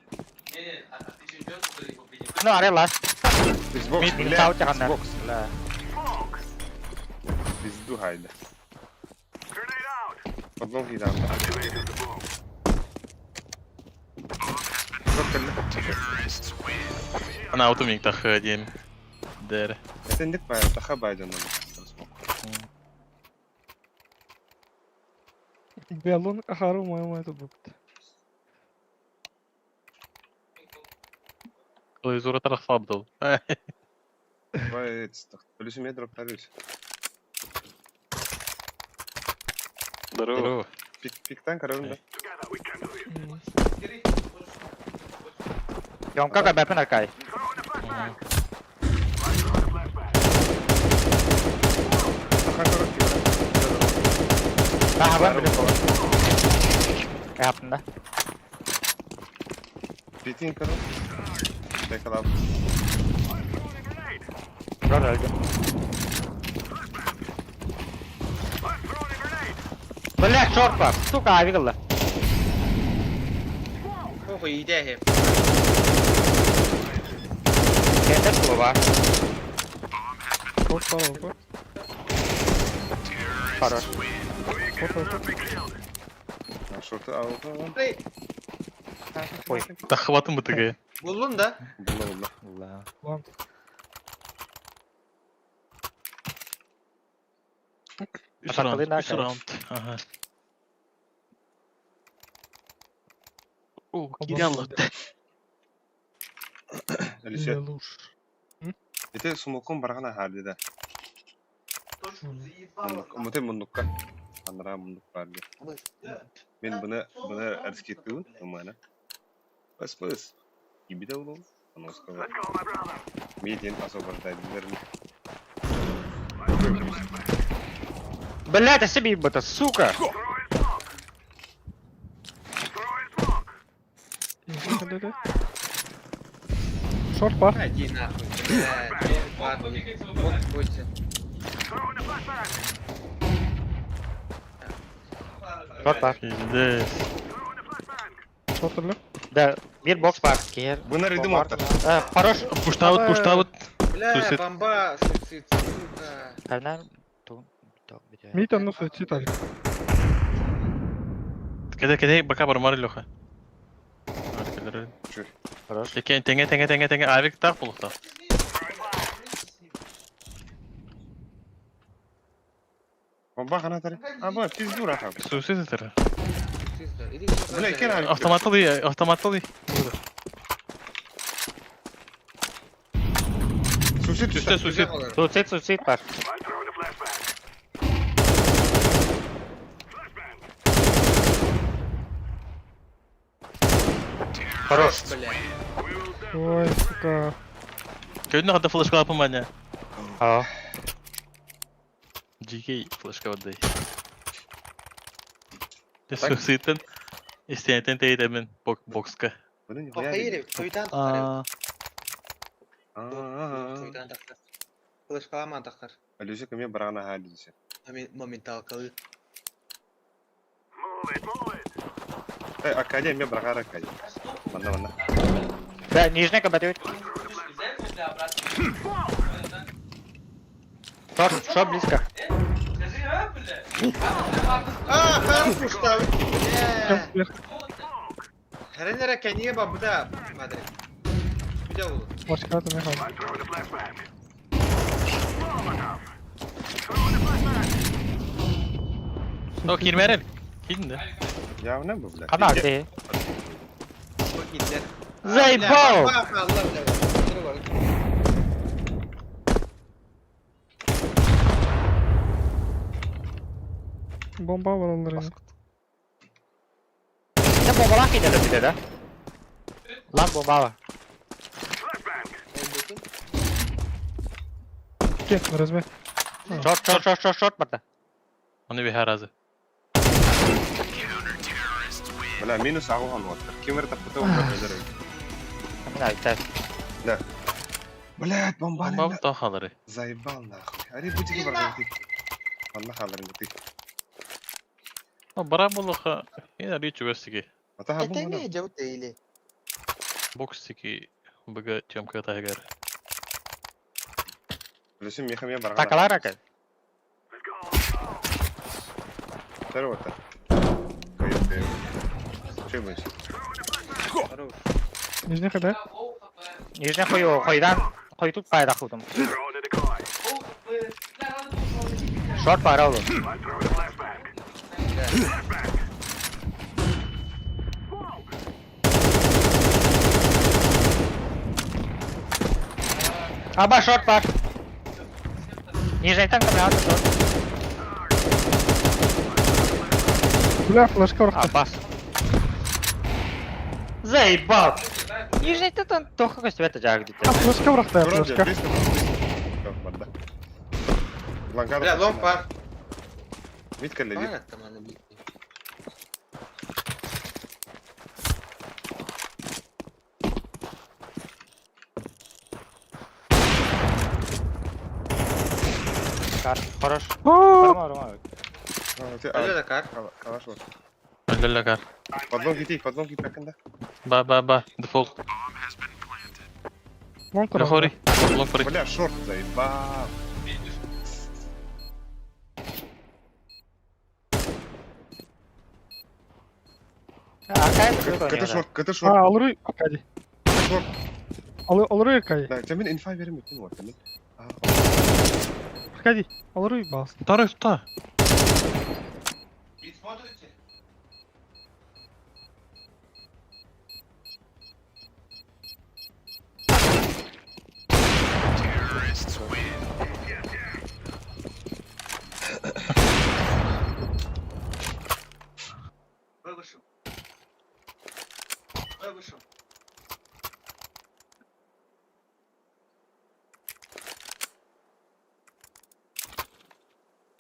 Ну, арай лас. Xbox, Мид блядь, сау тяганна. Xbox. Бля. Пизду хайда. Подног и там. Ана аутумик тахы диэн. Дэр. Это не пай, таха байден. Белон ахару мой это будет. Клавиатура тарахсабдыл. Плюс метров тарюсь. Здорово. Пик, пиктан, короче, да. Йомка кабепен аркай. Таха, короче, Тахабан билip olur. Yaptın da. Пикин, короче. Дай Rol öldü. Бля, шорт бар. Сука, авик ылла. Похуй, иди. Кентер слова. Вот пал, Хорош. вот. А что ты, а вот он? Ой. Тахватым бытыгы. Булдун да? Было, было. Ла. Үс раунд. Атакалыы Үс раунд. Ага. О, кирялла. Алисе, Луж. это сумоком баргана харды да. Муте мундукка. Анра мундук барды. Мен бұны бұны әрскеттуін, умана. Пыс пыс. Кибиде ол. Оно сказал. Меден освобождает. Бля, это себе это, сука! Шорт бар. Иди нахуй, блядь. Ладно, вот бойся. Шорт бар. Пиздец. Шорт öyle. Да, bir бокс бар. Кер. Бұны рыдым аттар. Хорош. Пуштаут, пуштаут. Бля, Суицид. бомба, суицид, сука. Карнар. Ту. То, бля. Мид анну суицид алик. Кеде, кеде, бака бармар Леха. Хорош. Текен, теңе, теңе, теңе, теңе, авик так булукта. Бомба хана тари. А, бо, пизду раха. Суицид это. Суицид, да. Иди, Бля, кен авик. Автоматылы, автоматылы. Суицид Түстө суицид. Суицид, суицид бар. Хорош. Бля. Ой, сука. Көдүнө хата флешка апым аня. А. GK флешка отдай. Суицидтен. Истентен тейдемен бокска. Бұны нихуя Похайри, туйдан тахар. А, Туйдан тахар. Флешкаламан тахар. Алисе кеме барана хадисе. Моменталкалы. Э, академия баргара академия. Манна, манна. Да, нижняя кабатывает. Шорт, шорт близко. А, хорош пуштаут. Бля. Вверх. Хренера кенеба буда, мадре. Буда oldu. Başka ne kaldı? О, кирмерел. Кидин да. Явно бу, бля. Кана ты. Çok iyiler. Заебал! Allah бля. Bomba var onların. ya. Ne bombalar gidelim bir de de. Lan bomba var. Икки, размер. Шорт, шорт, шорт, шорт, шорт барда. Оны бихар азы. Бля, минус агухан вот. Ким это потом уже Мин айта. Блядь, бомба. Бомба та халары. Заебал нахуй. Ари бутики барган. Анна халарын ты. Ну, бара булуха. Ина ричу вестики. Ата Это бомба. не делают или? Бокстики. Бг темка тайгер. Плюсим мехам я барган. Такалар ака. Второго то. Кайф. Че будешь? Нижний хд. Оу, хп. Нижний хою, хойдан. Хой тут пайда худум. Оу, хп. Бля, надо было положить. Шорт бара олу. Аба шорт бар. Нижний танк бля, шорт. Бля, флешка орхта. Абас. Заебал. Нижний танк тоха көстүбэт жааг А, дите. флешка орхта, Вроде, флешка. близко, близко. Всё, банда. Бланкада. Бля, лонг бар. Витка ли, вит? Понятно, надо бить. Кар, хорош. О, Барма, барма. А, ты, Өлө а, да кар. калаш вот. Өллө кар. Подлог идти, подлог идти, да? Ба ба ба. Дефолт. лонг орхта. Лохори. Лонг пари. Бля, шорт заебал. Аркай КТ шорт, КТ шорт, А, алры, Аркадий. шорт. Алры, Аркадий. Да, тебя инфа верим, ты вот, ты. Аркадий, алры, бас. Второй та. Бит смотрите? Б вышел. Б вышел.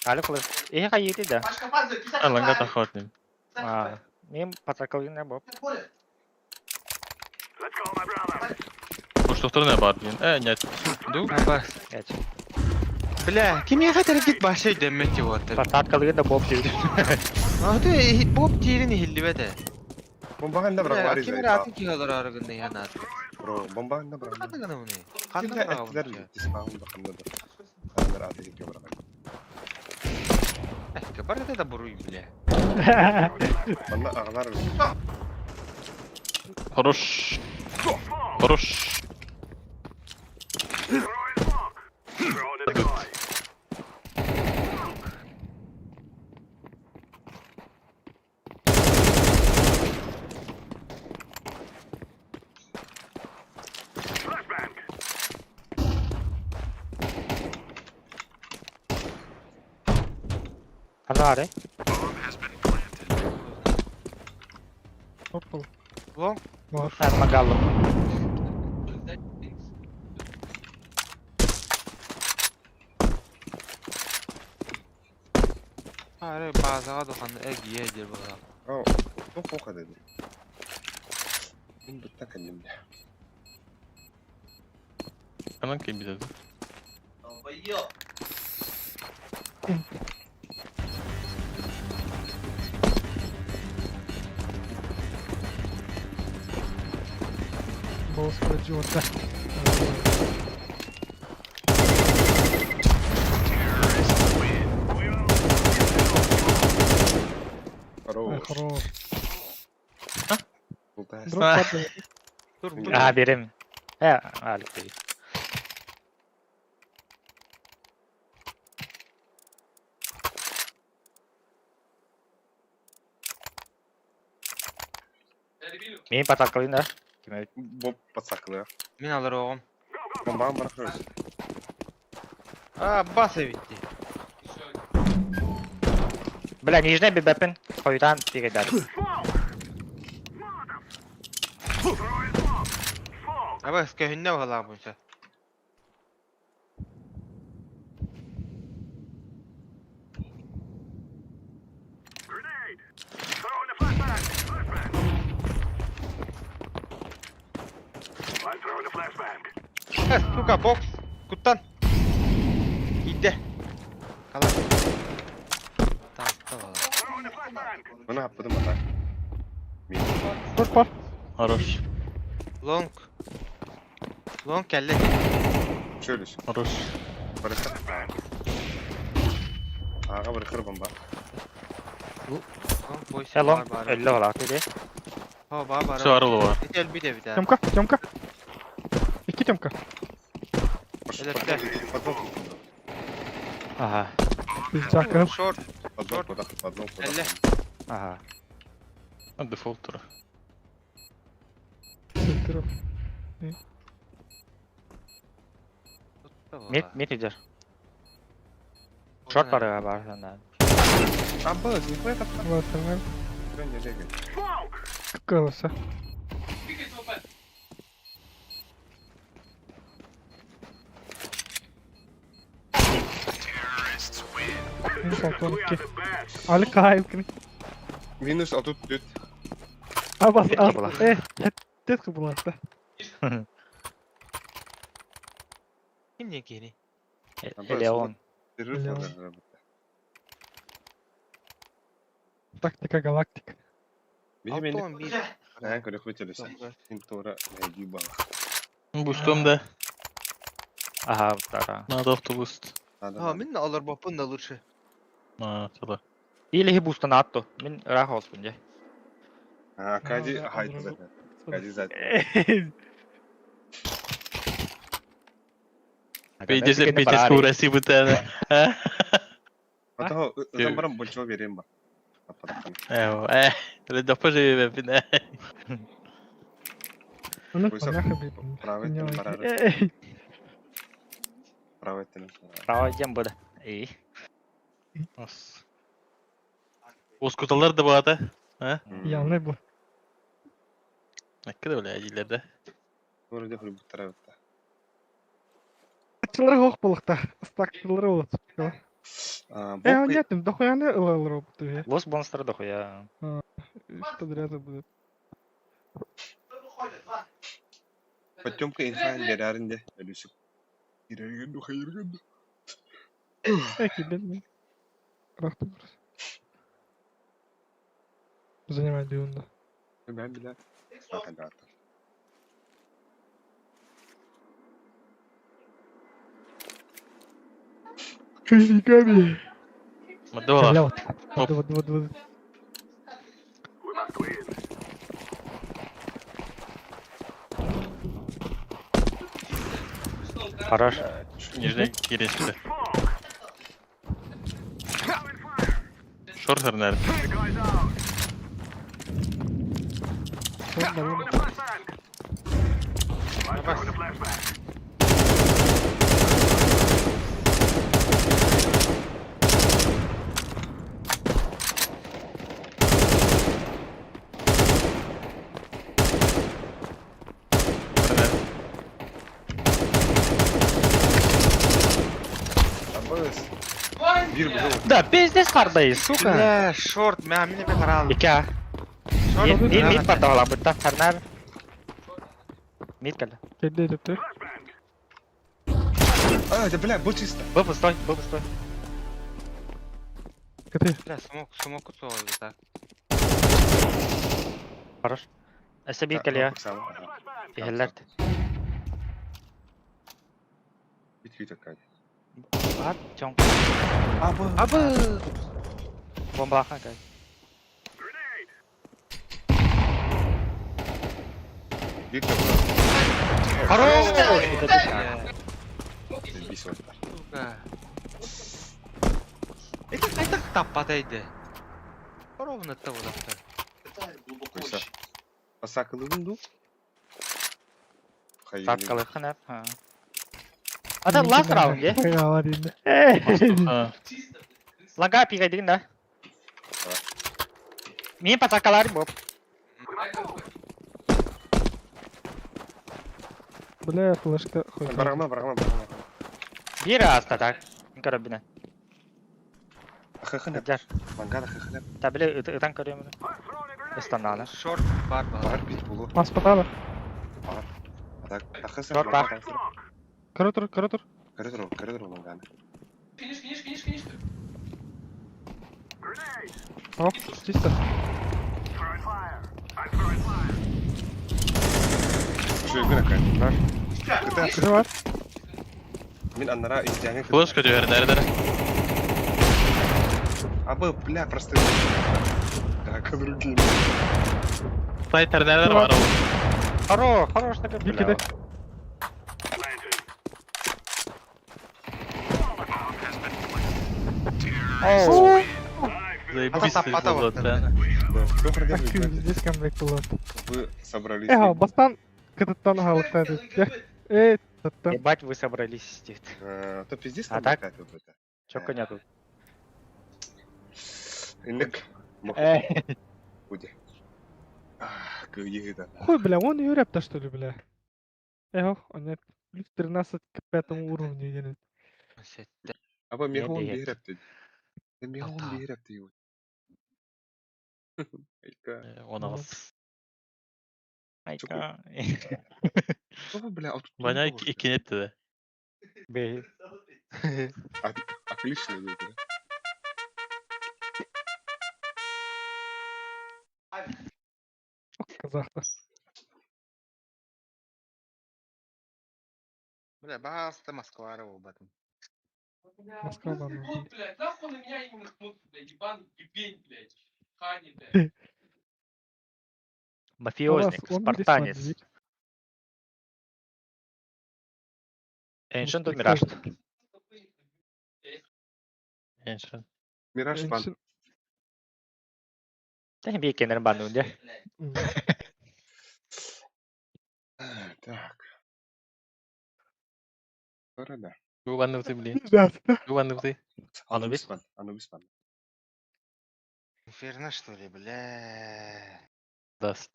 Али флеш. Их хайыты да. Пашка падает, 50 А, ланга та хватнем. А, Мим пацакалын боб. Может, второй бар, блин. Нет. Ду. Абас. Эч. Бля, ким я хотел гит башай деммет вот. Пацакалын да боб дейди. А ты боб тирин хиллибете. Бомбаҕа инна Бля, бырахлари ким заебал. ратын киһалар арыгында янат. Бро, бомбаҕа инна бырахлари. Ханна гына муни? Ханна Ханна эттилер бырахлари. диспаун да ханна да. Ханна аты кике бырахлари. Бар это буруй, бля. Манна аҕалар Хорош. Хорош. Ханна аре. Шорт был. Лонг. Бар. Арма галлым. Аре базага доханна эгие дер бала. Оо, туох туох эдэ. Мин бутта кэллим дэ. Анан ким билет. Долбоёб. Голос идиота. Хорош. Хорош. Бултаас. Дроп падает. Тур, тур. А, берем. Алик бери. Мин пацакалын да. Ким Боб пацаклы. Мин алар оҕом. Бомбаҕа бырахлари. А, баса битти. Бля, нижний бибепин. Хойдан пигедар. Абас көһүннэ баҕалаах буйса. Сука, бокс. Куттан. Киирдэ. Кала. Таатта бала. Маны аппытым ата. Шорт бар. Хорош. Лонг. Лонг кэллэ. Шөлүс. Хорош. Барыта. Ага барыхыр бомба. Лонг бойся. Э, лонг өллө олаа диди. О, бар бар. Все, арылы Ити өлбүт эбит аа. Тёмка, Тёмка. Икки Тёмка. Элепте. Подвал. Ага. Пиздяка. Шорт. Подвал куда? Подвал куда? Элле. Ага. Дефолт тура. Центр. Мид мид идер. Шорт бар бар анда. Абы, не это Вот, нормально. не легай. Колоса. Пикай ТВП. Минус алтонки. Али кайып. Минус, а тут тут. А бас, Детка ас. была. Э, детка была, да. Ким диэн киһини? Леон. Перерыв. Тактика галактика. Били Алтон мен. биир. Ан көрөх бителесе. Син тура найди бала. Бустом да. Ага, втора. Надо автобус. А, мин алар бапын да лучше. А, сюда. Или бустан атту. Мин рахос бунде. А, Кади да, хайт образу. за. Кади за. Пейдесе пейдесе курасы бутана. А то там барам больше верим ба. Э, э, да поживе бина. Ну, Пусть поняха, блин. правый Поняла. барары. Эй, Правый телефон. Право идем буду. И. Оскуталар да бата. А? Явный был. Накыда бля дилер да. Вроде хоть буттара битта. Чылар хох болықта. Стак чылар болот. А, Э, бок нет, дохуя не ылал робот. Лос бонстер дохуя. Что дряза будет. Потемка инфан берәринде өлүсүк. Иреген духайырген. Эй, бедный. Рахту просто. Занимай дюнда. Мен биле. Атагата. Косяками. Мадола. Бля, вот. Оп. Вот, вот, вот. Хорош. Нижний киресте. Шорт наверное. Вот, довольно. Абыз. Бир бу. Да, пиздец хардай, сука. Бля, шорт, мя мине бехарал. Ика. Шорт. Мид мид портала бутта. Харнар. Мид калда. Кеде ты. А, да бля, бу чисто. Б пустой, Б пустой. Кете. Бля, смок, смок кутуол так. Хорош. Эсэ бир калия. Ихеллерт. Бит бит акай. Ат, чон. Абы. Абы. Бомба ахан кай. Бир чокла. Хорош! Бис вот. Сука. Это кайта таппатайды. Ровно того завтра. Койса. Асакылыгын ду. Саткалы ханап. Ата ласт раунд, е? Эй. А, Лага пигай деген да. Мен пацакалар боп. Бля, флешка. Хоть. Барагма, барагма, барагма. Бир аста так. Карабина. Ахахына. Жар. Мангада хахына. Та биле ытан көрөмүн. Ыстанана. Шорт бар бар. Бар бит булу. Мас потала. Бар. А так, тахса Шорт баар. Кыра тур, кыра тур. Көрө тур, көрө тур манганы. Финиш, финиш, финиш, финиш. Оп, чисто. Үчүгэй гына кай. Кыта Кыра бар. Мин аннара истяҥы Флешка түһэр, дәрі дәрі. Абы, бля, просто... Так, а другие. Сайт дәрі бар ол. Хоро, хорош такой, Дикий, бля. да? Оу. Заебись, Ата, ата, вот, ата. да. Да, кто Ах, продержит? здесь камбэк был. Вы собрались. Эх, бастан кытыттан хаалыктады. Эй, таттан. Ебать, вы собрались, дед. Э, То пиздец, А так? какая-то вот это. Чё коня тут? Инник. Э, Буде. Ах, кыйы да. Хуй, бля, он ее рэп-то что ли, бля? Эх, он нет. Плюс 13 к пятому уровню едет. Аба мехон Не биһирэпти. Мехон Ата. биһирэпти. Айка. Он ағыз. Айка. Тоҕо, бля, отут Ваня иккинетті да. Бей. Отлично дейді. Казахта. Бля, баста Москва об этом. Москва, да, ну. Вот, блядь, нахуй на меня именно смотрит, блядь, ебаный ебень, блядь. Хани, блядь. Мафиозник, Он здесь спартанец. мандит. Ancient Мужик, Mirage. Ancient. Мираж пан. Ancient. Да не кенер бану, да? М. Так. Бара да. Губанды блин. Да. Губанды. Анубис? пан. Анубис пан. Инферно, что ли, бля? Даст.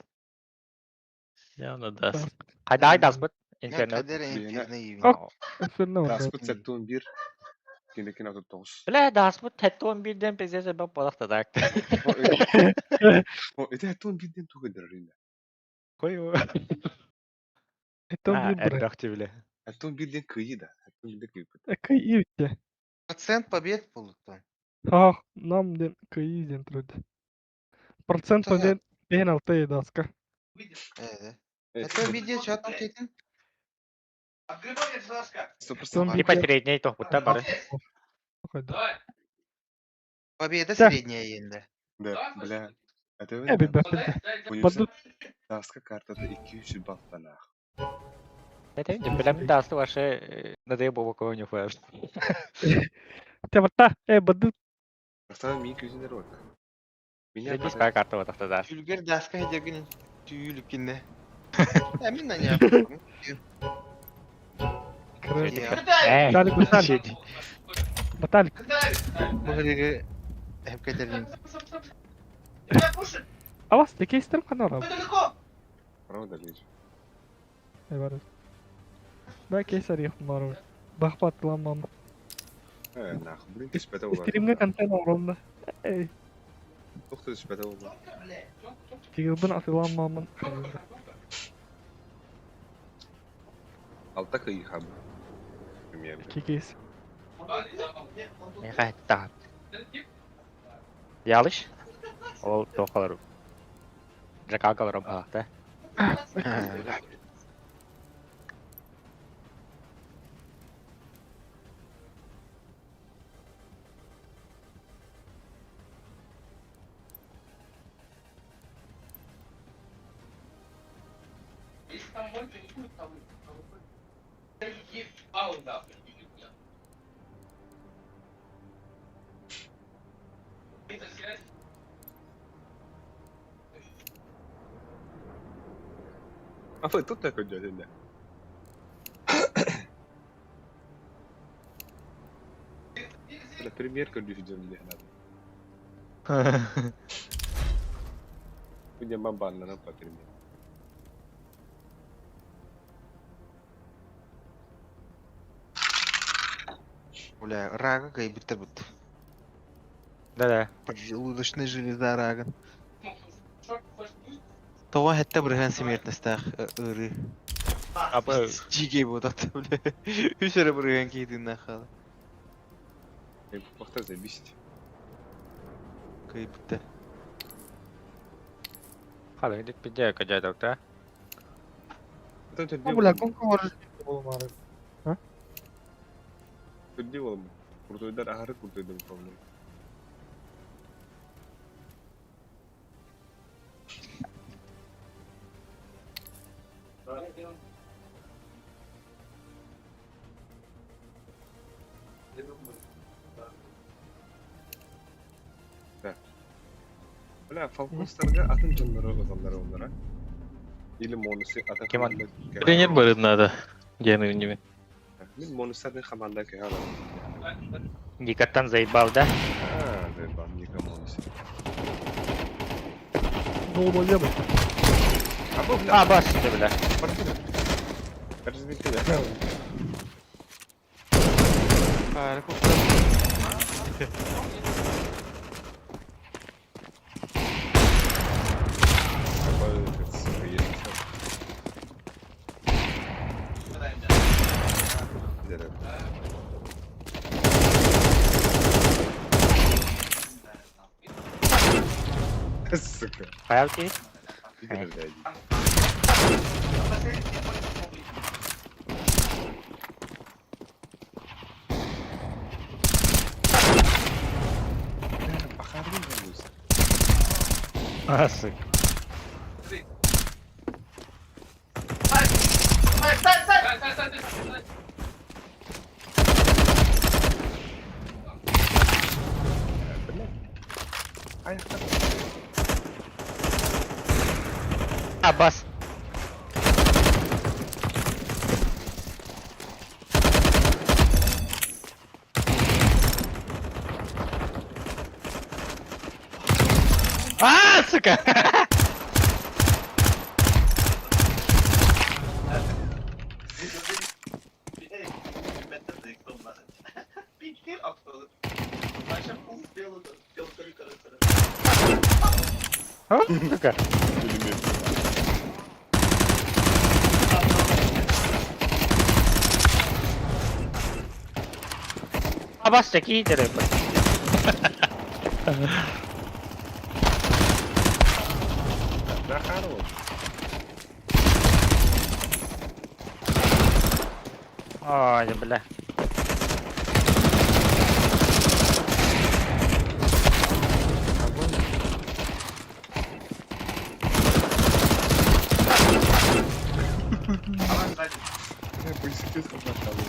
Явно даст. Хайда айдас бит. Мен Инферно. кадер Блин, инферно ебень. Ок. Инферно, да. Даспыт сәттуын бир. Кенекен отут тоғыз. Бля, дас бит хеттон бирден пиздец бап балакта так. О, это хеттуын бирден тугендер ринде. Кой. Это он бир, брат. Эрбахти бля. Хеттуын бирден кыйы да. Хеттуын бирден кыйы. Кыйы те. Процент побед болуттан. Ах, нам ден кыйы ден труд. Процент Да. побед бен алты даска. Э, Это видео, что там кетин? Открывай, Сашка. Сто Он процентов. Типа средний тох бутта бары. Такой, да. Давай. Победа Да. средняя енді. Да, Давай, бля. Это Э, бе, бе, Дай, дай, дай. Падут. Даска картада 200 баллтан ах. Это билем дасты ваше надо бобо кого не хуя. Те варта, э, бадут. Бастан мин көзүнөр бар. Меня Здесь какая карта вот тогда. Түлгер даска хедерген түйіліп кенде. Ә, мен на не Короче. Я. Э, Баталик, баталик. Баталик. Бұл Hep кетердин. А вас такие стрим канал. Правда лежит. Э, бар. Да, кейсар яхмар. Бахпат ламам. Э, нахуй, блин, түспәтә була. Стримге контент оромда. Эй, Тохты түспәтә була. тигилбин атыламамын. Алта кыйы хабы. Примерно. Кикейс. Не хатта. Ялыш? Ол тохалар. Жакагалар ба, да? Если там больше не будет, там... Ебал, нахуй, бля. Это связь. А вы тут такой дядя, да? Бля, пример көрдү мне надо. Будем бамбан на по пример. Бля, рага кайбыттар бут. Да-да. Поджелудочная железа рага. Шорт, хочешь, пусть? Тоға хәтта бірген смертностях ыры. Апа Дьиикэй буолбатах бля. Үс эрэ бырыһыан киһи тыыннаах хаалар. Бахта забить. Кыайбыттар. Халыҥ пиздец кадьааталта. А, бля, гонка вооружения буолумаары. Түрдүү буолум. Куртуйдар аһары куртуйдар проблем. Бля, Фалконстарга атын дьоннору ылаллар оллара. Или монусы атын Ким команда. Тренер барыт надо. Диэн үннүбүн. Мин монустарын команда көһө алам. Никаттан заебал, да? А, заебал, Ника монусы. Долбоебы. А, бу, бля, А, бас, ты, бля. Разве ты? Хаары куттан. Какой этот, сука, есть. Где-то. Сука. Хайалки? Иди, блядь. Бля, Бахаргин вернулся. А, сука. Стай, стай, стай, стай. Бля. Ай, А, бас. А, сука! А, сука. пулемет. А, бас, такие дыры. Да, хорош. Ой, бля. Бля, пыльских хватало.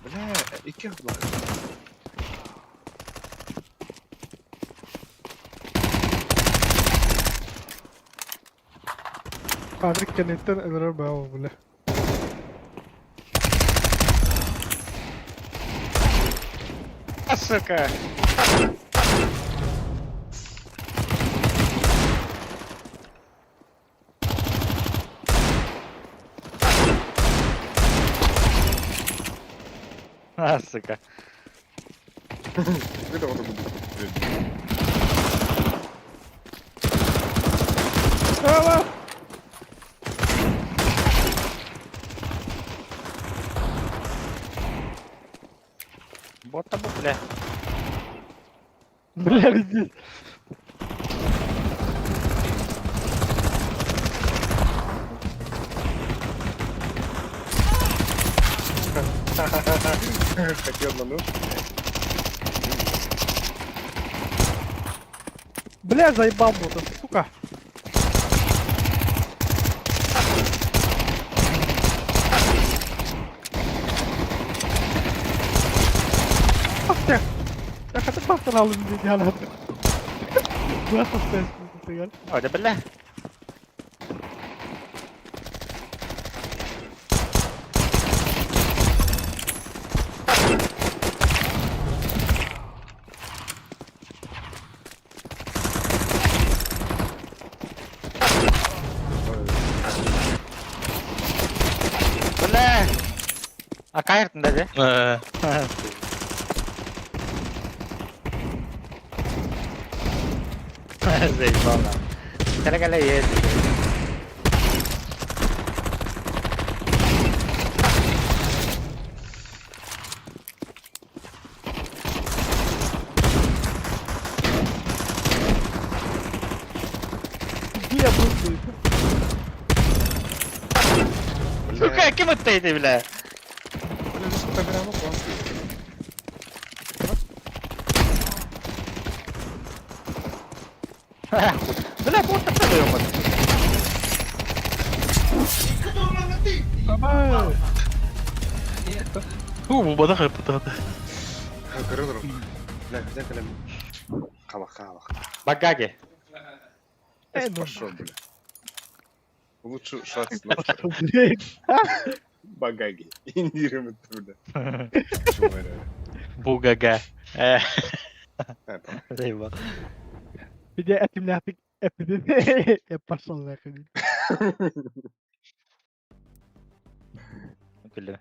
Бля, икки была. Патрик кэнниттэн өлөрөр баа бля. А, сука. А, сука. Это вот буду. Ала! Бота бу, бля. Бля, здесь. Хотел на нож. Бля, заебал бота, сука. Ах, Я хотел просто на луне делать. Бля, Ой, да бля. А кайртын да же? Заебал нахуй. Кэлэ-кэлэ ед. Где я был, блядь? Сука, ким ыттайды, бля? Бля, программа классная. Бля, вот такой вот. Давай! Уу, бу бадах ыппытаҕыта. Көрөр. Бля, хотя кэлэн хабах хабах. Багаги. Э, ну, Пошел, бля. Лучше шанс блядь. Багаги. Индирым это, бля. Бугага. Заебал. Меня этим ляпик. Я пошел нахуй. Бля.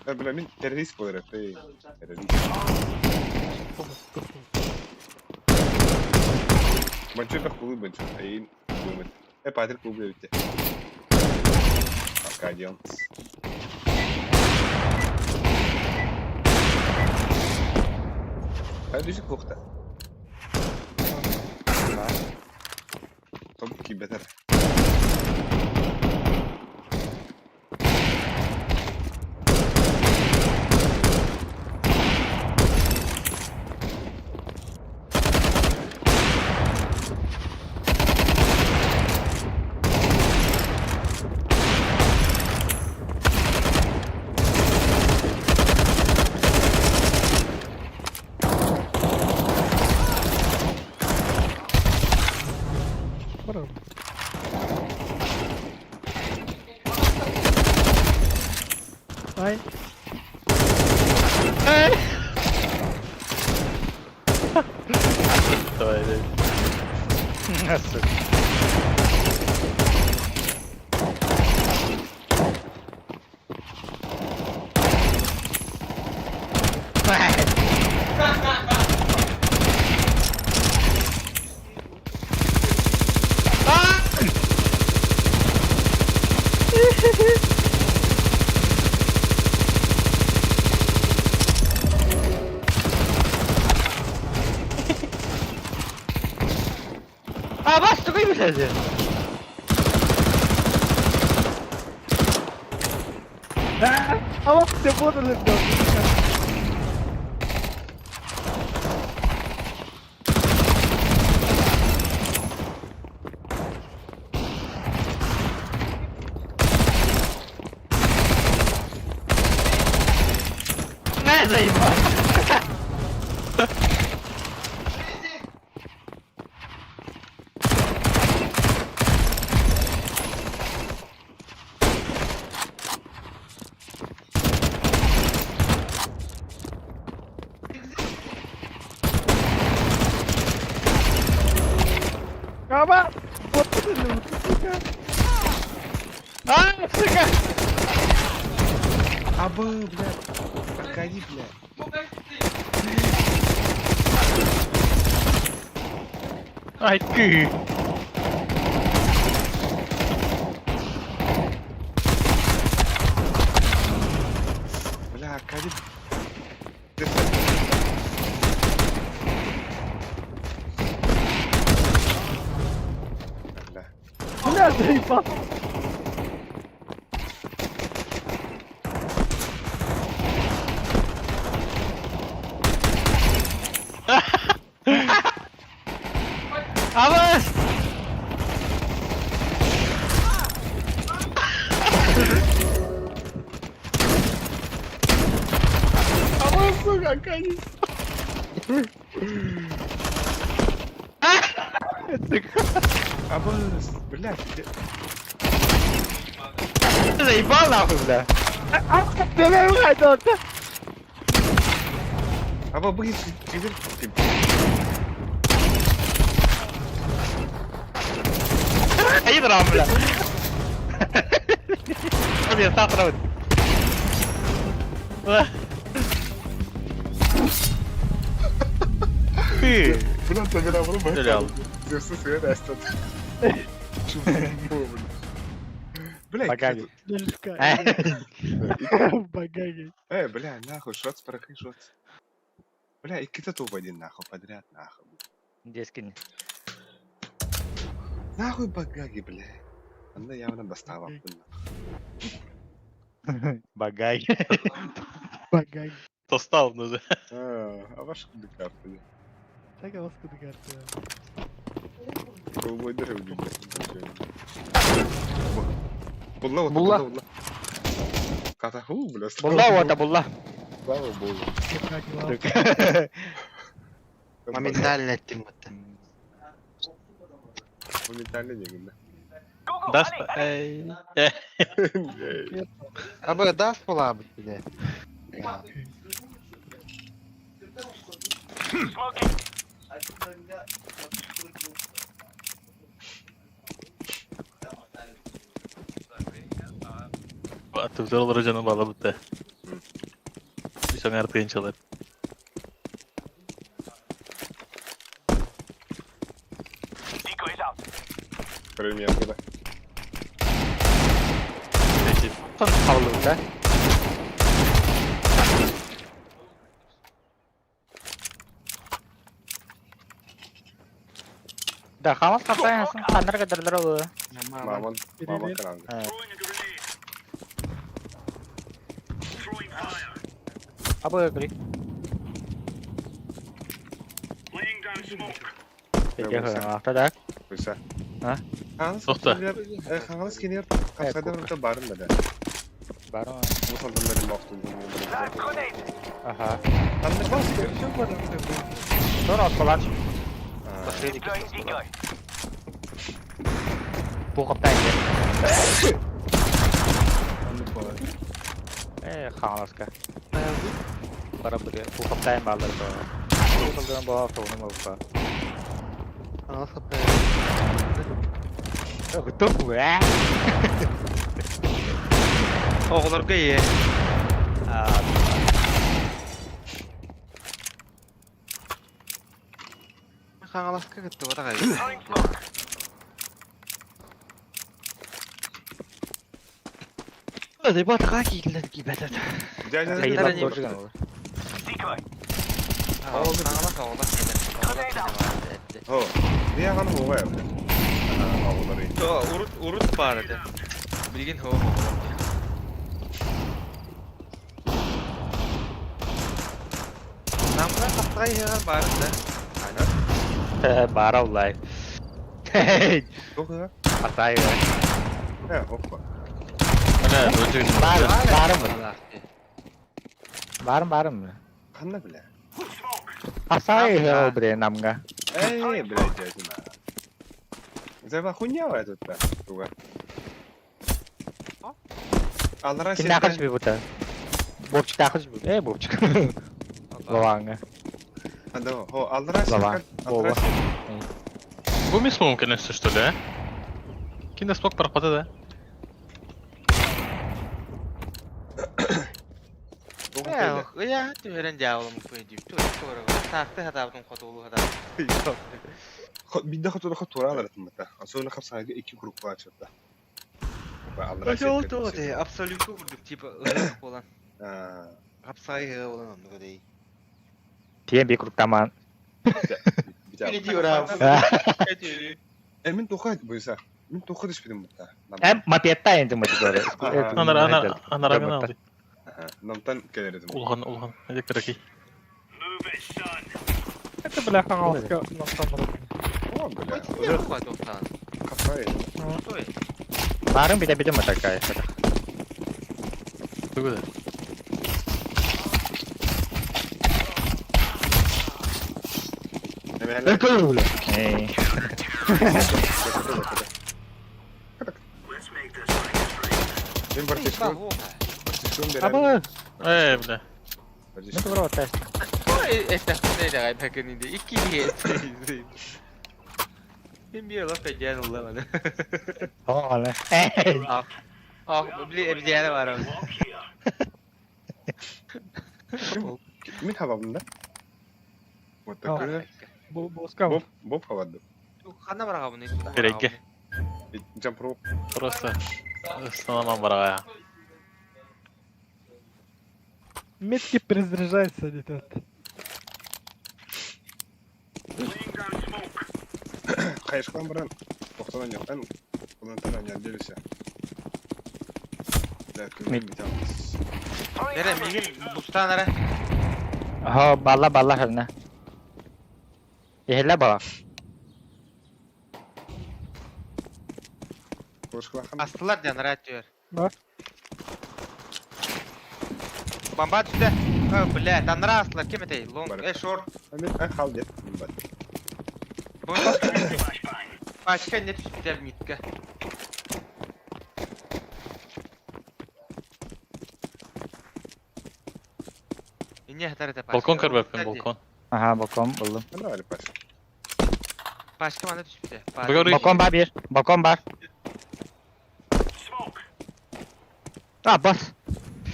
Бля, мин террорист болар, ты. Террорист. Банчо как клубы банчо. Ай, думает. Патрик клубы ведь. Аркадий. Хайдүсүк кухта. Топ кибетер. Барам. Ай. Сука. А, бас тугай биледи. А вот все подали, блядь. На, заебал. Ама! Вот это сука. А, сука. Абы, бля. Аркадий, бля. Ай, ты. Бля, Аркадий. Бля. Бля, заебал. Абас! Абы, сука, Аркадий. Абы, бля, где? Ты заебал нахуй, бля. А, бля, бля, бля, Абы, быгит, чигир. Айдрам, бля. Блин, завтра. Ты. Бля, тогда врубай. Реал. Зевсы свет астат. Бля, Багаги. Дальшка. Багаги. Бля, нахуй, шотс, прохи, шотс. Бля, и кита топ один нахуй, подряд нахуй. Дескин. Нахуй багаги, бля. Она явно достала. Багаги. Багаги. Достал уже. А ваш кудыкарты. Так а вас кудыгарты. Голубой дыры убили. Булла, Булла. булла. Катаху, бля. Булла ота булла. Слава богу. Багаги. Моментально еттим бутта. Моментально не видно. Даст. Эй. Абы даст була бит бile. Атып зорлар жаным бала бутта. Ишан артыгын чалар. Пример, да. Хавлы, да? Да, хамас хаптай ханнар кадарлар олу. Мамон, мамон каналга. Абы гри. Та так. Куйса. А? Тоқта. Хаңалас кенер қапсайда бір барын да. Бары. Бұл салдан бері мақтын. Ага. Қандай бас? Тор атпалар. Бу хаптай. Э, хаңаласка. Бара бир бу хаптай балдар. Бу салдан баа тоғны маука. Анасы каптай. Готов бу, ә? Оғыларға е. Қаңаласқа кетті, отаға. Батыға кейілді кейбәтет. Кайылап дожиган ол. Қаңалас оғылас еді. О, не ағаны оғай бля. Ағылары. Урут, урут бар еді. Білген хоо оғылар. Намға қаптыға егер бар еді. Бара улай. Тоқ ға? Атай. Ә, опа. Бля, дожиган. Бар, барым. Барым, барым. Қанда бля? Асай хел бре намга. Эй, бля, дядина. Зайва хуйня этот, да, туга. Алара Ким нахыз би бута. Бопчик тахыз би. Э, бопчик. Лаванга. Анда, о, алара Лава. Алара Бу ми смог конечно, что ли, а? Кинда смог парапата, да? Я түһэрэн дьаабылым пыйдип. Туора. Таахты хатаабытым хотуулу хатаабытым. Бидде хотура хотура алар этмете. Асуна хапсайга iki группа açıldı. Ол тоғыты, абсолютно курдук, типа, ырық болан. А, Капсай болан онды дей. Тиен би круктаман. Э, мен тоқай буйса. Мен тоқай түспедім бұта. Эм мопедта енді мопед. Анар, анар, анар аган алды. Намтан келер едім. Улхан, улхан. Эде караки. Это бля хаңаласка намтан О, бля. Қапсай. Барым бите бите матакай. Тугуда. Эй. Мен бір тешкін, бір тешкін Абы. беремін. Эй, бля. Бір Мен тешкін. тура тест. Мен bir laf edeceğim Allah Ола. Эй. Ah, bir edeceğim var ama. Мин хабабын да? Вот такой. Боска. Боб, Боб хабарды. Ханна бараҕабыный? Сирэйгэ. Джампро. Просто ыстанаман бараҕа. Метки перезаряжается где-то. Хайышкалан баран. Тоқтан аньяқтан. Онтан аньян делися. Да, Мид. Эрэ, миигин бустаан эрэ. Ха, балла балла хырна. Иһиллэ бала. Астылар диэн радио. Да. Бомба түстэ. О, блядь, анараа астылар ким этэй? Лонг, Бар. э, шорт. Хал дет. Пачка не түстэр митка. Инне хатар это пачка. Балкон көрбөппүн, балкон. Аха, балкон булдум. Пачка мана түспүтэ. Бөгөр- Балкон бар бир. Балкон бар. А, бас.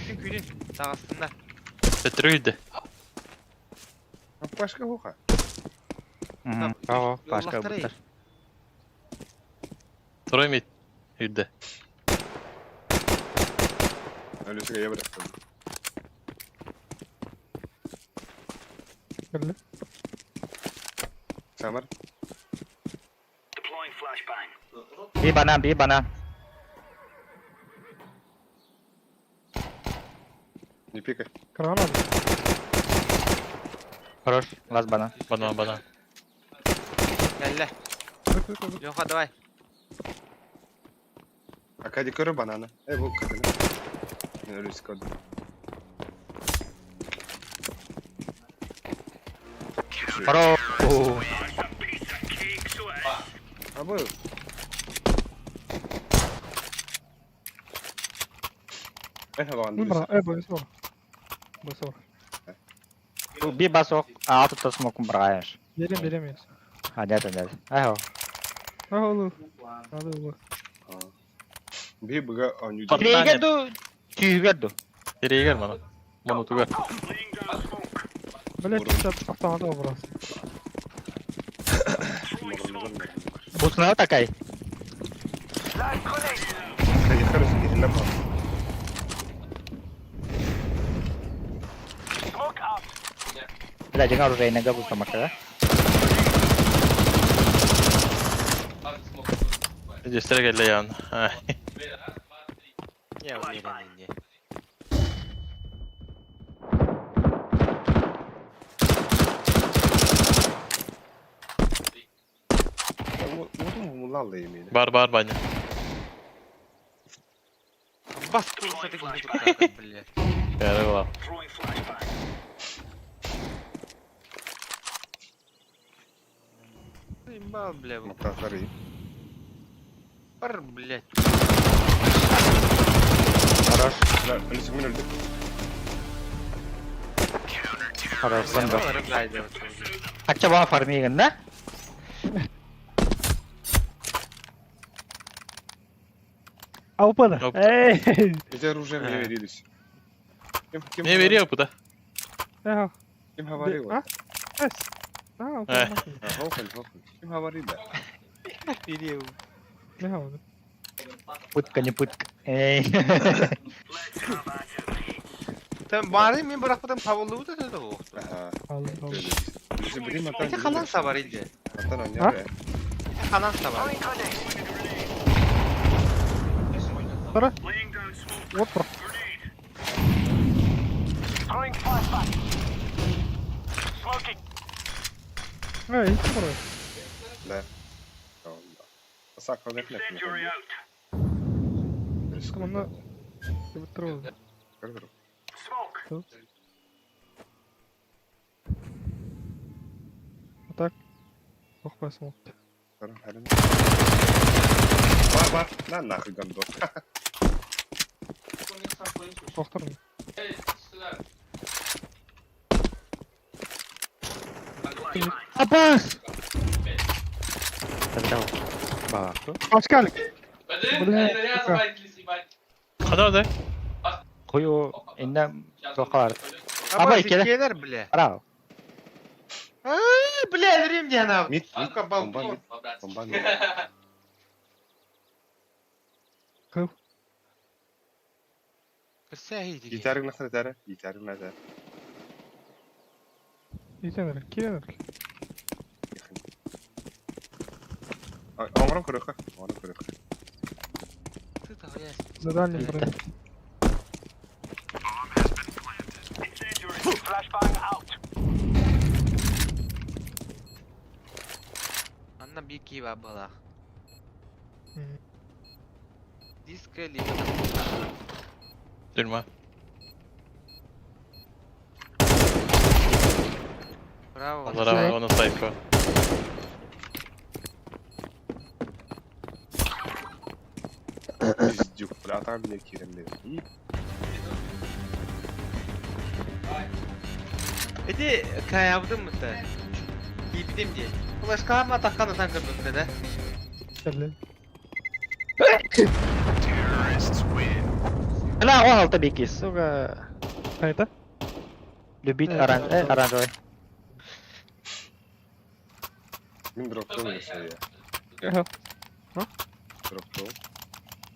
Күн күнүн тагастында. Төттөрү күйдэ. Пашка хоха. Ага, башка буттар. Второй мид. Үйдэ. Алюсига я бырахтым. Кэллэ. Самар. Би банан, би банан. Не пикай. Крана. Хорош, лаз банан. Банан, банан. Кэллэ. Леха, давай. Акади көрө банана. Э, бу кадына. Мен Алюсига. Хорош. А бу. Э, хаван. Мин бара, э, бо, сор. Бо, сор. Би басок, а тут смокум баргаеш. Берем, берем я. А, нет, нет. Айхо. А, олу. Надо было. Би буга аню. Портанет. Түйгерду. Түйгерду. Сирэйгэр мана. Монотуга. Блять, сейчас автомат образ. Бусна такай. Бля, дьиҥ оружейныйга бустамакка. Дьэстэрэ кэллэ яан. Не, не, не, не. Бар бар баня. Бас курса таких блядь. Кәрі бар. Заебал, бля. Пар, блядь. Хорош. Алюсик мен өлдү. Хорош, бунду. Рыгай делать. Хача баа фармигин, да? Аупада. Оп. Эй! Эти оружие мне верились. Кем, кем Не бери опыта. Эхо. Кем говорил? А? Эс. А, Э. Хохан, хохан. Кем говорил, да? Перил. Эхо. Пытка, не пытка. Эй. Там бары мен бырақпытым табылды өтеді еді ғой. Ага. Алды, алды. Алюсик бери матан. Эти ханан сабар иди. Матан А? аня. Ханан сабар. Тара. Вот про. Эй, иди порой. Да. Сак, он нет. Команда. Ты вот тролль. Тут. Вот так. Ох, посмотрим. Бар, бар. На нахуй гандон. Повторно. Абас! Ба. Паскалик! Бля, сука. Хана да? Хою. Инна туохха бар. Аба Аба, иккилэр. иккилэр бля. Браво. Ай, бля, өлөрүм диэн аҕа. Мид, мид, Сука, бомба балкон. мид, бомба мид. Кыл. Кырса Гитарың нахтар этәрі, гитарың нахтар. Итен эрэ, киирэн эрэ. Оңрон көрөхө, оңрон көрөхө. За дальним броню. Анна бир киба была. Мгм. Диско либо. Тюрьма. Браво. Браво, он сайфа. Пиздюк, бля, атаға биле кирем деді. Эти каябдым мыта. Кийбитим дии. Флешкаларма таккан атан көрбүттэ да. Кэллин. Бля, он алта бики, сука. Хайта? Любить оранжевый. Мин дроптон өсөйе. Ага. Дроптон.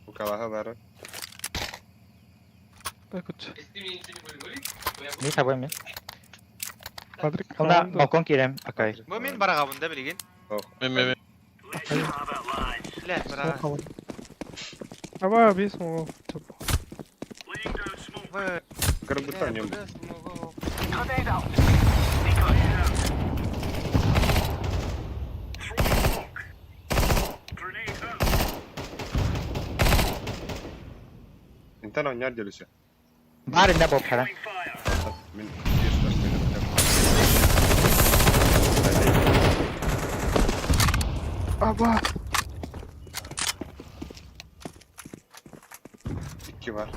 Укалаха бары. Так вот. Если ты мне ничего не будешь говорить, то я буду... Мид хабай мид. Патрик. Онда балкон киирем, окей. Бу мин барагабын да билигин. Мен, мен, мен. Бля, барага. Аба, бес мол. Көрбүттен нем. Интен оңяр делүсө. Бар инде боп хара. Мин Аба. Икки бар.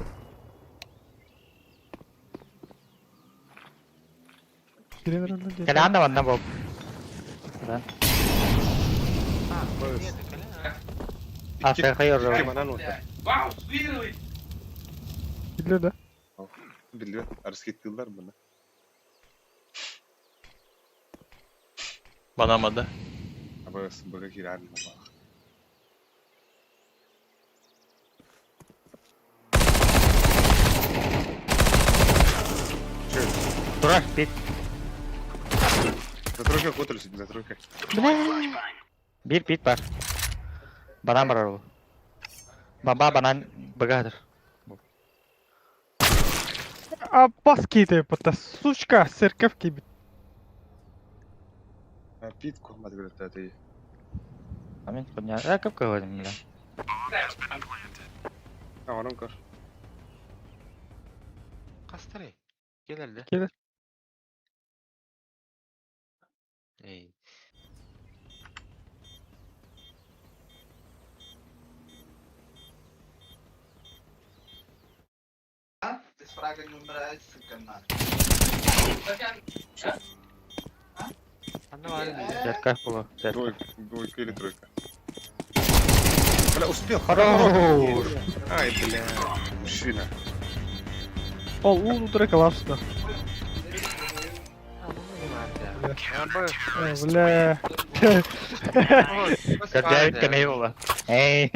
Киирэн эрэ, дии. Кэлэ анда манна боп. А, Икки хайыр. манан отар. Вау, выигрывай! Киллер да? Билбет, арыскеттилер буну. Банама, да? Аба быга киран баба. Чё? Турар, бит. За тройка көтөрүсүн, за тройка. Бир бит бар. Банан бар ол. Баба банан быгадыр. Абас киите, пота сучка, церковь кибит. Пит кохмат көрөттө. Амин, хуйня. Э, как говорим, бля. Оңрон көр. Кастыры. Келер да. Келер. Эй. Ты с фрага не умирает, сука, на. Анна бар эле. Церковь было. Церковь. Двойка, двойка или тройка. Бля, успел. Хорош. Ай, бля. Мужчина. Ол, уун утары калапсыда. Аба. Бля. Көрдөөбүт кемей була. Эй.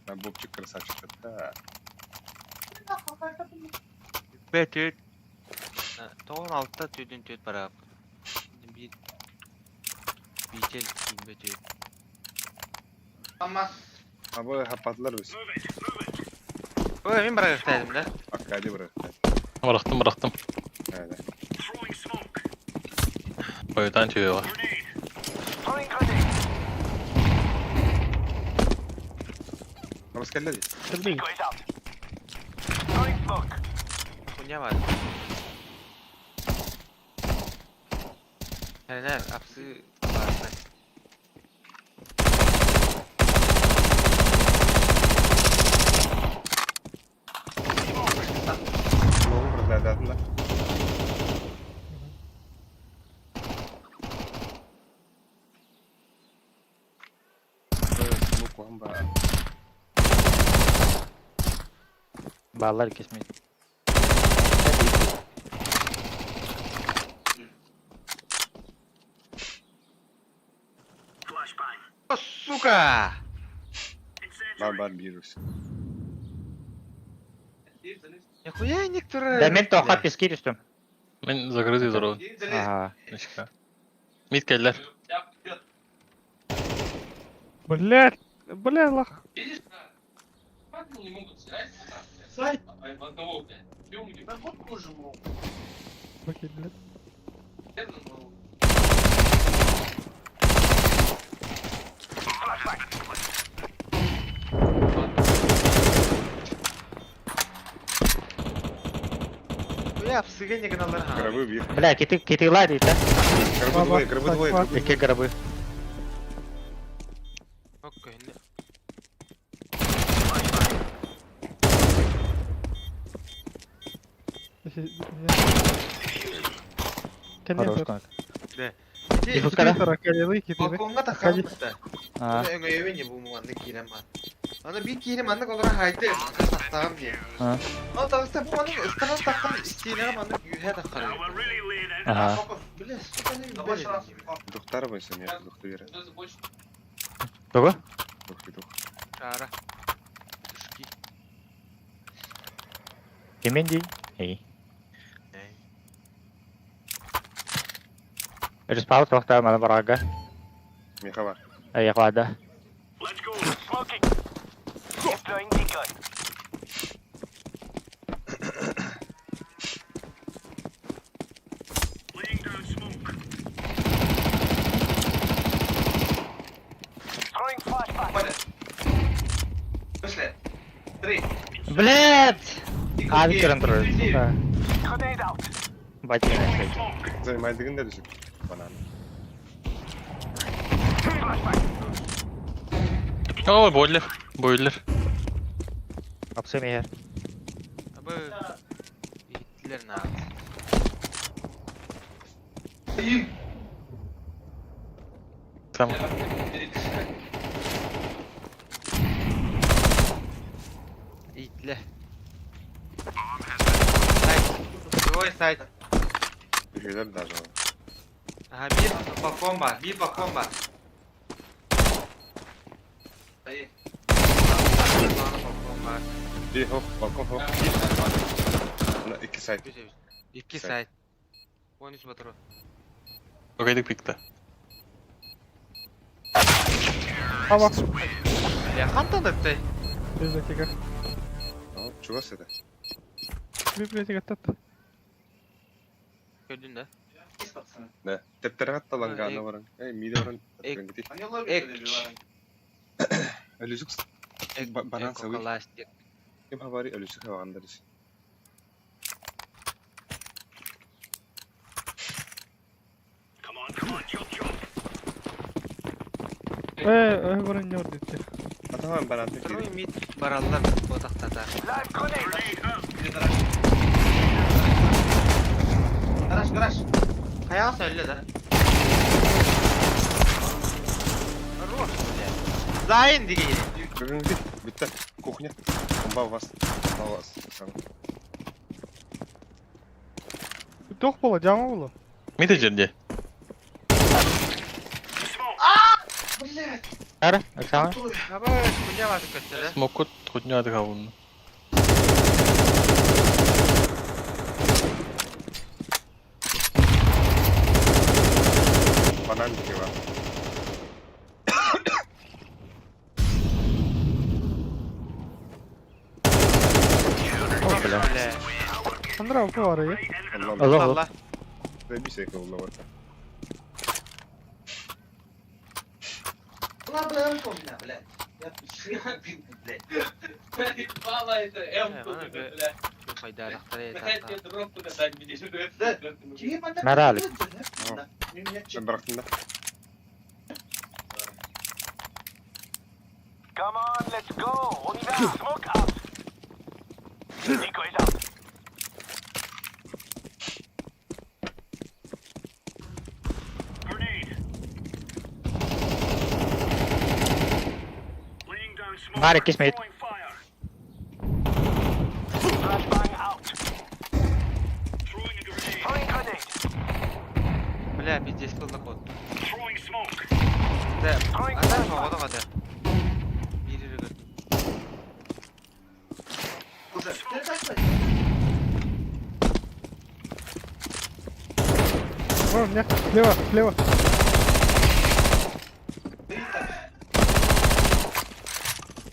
А, Бобчик красавчик. Да. Бетүт. Тоғын алтта түйден түйт барап. Bir Бител бетүт. Мама. Аба хапатлар өс. Ой, мен барак иштедим да. Аккади бра. Bıraktım, bıraktım. Aynen. Boyutan tüyü var. Намас келди. Хуйня бар. Хәнәр, апсы бар. Логу бра да. Смоку амба. Бааллар иккис мид. Сука! Бар бар вирус. Нихуя некоторые... Да мен тоха пески түстүм. Мен закрытый дорога. Ага. Мишка. Мид келлер. Блядь, бля, лох. Видишь, да? Как они не могут сыграть? Сай. Одного, блядь. Чё у них? Да вот тоже мог. Окей, блядь. Верно, но- Нихуя псыгане гналар. Гробы бир. Бля, киты китыла дейт да? Гробы двое, гробы двое, гробы Икки гробы. Окей. Хорош Конечно. конак. Ити Пускай, Балконга тахарбыта. А, Өҥөйөбүн бу маннык киирэн баар. Аны биир киһини маннык олорон хайды, тахтаҕым диэн. А. Ол таҕыста бу маннык ыстанан таххан истиэнэҕэ маннык үөһэ таххар. ага. Бля, сука, не Давай шанс. Духтар бойся, нет, духту вера. Даже больше. Того? Дух, дух. Шара. Тушки. Кемен дей? Эй. Респаун тоқтаа мана барага. Меха бар. Аяқлада. Валя. Вышли. Три. Блядь! Тихо, А, девять, Виктор Андроев. девять. Батина. Займай дегенде düşük. Банан. О, бойлер. Бойлер. Апсым егер. Абы иттилер на. Им. Там. Иттилер. Сайт. Свой сайт. Düşüyorlar даже. Ага, биир балкон бар, биир балкон бар. Стои. Балкон бар. Bir hop, balkon hop. Buna iki sayt. Икки сайт. 13 патрон. Окей, пикта. Аба. Бля, хантан да ты. Библиотека. Чего это? Библиотека тат. Көрдүн да? Есть, пацаны. Да. Тептерге атталан баран. Эй, миде баран. Они ловят Эк. или добивают? Ölüsük банан сабы. Экокаластик. Ким хабари ölüsük хабандарыс. Э, баран не ордит. Атаман банан Второй текири. мид бараллар ботактата. Где гараж? Гараж, гараж. Каяга сөйле да. Хорош, бля. Зайн деген. Бүгүнгү битте. Кухня. Бомба у вас. Бомба у вас. Тох бола, жама бола. Мид жерде. Блядь. Ара, Оксана? Абы, хуйня баты көттө да. Смокут худня дыгавун. Банан текири. О, бля. Бля. Андра, у кого я? Allah. Алло, алло. Алла. Bir şey oldu var. Ладно, М-ку у меня, блядь. Я всех убил, блядь. Мало это М-ку, Э, бля. Хайда, Блядь, тебе дропку дать мне. Да. Ким она? Морали. Да. Меня Ben bıraktım da. Бар иккис мид. Бля, пиздец был кот. Да, а там оҕото хата. Биир үрүгэр. Уже. О, у меня слева, слева.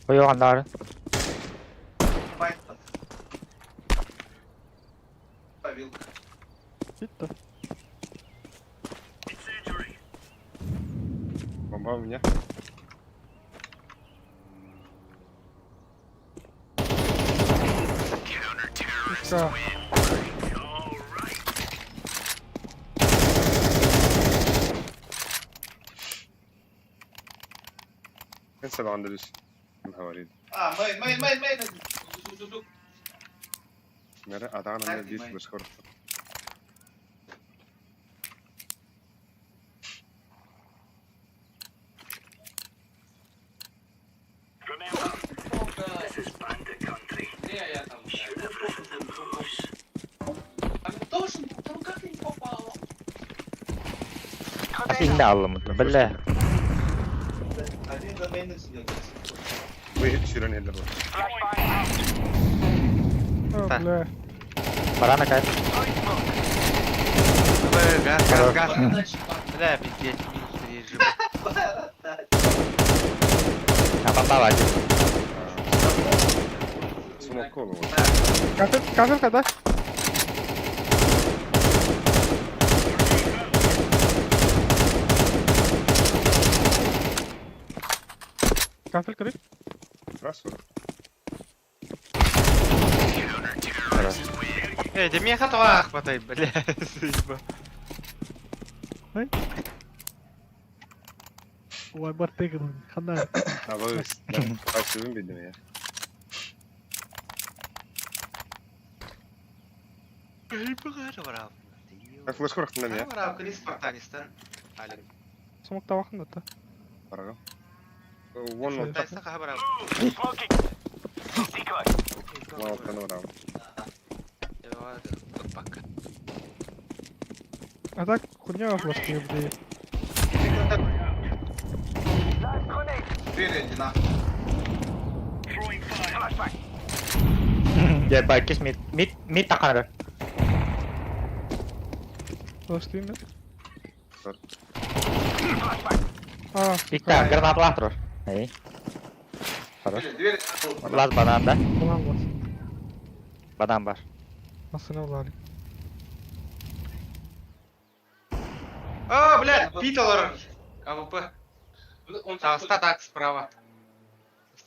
Ойоҕаннаарын. Павилка. Хит-то. Бомба у меня. Сука. Мен сабағында біз. Говорит. А, мейн, мейн, мейн, мейн. Нere adağına ne bir флешка Не, я там. А должен, там как я не попал? Син да аллым. Билле. Один за мейном сидел. Вы сүрен эллер бар. О, Так. бля. Барана кай. Б, газ, газ, газ. Дальше, Бля, пиздец, минус 3 живу. Апа баба. Смок колу. Кафель, кафель, когда? Кафель, крыт. Раз вот. Эй, да меня хатва хватай, бля, заеба. Ой, Мартыгин, хана. А вы Кайсыбын билдим я. Флешка рахтында я. Спартанистан. Алик. Смок табақын да. Барага. Вон он. Тайса хабара. Вон оттан барам. А так, хуйня флешки, блядь. Спереди, на. Я байкис мид мид мид таканыр. Флешки нет. Бар. А, Икта гранатлар турар. Эй. Хорош. Дверь. Лаз банан да. банан вас. Банан бар. Насыны улали. А, блядь, Питалар. АВП. Он Таста так справа.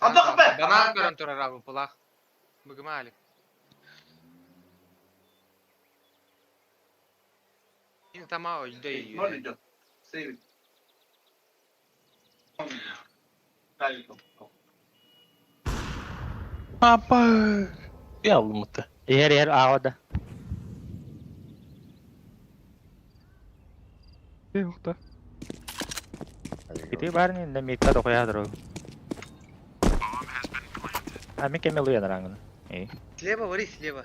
Анда хп! Банан көрөн турар АВПлах. Бүгүмө Алик. Тама өйдө Ноль идет. Сейвит. Авиком. Апа. Я алымыты. Иһэр иһэр ааҕа Эй, ухта. Ити бар не мидка дохуя дорог. А ми кемелу я нарангын. Эй. Слева, вори слева.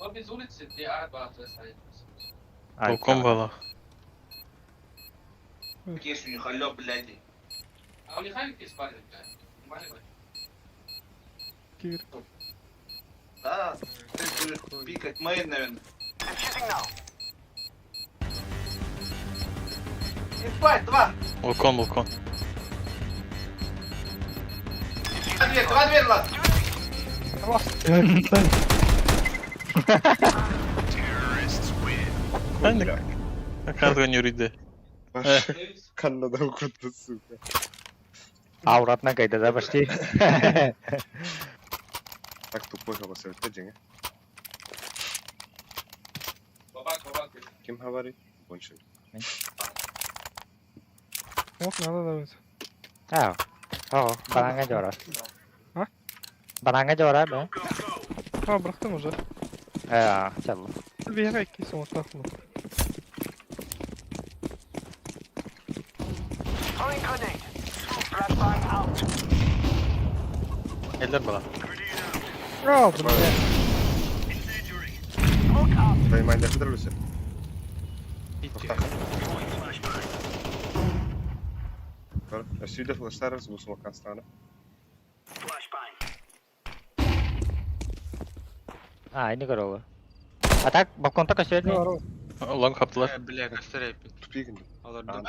Он без улицы, 3 А, 2, 2 стоит. Полком бала. Есть у них, алло, блядь. А у них авики спали, блядь. Нормально, Кир. Да, ты будешь пикать мейн, наверное. Ебать, два! Балкон, балкон. Два дверь, два дверь, ладно! Бля. Кардыга нүрүйдө. Каннадан кутtu, сука. Ауратна кайда да почти. Так тупой голосовать, да, Бабак, бабак. Ким говорит? Больше. Смок надо давать. Аа. Оо, бананга жора. А? Бананга жора бе. А, бырахтым уже. Аа, чал. Бери ки смок тахну. Элдер бала. О, бля. Займайда Люся. Өсүйді флештар бу смокастаны. А, не көрөбү. А так балконта көсөдү. Лонг хаптылар. Бля, көстөр эппит. Тупигин. Олордум.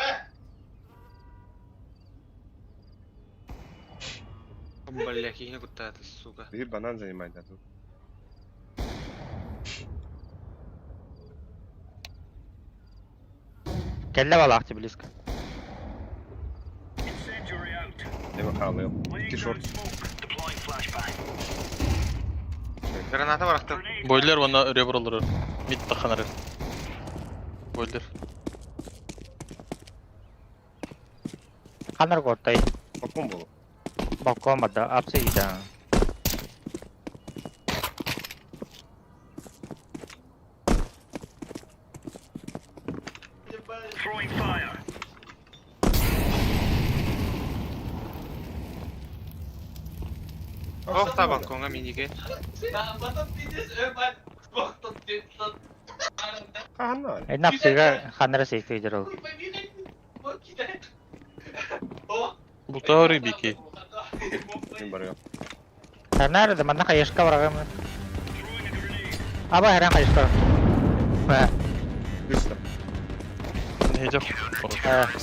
Бля, кихини куттааты, сука. Bir банан занимайда тут. Келле балаакчы близко. Деме хаалыйл. Ики шорт. Граната барахтым. Бойлер онна ребр олорор. Мид таханар. Бойлер. Ханар гортай. Балкон болу. Балкон бада апсы ида. Ох, та балконга миниге. Ханна. Эна апсыга ханара сейф ол. Бултары бики. Мен барыам. Тарнары да манна кайышка барагам. Аба хэрэн кайышка. Ба. Люся. Не жок.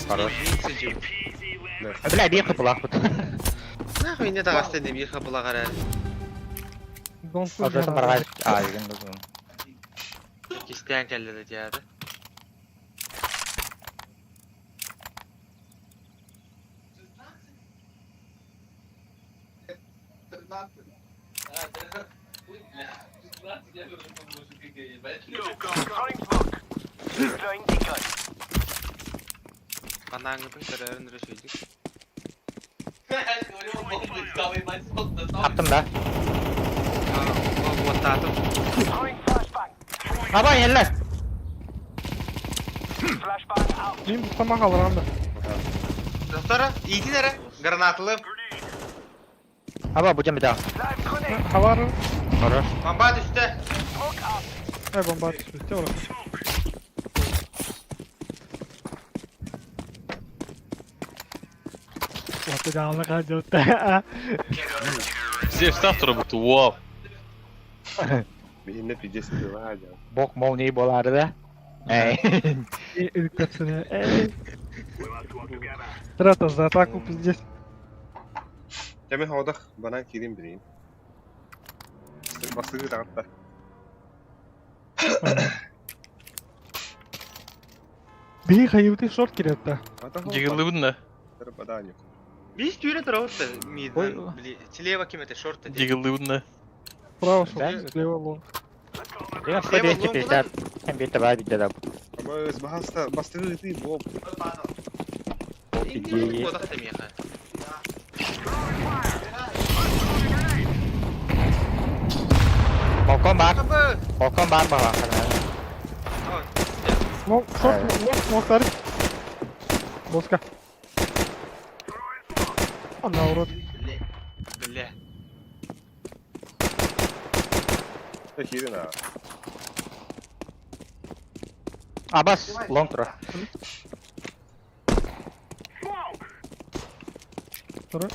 Хорош. Бля, бир кыпылак бут. Нахуй не тагасты не бир хапыла кара. Донсуз Ожотун баргай. А, деген бу. Кистен келди дияды. Банаңы бир өрөшөйдүк. Аптым да. Оттатым. Аба элле. Мин бу тамак алырам да. Доктора, иди нере. Гранатылы. Аба бу жамида. Хавар. Хорош. Бомба түштү. Ай, бомба түштү. Ора. Вот идеально кадёт. Здесь став буту. Вау. Бихинне пиздец дела. Бок молнии болары да. Эй. Эй. Трата за атаку пиздец. Деме хаодах банан кирим бирин. Басыгы тагатта. Бии хайыбыты шорт кирет да. Дигылыбын да. Баданю. Биз түйрө турабыт миден. Слева ким это шорт. Дигылыбын да. Право шорт, слева лонг. Деген 250. Hem bir tabağı bir de da. Ama баһаста бастыгы ты боб. Бодах темиха. Балкон бар. Балкон бар бала. Лонг, шорт, лонг, лонг, Боска. Ана урод. Бля. Хирина. Абас лонг тура. Тура.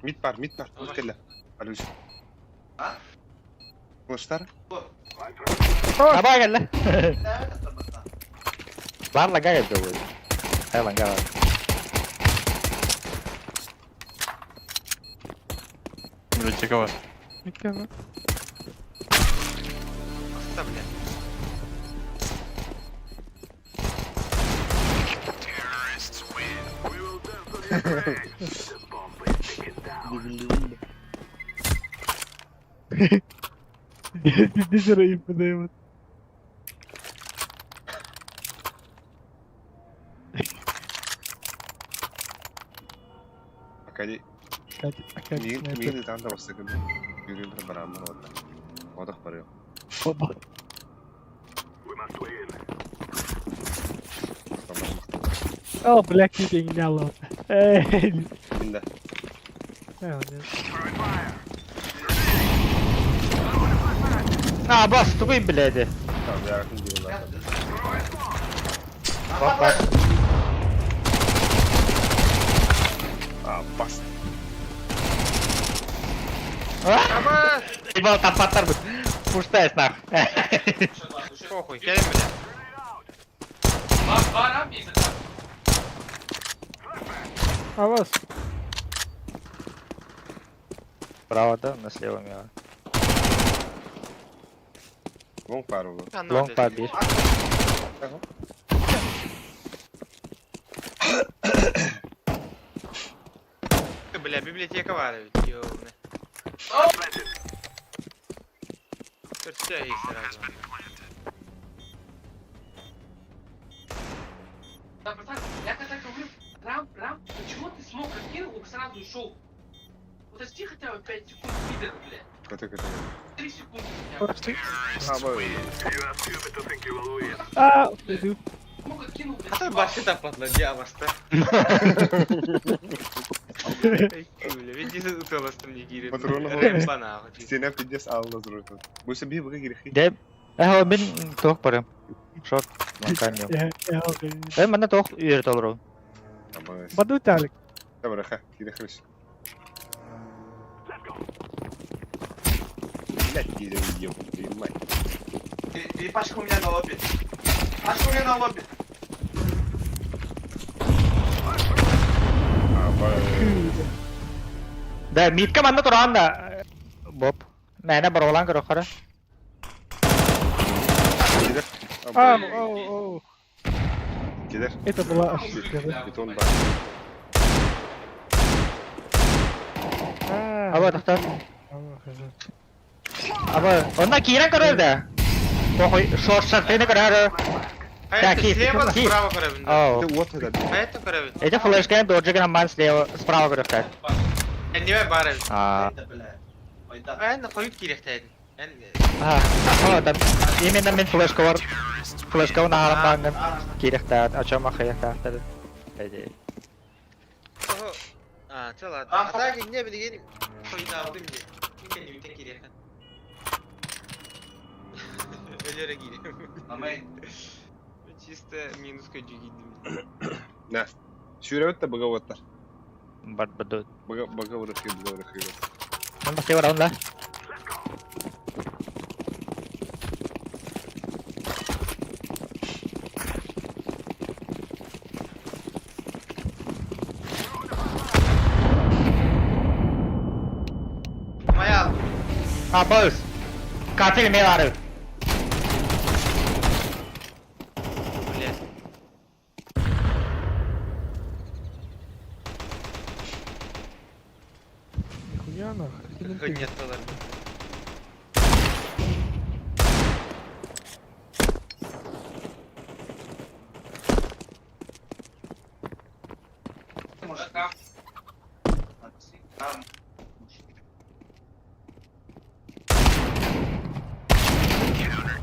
Мид бар, мид бар. Өткелі. Алюсь. Флештар? Аба келді. Бар лага келді ой. Ай лага бар. Библиотека бар. Миккені. Аста, бля. Дизера им подает. Акади. Акади. Мин танда бастыгы. Юрин бір барамын ода. Одах барıyor. О, бля, кип не Эй, Мин да. А, бас, тугуй, блядь. Tamam, yardım diyorlar. Bak bak. А, бас. Ебал, там паттар будет. Пуштайс нах. Похуй, кэлин бля. Два рампи и закат. А вас? Право, да, на слева мимо. Long var oğlum. Long var bir. Tamam. Бля, библиотека var ведь, ёбаный. Все есть сразу. Да, братан, я когда говорю, рамп, рамп, почему ты смог откинул и сразу ушел? Подожди хотя бы 5 секунд, пидор, блядь. Kötü kötü. 3 секунды хотя бы. Ha böyle. А, иду. Смог откинул, блядь. А то баши тапатла, диабаста. Ведь уталастым не кире. Патроны Рэмпа нахуй. Стена пиздец алла зру. Bu se bir bıgı girişi. Де, эхо, мин тоқ барым. Шорт, лонкан yok. Я, Э, мана тоқ үйер толыру. Tamam. Баду талик. Tamam raha. Girişiriz. Блять, gideceğim gidiyorum. Мать. И, и пачка у меня на лобби. Пачка у меня на лобби. А, бай. Да, митка манна туран да. Боп. Мәне бар олан көрө қара. Gider. А, оу, оу. Gider. Это была ошибка, да? Бетон бар. А, Аба, тоқтар. а, хорошо. Аба, онна кирен көрөр да. Похуй, шорт шартыны көрөр. А Да, это кип, слева, кип. справа көрөбүн. Оу. Это вот это. А это көрөбүн. Эти флешканы доджиган ман слева, справа көрөр. Эннибе бар эбит. А. Это, бля. Ой, да. Эн койуп киирехтээдин. Эн А, о, там именно мен флешка бар. Флешка на харамбанган. Кирехтаат, о чем ахаяхтаат. Эди. А, чэ ладно. А так не билген койдаабытым ди. Кеннибитен киирехтен. Өлөрө киирем. На мейн. Чисто минус көжү кийдим. На. Сүүрәбит да быга оттар. Бат бадут. Быга быга урыхы, быга урыхы. Мен басты бар онда. Моя А, бос. Катил мелары. блядь. Нихуя нахуй. Нет, доллар. Может, там. Там.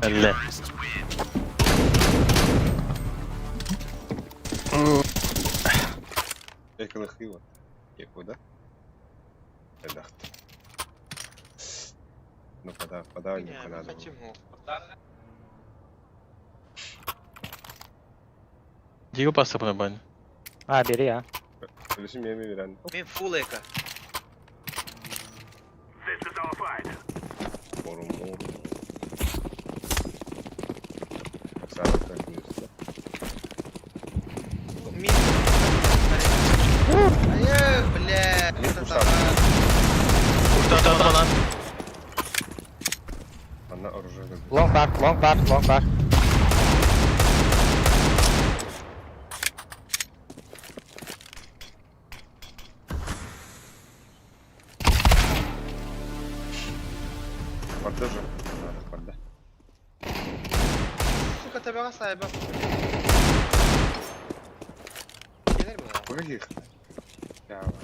Әллә. Экылыхы вот. Еку, да? Эдахт. Ну, пода, пода, не Не, надо. почему? Диго паса бан. А, бери, а. Ölüsüm yemi bilen. Мен фул эка. Orum, orum. Sağlıklar günüsü. Мин. Ай, бля. Мин это кусам. там. Уртан Анна оружие. Лонг бар, лонг бар, лонг бар. Барда же. Барда. Сука, табаға сайба. Келер бу. Быга ких. Я var.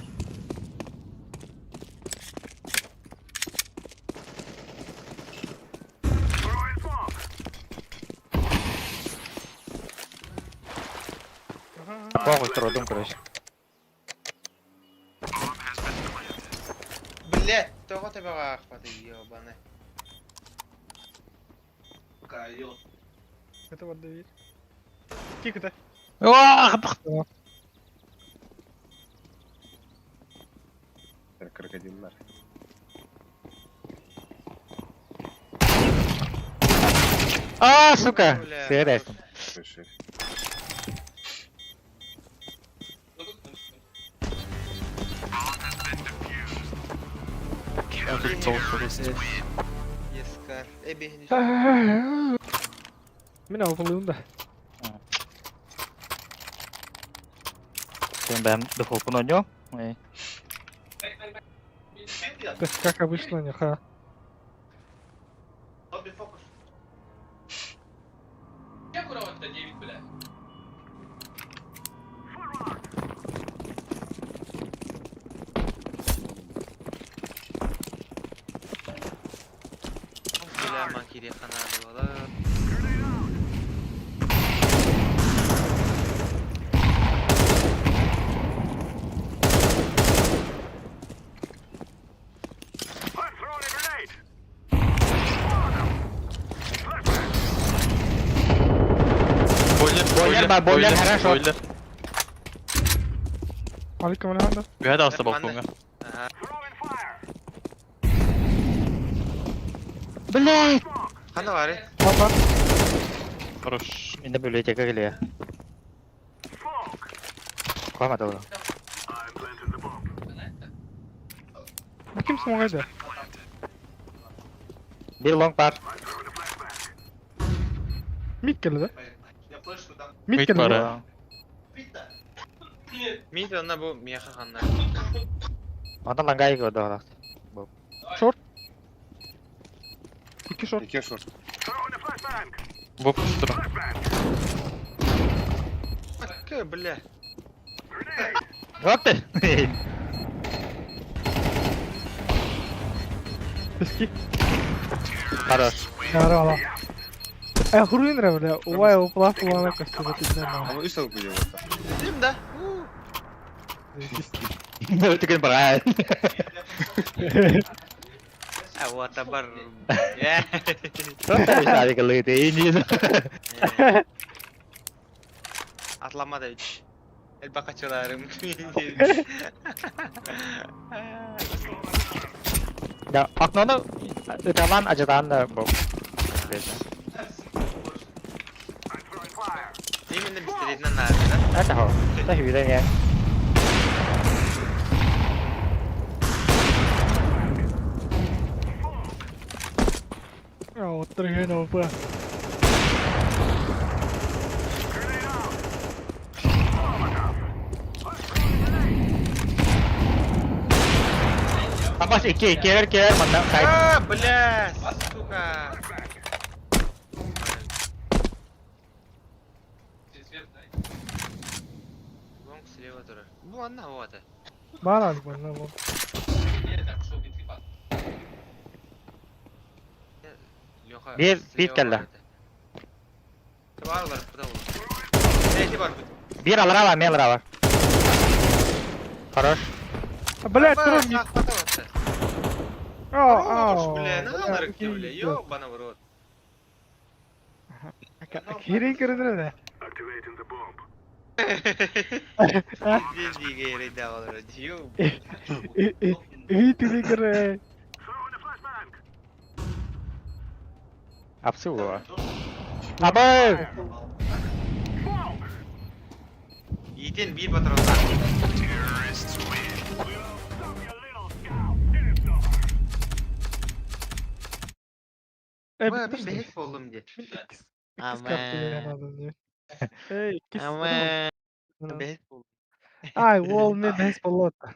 Похуй, турдум, короче. Блять, тоҕо төбөҕө аахпата ебаный. Это вот дверь. Кик это. Аах, Крокодиллар. А, сука! Бля. Сыграйсың. Слушай. Я тут толку. Ескар. Эбихини. Мин алпылыым да. Сен бэм дефолтун ойноо. Э, Да, как обычно, не ха. Я куда-то 9, бля. Бля, макири хана буолар. Бойлер, Бойлер бар, бойлер, хорошо. Бойлер. Алейкум алейкум. Бэһэ таҕыста балкоҥҥа. Аха. Блядь! Хана бары. Папа. Хорош. Минде библиотека келе. Куама долу. Бу ким смогайды? Бир лонг бар. Мид келди да? Мид Мид келди. бар, да? а. Мид онна бу миэхэ ханна. Онтон лангай көрдө. Икки шорт. Икки шорт. Боб тура. Кы, бля. Вот ты. Пески. Хорош. Ярала. Э, хуруйнра, бля. Увай, уплав, улана костюма ты А вы үс алып вот. Дим да. Түген бар. А вот бар. Тотта сарик лыты. Атлама да үч. Эл бакачыларым. Да, окнону ыталан ажытаан да бу. Именно бистериден надо, да? Это хо. Это хүлэн я. А, вот другой на УП. Апас икки икки кер манна сайт. А, бля, сука. Лонг слева турар. Бу анна вот. Бар манна бу. Леха. Бир- бир кэллэ. Бар олар, куда ол? Эти бар. Бир алара бар, мен алара бар. Хорош. А, Блядь, тур мид. А, а. Бля, на нарыкты, бля, ёбана в рот. Кирин кирин да. Деньги рейда олар. Ё. Витили кире. Апсы була. Абы! Итен бир патрон. Э, Бу бит мен бэхис болдум де. Иккис Амэ. картты надо не. Эй, иккис. Амэ. Бэхис болдум. Ай, ол мен бэхис болот.